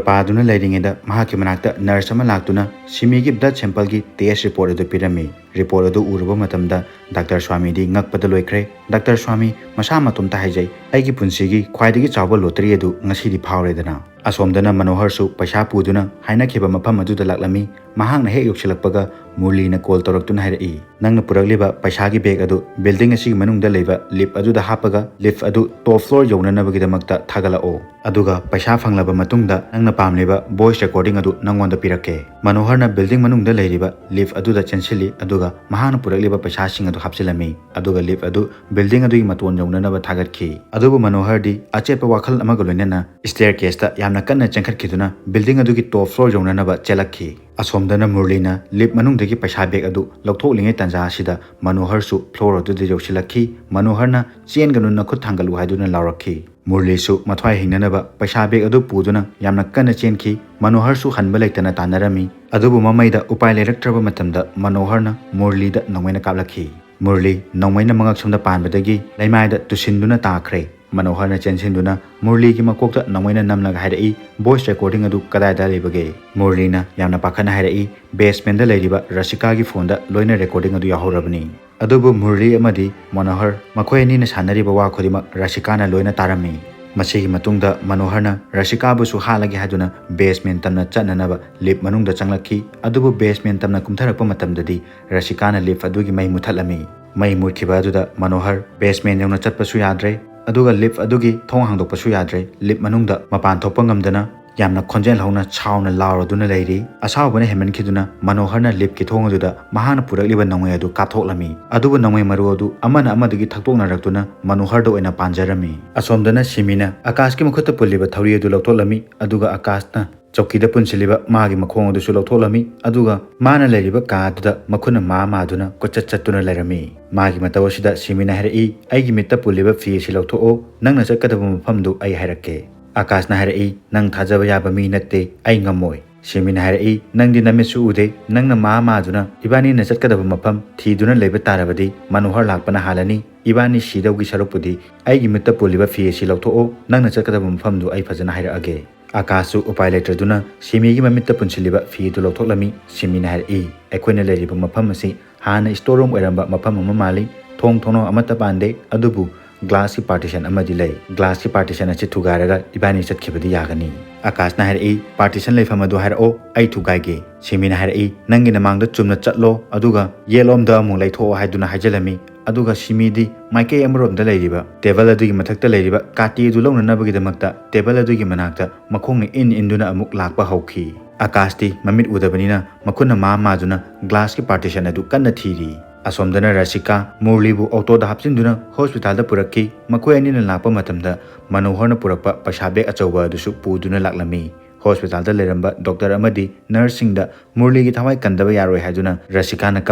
ꯄꯥꯗꯨꯅ ꯂꯩꯔꯤꯉꯩꯗ ꯃꯍꯥꯛꯀꯤ ꯃꯅꯥꯛꯇ nurse ꯑꯃ ꯂꯥꯛꯇꯨꯅ ꯁꯤꯃꯤꯒꯤ blood sampleꯒꯤ test report ꯑꯗꯨ ꯄꯤꯔꯝꯃꯤ꯫ ꯔꯤꯄꯣꯔꯠ ꯑꯗꯨ ꯎꯔꯨꯕ ꯃꯇꯝꯗ ꯗꯥꯛꯇꯔ ꯁ꯭ꯋꯥꯃꯤꯗꯤ ꯉꯛꯄꯗ ꯂꯣꯏꯈ꯭ꯔꯦ꯫ ꯗꯥꯛꯇꯔ ꯁ꯭ꯋꯥꯃꯤ ꯃꯁꯥ ꯃꯇꯣꯝꯇ ꯍꯥꯏꯖꯩ, "ꯑꯩꯒꯤ ꯄꯨꯟꯁꯤꯒꯤ ꯈ꯭ꯋꯥꯏꯗꯒꯤ ꯆꯥꯎꯕ ꯂꯣꯇꯔꯤ ꯑꯗꯨ ꯉꯁꯤꯗꯤ ꯐꯥꯎꯔꯦꯗꯅ"꯫ ꯑꯁꯣꯝꯗꯅ ꯃꯅꯣꯍꯔꯁꯨ ꯄꯩꯁꯥ ꯄꯨꯗꯨꯅ ꯍꯥꯏꯅꯈꯤꯕ ꯃꯐꯝ ꯑꯗꯨꯗ ꯂꯥꯛꯂꯝꯃꯤ꯫ ꯃꯍꯥꯛꯅ ꯍꯦꯛ ꯌꯧꯁꯤꯜꯂꯛꯄꯒ ꯃꯨꯔꯂꯤꯅ ꯀꯣꯜ ꯇꯧꯔꯛꯇꯨꯅ ꯍꯥꯏꯔꯛꯏ, "ꯅꯪꯅ ꯄꯨꯔꯛꯂꯤꯕ ꯄꯩꯁꯥꯒꯤ ꯕꯦꯒ ꯑꯗꯨ ꯕꯤꯜꯗꯤꯡ ꯑꯁꯤꯒꯤ ꯃꯅꯨꯡꯗ ꯂꯩꯕ ꯂꯤꯐ ꯑꯗꯨꯗ ꯍꯥꯞꯄꯒ ꯂꯤꯐ ꯑꯗꯨ ꯇꯣꯞ ꯐ꯭ꯂꯣꯔ ꯌꯧꯅꯅꯕꯒꯤꯗꯃꯛꯇ ꯊꯥꯒꯠꯂꯛꯑꯣ꯫ ꯑꯗꯨꯒ ꯄꯩꯁꯥ ꯐꯪꯂꯕ ꯃꯇꯨꯡꯗ ꯅꯪꯅ ꯄꯥꯝꯂꯤꯕ ꯚꯣꯏꯁ ꯔꯦꯀꯣꯔꯗꯤꯡ ꯑꯗꯨ ꯅꯪꯉꯣꯟꯗ ꯄꯤꯔꯛꯀꯦ"꯫ ꯃꯅꯣꯍꯔꯅ ꯕꯤꯜꯗꯤꯡ ꯃꯅꯨꯡꯗ ꯂꯩꯔꯤꯕ ꯂꯤꯐ ꯑꯗꯨꯗ ꯆꯦꯟꯁꯤꯜꯂꯤ, ꯑꯗꯨꯒ ꯃꯍꯥꯛꯅ ꯄꯨꯔꯛꯂꯤꯕ ꯄꯩꯁꯥꯁꯤꯡ ꯑꯗꯨ ꯍꯥꯞꯆꯤꯜꯂꯝꯃꯤ, ꯑꯗꯨꯒ ꯂꯤꯐ ꯑꯗꯨ ꯕꯤꯜꯗꯤꯡ ꯑꯗꯨꯒꯤ ꯃꯇꯣꯟ ꯌꯧꯅꯅꯕ ꯊꯥꯒꯠꯈꯤ꯫ ꯑꯗꯨꯕꯨ ꯃꯅꯣꯍꯔꯗꯤ ꯑꯆꯦꯠꯄ ꯋꯥꯈꯜ ꯑꯃꯒ ꯂꯣꯏꯅꯅ ꯁ꯭ꯇꯦꯌꯔ ꯀꯦꯁꯇ ꯌꯥꯝꯅ ꯀꯟꯅ ꯆꯦꯟꯈꯠꯈꯤꯗꯨꯅ ꯕꯤꯜꯗꯤꯡ ꯑꯗꯨꯒꯤ ꯇꯣꯞ ꯐ꯭ꯂꯣꯔ ꯌꯧꯅꯅꯕ ꯆꯦꯜꯂꯛꯈꯤ꯫ ꯑꯁꯣꯝꯗꯅ ꯃꯨꯔꯂꯤꯅ ꯂꯤꯐ ꯃꯅꯨꯡꯗꯒꯤ ꯄꯩꯁꯥ ꯕꯦꯒ ꯑꯗꯨ ꯂꯧꯊꯣꯛꯂꯤꯉꯩ ꯇꯥꯟꯖꯥ ꯑꯁꯤꯗ ꯃꯅꯣꯍꯔꯁꯨ ꯐ꯭ꯂꯣꯔ ꯑꯗꯨꯗ ꯌꯧꯁꯤꯜꯂꯛꯈꯤ꯫ ꯃꯅꯣꯍꯔꯅ "ꯆꯦꯟꯒꯅꯨ, ꯅꯈꯨꯠ ꯊꯥꯡꯒꯠꯂꯨ" ꯍꯥꯏꯗꯨꯅ ꯂꯥꯎꯔꯛꯈꯤ꯫ ꯃꯨꯔꯂꯤꯁꯨ ꯃꯊ꯭ꯋꯥꯏ ꯍꯤꯡꯅꯅꯕ ꯄꯩꯁꯥ ꯕꯦꯒ ꯑꯗꯨ ꯄꯨꯗꯨꯅ ꯌꯥꯝꯅ ꯀꯟꯅ ꯆꯦꯟꯈꯤ꯫ ꯃꯅꯣꯍꯔꯁꯨ ꯍꯟꯕ ꯂꯩꯇꯅ ꯇꯥꯟꯅꯔꯝꯃꯤ꯫ ꯑꯗꯨꯕꯨ ꯃꯃꯩꯗ ꯎꯄꯥꯏ ꯂꯩꯔꯛꯇ꯭ꯔꯕ ꯃꯇꯝꯗ ꯃꯅꯣꯍꯔꯅ ꯃꯨꯔꯂꯤꯗ ꯅꯣꯡꯃꯩꯅ ꯀꯥꯞꯂꯛꯈꯤ꯫ ꯃꯨꯔꯂꯤ ꯅꯣꯡꯃꯩꯅ ꯃꯉꯛꯁꯝꯗ ꯄꯥꯟꯕꯗꯒꯤ ꯂꯩꯃꯥꯏꯗ ꯇꯨꯁꯤꯟꯗꯨꯅ ꯇꯥꯈ꯭ꯔꯦ꯫ ꯃꯅꯣꯍꯔꯅ ꯆꯦꯟꯁꯤꯟꯗꯨꯅ ꯃꯨꯔꯂꯤꯒꯤ ꯃꯀꯣꯛꯇ ꯅꯣꯡꯃꯩꯅ ꯅꯝꯂꯒ ꯍꯥꯏꯔꯛꯏ, "ꯚꯣꯏꯁ ꯔꯦꯀꯣꯔꯗꯤꯡ ꯑꯗꯨ ꯀꯗꯥꯏꯗ ꯂꯩꯕꯒꯦ?" ꯃꯨꯔꯂꯤꯅ ꯌꯥꯝꯅ ꯄꯥꯈꯠꯅ ꯍꯥꯏꯔꯛꯏ, "ꯕꯦꯁꯃꯦꯟꯗ ꯂꯩꯔꯤꯕ ꯔꯁꯤꯀꯥꯒꯤ ꯐꯣꯟꯗ ꯂꯣꯏꯅ ꯔꯦꯀꯣꯔꯗꯤꯡ ꯑꯗꯨ ꯌꯥꯎꯍꯧꯔꯕꯅꯤ"꯫ ꯑꯗꯨꯕꯨ ꯃꯨꯔꯂꯤ ꯑꯃꯗꯤ ꯃꯅꯣꯍꯔ ꯃꯈꯣꯏ ꯑꯅꯤꯅ ꯁꯥꯟꯅꯔꯤꯕ ꯋꯥ ꯈꯨꯗꯤꯡꯃꯛ ꯔꯁꯤꯀꯥꯅ ꯂꯣꯏꯅ ꯇꯥꯔꯝꯃꯤ꯫ ꯃꯁꯤꯒꯤ ꯃꯇꯨꯡꯗ ꯃꯅꯣꯍꯔꯅ ꯔꯁꯤꯀꯥꯕꯨꯁꯨ ꯍꯥꯠꯂꯒꯦ ꯍꯥꯏꯗꯨꯅ ꯕꯦꯁꯃꯦꯟ ꯇꯝꯅ ꯆꯠꯅꯅꯕ ꯂꯤꯐ ꯃꯅꯨꯡꯗ ꯆꯪꯂꯛꯈꯤ꯫ ꯑꯗꯨꯕꯨ ꯕꯦꯁꯃꯦꯟ ꯇꯝꯅ ꯀꯨꯝꯊꯔꯛꯄ ꯃꯇꯝꯗꯗꯤ ꯔꯁꯤꯀꯥꯅ ꯂꯤꯐ ꯑꯗꯨꯒꯤ ꯃꯩ ꯃꯨꯊꯠꯂꯝꯃꯤ꯫ ꯃꯩ ꯃꯨꯠꯈꯤꯕ ꯑꯗꯨꯗ ꯃꯅꯣꯍꯔ ꯕꯦꯁꯃꯦꯟ ꯌꯧꯅ ꯆꯠꯄꯁꯨ ꯌꯥꯗ꯭ꯔꯦ, ꯑꯗꯨꯒ ꯂꯤꯐ ꯑꯗꯨꯒꯤ ꯊꯣꯡ ꯍꯥꯡꯗꯣꯛꯄꯁꯨ ꯌꯥꯗ꯭ꯔꯦ꯫ ꯂꯤꯐ ꯃꯅꯨꯡꯗ ꯃꯄꯥꯟ ꯊꯣꯛꯄ ꯉꯝꯗꯅ ꯌꯥꯝꯅ ꯈꯣꯟꯖꯦꯜ ꯍꯧꯅ ꯁꯥꯎꯅ ꯂꯥꯎꯔꯗꯨꯅ ꯂꯩꯔꯤ꯫ ꯑꯁꯥꯎꯕꯅ ꯍꯦꯟꯃꯟꯈꯤꯗꯨꯅ ꯃꯅꯣꯍꯔꯅ ꯂꯤꯐꯀꯤ ꯊꯣꯡ ꯑꯗꯨꯗ ꯃꯍꯥꯛꯅ ꯄꯨꯔꯛꯂꯤꯕ ꯅꯣꯡꯃꯩ ꯑꯗꯨ ꯀꯥꯞꯊꯣꯛꯂꯝꯃꯤ꯫ ꯑꯗꯨꯕꯨ ꯅꯣꯡꯃꯩ ꯃꯔꯨ ꯑꯗꯨ ꯑꯃꯅ ꯑꯃꯗꯒꯤ ꯊꯛꯇꯣꯛꯅꯔꯛꯇꯨꯅ ꯃꯅꯣꯍꯔꯗ ꯑꯣꯏꯅ ꯄꯥꯟꯖꯔꯝꯃꯤ꯫ ꯑꯁꯣꯝꯗꯅ ꯁꯤꯃꯤꯅ ꯑꯀꯥꯁꯀꯤ ꯃꯈꯨꯠꯇ ꯄꯨꯜꯂꯤꯕ ꯊꯧꯔꯤ ꯑꯗꯨ ꯂꯧꯊꯣꯛꯂꯝꯃꯤ, ꯑꯗꯨꯒ ꯑꯀꯥꯁꯅ ꯆꯧꯀꯤꯗ ꯄꯨꯟꯁꯤꯜꯂꯤꯕ ꯃꯥꯒꯤ ꯃꯈꯣꯡ ꯑꯗꯨꯁꯨ ꯂꯧꯊꯣꯛꯂꯝꯃꯤ, ꯑꯗꯨꯒ ꯃꯥꯅ ꯂꯩꯔꯤꯕ ꯀꯥ ꯑꯗꯨꯗ ꯃꯈꯨꯠꯅ ꯃꯥ ꯃꯥꯗꯨꯅ ꯀꯣꯏꯆꯠ ꯆꯠꯇꯨꯅ ꯂꯩꯔꯝꯃꯤ꯫ ꯃꯥꯒꯤ ꯃꯇꯧ ꯑꯁꯤꯗ ꯁꯤꯃꯤꯅ ꯍꯥꯏꯔꯛꯏ, "ꯑꯩꯒꯤ ꯃꯤꯠꯇ ꯄꯨꯜꯂꯤꯕ ꯐꯤ ꯑꯁꯤ ꯂꯧꯊꯣꯛꯑꯣ, ꯅꯪꯅ ꯆꯠꯀꯗꯕ ꯃꯐꯝꯗꯨ ꯑꯩ ꯍꯥꯏꯔꯛꯀꯦ"꯫ ꯑꯀꯥꯁꯅ ꯍꯥꯏꯔꯛꯏ, "ꯅꯪ ꯊꯥꯖꯕ ꯌꯥꯕ ꯃꯤ ꯅꯠꯇꯦ, ꯑꯩ ꯉꯝꯃꯣꯏ"꯫ ꯁꯤꯃꯤꯅ ꯍꯥꯏꯔꯛꯏ, "ꯅꯪꯗꯤ ꯅꯃꯤꯠꯁꯨ ꯎꯗꯦ, ꯅꯪꯅ ꯃꯥ ꯃꯥꯗꯨꯅ ꯏꯕꯥꯅꯤꯅ ꯆꯠꯀꯗꯕ ꯃꯐꯝ ꯊꯤꯗꯨꯅ ꯂꯩꯕ ꯇꯥꯔꯕꯗꯤ ꯃꯅꯣꯍꯔ ꯂꯥꯛꯄꯅ ꯍꯥꯜꯂꯅꯤ꯫ ꯏꯕꯥꯅꯤ ꯁꯤꯗꯧꯒꯤ ꯁꯔꯨꯛꯄꯨꯗꯤ ꯑꯩꯒꯤ ꯃꯤꯠꯇ ꯄꯨꯜꯂꯤꯕ ꯐꯤ ꯑꯁꯤ ꯂꯧꯊꯣꯛꯑꯣ, ꯅꯪꯅ ꯆꯠꯀꯗꯕ ꯃꯐꯝꯗꯨ ꯑꯩ ꯐꯖꯅ ꯍꯥꯏꯔꯛꯑꯒꯦ"꯫ ꯑꯀꯥꯁꯁꯨ ꯎꯄꯥꯏ ꯂꯩꯇ꯭ꯔꯗꯨꯅ ꯁꯤꯃꯤꯒꯤ ꯃꯃꯤꯠꯇ ꯄꯨꯟꯁꯤꯜꯂꯤꯕ ꯐꯤ ꯑꯗꯨ ꯂꯧꯊꯣꯛꯂꯝꯃꯤ꯫ ꯁꯤꯃꯤꯅ ꯍꯥꯏꯔꯛꯏ, "ꯑꯩꯈꯣꯏꯅ ꯂꯩꯔꯤꯕ ꯃꯐꯝ ꯑꯁꯤ ꯍꯥꯟꯅ ꯏꯁꯇꯣꯔ ꯔꯨꯝ ꯑꯣꯏꯔꯝꯕ ꯃꯐꯝ ꯑꯃ ꯃꯥꯜꯂꯤ꯫ ꯊꯣꯡ ꯊꯣꯡꯅꯥꯎ ꯑꯃꯠꯇ ꯄꯥꯟꯗꯦ, ꯑꯗꯨꯕꯨ ꯒ꯭ꯂꯥꯁꯀꯤ ꯄꯥꯔꯇꯤꯁꯟ ꯑꯃꯗꯤ ꯂꯩ꯫ ꯒ꯭ꯂꯥꯁꯀꯤ ꯄꯥꯔꯇꯤꯁꯟ ꯑꯁꯤ ꯊꯨꯒꯥꯏꯔꯒ ꯏꯕꯥꯅꯤ ꯆꯠꯈꯤꯕꯗꯤ ꯌꯥꯒꯅꯤ꯫ ꯑꯀꯥꯁꯅ ꯍꯥꯏꯔꯛꯏ, "ꯄꯥꯔꯇꯤꯁꯟ ꯂꯩꯐꯝ ꯑꯗꯨ ꯍꯥꯏꯔꯛꯑꯣ, ꯑꯩ ꯊꯨꯒꯥꯏꯒꯦ꯫" ꯁꯤꯃꯤꯅ ꯍꯥꯏꯔꯛꯏ, "ꯅꯪꯒꯤ ꯅꯃꯥꯡꯗ ꯆꯨꯝꯅ ꯆꯠꯂꯣ, ꯑꯗꯨꯒ ꯌꯦꯠꯂꯣꯝꯗ ꯑꯃꯨꯛ ꯂꯩꯊꯣꯛꯑꯣ" ꯍꯥꯏꯗꯨꯅ ꯍꯥꯏꯖꯤꯜꯂꯝꯃꯤ꯫ ꯑꯗꯨꯒ ꯁꯤꯃꯤꯗꯤ ꯃꯥꯏꯀꯩ ꯑꯃꯔꯣꯝꯗ ꯂꯩꯔꯤꯕ ꯇꯦꯕꯜ ꯑꯗꯨꯒꯤ ꯃꯊꯛꯇ ꯂꯩꯔꯤꯕ ꯀꯥꯇꯤ ꯑꯗꯨ ꯂꯧꯅꯅꯕꯒꯤꯗꯃꯛꯇ ꯇꯦꯕꯜ ꯑꯗꯨꯒꯤ ꯃꯅꯥꯛꯇ ꯃꯈꯣꯡꯅ ꯏꯟ ꯏꯟꯗꯨꯅ ꯑꯃꯨꯛ ꯂꯥꯛꯄ ꯍꯧꯈꯤ꯫ ꯑꯀꯥꯁꯇꯤ ꯃꯃꯤꯠ ꯎꯗꯕꯅꯤꯅ ꯃꯈꯨꯠꯅ ꯃꯥ ꯃꯥꯗꯨꯅ ꯒ꯭ꯂꯥꯁꯀꯤ ꯄꯥꯔꯇꯤꯁꯟ ꯑꯗꯨ ꯀꯟꯅ ꯊꯤꯔꯤ꯫ ꯑꯁꯣꯝꯗꯅ ꯔꯁꯤꯀꯥ ꯃꯨꯔꯂꯤꯕꯨ ꯑꯣꯇꯣꯗ ꯍꯥꯞꯆꯤꯟꯗꯨꯅ ꯍꯣꯁꯄꯤꯇꯥꯜꯗ ꯄꯨꯔꯛꯈꯤ꯫ ꯃꯈꯣꯏ ꯑꯅꯤꯅ ꯂꯥꯛꯄ ꯃꯇꯝꯗ ꯃꯅꯣꯍꯔꯅ ꯄꯨꯔꯛꯄ ꯄꯩꯁꯥ ꯕꯦꯒ ꯑꯆꯧꯕ ꯑꯗꯨꯁꯨ ꯄꯨꯗꯨꯅ ꯂꯥꯛꯂꯝꯃꯤ꯫ ꯍꯣꯁꯄꯤꯇꯥꯜꯗ ꯂꯩꯔꯝꯕ ꯗꯣꯛꯇꯔ ꯑꯃꯗꯤ ꯅꯔꯁꯁꯤꯡꯗ ꯃꯨꯔꯂꯤꯒꯤ ꯊꯋꯥꯏ ꯀꯟꯗꯕ ꯌꯥꯔꯣꯏ ꯍꯥꯏꯗꯨꯅ ꯔꯁꯤꯀꯥꯅ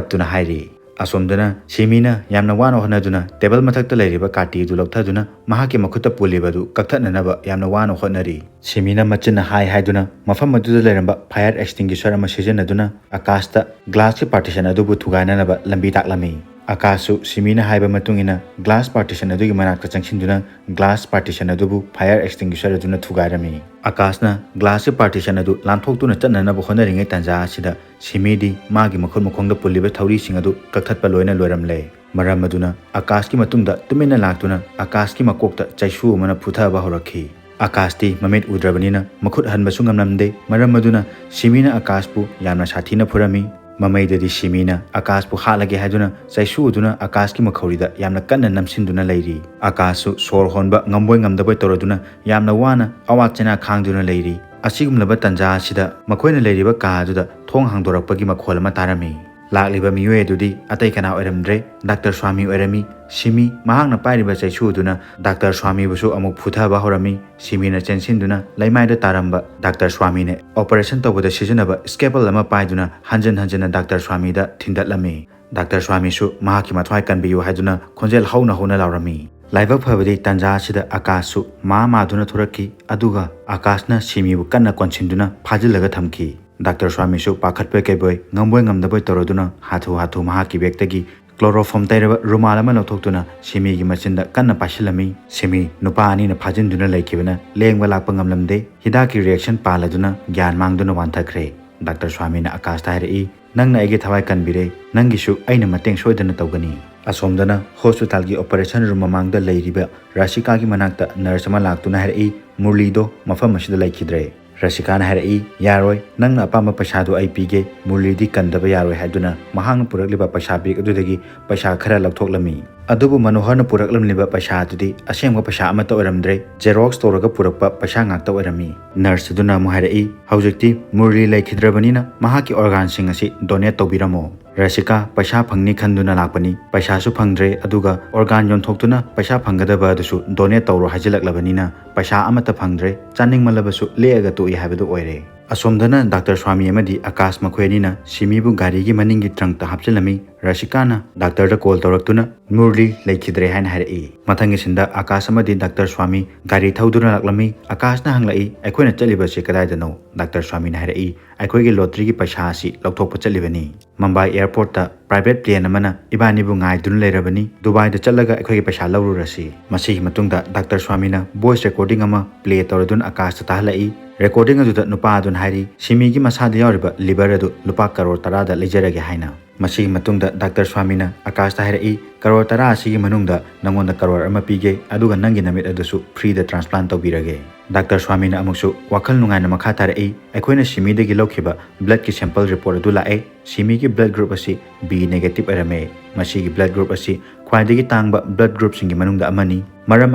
ꯀꯞꯇꯨꯅ ꯍꯥꯏꯔꯤ꯫ ꯑꯁꯣꯝꯗꯅ ꯁꯤꯃꯤꯅ ꯌꯥꯝꯅ ꯋꯥꯅ ꯍꯣꯠꯅꯗꯨꯅ ꯇꯦꯕꯜ ꯃꯊꯛꯇ ꯂꯩꯔꯤꯕ ꯀꯥꯇꯤ ꯑꯗꯨ ꯂꯧꯊꯗꯨꯅ ꯃꯍꯥꯛꯀꯤ ꯃꯈꯨꯠꯇ ꯄꯨꯜꯂꯤꯕ ꯑꯗꯨ ꯀꯛꯊꯠꯅꯅꯕ ꯌꯥꯝꯅ ꯋꯥꯅ ꯍꯣꯠꯅꯔꯤ꯫ ꯁꯤꯃꯤꯅ ꯃꯆꯤꯟꯅ ꯍꯥꯏ ꯍꯥꯏꯗꯨꯅ ꯃꯐꯝ ꯑꯗꯨꯗ ꯂꯩꯔꯝꯕ ꯐꯥꯌꯔ ꯑꯦꯛꯁꯇꯤꯡꯒꯤꯁꯔ ꯑꯃ ꯁꯤꯖꯤꯟꯅꯗꯨꯅ ꯑꯀꯥꯁꯇ ꯒ꯭ꯂꯥꯁꯀꯤ ꯄꯥꯔꯇꯤꯁꯟ ꯑꯗꯨꯕꯨ ꯊꯨꯒꯥꯏꯅꯅꯕ ꯂꯝꯕꯤ ꯇꯥꯛꯂꯝꯃꯤ꯫ ꯑꯀꯥꯁꯁꯨ ꯁꯤꯃꯤꯅ ꯍꯥꯏꯕ ꯃꯇꯨꯡ ꯏꯟꯅ ꯒ꯭ꯂꯥꯁ ꯄꯥꯔꯇꯤꯁꯟ ꯑꯗꯨꯒꯤ ꯃꯅꯥꯛꯇ ꯆꯪꯁꯤꯟꯗꯨꯅ ꯒ꯭ꯂꯥꯁ ꯄꯥꯔꯇꯤꯁꯟ ꯑꯗꯨꯕꯨ ꯐꯥꯌꯔ ꯑꯦꯛꯁꯇꯤꯡꯒꯤꯁꯔ ꯑꯗꯨꯅ ꯊꯨꯒꯥꯏꯔꯝꯃꯤ꯫ ꯑꯀꯥꯁꯅ ꯒ꯭ꯂꯥꯁꯀꯤ ꯄꯥꯔꯇꯤꯁꯟ ꯑꯗꯨ ꯂꯥꯟꯊꯣꯛꯇꯨꯅ ꯆꯠꯅꯅꯕ ꯍꯣꯠꯅꯔꯤꯉꯩ ꯇꯥꯟꯖꯥ ꯑꯁꯤꯗ ꯁꯤꯃꯤꯗꯤ ꯃꯥꯒꯤ ꯃꯈꯨꯠ ꯃꯈꯣꯡꯗ ꯄꯨꯜꯂꯤꯕ ꯊꯧꯔꯤꯁꯤꯡ ꯑꯗꯨ ꯀꯛꯊꯠꯄ ꯂꯣꯏꯅ ꯂꯣꯏꯔꯝꯂꯦ꯫ ꯃꯔꯝ ꯑꯗꯨꯅ ꯑꯀꯥꯁꯀꯤ ꯃꯇꯨꯡꯗ ꯇꯨꯃꯤꯟꯅ ꯂꯥꯛꯇꯨꯅ ꯑꯀꯥꯁꯀꯤ ꯃꯀꯣꯛꯇ ꯆꯩꯁꯨ ꯑꯃꯅ ꯐꯨꯊꯕ ꯍꯧꯔꯛꯈꯤ꯫ ꯑꯀꯥꯁꯇꯤ ꯃꯃꯤꯠ ꯎꯗ꯭ꯔꯕꯅꯤꯅ ꯃꯈꯨꯠ ꯍꯟꯕꯁꯨ ꯉꯝꯂꯝꯗꯦ꯫ ꯃꯔꯝ ꯑꯗꯨꯅ ꯁꯤꯃꯤꯅ ꯑꯀꯥꯁꯄꯨ ꯌꯥꯝꯅ ꯁꯥꯊꯤꯅ ꯐꯨꯔꯝꯃꯤ꯫ ꯃꯃꯩꯗꯗꯤ ꯁꯤꯃꯤꯅ ꯑꯀꯥꯁꯄꯨ ꯍꯥꯠꯂꯒꯦ ꯍꯥꯏꯗꯨꯅ ꯆꯩꯁꯨ ꯑꯗꯨꯅ ꯑꯀꯥꯁꯀꯤ ꯃꯈꯧꯔꯤꯗ ꯌꯥꯝꯅ ꯀꯟꯅ ꯅꯝꯁꯤꯟꯗꯨꯅ ꯂꯩꯔꯤ꯫ ꯑꯀꯥꯁꯁꯨ ꯁꯣꯔ ꯍꯣꯟꯕ ꯉꯝꯕꯣꯏ ꯉꯝꯗꯕꯣꯏ ꯇꯧꯔꯗꯨꯅ ꯌꯥꯝꯅ ꯋꯥꯅ ꯑꯋꯥ ꯆꯩꯅꯥ ꯈꯥꯡꯗꯨꯅ ꯂꯩꯔꯤ꯫ ꯑꯁꯤꯒꯨꯝꯂꯕ ꯇꯥꯟꯖꯥ ꯑꯁꯤꯗ ꯃꯈꯣꯏꯅ ꯂꯩꯔꯤꯕ ꯀꯥ ꯑꯗꯨꯗ ꯊꯣꯡ ꯍꯥꯡꯗꯣꯔꯛꯄꯒꯤ ꯃꯈꯣꯜ ꯑꯃ ꯇꯥꯔꯝꯃꯤ꯫ ꯂꯥꯛꯂꯤꯕ ꯃꯤꯑꯣꯏ ꯑꯗꯨꯗꯤ ꯑꯇꯩ ꯀꯅꯥ ꯑꯣꯏꯔꯝꯗ꯭ꯔꯦ, ꯗꯥꯛꯇꯔ ꯁ꯭ꯋꯥꯃꯤ ꯑꯣꯏꯔꯝꯃꯤ꯫ ꯁꯤꯃꯤ ꯃꯍꯥꯛꯅ ꯄꯥꯏꯔꯤꯕ ꯆꯩꯁꯨ ꯑꯗꯨꯅ ꯗꯥꯛꯇꯔ ꯁ꯭ꯋꯥꯃꯤꯕꯨꯁꯨ ꯑꯃꯨꯛ ꯐꯨꯊꯕ ꯍꯧꯔꯝꯃꯤ꯫ ꯁꯤꯃꯤꯅ ꯆꯦꯟꯁꯤꯟꯗꯨꯅ ꯂꯩꯃꯥꯏꯗ ꯇꯥꯔꯝꯕ ꯗꯥꯛꯇꯔ ꯁ꯭ꯋꯥꯃꯤꯅ ꯑꯣꯄꯔꯦꯁꯟ ꯇꯧꯕꯗ ꯁꯤꯖꯤꯟꯅꯕ ꯁ꯭ꯀꯦꯄꯜ ꯑꯃ ꯄꯥꯏꯗꯨꯅ ꯍꯟꯖꯤꯟ ꯍꯟꯖꯤꯟꯅ ꯗꯥꯛꯇꯔ ꯁ꯭ꯋꯥꯃꯤꯗ ꯊꯤꯟꯗꯠꯂꯝꯃꯤ꯫ ꯗꯥꯛꯇꯔ ꯁ꯭ꯋꯥꯃꯤꯁꯨ ꯃꯍꯥꯛꯀꯤ ꯃꯊ꯭ꯋꯥꯏ ꯀꯟꯕꯤꯌꯨ ꯍꯥꯏꯗꯨꯅ ꯈꯣꯟꯖꯦꯜ ꯍꯧꯅ ꯍꯧꯅ ꯂꯥꯎꯔꯝꯃꯤ꯫ ꯂꯥꯏꯕꯛ ꯐꯕꯗꯤ ꯇꯥꯟꯖꯥ ꯑꯁꯤꯗ ꯑꯀꯥꯁꯁꯨ ꯃꯥ ꯃꯥꯗꯨꯅ ꯊꯣꯔꯛꯈꯤ, ꯑꯗꯨꯒ ꯑꯀꯥꯁꯅ ꯁꯤꯃꯤꯕꯨ ꯀꯟꯅ ꯀꯣꯟꯁꯤꯟꯗꯨꯅ ꯐꯥꯖꯤꯜꯂꯒ ꯊꯝꯈꯤ꯫ ꯗꯥꯛꯇꯔ ꯁ꯭ꯋꯥꯃꯤꯁꯨ ꯄꯥꯈꯠꯄꯣꯏ ꯀꯩꯕꯣꯏ, ꯉꯝꯕꯣꯏ ꯉꯝꯗꯕꯣꯏ ꯇꯧꯔꯗꯨꯅ ꯍꯥꯊꯨ ꯍꯥꯊꯨ ꯃꯍꯥꯛꯀꯤ ꯕꯦꯒꯇꯒꯤ ꯀ꯭ꯂꯣꯔꯣꯐꯣꯝ ꯇꯩꯔꯕ ꯔꯨꯃꯥꯜ ꯑꯃ ꯂꯧꯊꯣꯛꯇꯨꯅ ꯁꯤꯃꯤꯒꯤ ꯃꯆꯤꯟꯗ ꯀꯟꯅ ꯄꯥꯏꯁꯤꯜꯂꯝꯃꯤ꯫ ꯁꯤꯃꯤ ꯅꯨꯄꯥ ꯑꯅꯤꯅ ꯐꯥꯖꯤꯟꯗꯨꯅ ꯂꯩꯈꯤꯕꯅ ꯂꯦꯡꯕ ꯂꯥꯛꯄ ꯉꯝꯂꯝꯗꯦ꯫ ꯍꯤꯗꯥꯛꯀꯤ ꯔꯤꯑꯦꯛꯁꯟ ꯄꯥꯜꯂꯗꯨꯅ ꯒ꯭ꯌꯥꯟ ꯃꯥꯡꯗꯨꯅ ꯋꯥꯟꯊꯈ꯭ꯔꯦ꯫ ꯗꯥꯛꯇꯔ ꯁ꯭ꯋꯥꯃꯤꯅ ꯑꯀꯥꯁꯇ ꯍꯥꯏꯔꯛꯏ, "ꯅꯪꯅ ꯑꯩꯒꯤ ꯊꯋꯥꯏ ꯀꯟꯕꯤꯔꯦ, ꯅꯪꯒꯤꯁꯨ ꯑꯩꯅ ꯃꯇꯦꯡ ꯁꯣꯏꯗꯅ ꯇꯧꯒꯅꯤ"꯫ ꯑꯁꯣꯝꯗꯅ ꯍꯣꯁꯄꯤꯇꯥꯜꯒꯤ ꯑꯣꯄꯔꯦꯁꯟ ꯔꯨꯝ ꯃꯃꯥꯡꯗ ꯂꯩꯔꯤꯕ ꯔꯥꯁꯤꯀꯥꯒꯤ ꯃꯅꯥꯛꯇ ꯅꯔꯁ ꯑꯃ ꯂꯥꯛꯇꯨꯅ ꯍꯥꯏꯔꯛꯏ, "ꯃꯨꯔꯂꯤꯗꯣ ꯃꯐꯝ ꯑꯁꯤꯗ ꯂꯩꯈꯤꯗ꯭ꯔꯦ"꯫ ꯔꯥꯁꯤꯀꯥꯅ ꯍꯥꯏꯔꯛꯏ, "ꯌꯥꯔꯣꯏ, ꯅꯪꯅ ꯑꯄꯥꯝꯕ ꯄꯩꯁꯥꯗꯨ ꯑꯩ ꯄꯤꯒꯦ, ꯃꯨꯔꯂꯤꯗꯤ ꯀꯟꯗꯕ ꯌꯥꯔꯣꯏ" ꯍꯥꯏꯗꯨꯅ ꯃꯍꯥꯛꯅ ꯄꯨꯔꯛꯂꯤꯕ ꯄꯩꯁꯥ ꯕꯦꯒ ꯑꯗꯨꯗꯒꯤ ꯄꯩꯁꯥ ꯈꯔ ꯂꯧꯊꯣꯛꯂꯝꯃꯤ꯫ ꯑꯗꯨꯕꯨ ꯃꯅꯣꯍꯔꯅ ꯄꯨꯔꯛꯂꯝꯂꯤꯕ ꯄꯩꯁꯥ ꯑꯗꯨꯗꯤ ꯑꯁꯦꯡꯕ ꯄꯩꯁꯥ ꯑꯃꯠꯇ ꯑꯣꯏꯔꯝꯗ꯭ꯔꯦ, ꯖꯦꯔꯣꯛꯁ ꯇꯧꯔꯒ ꯄꯨꯔꯛꯄ ꯄꯩꯁꯥ ꯉꯥꯛꯇ ꯑꯣꯏꯔꯝꯃꯤ꯫ ꯅꯔꯁ ꯑꯗꯨꯅ ꯑꯃꯨꯛ ꯍꯥꯏꯔꯛꯏ, "ꯍꯧꯖꯤꯛꯇꯤ ꯃꯨꯔꯂꯤ ꯂꯩꯈꯤꯗ꯭ꯔꯕꯅꯤꯅ ꯃꯍꯥꯛꯀꯤ ꯑꯣꯔꯒꯥꯟꯁꯤꯡ ꯑꯁꯤ ꯗꯣꯅꯦꯠ ꯇꯧꯕꯤꯔꯝꯃꯣ"꯫ ꯔꯥꯁꯤꯀꯥ ꯄꯩꯁꯥ ꯐꯪꯅꯤ ꯈꯟꯗꯨꯅ ꯂꯥꯛꯄꯅꯤ, ꯄꯩꯁꯥꯁꯨ ꯐꯪꯗ꯭ꯔꯦ, ꯑꯗꯨꯒ ꯑꯣꯔꯒꯥꯟ ꯌꯣꯟꯊꯣꯛꯇꯨꯅ ꯄꯩꯁꯥ ꯐꯪꯒꯗꯕ ꯑꯗꯨꯁꯨ ꯗꯣꯅꯦꯠ ꯇꯧꯔꯣ ꯍꯥꯏꯖꯤꯜꯂꯛꯂꯕꯅꯤꯅ ꯄꯩꯁꯥ ꯑꯃꯠꯇ ꯐꯪꯗ꯭ꯔꯦ, ꯆꯥꯅꯤꯡꯃꯜꯂꯕꯁꯨ ꯂꯦꯛꯑꯒ ꯇꯣꯛꯏ ꯍꯥꯏꯕꯗꯨ ꯑꯣꯏꯔꯦ꯫ ꯑꯁꯣꯝꯗꯅ ꯗꯥꯛꯇꯔ ꯁ꯭ꯋꯥꯃꯤ ꯑꯃꯗꯤ ꯑꯥꯀꯥꯁ ꯃꯈꯣꯏ ꯑꯅꯤꯅ ꯁꯤꯃꯤꯕꯨ ꯒꯥꯔꯤꯒꯤ ꯃꯅꯤꯡꯒꯤ ꯇ꯭ꯔꯪꯛꯇ ꯍꯥꯞꯆꯤꯜꯂꯝꯃꯤ꯫ ꯔꯥꯁꯤꯀꯥꯅ ꯗꯥꯛꯇꯔꯗ ꯀꯣꯜ ꯇꯧꯔꯛꯇꯨꯅ ꯃꯨꯔꯂꯤ ꯂꯩꯈꯤꯗ꯭ꯔꯦ ꯍꯥꯏꯅ ꯍꯥꯏꯔꯛꯏ꯫ ꯃꯊꯪꯒꯤ ꯁꯤꯟꯗ ꯑꯥꯀꯥꯁ ꯑꯃꯗꯤ ꯗꯥꯛꯇꯔ ꯁ꯭ꯋꯥꯃꯤ ꯒꯥꯔꯤ ꯊꯧꯗꯨꯅ ꯂꯥꯛꯂꯝꯃꯤ꯫ ꯑꯥꯀꯥꯁꯅ ꯍꯪꯂꯛꯏ, "ꯑꯩꯈꯣꯏꯅ ꯆꯠꯂꯤꯕꯁꯤ ꯀꯗꯥꯏꯗꯅꯣ?" ꯗꯥꯛꯇꯔ ꯁ꯭ꯋꯥꯃꯤꯅ ꯍꯥꯏꯔꯛꯏ, "ꯑꯩꯈꯣꯏꯒꯤ ꯂꯣꯇ꯭ꯔꯤꯒꯤ ꯄꯩꯁꯥ ꯑꯁꯤ ꯂꯧꯊꯣꯛꯄ ꯆꯠꯂꯤꯕꯅꯤ꯫ ꯃꯨꯝꯕꯥꯏ ꯑꯦꯌꯔꯄꯣꯔꯠꯇ ꯄ꯭ꯔꯥꯏꯚꯦꯠ ꯄ꯭ꯂꯦꯟ ꯑꯃꯅ ꯏꯕꯥꯅꯤꯕꯨ ꯉꯥꯏꯗꯨꯅ ꯂꯩꯔꯕꯅꯤ꯫ ꯗꯨꯕꯥꯏꯗ ꯆꯠꯂꯒ ꯑꯩꯈꯣꯏꯒꯤ ꯄꯩꯁꯥ ꯂꯧꯔꯨꯔꯁꯤ"꯫ ꯃꯁꯤꯒꯤ ꯃꯇꯨꯡꯗ ꯗꯥꯛꯇꯔ ꯁ꯭ꯋꯥꯃꯤꯅ ꯚꯣꯏꯁ ꯔꯦꯀꯣꯔꯗꯤꯡ ꯑꯃ ꯄ꯭ꯂꯦ ꯇꯧꯔꯗꯨꯅ ꯑꯥꯀꯥꯁꯇ ꯇꯥꯍꯜꯂꯛꯏ꯫ ꯔꯦꯀꯣꯔꯗꯤꯡ ꯑꯗꯨꯗ ꯅꯨꯄꯥ ꯑꯗꯨꯅ ꯍꯥꯏꯔꯤ, "ꯁꯤꯃꯤꯒꯤ ꯃꯁꯥꯗ ꯌꯥꯎꯔꯤꯕ ꯂꯤꯚꯔ ꯑꯗꯨ ꯂꯨꯄꯥ ꯀꯔꯣꯔ ꯇꯔꯥꯗ ꯂꯩꯖꯔꯒꯦ" ꯍꯥꯏꯅ꯫ ꯃꯁꯤꯒꯤ ꯃꯇꯨꯡꯗ ꯗꯥꯛꯇꯔ ꯁ꯭ꯋꯥꯃꯤꯅ ꯑꯥꯀꯥꯁꯇ ꯍꯥꯏꯔꯛꯏ, "ꯀꯔꯣꯔ ꯇꯔꯥ ꯑꯁꯤꯒꯤ ꯃꯅꯨꯡꯗ ꯅꯉꯣꯟꯗ ꯀꯔꯣꯔ ꯑꯃ ꯄꯤꯒꯦ, ꯑꯗꯨꯒ ꯅꯪꯒꯤ ꯅꯃꯤꯠ ꯑꯗꯨꯁꯨ ꯐ꯭ꯔꯤꯗ ꯇ꯭ꯔꯥꯟꯁꯄ꯭ꯂꯥꯟ ꯇꯧꯕꯤꯔꯒꯦ"꯫ ꯗꯥꯛꯇꯔ ꯁ꯭ꯋꯥꯃꯤꯅ ꯑꯃꯨꯛꯁꯨ ꯋꯥꯈꯜ ꯅꯨꯡꯉꯥꯏꯅ ꯃꯈꯥ ꯇꯥꯔꯛꯏ, "ꯑꯩꯈꯣꯏꯅ ꯁꯤꯃꯤꯗꯒꯤ ꯂꯧꯈꯤꯕ ꯕ꯭ꯂꯗꯀꯤ ꯁꯦꯝꯄꯜ ꯔꯤꯄꯣꯔꯠ ꯑꯗꯨ ꯂꯥꯛꯑꯦ꯫ ꯁꯤꯃꯤꯒꯤ ꯕ꯭ꯂꯗ ꯒ꯭ꯔꯨꯞ ꯑꯁꯤ ꯕꯤ ꯅꯦꯒꯦꯇꯤꯚ ꯑꯣꯏꯔꯝꯃꯦ꯫ ꯃꯁꯤꯒꯤ ꯕ꯭ꯂꯗ ꯒ꯭ꯔꯨꯞ ꯑꯁꯤ ꯈ꯭ꯋꯥꯏꯗꯒꯤ ꯇꯥꯡꯕ ꯕ꯭ꯂꯗ ꯒ꯭ꯔꯨꯞꯁꯤꯡꯒꯤ ꯃꯅꯨꯡꯗ ꯑꯃꯅꯤ꯫ ꯃꯔꯝ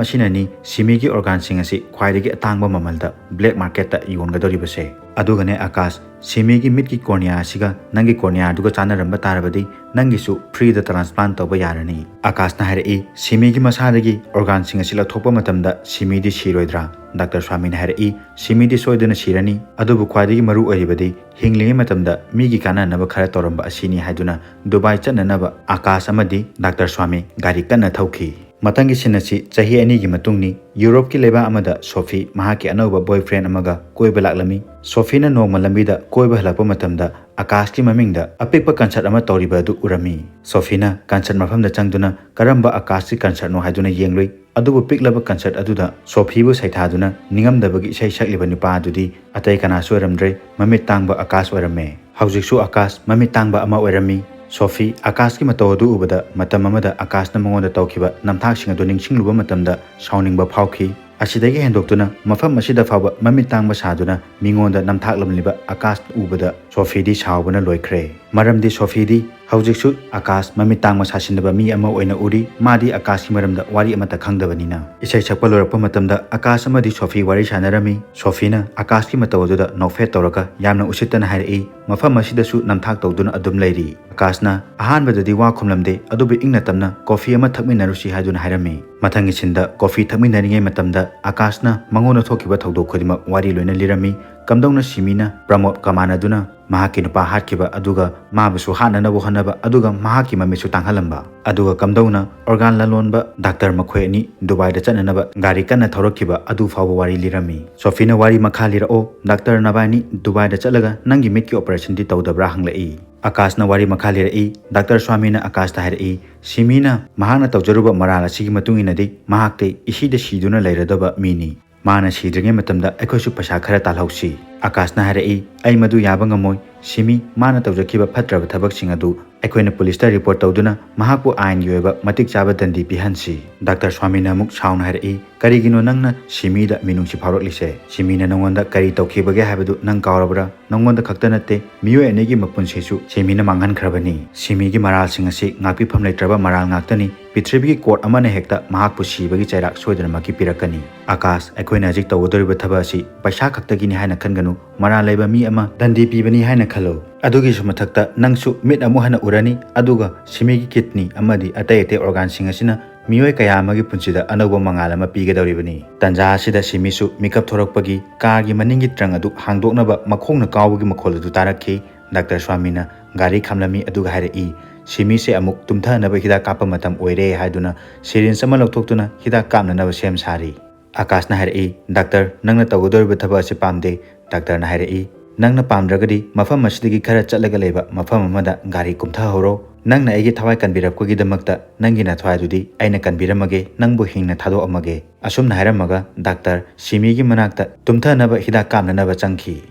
ꯑꯁꯤꯅꯅꯤ ꯁꯤꯃꯤꯒꯤ ꯑꯣꯔꯒꯥꯟꯁꯤꯡ ꯑꯁꯤ ꯈ꯭ꯋꯥꯏꯗꯒꯤ ꯑꯇꯥꯡꯕ ꯃꯃꯜꯗ ꯕ꯭ꯂꯦꯛ ꯃꯥꯔꯀꯦꯠꯇ ꯌꯣꯟꯒꯗꯧꯔꯤꯕꯁꯦ꯫ ꯑꯗꯨꯒꯅꯦ ꯑꯥꯀꯥꯁ, ꯁꯤꯃꯤꯒꯤ ꯃꯤꯠꯀꯤ ꯀꯣꯔꯅꯤꯌꯥ ꯑꯁꯤꯒ ꯅꯪꯒꯤ ꯀꯣꯔꯅꯤꯌꯥꯗꯨꯒ ꯆꯥꯟꯅꯔꯝꯕ ꯇꯥꯔꯕꯗꯤ ꯅꯪꯒꯤꯁꯨ ꯐ꯭ꯔꯤꯗ ꯇ꯭ꯔꯥꯟꯁꯄ꯭ꯂꯥꯟ ꯇꯧꯕ ꯌꯥꯔꯅꯤ"꯫ ꯑꯥꯀꯥꯁꯅ ꯍꯥꯏꯔꯛꯏ, "ꯁꯤꯃꯤꯒꯤ ꯃꯁꯥꯗꯒꯤ ꯑꯣꯔꯒꯥꯟꯁꯤꯡ ꯑꯁꯤ ꯂꯧꯊꯣꯛꯄ ꯃꯇꯝꯗ ꯁꯤꯃꯤꯗꯤ ꯁꯤꯔꯣꯏꯗ꯭ꯔꯥ?" ꯗꯥꯛꯇꯔ ꯁ꯭ꯋꯥꯃꯤꯅ ꯍꯥꯏꯔꯛꯏ, "ꯁꯤꯃꯤꯗꯤ ꯁꯣꯏꯗꯅ ꯁꯤꯔꯅꯤ, ꯑꯗꯨꯕꯨ ꯈ꯭ꯋꯥꯏꯗꯒꯤ ꯃꯔꯨ ꯑꯣꯏꯔꯤꯕꯗꯤ ꯍꯤꯡꯂꯤꯉꯩ ꯃꯇꯝꯗ ꯃꯤꯒꯤ ꯀꯥꯟꯅꯅꯕ ꯈꯔ ꯇꯧꯔꯝꯕ ꯑꯁꯤꯅꯤ" ꯍꯥꯏꯗꯨꯅ ꯗꯨꯕꯥꯏ ꯆꯠꯅꯅꯕ ꯑꯥꯀꯥꯁ ꯑꯃꯗꯤ ꯗꯥꯛꯇꯔ ꯁ꯭ꯋꯥꯃꯤ ꯒꯥꯔꯤ ꯀꯟꯅ ꯊꯧꯈꯤ꯫ ꯃꯊꯪꯒꯤ ꯁꯤꯟ ꯑꯁꯤ ꯆꯍꯤ ꯑꯅꯤꯒꯤ ꯃꯇꯨꯡꯅꯤ꯫ ꯌꯨꯔꯣꯞꯀꯤ ꯂꯩꯕꯥꯛ ꯑꯃꯗ ꯁꯣꯐꯤ ꯃꯍꯥꯛꯀꯤ ꯑꯅꯧꯕ ꯕꯣꯏꯐ꯭ꯔꯦꯟ ꯑꯃꯒ ꯀꯣꯏꯕ ꯂꯥꯛꯂꯝꯃꯤ꯫ ꯁꯣꯐꯤꯅ ꯅꯣꯡꯃ ꯂꯝꯕꯤꯗ ꯀꯣꯏꯕ ꯍꯜꯂꯛꯄ ꯃꯇꯝꯗ ꯑꯀꯥꯁꯀꯤ ꯃꯃꯤꯡꯗ ꯑꯄꯤꯛꯄ ꯀꯟꯁꯔꯠ ꯑꯃ ꯇꯧꯔꯤꯕ ꯑꯗꯨ ꯎꯔꯝꯃꯤ꯫ ꯁꯣꯐꯤꯅ ꯀꯟꯁꯔꯠ ꯃꯐꯝꯗ ꯆꯪꯗꯨꯅ ꯀꯔꯝꯕ ꯑꯀꯥꯁꯀꯤ ꯀꯟꯁꯔꯠꯅꯣ ꯍꯥꯏꯗꯨꯅ ꯌꯦꯡꯂꯨꯏ꯫ ꯑꯗꯨꯕꯨ ꯄꯤꯛꯂꯕ ꯀꯟꯁꯔꯠ ꯑꯗꯨꯗ ꯁꯣꯐꯤꯕꯨ ꯁꯩꯊꯥꯗꯨꯅ ꯅꯤꯡꯉꯝꯗꯕꯒꯤ ꯏꯁꯩ ꯁꯛꯂꯤꯕ ꯅꯨꯄꯥ ꯑꯗꯨꯗꯤ ꯑꯇꯩ ꯀꯅꯥꯁꯨ ꯑꯣꯏꯔꯝꯗ꯭ꯔꯦ, ꯃꯃꯤꯠ ꯇꯥꯡꯕ ꯑꯀꯥꯁ ꯑꯣꯏꯔꯝꯃꯦ꯫ ꯍꯧꯖꯤꯛꯁꯨ ꯑꯀꯥꯁ ꯃꯃꯤꯠ ꯇꯥꯡꯕ ꯑꯃ ꯑꯣꯏꯔꯝꯃꯤ꯫ ꯁꯣꯐꯤ ꯑꯀꯥꯁꯀꯤ ꯃꯇꯧ ꯑꯗꯨ ꯎꯕꯗ ꯃꯇꯝ ꯑꯃꯗ ꯑꯀꯥꯁꯅ ꯃꯉꯣꯟꯗ ꯇꯧꯈꯤꯕ ꯅꯝꯊꯥꯛꯁꯤꯡ ꯑꯗꯨ ꯅꯤꯡꯁꯤꯡꯂꯨꯕ ꯃꯇꯝꯗ ꯁꯥꯎꯅꯤꯡꯕ ꯐꯥꯎꯈꯤ꯫ ꯑꯁꯤꯗꯒꯤ ꯍꯦꯟꯗꯣꯛꯇꯨꯅ ꯃꯐꯝ ꯑꯁꯤꯗ ꯐꯥꯎꯕ ꯃꯃꯤꯠ ꯇꯥꯡꯕ ꯁꯥꯗꯨꯅ ꯃꯤꯉꯣꯟꯗ ꯅꯝꯊꯥꯛꯂꯝꯂꯤꯕ ꯑꯀꯥꯁ ꯎꯕꯗ ꯁꯣꯐꯤꯗꯤ ꯁꯥꯎꯕꯅ ꯂꯣꯏꯈ꯭ꯔꯦ꯫ ꯃꯔꯝꯗꯤ ꯁꯣꯐꯤꯗꯤ ꯍꯧꯖꯤꯛꯁꯨ ꯑꯀꯥꯁ ꯃꯃꯤꯠ ꯇꯥꯡꯕ ꯁꯥꯁꯤꯟꯅꯕ ꯃꯤ ꯑꯃ ꯑꯣꯏꯅ ꯎꯔꯤ꯫ ꯃꯥꯗꯤ ꯑꯀꯥꯁꯀꯤ ꯃꯔꯝꯗ ꯋꯥꯔꯤ ꯑꯃꯠꯇ ꯈꯪꯗꯕꯅꯤꯅ꯫ ꯏꯁꯩ ꯁꯛꯄ ꯂꯣꯏꯔꯛꯄ ꯃꯇꯝꯗ ꯑꯀꯥꯁ ꯑꯃꯗꯤ ꯁꯣꯐꯤ ꯋꯥꯔꯤ ꯁꯥꯟꯅꯔꯝꯃꯤ꯫ ꯁꯣꯐꯤꯅ ꯑꯀꯥꯁꯀꯤ ꯃꯇꯧ ꯑꯗꯨꯗ ꯅꯣꯛꯐꯦꯠ ꯇꯧꯔꯒ ꯌꯥꯝꯅ ꯎꯁꯤꯠꯇꯅ ꯍꯥꯏꯔꯛꯏ, "ꯃꯐꯝ ꯑꯁꯤꯗꯁꯨ ꯅꯝꯊꯥꯛ ꯇꯧꯗꯨꯅ ꯑꯗꯨꯝ ꯂꯩꯔꯤ?" ꯑꯀꯥꯁꯅ ꯑꯍꯥꯟꯕꯗꯗꯤ ꯋꯥ ꯈꯨꯝꯂꯝꯗꯦ, ꯑꯗꯨꯕꯨ ꯏꯪꯅ ꯇꯞꯅ "ꯀꯣꯐꯤ ꯑꯃ ꯊꯛꯃꯤꯟꯅꯔꯨꯁꯤ" ꯍꯥꯏꯗꯨꯅ ꯍꯥꯏꯔꯝꯃꯤ꯫ ꯃꯊꯪꯒꯤ ꯁꯤꯟꯗ ꯀꯣꯐꯤ ꯊꯛꯃꯤꯟꯅꯔꯤꯉꯩ ꯃꯇꯝꯗ ꯑꯀꯥꯁꯅ ꯃꯉꯣꯟꯗ ꯊꯣꯛꯈꯤꯕ ꯊꯧꯗꯣꯛ ꯈꯨꯗꯤꯡꯃꯛ ꯋꯥꯔꯤ ꯂꯣꯏꯅ ꯂꯤꯔꯝꯃꯤ꯫ ꯀꯝꯗꯧꯅ ꯁꯤꯃꯤꯅ ꯄ꯭ꯔꯃꯣꯗꯀ ꯃꯥꯟꯅꯗꯨꯅ ꯃꯍꯥꯛꯀꯤ ꯅꯨꯄꯥ ꯍꯥꯠꯈꯤꯕ, ꯑꯗꯨꯒ ꯃꯥꯕꯨꯁꯨ ꯍꯥꯠꯅꯅꯕ ꯍꯣꯠꯅꯕ, ꯑꯗꯨꯒ ꯃꯍꯥꯛꯀꯤ ꯃꯃꯤꯠꯁꯨ ꯇꯥꯡꯍꯜꯂꯝꯕ, ꯑꯗꯨꯒ ꯀꯝꯗꯧꯅ ꯑꯣꯔꯒꯥꯟ ꯂꯂꯣꯟꯕ ꯗꯥꯛꯇꯔ ꯃꯈꯣꯏ ꯑꯅꯤ ꯗꯨꯕꯥꯏꯗ ꯆꯠꯅꯅꯕ ꯒꯥꯔꯤ ꯀꯟꯅ ꯊꯧꯔꯛꯈꯤꯕ ꯑꯗꯨ ꯐꯥꯎꯕ ꯋꯥꯔꯤ ꯂꯤꯔꯝꯃꯤ꯫ ꯁꯣꯐꯤꯅ ꯋꯥꯔꯤ ꯃꯈꯥ ꯂꯤꯔꯛꯑꯣ, "ꯗꯥꯛꯇꯔ ꯅꯕꯥꯏꯅꯤ ꯗꯨꯕꯥꯏꯗ ꯆꯠꯂꯒ ꯅꯪꯒꯤ ꯃꯤꯠꯀꯤ ꯑꯣꯄꯔꯦꯁꯟꯗꯤ ꯇꯧꯗꯕ꯭ꯔꯥ?" ꯍꯪꯂꯛꯏ꯫ ꯑꯀꯥꯁꯅ ꯋꯥꯔꯤ ꯃꯈꯥ ꯂꯤꯔꯛꯏ꯫ ꯗꯥꯛꯇꯔ ꯁ꯭ꯋꯥꯃꯤꯅ ꯑꯀꯥꯁꯇ ꯍꯥꯏꯔꯛꯏ, "ꯁꯤꯃꯤꯅ ꯃꯍꯥꯛꯅ ꯇꯧꯖꯔꯨꯕ ꯃꯔꯥꯜ ꯑꯁꯤꯒꯤ ꯃꯇꯨꯡ ꯏꯟꯅꯗꯤ ꯃꯍꯥꯛꯇꯤ ꯏꯁꯤꯗ ꯁꯤꯗꯨꯅ ꯂꯩꯔꯗꯕ ꯃꯤꯅꯤ꯫ ꯃꯥꯅ ꯁꯤꯗ꯭ꯔꯤꯉꯩ ꯃꯇꯝꯗ ꯑꯩꯈꯣꯏꯁꯨ ꯄꯩꯁꯥ ꯈꯔ ꯇꯥꯜꯍꯧꯁꯤ"꯫ ꯑꯀꯥꯁꯅ ꯍꯥꯏꯔꯛꯏ, "ꯑꯩ ꯃꯗꯨ ꯌꯥꯕ ꯉꯝꯃꯣꯏ꯫ ꯁꯤꯃꯤ ꯃꯥꯅ ꯇꯧꯖꯈꯤꯕ ꯐꯠꯇ꯭ꯔꯕ ꯊꯕꯛꯁꯤꯡ ꯑꯗꯨ ꯑꯩꯈꯣꯏꯅ ꯄꯨꯂꯤꯁꯇ ꯔꯤꯄꯣꯔꯠ ꯇꯧꯗꯨꯅ ꯃꯍꯥꯛꯄꯨ ꯑꯥꯏꯟꯒꯤ ꯑꯣꯏꯕ ꯃꯇꯤꯛ ꯆꯥꯕ ꯗꯟꯗꯤ ꯄꯤꯍꯟꯁꯤ"꯫ ꯗꯥꯛꯇꯔ ꯁ꯭ꯋꯥꯃꯤꯅ ꯑꯃꯨꯛ ꯁꯥꯎꯅ ꯍꯥꯏꯔꯛꯏ, "ꯀꯔꯤꯒꯤꯅꯣ ꯅꯪꯅ ꯁꯤꯃꯤꯗ ꯃꯤꯅꯨꯡꯁꯤ ꯐꯥꯎꯔꯛꯂꯤꯁꯦ? ꯁꯤꯃꯤꯅ ꯅꯉꯣꯟꯗ ꯀꯔꯤ ꯇꯧꯈꯤꯕꯒꯦ ꯍꯥꯏꯕꯗꯨ ꯅꯪ ꯀꯥꯎꯔꯕ꯭ꯔꯥ? ꯅꯉꯣꯟꯗ ꯈꯛꯇ ꯅꯠꯇꯦ, ꯃꯤꯑꯣꯏ ꯑꯅꯤꯒꯤ ꯃꯄꯨꯟꯁꯤꯁꯨ ꯁꯤꯃꯤꯅ ꯃꯥꯡꯍꯟꯈ꯭ꯔꯕꯅꯤ꯫ ꯁꯤꯃꯤꯒꯤ ꯃꯔꯥꯜꯁꯤꯡ ꯑꯁꯤ ꯉꯥꯛꯄꯤꯐꯝ ꯂꯩꯇ꯭ꯔꯕ ꯃꯔꯥꯜ ꯉꯥꯛꯇꯅꯤ꯫ ꯄ꯭ꯔꯤꯊꯤꯕꯤꯒꯤ ꯀꯣꯔꯠ ꯑꯃꯅ ꯍꯦꯛꯇ ꯃꯍꯥꯛꯄꯨ ꯁꯤꯕꯒꯤ ꯆꯩꯔꯥꯛ ꯁꯣꯏꯗꯅꯃꯛꯀꯤ ꯄꯤꯔꯛꯀꯅꯤ꯫ ꯑꯀꯥꯁ, ꯑꯩꯈꯣꯏꯅ ꯍꯧꯖꯤꯛ ꯇꯧꯒꯗꯧꯔꯤꯕ ꯊꯕꯛ ꯑꯁꯤ ꯄꯩꯁꯥ ꯈꯛꯇꯒꯤꯅꯤ ꯍꯥꯏꯅ ꯈꯟꯒꯅꯨ꯫ ꯃꯔꯥꯜ ꯂꯩꯕ ꯃꯤ ꯑꯃ ꯗꯟꯗꯤ ꯄꯤꯕꯅꯤ ꯍꯥꯏꯅ ꯈꯜꯂꯨ꯫ ꯑꯗꯨꯒꯤꯁꯨ ꯃꯊꯛꯇ ꯅꯪꯁꯨ ꯃꯤꯠ ꯑꯃꯨꯛ ꯍꯟꯅ ꯎꯔꯅꯤ, ꯑꯗꯨꯒ ꯁꯤꯃꯤꯒꯤ ꯀꯤꯗꯅꯤ ꯑꯃꯗꯤ ꯑꯇꯩ ꯑꯇꯩ ꯑꯣꯔꯒꯥꯟꯁꯤꯡ ꯑꯁꯤꯅ ꯃꯤꯑꯣꯏ ꯀꯌꯥ ꯑꯃꯒꯤ ꯄꯨꯟꯁꯤꯗ ꯑꯅꯧꯕ ꯃꯉꯥꯜ ꯑꯃ ꯄꯤꯒꯗꯧꯔꯤꯕꯅꯤ꯫ ꯇꯟꯖꯥ ꯑꯁꯤꯗ ꯁꯤꯃꯤꯁꯨ ꯃꯤꯀꯞ ꯊꯣꯔꯛꯄꯒꯤ ꯀꯥꯔꯒꯤ ꯃꯅꯤꯡꯒꯤ ꯇ꯭ꯔꯪ ꯑꯗꯨ ꯍꯥꯡꯗꯣꯛꯅꯕ ꯃꯈꯣꯡꯅ ꯀꯥꯎꯕꯒꯤ ꯃꯈꯣꯜ ꯑꯗꯨ ꯇꯥꯔꯛꯈꯤ꯫ ꯗꯥꯛꯇꯔ ꯁ꯭ꯋꯥꯃꯤꯅ ꯒꯥꯔꯤ ꯈꯥꯝꯂꯝꯃꯤ, ꯑꯗꯨꯒ ꯍꯥꯏꯔꯛꯏ, "ꯁꯤꯃꯤꯁꯦ ꯑꯃꯨꯛ ꯇꯨꯝꯊꯅꯕ ꯍꯤꯗꯥꯛ ꯀꯥꯞꯄ ꯃꯇꯝ ꯑꯣꯏꯔꯦ" ꯍꯥꯏꯗꯨꯅ ꯁꯤꯔꯤꯟꯁ ꯑꯃ ꯂꯧꯊꯣꯛꯇꯨꯅ ꯍꯤꯗꯥꯛ ꯀꯥꯞꯅꯅꯕ ꯁꯦꯝ ꯁꯥꯔꯤ꯫ ꯑꯀꯥꯁꯅ ꯍꯥꯏꯔꯛꯏ, "ꯗꯥꯛꯇꯔ, ꯅꯪꯅ ꯇꯧꯒꯗꯧꯔꯤꯕ ꯊꯕꯛ ꯑꯁꯤ ꯄꯥꯝꯗꯦ"꯫ ꯗꯥꯛꯇꯔꯅ ꯍꯥꯏꯔꯛꯏ, "ꯅꯪꯅ ꯄꯥꯝꯗ꯭ꯔꯒꯗꯤ ꯃꯐꯝ ꯑꯁꯤꯗꯒꯤ ꯈꯔ ꯆꯠꯂꯒ ꯂꯩꯕ ꯃꯐꯝ ꯑꯃꯗ ꯒꯥꯔꯤ ꯀꯨꯝꯊꯍꯧꯔꯣ꯫ ꯅꯪꯅ ꯑꯩꯒꯤ ꯊꯋꯥꯏ ꯀꯟꯕꯤꯔꯛꯄꯒꯤꯗꯃꯛꯇ ꯅꯪꯒꯤ ꯅꯊ꯭ꯋꯥꯏꯗꯨꯗꯤ ꯑꯩꯅ ꯀꯟꯕꯤꯔꯝꯃꯒꯦ, ꯅꯪꯕꯨ ꯍꯤꯡꯅ ꯊꯥꯗꯣꯛꯑꯝꯃꯒꯦ"꯫ ꯑꯁꯨꯝꯅ ꯍꯥꯏꯔꯝꯃꯒ ꯗꯥꯛꯇꯔ ꯁꯤꯃꯤꯒꯤ ꯃꯅꯥꯛꯇ ꯇꯨꯝꯊꯅꯕ ꯍꯤꯗꯥꯛ ꯀꯥꯞꯅꯅꯕ ꯆꯪꯈꯤ꯫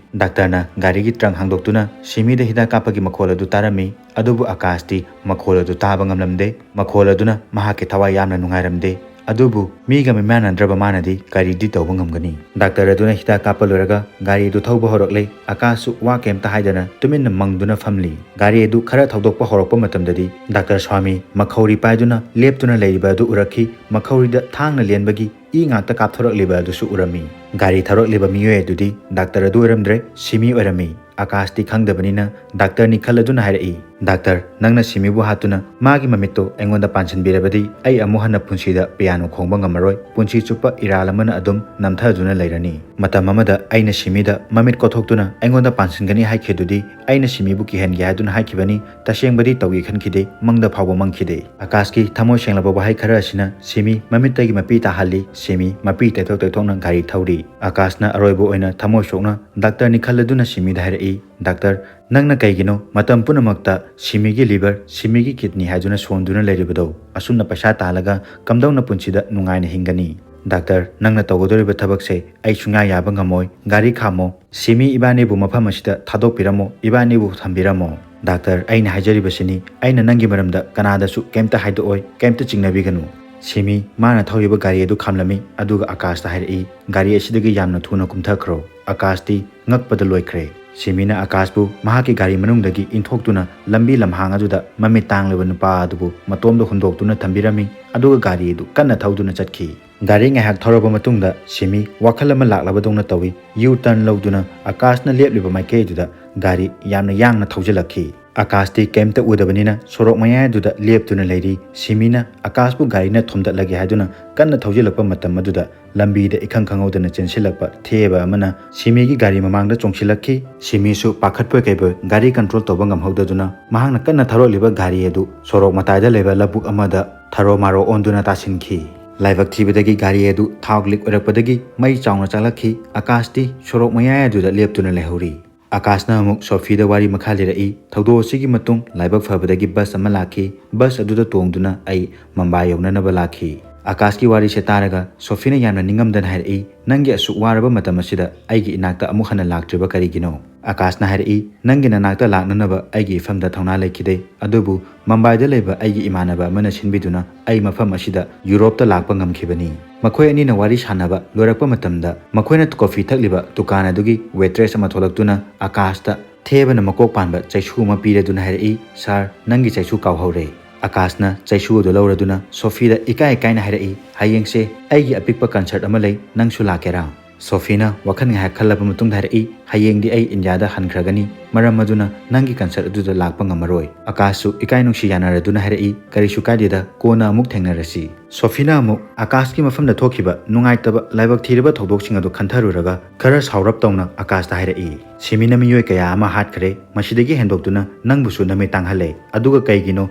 ꯗꯥꯛꯇꯔꯅ ꯒꯥꯔꯤꯒꯤ trunk ꯍꯥꯡꯗꯣꯛꯇꯨꯅ ꯁꯤꯃꯤꯗ ꯍꯤꯗꯥꯛ ꯀꯥꯞꯄꯒꯤ ꯃꯈꯣꯜ ꯑꯗꯨ ꯇꯥꯔꯝꯃꯤ, ꯑꯗꯨꯕꯨ ꯑꯀꯥꯁꯇꯤ ꯃꯈꯣꯜ ꯑꯗꯨ ꯇꯥꯕ ꯉꯝꯂꯝꯗꯦ꯫ ꯃꯈꯣꯜ ꯑꯗꯨꯅ ꯃꯍꯥꯛꯀꯤ ꯊꯋꯥꯏ ꯌꯥꯝꯅ ꯅꯨꯡꯉꯥꯏꯔꯝꯗꯦ꯫ ꯑꯗꯨꯕꯨ ꯃꯤꯒ ꯃꯤꯃꯥꯟꯅꯗ꯭ꯔꯕ ꯃꯥꯅꯗꯤ ꯀꯔꯤꯗꯤ ꯇꯧꯕ ꯉꯝꯒꯅꯤ? ꯗꯥꯛꯇꯔ ꯑꯗꯨꯅ ꯍꯤꯗꯥꯛ ꯀꯥꯞꯄ ꯂꯣꯏꯔꯒ ꯒꯥꯔꯤ ꯑꯗꯨ ꯊꯧꯕ ꯍꯧꯔꯛꯂꯦ꯫ ꯑꯀꯥꯁꯁꯨ ꯋꯥ ꯀꯩꯝꯇ ꯍꯥꯏꯗꯅ ꯇꯨꯃꯤꯟꯅ ꯃꯪꯗꯨꯅ ꯐꯝꯂꯤ꯫ ꯒꯥꯔꯤ ꯑꯗꯨ ꯈꯔ ꯊꯧꯗꯣꯛꯄ ꯍꯧꯔꯛꯄ ꯃꯇꯝꯗꯗꯤ ꯗꯥꯛꯇꯔ ꯁ꯭ꯋꯥꯃꯤ ꯃꯈꯧꯔꯤ ꯄꯥꯏꯗꯨꯅ ꯂꯦꯞꯇꯨꯅ ꯂꯩꯔꯤꯕ ꯑꯗꯨ ꯎꯔꯛꯈꯤ꯫ ꯃꯈꯧꯔꯤꯗ ꯊꯥꯡꯅ ꯂꯦꯟꯕꯒꯤ ꯏ ꯉꯥꯛꯇ ꯀꯥꯞꯊꯣꯔꯛꯂꯤꯕ ꯑꯗꯨꯁꯨ ꯎꯔꯝꯃꯤ꯫ ꯒꯥꯔꯤ ꯊꯧꯔꯛꯂꯤꯕ ꯃꯤꯑꯣꯏ ꯑꯗꯨꯗꯤ ꯗꯥꯛꯇꯔ ꯑꯗꯨ ꯑꯣꯏꯔꯝꯗ꯭ꯔꯦ, ꯁꯤꯃꯤ ꯑꯣꯏꯔꯝꯃꯤ꯫ ꯑꯀꯥꯁꯇꯤ ꯈꯪꯗꯕꯅꯤꯅ ꯗꯥꯛꯇꯔꯅꯤ ꯈꯜꯂꯗꯨꯅ ꯍꯥꯏꯔꯛꯏ, "ꯗꯥꯛꯇꯔ, ꯅꯪꯅ ꯁꯤꯃꯤꯕꯨ ꯍꯥꯠꯇꯨꯅ ꯃꯥꯒꯤ ꯃꯃꯤꯠꯇꯣ ꯑꯩꯉꯣꯟꯗ ꯄꯥꯟꯁꯤꯟꯕꯤꯔꯕꯗꯤ ꯑꯩ ꯑꯃꯨꯛ ꯍꯟꯅ ꯄꯨꯟꯁꯤꯗ ꯄꯤꯌꯥꯅꯣ ꯈꯣꯡꯕ ꯉꯝꯃꯔꯣꯏ꯫ ꯄꯨꯟꯁꯤ ꯆꯨꯞꯄ ꯏꯔꯥꯜ ꯑꯃꯅ ꯑꯗꯨꯝ ꯅꯝꯊꯗꯨꯅ ꯂꯩꯔꯅꯤ꯫ ꯃꯇꯝ ꯑꯃꯗ ꯑꯩꯅ ꯁꯤꯃꯤꯗ ꯃꯃꯤꯠ ꯀꯣꯠꯊꯣꯛꯇꯨꯅ ꯑꯩꯉꯣꯟꯗ ꯄꯥꯟꯁꯤꯟꯒꯅꯤ ꯍꯥꯏꯈꯤꯗꯨꯗꯤ ꯑꯩꯅ ꯁꯤꯃꯤꯕꯨ ꯀꯤꯍꯟꯒꯦ ꯍꯥꯏꯗꯨꯅ ꯍꯥꯏꯈꯤꯕꯅꯤ꯫ ꯇꯁꯦꯡꯕꯗꯤ ꯇꯧꯒꯦ ꯈꯟꯈꯤꯗꯦ, ꯃꯪꯗ ꯐꯥꯎꯕ ꯃꯪꯈꯤꯗꯦ"꯫ ꯑꯀꯥꯁꯀꯤ ꯊꯃꯣꯏ ꯁꯦꯡꯂꯕ ꯋꯥꯍꯩ ꯈꯔ ꯑꯁꯤꯅ ꯁꯤꯃꯤ ꯃꯃꯤꯠꯇꯒꯤ ꯃꯄꯤ ꯇꯥꯍꯜꯂꯤ꯫ ꯁꯤꯃꯤ ꯃꯄꯤ ꯇꯩꯊꯣꯛ ꯇꯩꯊꯣꯛꯅ ꯒꯥꯔꯤ ꯊꯧꯔꯤ꯫ ꯑꯀꯥꯁꯅ ꯑꯔꯣꯏꯕ ꯑꯣꯏꯅ ꯊꯃꯣꯏ ꯁꯣꯛꯅ ꯗꯥꯛꯇꯔꯅꯤ ꯈꯜꯂꯗꯨꯅ ꯁꯤꯃꯤꯗ ꯍꯥꯏꯔꯛꯏ, "ꯗꯥꯛꯇꯔ, ꯅꯪꯅ ꯀꯩꯒꯤꯅꯣ ꯃꯇꯝ ꯄꯨꯝꯅꯃꯛꯇ ꯁꯤꯃꯤꯒꯤ liver, ꯁꯤꯃꯤꯒꯤ kidney ꯍꯥꯏꯗꯨꯅ ꯁꯣꯟꯗꯨꯅ ꯂꯩꯔꯤꯕꯗꯣ? ꯑꯁꯨꯝꯅ ꯄꯩꯁꯥ ꯇꯥꯜꯂꯒ ꯀꯝꯗꯧꯅ ꯄꯨꯟꯁꯤꯗ ꯅꯨꯡꯉꯥꯏꯅ ꯍꯤꯡꯒꯅꯤ? ꯗꯥꯛꯇꯔ, ꯅꯪꯅ ꯇꯧꯒꯗꯧꯔꯤꯕ ꯊꯕꯛꯁꯦ ꯑꯩ ꯁꯨꯡꯌꯥ ꯌꯥꯕ ꯉꯝꯃꯣꯏ꯫ ꯒꯥꯔꯤ ꯈꯥꯝꯃꯣ꯫ ꯁꯤꯃꯤ ꯏꯕꯥꯅꯤꯕꯨ ꯃꯐꯝ ꯑꯁꯤꯗ ꯊꯥꯗꯣꯛꯄꯤꯔꯝꯃꯣ, ꯏꯕꯥꯅꯤꯕꯨ ꯊꯝꯕꯤꯔꯝꯃꯣ"꯫ "ꯗꯥꯛꯇꯔ, ꯑꯩꯅ ꯍꯥꯏꯖꯔꯤꯕꯁꯤꯅꯤ, ꯑꯩꯅ ꯅꯪꯒꯤ ꯃꯔꯝꯗ ꯀꯅꯥꯗꯁꯨ ꯀꯩꯝꯇ ꯍꯥꯏꯗꯣꯛꯑꯣꯏ, ꯀꯩꯝꯇ ꯆꯤꯡꯅꯕꯤꯒꯅꯨ"꯫ ꯁꯤꯃꯤ ꯃꯥꯅ ꯊꯧꯔꯤꯕ ꯒꯥꯔꯤ ꯑꯗꯨ ꯈꯥꯝꯂꯝꯃꯤ, ꯑꯗꯨꯒ ꯑꯀꯥꯁꯇ ꯍꯥꯏꯔꯛꯏ, "ꯒꯥꯔꯤ ꯑꯁꯤꯗꯒꯤ ꯌꯥꯝꯅ ꯊꯨꯅ ꯀꯨꯝꯊꯈ꯭ꯔꯣ"꯫ ꯑꯀꯥꯁꯇꯤ ꯉꯛꯄꯗ ꯂꯣꯏꯈ꯭ꯔꯦ꯫ ꯁꯤꯃꯤꯅ ꯑꯀꯥꯁꯄꯨ ꯃꯍꯥꯛꯀꯤ ꯒꯥꯔꯤ ꯃꯅꯨꯡꯗꯒꯤ ꯏꯟꯊꯣꯛꯇꯨꯅ ꯂꯝꯕꯤ ꯂꯝꯍꯥꯡ ꯑꯗꯨꯗ ꯃꯃꯤꯠ ꯇꯥꯡꯂꯕ ꯅꯨꯄꯥ ꯑꯗꯨꯕꯨ ꯃꯇꯣꯝꯗ ꯍꯨꯟꯗꯣꯛꯇꯨꯅ ꯊꯝꯕꯤꯔꯝꯃꯤ, ꯑꯗꯨꯒ ꯒꯥꯔꯤ ꯑꯗꯨ ꯀꯟꯅ ꯊꯧꯗꯨꯅ ꯆꯠꯈꯤ꯫ ꯒꯥꯔꯤ ꯉꯥꯏꯍꯥꯛ ꯊꯧꯔꯕ ꯃꯇꯨꯡꯗ ꯁꯤꯃꯤ ꯋꯥꯈꯜ ꯑꯃ ꯂꯥꯛꯂꯕꯗꯧꯅ ꯇꯧꯏ꯫ U-turn ꯂꯧꯗꯨꯅ ꯑꯀꯥꯁꯅ ꯂꯦꯞꯂꯤꯕ ꯃꯥꯏꯀꯩ ꯑꯗꯨꯗ ꯒꯥꯔꯤ ꯌꯥꯝꯅ ꯌꯥꯡꯅ ꯊꯧꯖꯤꯜꯂꯛꯈꯤ꯫ ꯑꯀꯥꯁꯇꯤ ꯀꯩꯝꯇ ꯎꯗꯕꯅꯤꯅ ꯁꯣꯔꯣꯛ ꯃꯌꯥꯏ ꯑꯗꯨꯗ ꯂꯦꯞꯇꯨꯅ ꯂꯩꯔꯤ꯫ ꯁꯤꯃꯤꯅ ꯑꯀꯥꯁꯄꯨ ꯒꯥꯔꯤꯅ ꯊꯣꯝꯗꯠꯂꯒꯦ ꯍꯥꯏꯗꯨꯅ ꯀꯟꯅ ꯊꯧꯖꯤꯜꯂꯛꯄ ꯃꯇꯝ ꯑꯗꯨꯗ ꯂꯝꯕꯤꯗ ꯏꯈꯪ ꯈꯪꯍꯧꯗꯅ ꯆꯦꯟꯁꯤꯜꯂꯛꯄ ꯊꯦꯕ ꯑꯃꯅ ꯁꯤꯃꯤꯒꯤ ꯒꯥꯔꯤ ꯃꯃꯥꯡꯗ ꯆꯣꯡꯁꯤꯜꯂꯛꯈꯤ꯫ ꯁꯤꯃꯤꯁꯨ ꯄꯥꯈꯠꯄꯣꯏ ꯀꯩꯕꯣꯏ ꯒꯥꯔꯤ control ꯇꯧꯕ ꯉꯝꯍꯧꯗꯗꯨꯅ ꯃꯍꯥꯛꯅ ꯀꯟꯅ ꯊꯧꯔꯛꯂꯤꯕ ꯒꯥꯔꯤ ꯑꯗꯨ ꯁꯣꯔꯣꯛ ꯃꯇꯥꯏꯗ ꯂꯩꯕ ꯂꯧꯕꯨꯛ ꯑꯃꯗ ꯊꯔꯣ ꯃꯥꯔꯣ ꯑꯣꯟꯗꯨꯅ ꯇꯥꯁꯤꯟꯈꯤ꯫ ꯂꯥꯏꯕꯛ ꯊꯤꯕꯗꯒꯤ ꯒꯥꯔꯤ ꯑꯗꯨ ꯊꯥꯎ leak ꯑꯣꯏꯔꯛꯄꯗꯒꯤ ꯃꯩ ꯆꯥꯎꯅ ꯆꯥꯛꯂꯛꯈꯤ꯫ ꯑꯀꯥꯁꯇꯤ ꯁꯣꯔꯣꯛ ꯃꯌꯥꯏ ꯑꯗꯨꯗ ꯂꯦꯞꯇꯨꯅ ꯂꯩꯍꯧꯔꯤ꯫ ꯑꯀꯥꯁꯅ ꯑꯃꯨꯛ ꯁꯣꯐꯤꯗ ꯋꯥꯔꯤ ꯃꯈꯥ ꯂꯤꯔꯛꯏ꯫ ꯊꯧꯗꯣꯛ ꯑꯁꯤꯒꯤ ꯃꯇꯨꯡ ꯂꯥꯏꯕꯛ ꯐꯕꯗꯒꯤ ꯕꯁ ꯑꯃ ꯂꯥꯛꯈꯤ꯫ ꯕꯁ ꯑꯗꯨꯗ ꯇꯣꯡꯗꯨꯅ ꯑꯩ ꯃꯝꯕꯥꯏ ꯌꯧꯅꯅꯕ ꯂꯥꯛꯈꯤ꯫ ꯑꯀꯥꯁꯀꯤ ꯋꯥꯔꯤꯁꯦ ꯇꯥꯔꯒ ꯁꯣꯐꯤꯅ ꯌꯥꯝꯅ ꯅꯤꯡꯉꯝꯗꯅ ꯍꯥꯏꯔꯛꯏ, "ꯅꯪꯒꯤ ꯑꯁꯨꯛ ꯋꯥꯔꯕ ꯃꯇꯝ ꯑꯁꯤꯗ ꯑꯩꯒꯤ ꯏꯅꯥꯛꯇ ꯑꯃꯨꯛ ꯍꯟꯅ ꯂꯥꯛꯇ꯭ꯔꯤꯕ ꯀꯔꯤꯒꯤꯅꯣ?" ꯑꯀꯥꯁꯅ ꯍꯥꯏꯔꯛꯏ, "ꯅꯪꯒꯤ ꯅꯅꯥꯛꯇ ꯂꯥꯛꯅꯅꯕ ꯑꯩꯒꯤ ꯏꯐꯝꯗ ꯊꯧꯅꯥ ꯂꯩꯈꯤꯗꯦ, ꯑꯗꯨꯕꯨ ꯃꯝꯕꯥꯏꯗ ꯂꯩꯕ ꯑꯩꯒꯤ ꯏꯃꯥꯟꯅꯕ ꯑꯃꯅ ꯁꯤꯟꯕꯤꯗꯨꯅ ꯑꯩ ꯃꯐꯝ ꯑꯁꯤꯗ ꯌꯨꯔꯣꯞꯇ ꯂꯥꯛꯄ ꯉꯝꯈꯤꯕꯅꯤ꯫" ꯃꯈꯣꯏ ꯑꯅꯤꯅ ꯋꯥꯔꯤ ꯁꯥꯟꯅꯕ ꯂꯣꯏꯔꯛꯄ ꯃꯇꯝꯗ ꯃꯈꯣꯏꯅ ꯀꯣꯐꯤ ꯊꯛꯂꯤꯕ ꯗꯨꯀꯥꯟ ꯑꯗꯨꯒꯤ waitress ꯑꯃ ꯊꯣꯛꯂꯛꯇꯨꯅ ꯑꯀꯥꯁꯇ ꯊꯦꯕꯅ ꯃꯀꯣꯛ ꯄꯥꯟꯕ ꯆꯩꯁꯨ ꯑꯃ ꯄꯤꯔꯗꯨꯅ ꯍꯥꯏꯔꯛꯏ, "ꯁꯥꯔ, ꯅꯪꯒꯤ ꯆꯩꯁꯨ ꯀꯥꯎꯍꯧꯔꯦ꯫" ꯑꯀꯥꯁꯅ ꯆꯩꯁꯨ ꯑꯗꯨ ꯂꯧꯔꯗꯨꯅ ꯁꯣꯐꯤꯗ ꯏꯀꯥꯏ ꯏꯀꯥꯏꯅ ꯍꯥꯏꯔꯛꯏ, "ꯍꯌꯦꯡꯁꯦ ꯑꯩꯒꯤ ꯑꯄꯤꯛꯄ concert ꯑꯃ ꯂꯩ, ꯅꯪꯁꯨ ꯂꯥꯛꯀꯦꯔꯥ?" ꯁꯣꯐꯤꯅ ꯋꯥꯈꯜ ꯉꯥꯏꯍꯥꯛ ꯈꯜꯂꯕ ꯃꯇꯨꯡꯗ ꯍꯥꯏꯔꯛꯏ, "ꯍꯌꯦꯡꯗꯤ ꯑꯩ ꯏꯟꯗꯤꯌꯥꯗ ꯍꯟꯈ꯭ꯔꯒꯅꯤ, ꯃꯔꯝ ꯑꯗꯨꯅ ꯅꯪꯒꯤ concert ꯑꯗꯨꯗ ꯂꯥꯛꯄ ꯉꯝꯃꯔꯣꯏ꯫" ꯑꯀꯥꯁꯁꯨ ꯏꯀꯥꯏ ꯅꯨꯡꯁꯤ ꯌꯥꯅꯔꯗꯨꯅ ꯍꯥꯏꯔꯛꯏ, "ꯀꯔꯤꯁꯨ ꯀꯥꯏꯗꯦꯗ, ꯀꯣꯟꯅ ꯑꯃꯨꯛ ꯊꯦꯡꯅꯔꯁꯤ꯫" ꯁꯣꯐꯤꯅ ꯑꯃꯨꯛ ꯑꯀꯥꯁꯀꯤ ꯃꯐꯝꯗ ꯊꯣꯛꯈꯤꯕ ꯅꯨꯡꯉꯥꯏꯇꯕ ꯂꯥꯏꯕꯛ ꯊꯤꯔꯕ ꯊꯧꯗꯣꯛꯁꯤꯡ ꯑꯗꯨ ꯈꯟꯊꯔꯨꯔꯒ ꯈꯔ ꯁꯥꯎꯔꯞ ꯇꯧꯅ ꯑꯀꯥꯁꯇ ꯍꯥꯏꯔꯛꯏ, "ꯁꯤꯃꯤꯅ ꯃꯤꯑꯣꯏ ꯀꯌꯥ ꯑꯃ ꯍꯥꯠꯈ꯭ꯔꯦ, ꯃꯁꯤꯗꯒꯤ ꯍꯦꯟꯗꯣꯛꯇꯨꯅ ꯅꯪꯕꯨꯁꯨ ꯅꯃꯤꯠ ꯇꯥꯡꯍꯜꯂꯦ, ꯑꯗꯨꯒ ꯀꯩꯒꯤꯅꯣ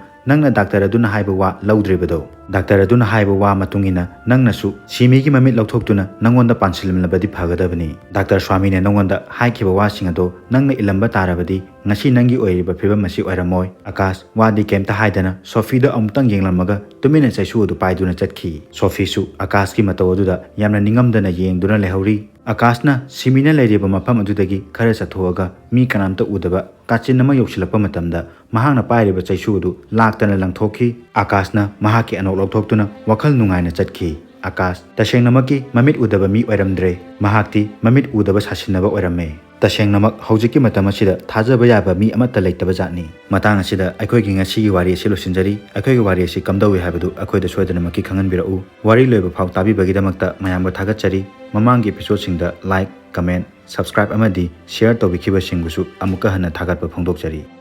ꯅꯪꯅ ꯗꯥꯛꯇꯔ ꯑꯗꯨꯅ ꯍꯥꯏꯕ ꯋꯥ ꯂꯧꯗ꯭ꯔꯤꯕꯗꯣ? ꯗꯥꯛꯇꯔ ꯑꯗꯨꯅ ꯍꯥꯏꯕ ꯋꯥ ꯃꯇꯨꯡ ꯏꯟꯅ ꯅꯪꯅꯁꯨ ꯁꯤꯃꯤꯒꯤ ꯃꯃꯤꯠ ꯂꯧꯊꯣꯛꯇꯨꯅ ꯅꯪꯉꯣꯟꯗ ꯄꯥꯟꯁꯤꯜꯂꯝꯂꯕꯗꯤ ꯐꯒꯗꯕꯅꯤ꯫ ꯗꯥꯛꯇꯔ ꯁ꯭ꯋꯥꯃꯤꯅ ꯅꯪꯉꯣꯟꯗ ꯍꯥꯏꯈꯤꯕ ꯋꯥꯁꯤꯡ ꯑꯗꯣ ꯅꯪꯅ ꯏꯜꯂꯝꯕ ꯇꯥꯔꯕꯗꯤ ꯉꯁꯤ ꯅꯪꯒꯤ ꯑꯣꯏꯔꯤꯕ ꯐꯤꯕꯝ ꯑꯁꯤ ꯑꯣꯏꯔꯝꯃꯣꯏ꯫" ꯑꯀꯥꯁ ꯋꯥꯗꯤ ꯀꯩꯝꯇ ꯍꯥꯏꯗꯅ ꯁꯣꯐꯤꯗ ꯑꯃꯨꯛꯇꯪ ꯌꯦꯡꯂꯝꯃꯒ ꯇꯨꯃꯤꯟꯅ ꯆꯩꯁꯨ ꯑꯗꯨ ꯄꯥꯏꯗꯨꯅ ꯆꯠꯈꯤ꯫ ꯁꯣꯐꯤꯁꯨ ꯑꯀꯥꯁꯀꯤ ꯃꯇꯧ ꯑꯗꯨꯗ ꯌꯥꯝꯅ ꯅꯤꯡꯉꯝꯗꯅ ꯌꯦꯡꯗꯨꯅ ꯂꯩꯍꯧꯔꯤ꯫ ꯑꯀꯥꯁꯅ ꯁꯤꯃꯤꯅ ꯂꯩꯔꯤꯕ ꯃꯐꯝ ꯑꯗꯨꯗꯒꯤ ꯈꯔ ꯆꯠꯊꯣꯛꯑꯒ ꯃꯤ ꯀꯅꯥꯝꯇ ꯎꯗꯕ ꯀꯥꯆꯤꯟ ꯑꯃ ꯌꯧꯁꯤꯜꯂꯛꯄ ꯃꯇꯝꯗ ꯃꯍꯥꯛꯅ ꯄꯥꯏꯔꯤꯕ ꯆꯩꯁꯨ ꯑꯗꯨ ꯂꯥꯛꯇꯅ ꯂꯪꯊꯣꯛꯈꯤ꯫ ꯑꯀꯥꯁꯅ ꯃꯍꯥꯛꯀꯤ ꯑꯅꯣꯛ ꯂꯧꯊꯣꯛꯇꯨꯅ ꯋꯥꯈꯜ ꯅꯨꯡꯉꯥꯏꯅ ꯆꯠꯈꯤ꯫ ꯑꯀꯥꯁ, ꯇꯁꯦꯡꯅꯃꯛꯀꯤ ꯃꯃꯤꯠ ꯎꯗꯕ ꯃꯤ ꯑꯣꯏꯔꯝꯗ꯭ꯔꯦ꯫ ꯃꯍꯥꯛꯇꯤ ꯃꯃꯤꯠ ꯎꯗꯕ ꯁꯥꯁꯤꯟꯅꯕ ꯑꯣꯏꯔꯝꯃꯦ꯫ ꯇꯁꯦꯡꯅꯃꯛ ꯍꯧꯖꯤꯛꯀꯤ ꯃꯇꯝ ꯑꯁꯤꯗ ꯊꯥꯖꯕ ꯌꯥꯕ ꯃꯤ ꯑꯃꯠꯇ ꯂꯩꯇꯕ ꯖꯥꯠꯅꯤ꯫ ꯃꯇꯥꯡ ꯑꯁꯤꯗ ꯑꯩꯈꯣꯏꯒꯤ ꯉꯁꯤꯒꯤ ꯋꯥꯔꯤ ꯑꯁꯤ ꯂꯣꯏꯁꯤꯟꯖꯔꯤ꯫ ꯑꯩꯈꯣꯏꯒꯤ ꯋꯥꯔꯤ ꯑꯁꯤ ꯀꯝꯗꯧꯏ ꯍꯥꯏꯕꯗꯨ ꯑꯩꯈꯣꯏꯗ ꯁꯣꯏꯗꯅꯃꯛꯀꯤ ꯈꯪꯍꯟꯕꯤꯔꯛꯎ꯫ ꯋꯥꯔꯤ ꯂꯣꯏꯕ ꯐꯥꯎ ꯇꯥꯕꯤꯕꯒꯤꯗꯃꯛꯇ ꯃꯌꯥꯝꯕꯨ ꯊꯥꯒꯠꯆꯔꯤ꯫ ꯃꯃꯥꯡꯒꯤ episodeꯁꯤꯡꯗ like, comment, subscribe ꯑꯃꯗꯤ share ꯇꯧꯕꯤꯈꯤꯕꯁꯤꯡꯕꯨꯁꯨ ꯑꯃꯨꯛꯀ ꯍꯟꯅ ꯊꯥꯒꯠꯄ ꯐꯣꯡꯗꯣꯛꯆꯔꯤ꯫